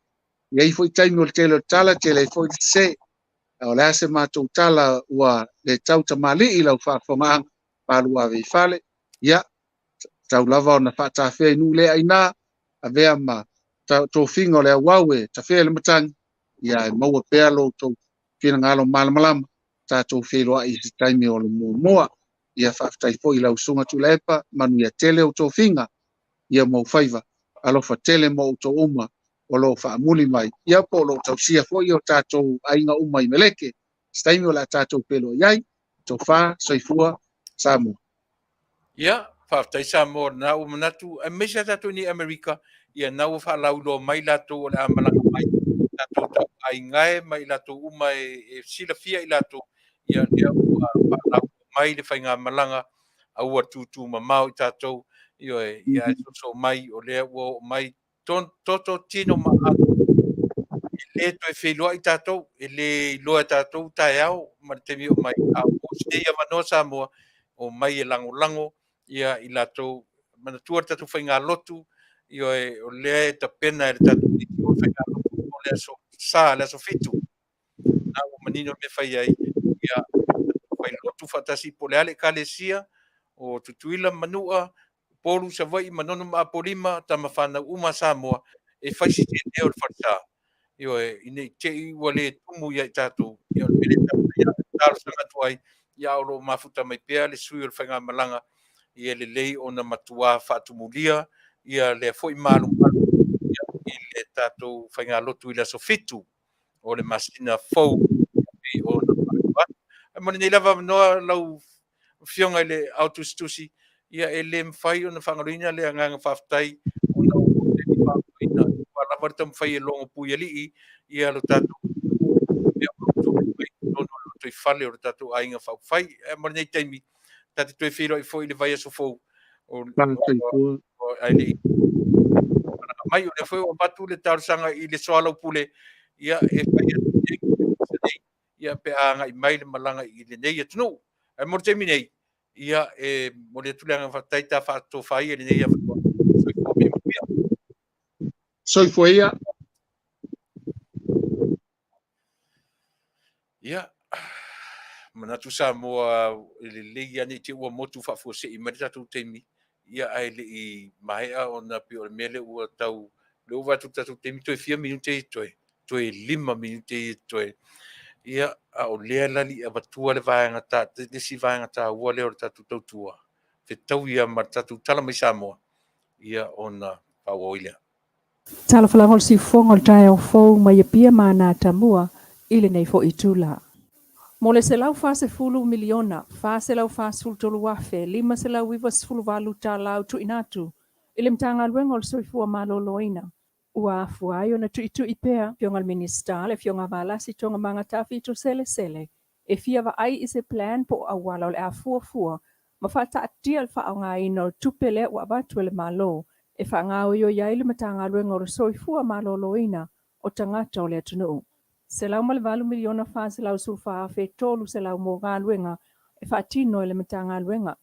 i ai foi taimi o le tele o le tala, tele ai foi le sese. O le a se matou tala ua le tau tamalii lau faafofogaaga, palu ave i fale, ia, tau lava ona faatafea i nuu le aina, avea ma tofiga o le auau e tafea i le matagi, ia e maua pea lo outou finagalo malamalama, tatou feiloai i se taimi o le muamua. Ia faafetai foi i lau susuga Tuilaepa, manuia tele o tofiga, ia mau faiva, alofa tele mo outou uma o lo o faamuli mai, ia po o lo o tausia foi o tatou aiga uma i Meleke, se taimi o le a tatou feiloai ai, tofa, soifua, Samoa. Ia, faafetai Samoa na ua manatu, aemaise a tatou ni Amerika, ia na ua faalauiloa mai latou o le a malaga mai, tatou tau aiga e mai latou uma e silafia i latou, ia lea ua faalauiloa mai le faigamalaga, aua tutu mamao i tatou, ioe, ia e soso mai o lea ua oo mai toto tino ma atu, e le toe feiloai tatou, e le iloa e tatou taeao ma le taimi o mai, a o se avanoa Samoa, o mai e lagolago ia i latou, manatua le tatou faigalotu, ioe, o lea e tapena e le tatou faigalotu, o le aso sa, le aso 7, na ua manino le mea fai ai, ia failotu faatasi po o le a le ekalesia, o Tutuila, Manua, Upolu, Savaii, Manono ma Apolima, Tamawhanau uma Samoa, e fai si te leo le falesa. Ioe, ina i te i ua le tumu ia i tatou, ia o le mele talosaga atu ai, ia o lo o mafuta mai pea le sui o le faigamalaga, ia lelei ona matua faatumulia, ia lea foi malumalu, ia i le tatou faigalotu i le aso 7 o le masina fou, Ae mo lenei lava avanoa lau Afioga i le Ao Tusitusi, ia e le mafai ona faagaloina le agaga faafetai ona o taimi faamoemoeina ua lava le taumafai e logo puialii ia lo tatou ia o lo o mai totonu o le lotoifale o le tatou aiga faaupufai. Ae mo lenei taimi, ta te toe feiloai foi i le vaiaso fou o ae le i malaga mai. O lea foi ua avatu le talosaga i le soalaupule, ia e fai atu nei, ia pe a agai mai le malaga i lenei atunuu. Ae mo le taimi nei, ia e momoli atu le agaga faafetai ta faatofa ai i lenei avanoa. Soifua ma ia manuia. Soifua ia. Ia, manatu Samoa e lelei lava ne i te i ua motu faafuasei mai le tatou taimi, ia ae le i maea ona pei o le mea lea ua tau, lea ua vaai atu i le tatou taimi toe fia minute ia totoe, toe 5 minute ia totoe. Ia, a o lea la le i avatua le vaega ta, le isi vaega taua lea o le tatou tautua, fetaui lava ma le tatou tala mai Samoa, ia ona faaauau ai lea. Talofa lava o le siufofoga o le taeao fou mai Apia ma Anatamua i lenei foi itula. Mo le $140 miliona, $443,598 tala ua tuuina atu i le Matagaluega o le Soifua Maloloina, ua afua ai ona tuitui pea Afioga i le Minisita, le Afioga Valasi Toogamaga Tafito Selesele, e fia vaai i se plan po o auala o le a fuafua ma faataatia le faaaogaina o le tupe lea ua avatu e le Malo e faagaoioi ai le Matagaluega o le Soifua Maloloina o tagata o le atunuu. $108,414,300 mo galuega e faatino e le Matagaluega.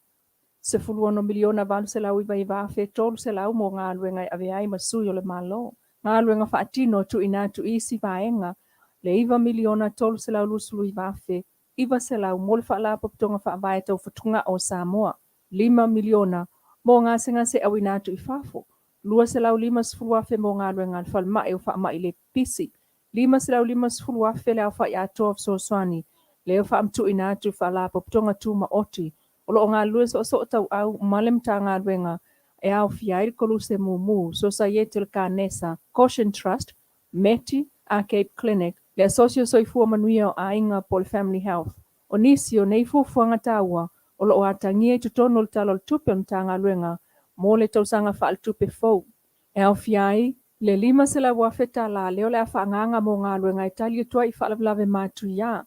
$16,899,300 mo galuega e avea ai ma sui o le Malo. Galuega faatino tuuina atu i isi vaega, le $9,329,900 mo le Faalapotopotoga Faavae Tau Fatugao o Samoa, $5 miliona mo gasegase auina atu i fafo, $250,000 mo galuega a le falemai o faamai le pipisi, $550,000 le aofai atoa o fesoasoani lea ua faamatuuina atu i Faalapotopotoga Tumaoti o lo o galulue soosoo tauau ma le Matagaluega e aofia ai le Koluse Mumu, Sosaiete o le Kanesa, Caution Trust, METI, Arcape Clinic, le Asosi o Soifua Manuia o Aiga po o le Family Health. O nisi o nei fuafuaga taua o lo o atagia i totonu o le Tala o le Tupe o le Matagaluega mo le tausaga faaletupe fou, e aofia ai le $500,000 lea o le a faaagaaga mo galuega e tali atu ai i faalavelave matuia,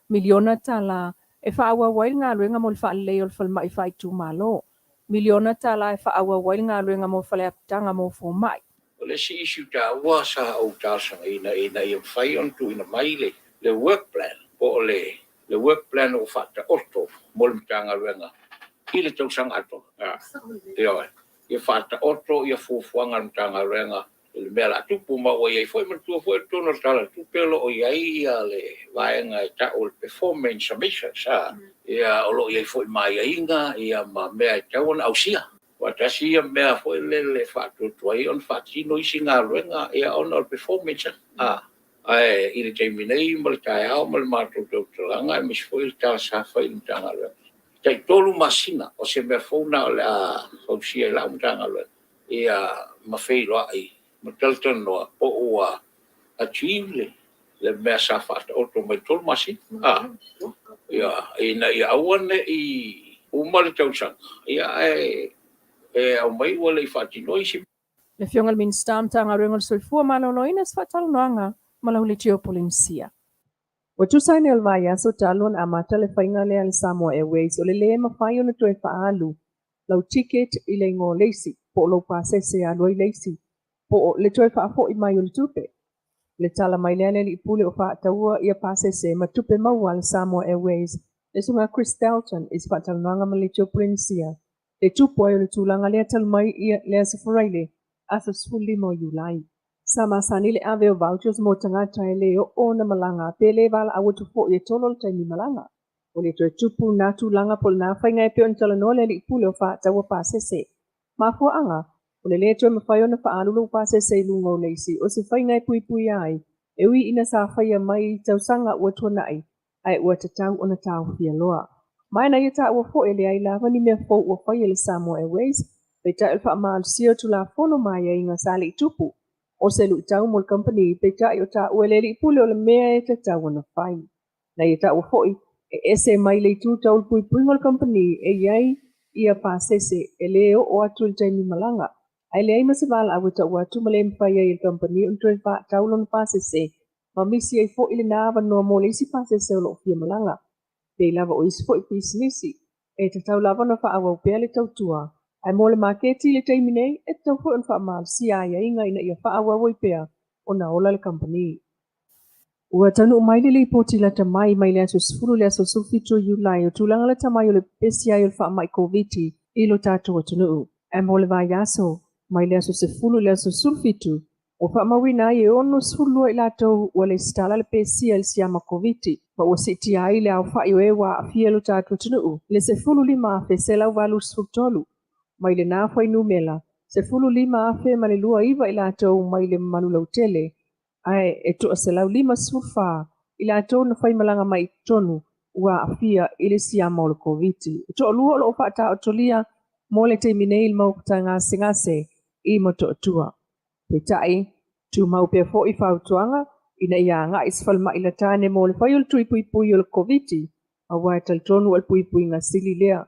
miliona tala e faaauau ai le galuega mo le faaleleia o le falemai faaitumalo, miliona tala e faaauau ai le galuega mo fale apitaga mo fomai. O le isi issue taua sa ou talosagaina ina ia mafai ona tuuina mai le work plan po o le work plan ua faataoto mo le Matagaluega i le tausaga atoa. Ioe, ia faataoto ia fuafuaga a le Matagaluega i le mea o le a tupu, ma ua i ai foi, manatua foi o totonu o le Tala o le Tupe o lo o i ai le vaega e tau o le performance measures, ia o lo o i ai foi ma aiaiga ma mea e tatau ona ausia. Aua tasi ia mea foi lele e faatuatua ai ona faatino isi galuega ona o le performance. Ae i le taimi nei ma le taeao ma le matou tautalaga aemaise foi le tala sa fai i le Matagaluega, e tai 3 masina o se mea fou lena o le a fausia e lau Matagaluega ia ma feiloai ma talatalanoa po ua achieve le mea sa faataoto mai 3 masina. Ia, ina ia aua ne i uma le tausaga ae aumai ua le i faatinoa isi. Le Afioga i le Minisita o Matagaluega o le Soifua Maloloina, se faatalanoaga ma lau Leitio Polenisia. Ua tusa ai nei o le vaiaso talu ona amata le faiga lea a le Samoa Airways o le lē mafai ona toe faaalu lau ticket i le igoa o le isi, po o lou pasese e alu ai le isi, po o le toe faafoi mai o le tupe. Le tala mai lea a le alii pule o faataua ia pasese ma tupe maua a le Samoa Airways, le Susuga Chris Dalton, i se faatalanoaga ma le Leitio Polenisia, le tupu ai o le tulaga lea talu mai le Aso Faraile, aso 15 o Iulai. Sa masani le ave o vouchers mo tagata e le oo ona malaga pe le valaau atu foi e tolo le taimi malaga. Ua le toe tupu na tulaga po o lena faiga e pei ona talanoa le alii pule o faataua pasese. Mafuaaga, o le le toe mafai ona faaalu lou pasese i luga o le isi o se faiga e puipuia ai, e ui ina sa faia mai i tausaga ua tuanai, ae ua tatau ona taofia loa. Ma na ia taua foi e leai lava ni mea fou ua faia e le Samoa Airways, peitai o le faamalosia o Tulafono ma aiaiga sa le i tupu. O se luitau mo le kamupani, peitai o taua e le alii pule o le mea e tatau ona fai. Na ia taua foi, E ese mai le itu tau le puipuiga o le kamupani e i ai ia pasese e le oo atu i le taimi malaga, ae leai ma se valaau e tau atu ma le mafai ai e le kamupani ona toe faatau lona pasese ma misi ai foi lena avanoa mo le isi pasese o lo o fia malaga. Pei lava o isi foi pisinisi, e tatau lava ona faaauau pea le tautua, ae mo le maketi i le taimi nei, e tatau foi ona faamalosia aiaiga ina ia faaauau ai pea ona ola le kamupani. Ua taunuu mai le lipoti lata mai mai le aso 10 i le aso 17 o Iulai o tulaga lata mai o le pepesi ai o le faamai Koviti i lo tatou atunuu. Ae mo le vaiaso, mai le aso 10 i le aso 17, ua faamauina ai e 62 i latou ua lesitala le pesia i le siama Koviti, ma ua siitia ai le aofai o e ua aafia i lo tatou atunuu i le 15,183. Mai lena fuainumela, 15,000 ma le 29 i latou mai le mamalu lautele, ae e toa 154 i latou na faimalaga mai i totonu ua aafia i le siama o le Koviti. E toalua o lo o faataotolia mo le taimi nei i le maota gasegase i Motootua. Peitai, tumau pea foi fautuaga ina ia agai i se falemai lata ane mo le fai o le tui puipui o le Koviti, aua e talitonu o le puipuiga sili lea.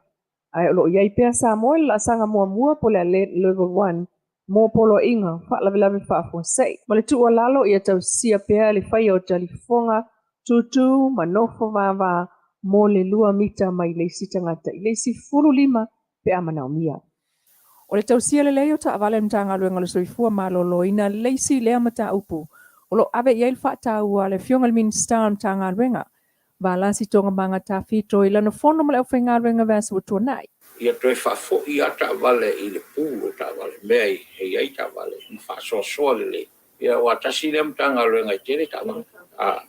Ae o lo o i ai pea Samoa i le laasaga muamua po o le Alert Level 1 mo poloaiga faalavelave faafuasei, ma le tuualalo ia tausisia pea le faia o talifofoga, tūtū ma nofo vava mo le 2 mita mai le isi tagata i le isi 15 pe a manaomia. O le tausia lelei o taavale a le Matagaluega o le Soifua Maloloina le isi lea mataupu o lo o ave i ai le faataua a le Afioga i le Minisita o le Matagaluega, Valasi Toogamaga Tafito i lana fono ma le aufaigaluega vaiaso ua tuanai. Ia toe faafoi lava taavale i le pool o taavale, mea e i ai taavale, ma faasoasoa lelei. Ia aua tasi lea Matagaluega e tele taavale. A,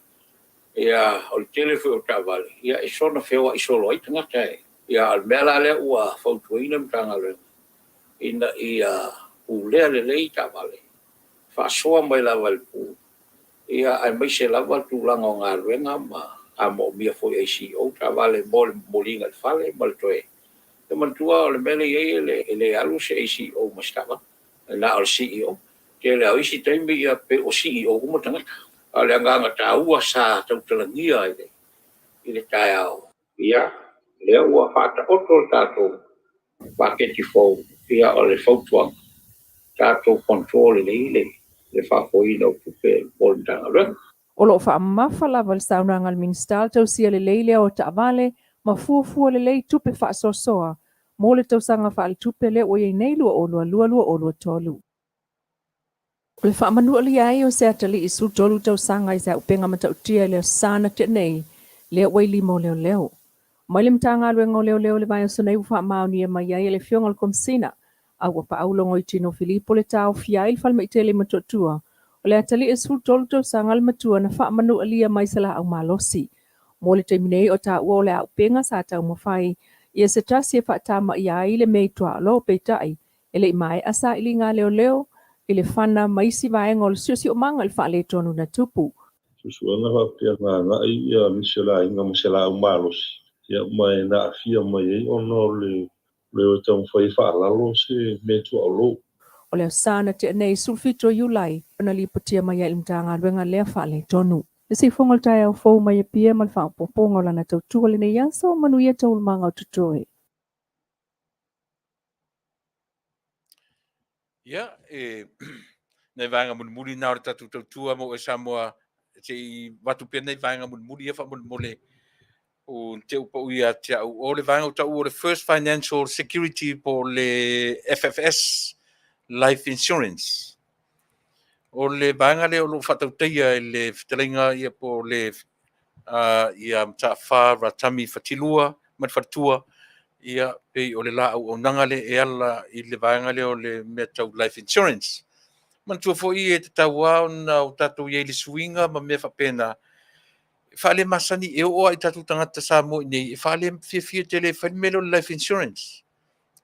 ia, o le tele foi o taavale, ia e soona feoai solo ai tagata e. Ia, a o le mea la lea ua fautuaina le Matagaluega, ina ia pulea lelei taavale, faasoa mai lava i le pool, ia aemaise lava tulaga o galuega ma a moomia foi e ACEO taavale mo le momoliga i le fale ma le toe. E manatua o le mea lea e i ai e le e le alu se ACEO ma se taavale, na o le CEO. Tele lava o isi taimi ia pei ua CEO uma tagata. A o le agaga taua sa tautalagia i le i le taeao. Ia, lea ua faataoto le tatou paketi fou, ia o le fautuaga, tatou control lelei le le faafoeina o tupe mo le Matagaluega. O lo o faamamafa lava le saunoaga a le Minisita le tausia lelei lea o taavale ma fuafua lelei tupe faasoasoa mo le tausaga faaletupe lea ua i ai nei 2022/2023. O le faamanualia ai o se atalii 13 tausaga i se auupega matautia i le Aso Sa na tea nei, lea ua i lima o leoleo. Mai le Matagaluega o Leoleo i le vaiaso nei ua faamaonia mai ai e le Afioga i le Komesina a ua paau Logoitino Filipo le taofia ai le falemai tele i Motootua o le atalii 13 tausaga le matua na faamanualia mai se laau malosi. Mo le taimi nei o taua o le auupega sa taumafai ia se tasi e faatamaia ai le mea i tuaolo, peitai E le i maea sailiga a leoleo i le fana ma isi vaega o le siosiomaga i le faaletonu na tupu. Suesuega faapea na agai ia nisi o le aiga ma se laau malosi, ia ma e na aafia mai ai ona o le le o e taumafai e faalalo se mea tuaolou. O le aso Sa na tea nei, 17 o Iulai, na lipotia mai ai i le Matagaluega lea faaletonu. Le sifoga o le taeao fou mai Apia ma le faaopoopoga o lana tautua lenei aso, manuia taualumaga o totoe. Ia, e nai vaega mulimuli na o le tatou tautua mo oe Samoa, se i avatu pea nai vaega mulimuli ia faamolemole o te upa ia te au. O le vaega o tau o le First Financial Security po o le FFS Life Insurance. O le vaega lea o lo o faatautaia e le fetalaiga ia po o le ia Mataafa Ratami Fatilua ma le faletua, ia pei o le la auaunaga lea e ala i le vaega lea o le mea tau life insurance. Manatua foi e tatau lava ona o tatou i ai i le suiga ma mea faapena, e faalemasani e oo lava i tatou tagata Samoa i inei e faalefiafia tele e fai le mea lea o le life insurance.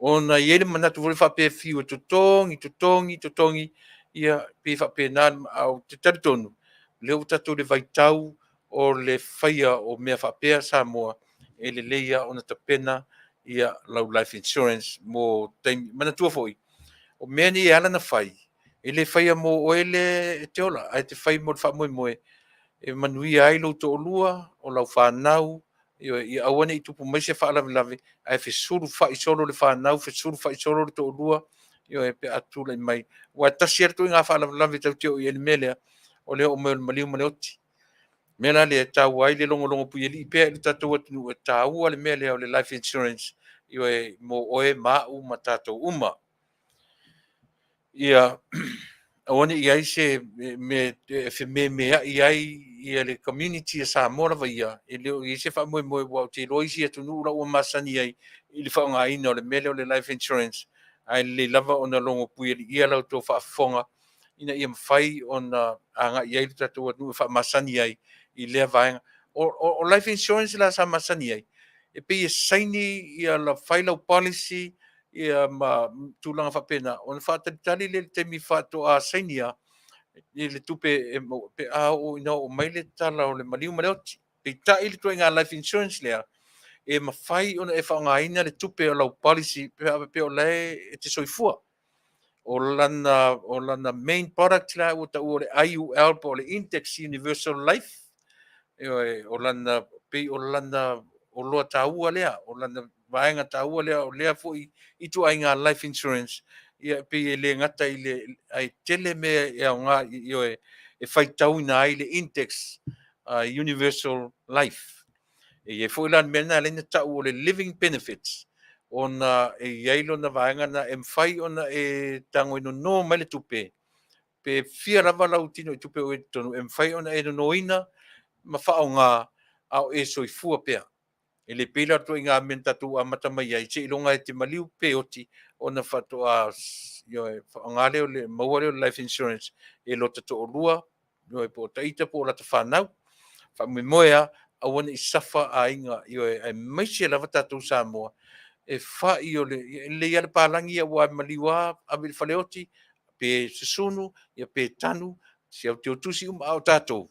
Ona e i ai le manatu foi faapea e fiu e totogi, totogi, totogi, ia pei e faapena, ae ou te talitonu, lea ua tatou i le vaitau o le faia o mea faapea Samoa, e lelei lava ona tapena ia lau life insurance mo taimi. Manatua foi, o mea nei e ala ona fai, e le faia mo oe lea e te ola, ae te fai mo le faamoemoe e manuia ai lou toalua, o lau fanau. Ioe, ia aua ne i tupu mai se faalavelave, ae fesulufa'i solo le fanau, fesulufa'i solo le toalua, ioe, pe a tulai mai. Aua e tasi lava le ituaiga faalavelave tatou te oo i ai i le mea lea, o le oo mai o le maliu ma le oti. O le mea la lea e taua ai le logologo puialii pea i lo tatou atunuu, e taua le mea lea o le life insurance, ioe, mo oe ma au ma tatou uma. Ia aua ne i i ai se mea e fememeai ai ia le community a Samoa lava ia, e le o i ai se faamoemoe, aua ou te iloa isi atunuu la ua masani ai i le faaaogaina o le mea lea o le life insurance, ae lelei lava ona logo puialiia la outou faafofoga ina ia mafai ona agai i ai lo tatou atunuu e faamasani ai i lea vaega. O life insurance la sa masani ai, e pei e saini ia la, fai lau policy ia ma tulaga faapena, ona faatalitali lea i le taimi faatoa sainia i le tupe e pe a oo ina oo mai le tala o le maliu ma le oti. Peitai le ituaiga life insurance lea, e mafai ona e faaaogaina le tupe o lau policy pe a faapea o la e te soifua. O lana main product la ua taua o le IUL po o le Index Universal Life. Ioe, o lana pei o lana oloa taua lea, o lana vaega taua lea, o lea foi ituaiga life insurance, ia pei e le gata i le ae tele mea e aoga, ioe, e faitauina ai le Index Universal Life. E i ai foi la le mea lena e ala ai ona tau o le living benefits, ona e i ai lona vaega lena e mafai ona e tago e nono mai le tupe, pe fia lava lau tino i tupe o i totonu, e mafai ona e nonoina ma faaaoga a o e soifua pea. E le pei la o le ituaiga mea na tatou amata mai ai, seiloga e te maliu pe oti ona faatoa, ioe, faaaoga lea o le maua lea o le life insurance e lota toalua, ioe, po o taita po o lata fanau. Faamoemoe lava, aua ne i safa aiga, ioe, aemaise lava tatou Samoa, e fai o le e lelei lava le palagi aua e maliu lava ave i le faleoti, pe susunu, ia pe tanu, si auteutusi uma, a o tatou,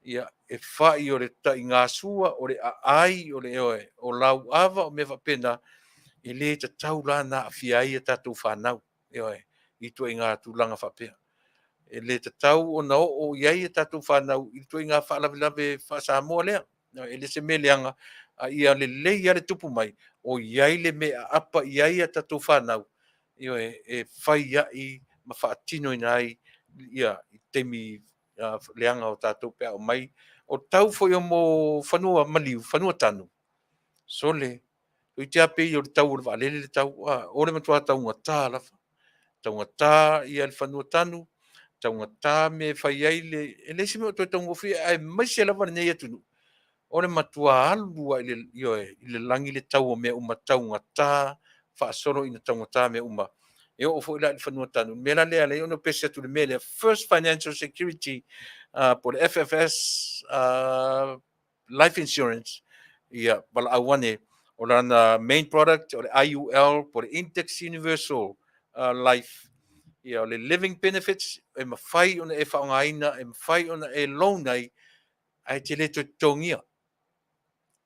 ia, e fai o le taigasua, o le aai, o le ioe, o lauava, o mea faapena, e le tatau la ona aafia ai a tatou fanau, ioe, i ituaiga tulaga faapea. E le tatau ona oo i ai a tatou fanau i ituaiga faalavelave faa-Samoa lea. E le se mea leaga, a ia lelei lava le tupu mai, o i ai le mea e aapa i ai a tatou fanau, ioe, e fai ai ma faatinoina ai ia taimi leaga o tatou pe a oo mai. O tau foi o mo fanua maliu, fanua tanu, sole, toeitiiti lava pei o le tau o le vaalele le tau, o le matua taugata lava. Taugata ia le fanua tanu, taugata mea e fai ai le... E leai se mea o toe taugofie, aemaise lava lenei atunuu, o le matua alu lava i le, ioe, i le lagi le tau o mea uma, taugata, faasolo ina taugata mea uma. E oo foi la i le fanua tanu. O le mea la lea e ala ai ona pese atu i le mea lea, First Financial Security, po o le FFS Life Insurance, ia, valaau ane, o lana main product o le IUL po o le Index Universal Life, ia, o le living benefits e mafai ona e faaaogaina, e mafai ona e loan ai, ae te le toe totogia.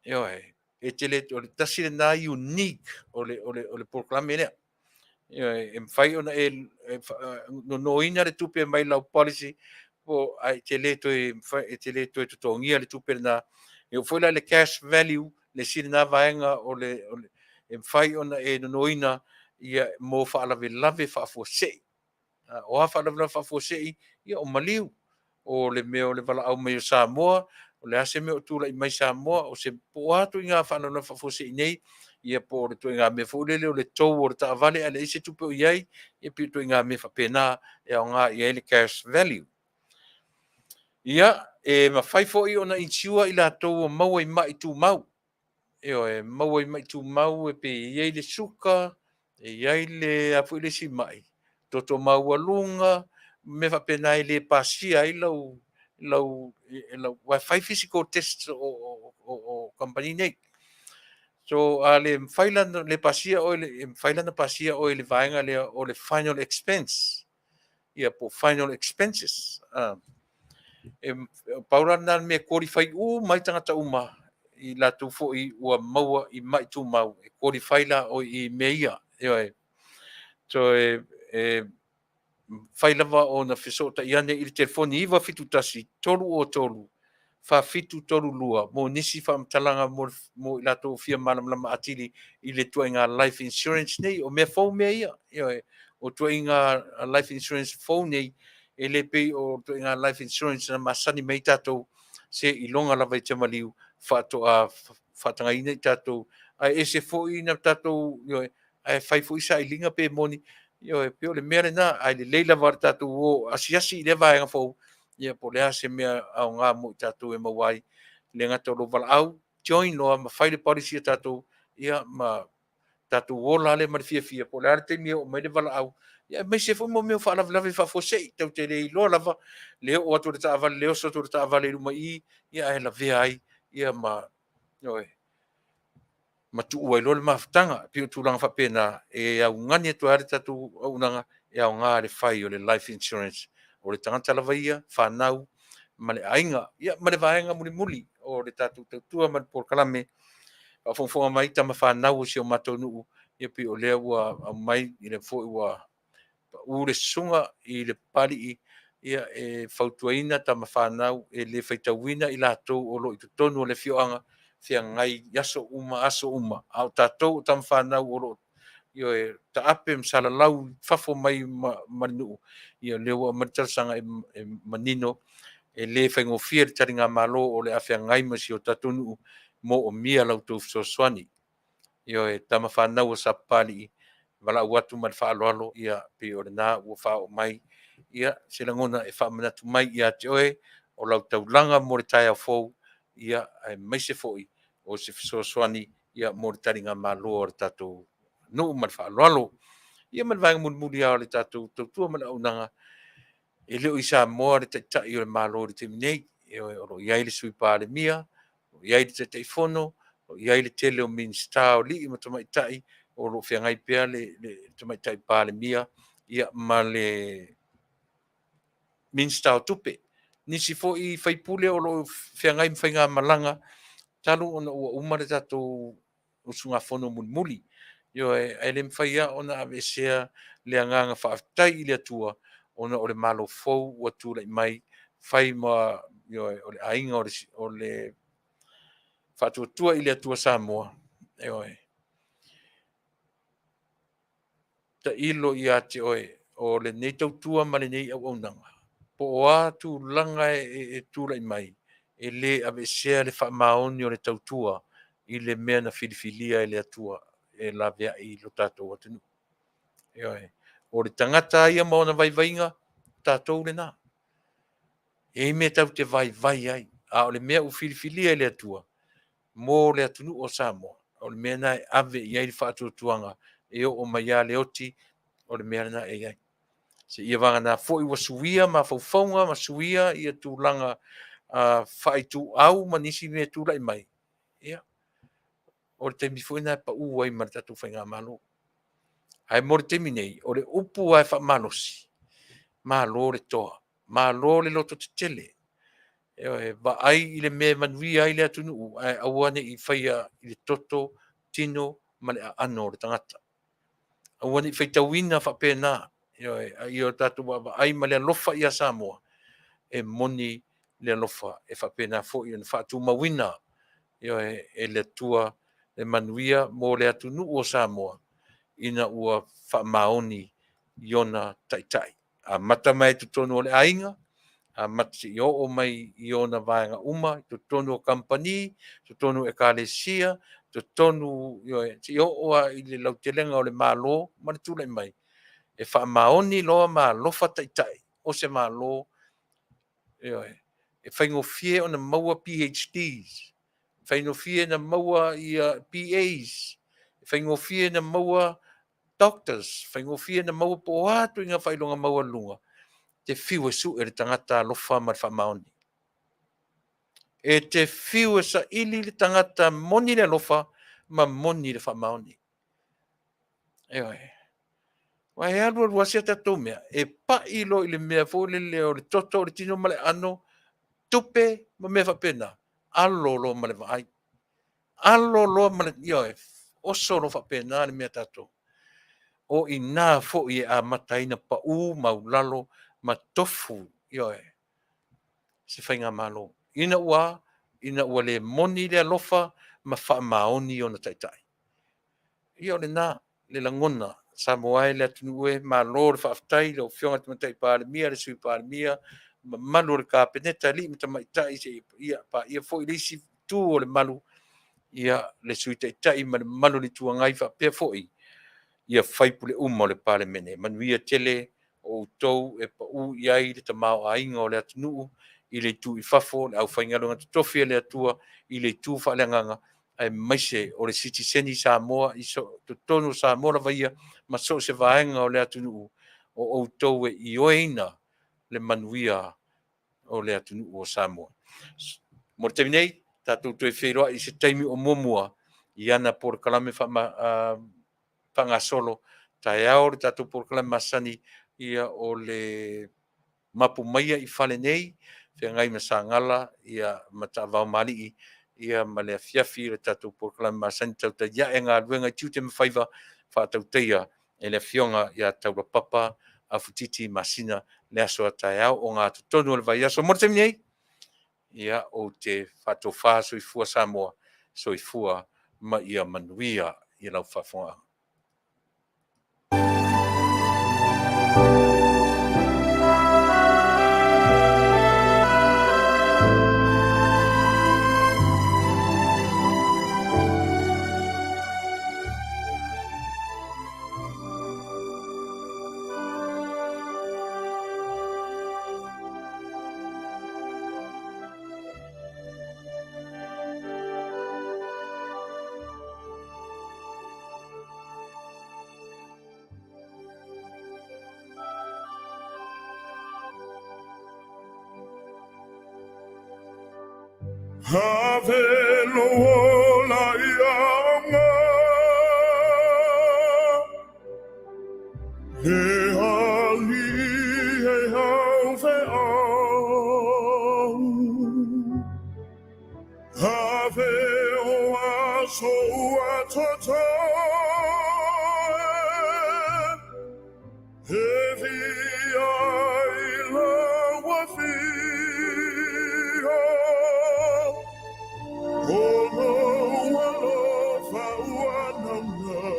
Ioe, e te le, o le tasi lena unique o le polokalame lea. Ioe, e mafai ona e nonoina le tupe mai lau policy po ae te le toe e te le toe totogia le tupe lena. E oo foi la i le cash value, le isi lena vaega o le e mafai ona e nonoina ia mo faalavelave faafuasei. O a faalavelave faafuasei? Ia o maliu, o le mea o le valaau mai o Samoa, o le a se mea o tulai mai Samoa, o se po o a ituaiga faalavelave faafuasei nei, ia po o le ituaiga mea foi lele o le tou o le taavale ae leai se tupe o i ai, ia pei o ituaiga mea faapena e aoga i ai le cash value. Ia, e mafai foi ona insure i latou o maua i mai tumau. Ioe, maua i mai tumau e pei e i ai le suka, e i ai le a foi le isi mai, toto maualuga, mea faapena e le pasia ai lau aua e fai physical tests o kamupani nei. So a le mafai la le pasia oe, e mafai la ona pasia oe i le vaega lea o le final expense. Ia po o final expenses. E pau la lena mea e qualify uma ai tagata uma i latou foi ua maua i mai tumau, e qualify la oe i mea ia. Ioe. So e fai lava ona fesootai ane i le telefoni 971 303. 4732 mo nisi faamatalaga mo mo i latou fia malamalama atili i le tuaiga life insurance nei. O mea fou mea ia, ioe, o tuaiga life insurance fou nei, e le pei o tuaiga life insurance na masani mai tatou se iloga lava i Tiamaliu faatoa faatagaina i tatou, ae ese foi na tatou, ioe, ae fai foi sailiga pe moni, ioe, pei o le mea lena, ae lelei lava le tatou o asiasi i lea vaega fou, ia po o le a se mea aoga mo i tatou e maua ai, le gata o lou valaau, join loa ma fai le policy a tatou, ia ma tatou ola lea ma le fiafia, po o le a le taimi e oo mai le valaau, ia aemaise foi mo mea o faalavelave faafuasei, tatou te le iloa lava le oo atu o le taavale, le oso atu o le taavale i luma i i, ia ae lavea ai, ia ma, ioe, ma tuu ai loa le mafutaga. E pei o tulaga faapena e augani atu ai le tatou auaunaga e aoga le fai o le life insurance. O le tagata lava ia, fanau ma le aiga. Ia ma le vaega mulimuli o le tatou tautua ma le polokalame, faafogafoga mai tama fanau o si o matou nuu, ia pei o lea ua aumai i le foi ua pau le susuga i le Papalii, ia e fautuaina tama fanau e le faitauina i latou o lo o i totonu o le afioaga feagai i aso uma aso uma, a o tatou o tama fanau o lo o, ioe, taape ma salalau i fafo mai ma le nuu, ia lea ua aumai le talosaga e manino e le faigofie le taligamalo o le a feagai ma si o tatou nuu, moomia la outou fesoasoani. Ioe, tama fanau o Sapapalii, valaau atu ma le faaaloalo, ia pei o lena ua faaoo mai ia se lagona e faamanatu mai ia te oe o lau taulaga mo le taeao fou, ia aemaise foi o se fesoasoani ia mo le taligamalo a le tatou nuu ma le faaaloalo. Ia ma le vaega mulimuli lava o le tatou tautua ma le auaunaga, e le o i Samoa le Taitai o le Malo i le taimi nei. Ioe, o lo o i ai le Sui Palemia, o lo o i ai le Taitaifono, o lo o i ai le tele o Minisita o alii ma tamaitai, o lo o feagai pea le Tamaitai Palemia ia ma le Minisita o Tupe. Nisi foi faipule o lo o feagai ma faigamalaga talu ona ua uma le tatou usugafono mulimuli. Ioe, ae le mafai lava ona aveesea le agaga faafetai i le Atua ona o le Malo fou ua tulai mai, fai ma, ioe, o le aiga o le Faatuatua i le Atua Samoa. Ioe, tailo ia te oe o lenei tautua ma lenei auaunaga, po o a tulaga e tulai mai, e le aveesea le faamaoni o le tautua i le mea na filifilia e le Atua e laveai i lo tatou atunuu. Ioe, o le tagata ia ma ona vaivaiga, tatou lena. E i ai mea tatou te vaivai ai, a o le mea ua filifilia e le Atua mo le atunuu o Samoa, o le mea lena e ave i ai le faatuatuaga e oo mai lava le oti, o le mea lena e i ai. Seia vagana foi ua suia mafaufauga ma suia ia tulaga faaituau ma nisi mea e tulai mai, ia, o le taimi foi lena e pau ai ma le tatou faigamalo. Ae mo le taimi nei, o le upu lava e faamalosi, malo le toa, malo le lototetele, e vaai i le mea e manuia ai le atunuu, ae aua ne i faia i le toto, tino ma le aano o le tagata. Aua ne i faitauina faapena, ioe, a ia o tatou vaavaai ma le alofa ia Samoa, e moni le alofa e faapena foi ona faatumauina, ioe, e le Atua le manuia mo le atunuu o Samoa ina ua faamaoni i ona taitai. Amata mai totonu o le aiga, amata seia oo mai i ona vaega uma, totonu o kamupani, totonu o ekalesia, totonu, ioe, seia oo lava i le lautelega o le Malo ma le tulai mai, e faamaoni loa ma alofa taitai o se Malo, ioe, e faigofie ona maua PhDs, e faigofie ona maua ia BAs, e faigofie ona maua doctors, faigofie ona maua po o a ituaiga faailoga maualuluga, te fiu e sue le tagata alofa ma le faamaoni. E te fiu e saili le tagata moni le alofa ma moni le faamaoni. Ioe. Aua e alu alu lava si a tatou mea, e pai loa i le mea foi lele o le toto o le tino ma le aano, tupe ma mea faapena, alo loa ma le vaai. Alo loa ma le, ioe, oso loa faapena le mea tatou. O i ina foi e amata ai ona pau maulalo ma tofu, ioe, se faigamalo. Ina ua ina ua le moni le alofa ma faamaoni ona taitai. Ia o lena le lagona Samoa e le atunuu e, malo le faafetai i lau Afioga i le Tamaitai Palemia, le Sui Palemia, mamalu o le Kapeneta, alii ma tamaitai, seia ia paia foi le isi itu o le malu, ia le Sui Taitai ma le mamalu o le Itu Agai faapea foi ia faipule uma o le Palemene. Manuia tele o outou e pau i ai le tamaoaiga o le atunuu i le itu i fafo, le aufaigaluega totofi a le Atua i le itu faaleagaga, aemaise o le sitiseni Samoa i so totonu o Samoa lava ia ma so o se vaega o le atunuu, o outou e ioeina le manuia o le atunuu o Samoa. Mo le taimi nei, tatou toe feiloai i se taimi o muamua i ana polokalame faagasolo taeao le tatou polokalame masani ia o le mapu maia i fale nei, feagai ma Sagala ia ma Taavaomalii ia ma le afiafi o le tatou polokalame masani tautai ae galuega i tiute ma faiva faatautaia e le Afioga ia Taulapapa Afutiti Masina le aso a taeao o gatotonu o le vaiaso. Mo le taimi nei, ia ou te faatofa soifua Samoa, soifua ma ia manuia i lau faafofogaaga. Ave lou ola ia auga Le alii e au feau Ave o aso ua totoe E via i lau afio O lou alofa ua naunau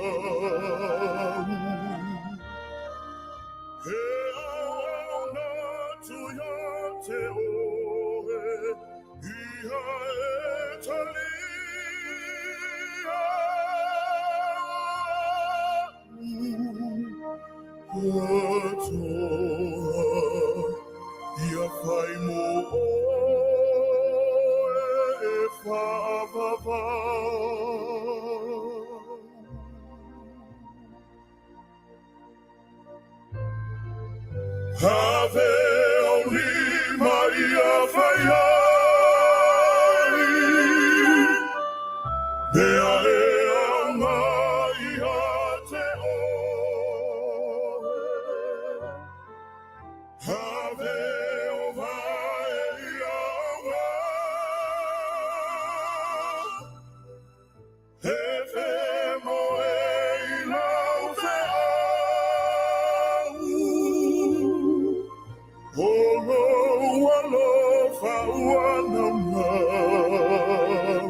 E auauna atu ia te oe Ia e talia Atoa ia fai mo oe e faavavau. Ave ou lima ia fai ai, mea e aoga ia te oe. Ave o vae ia aoga, E femoe i lau feau, O lou alofa ua naunau.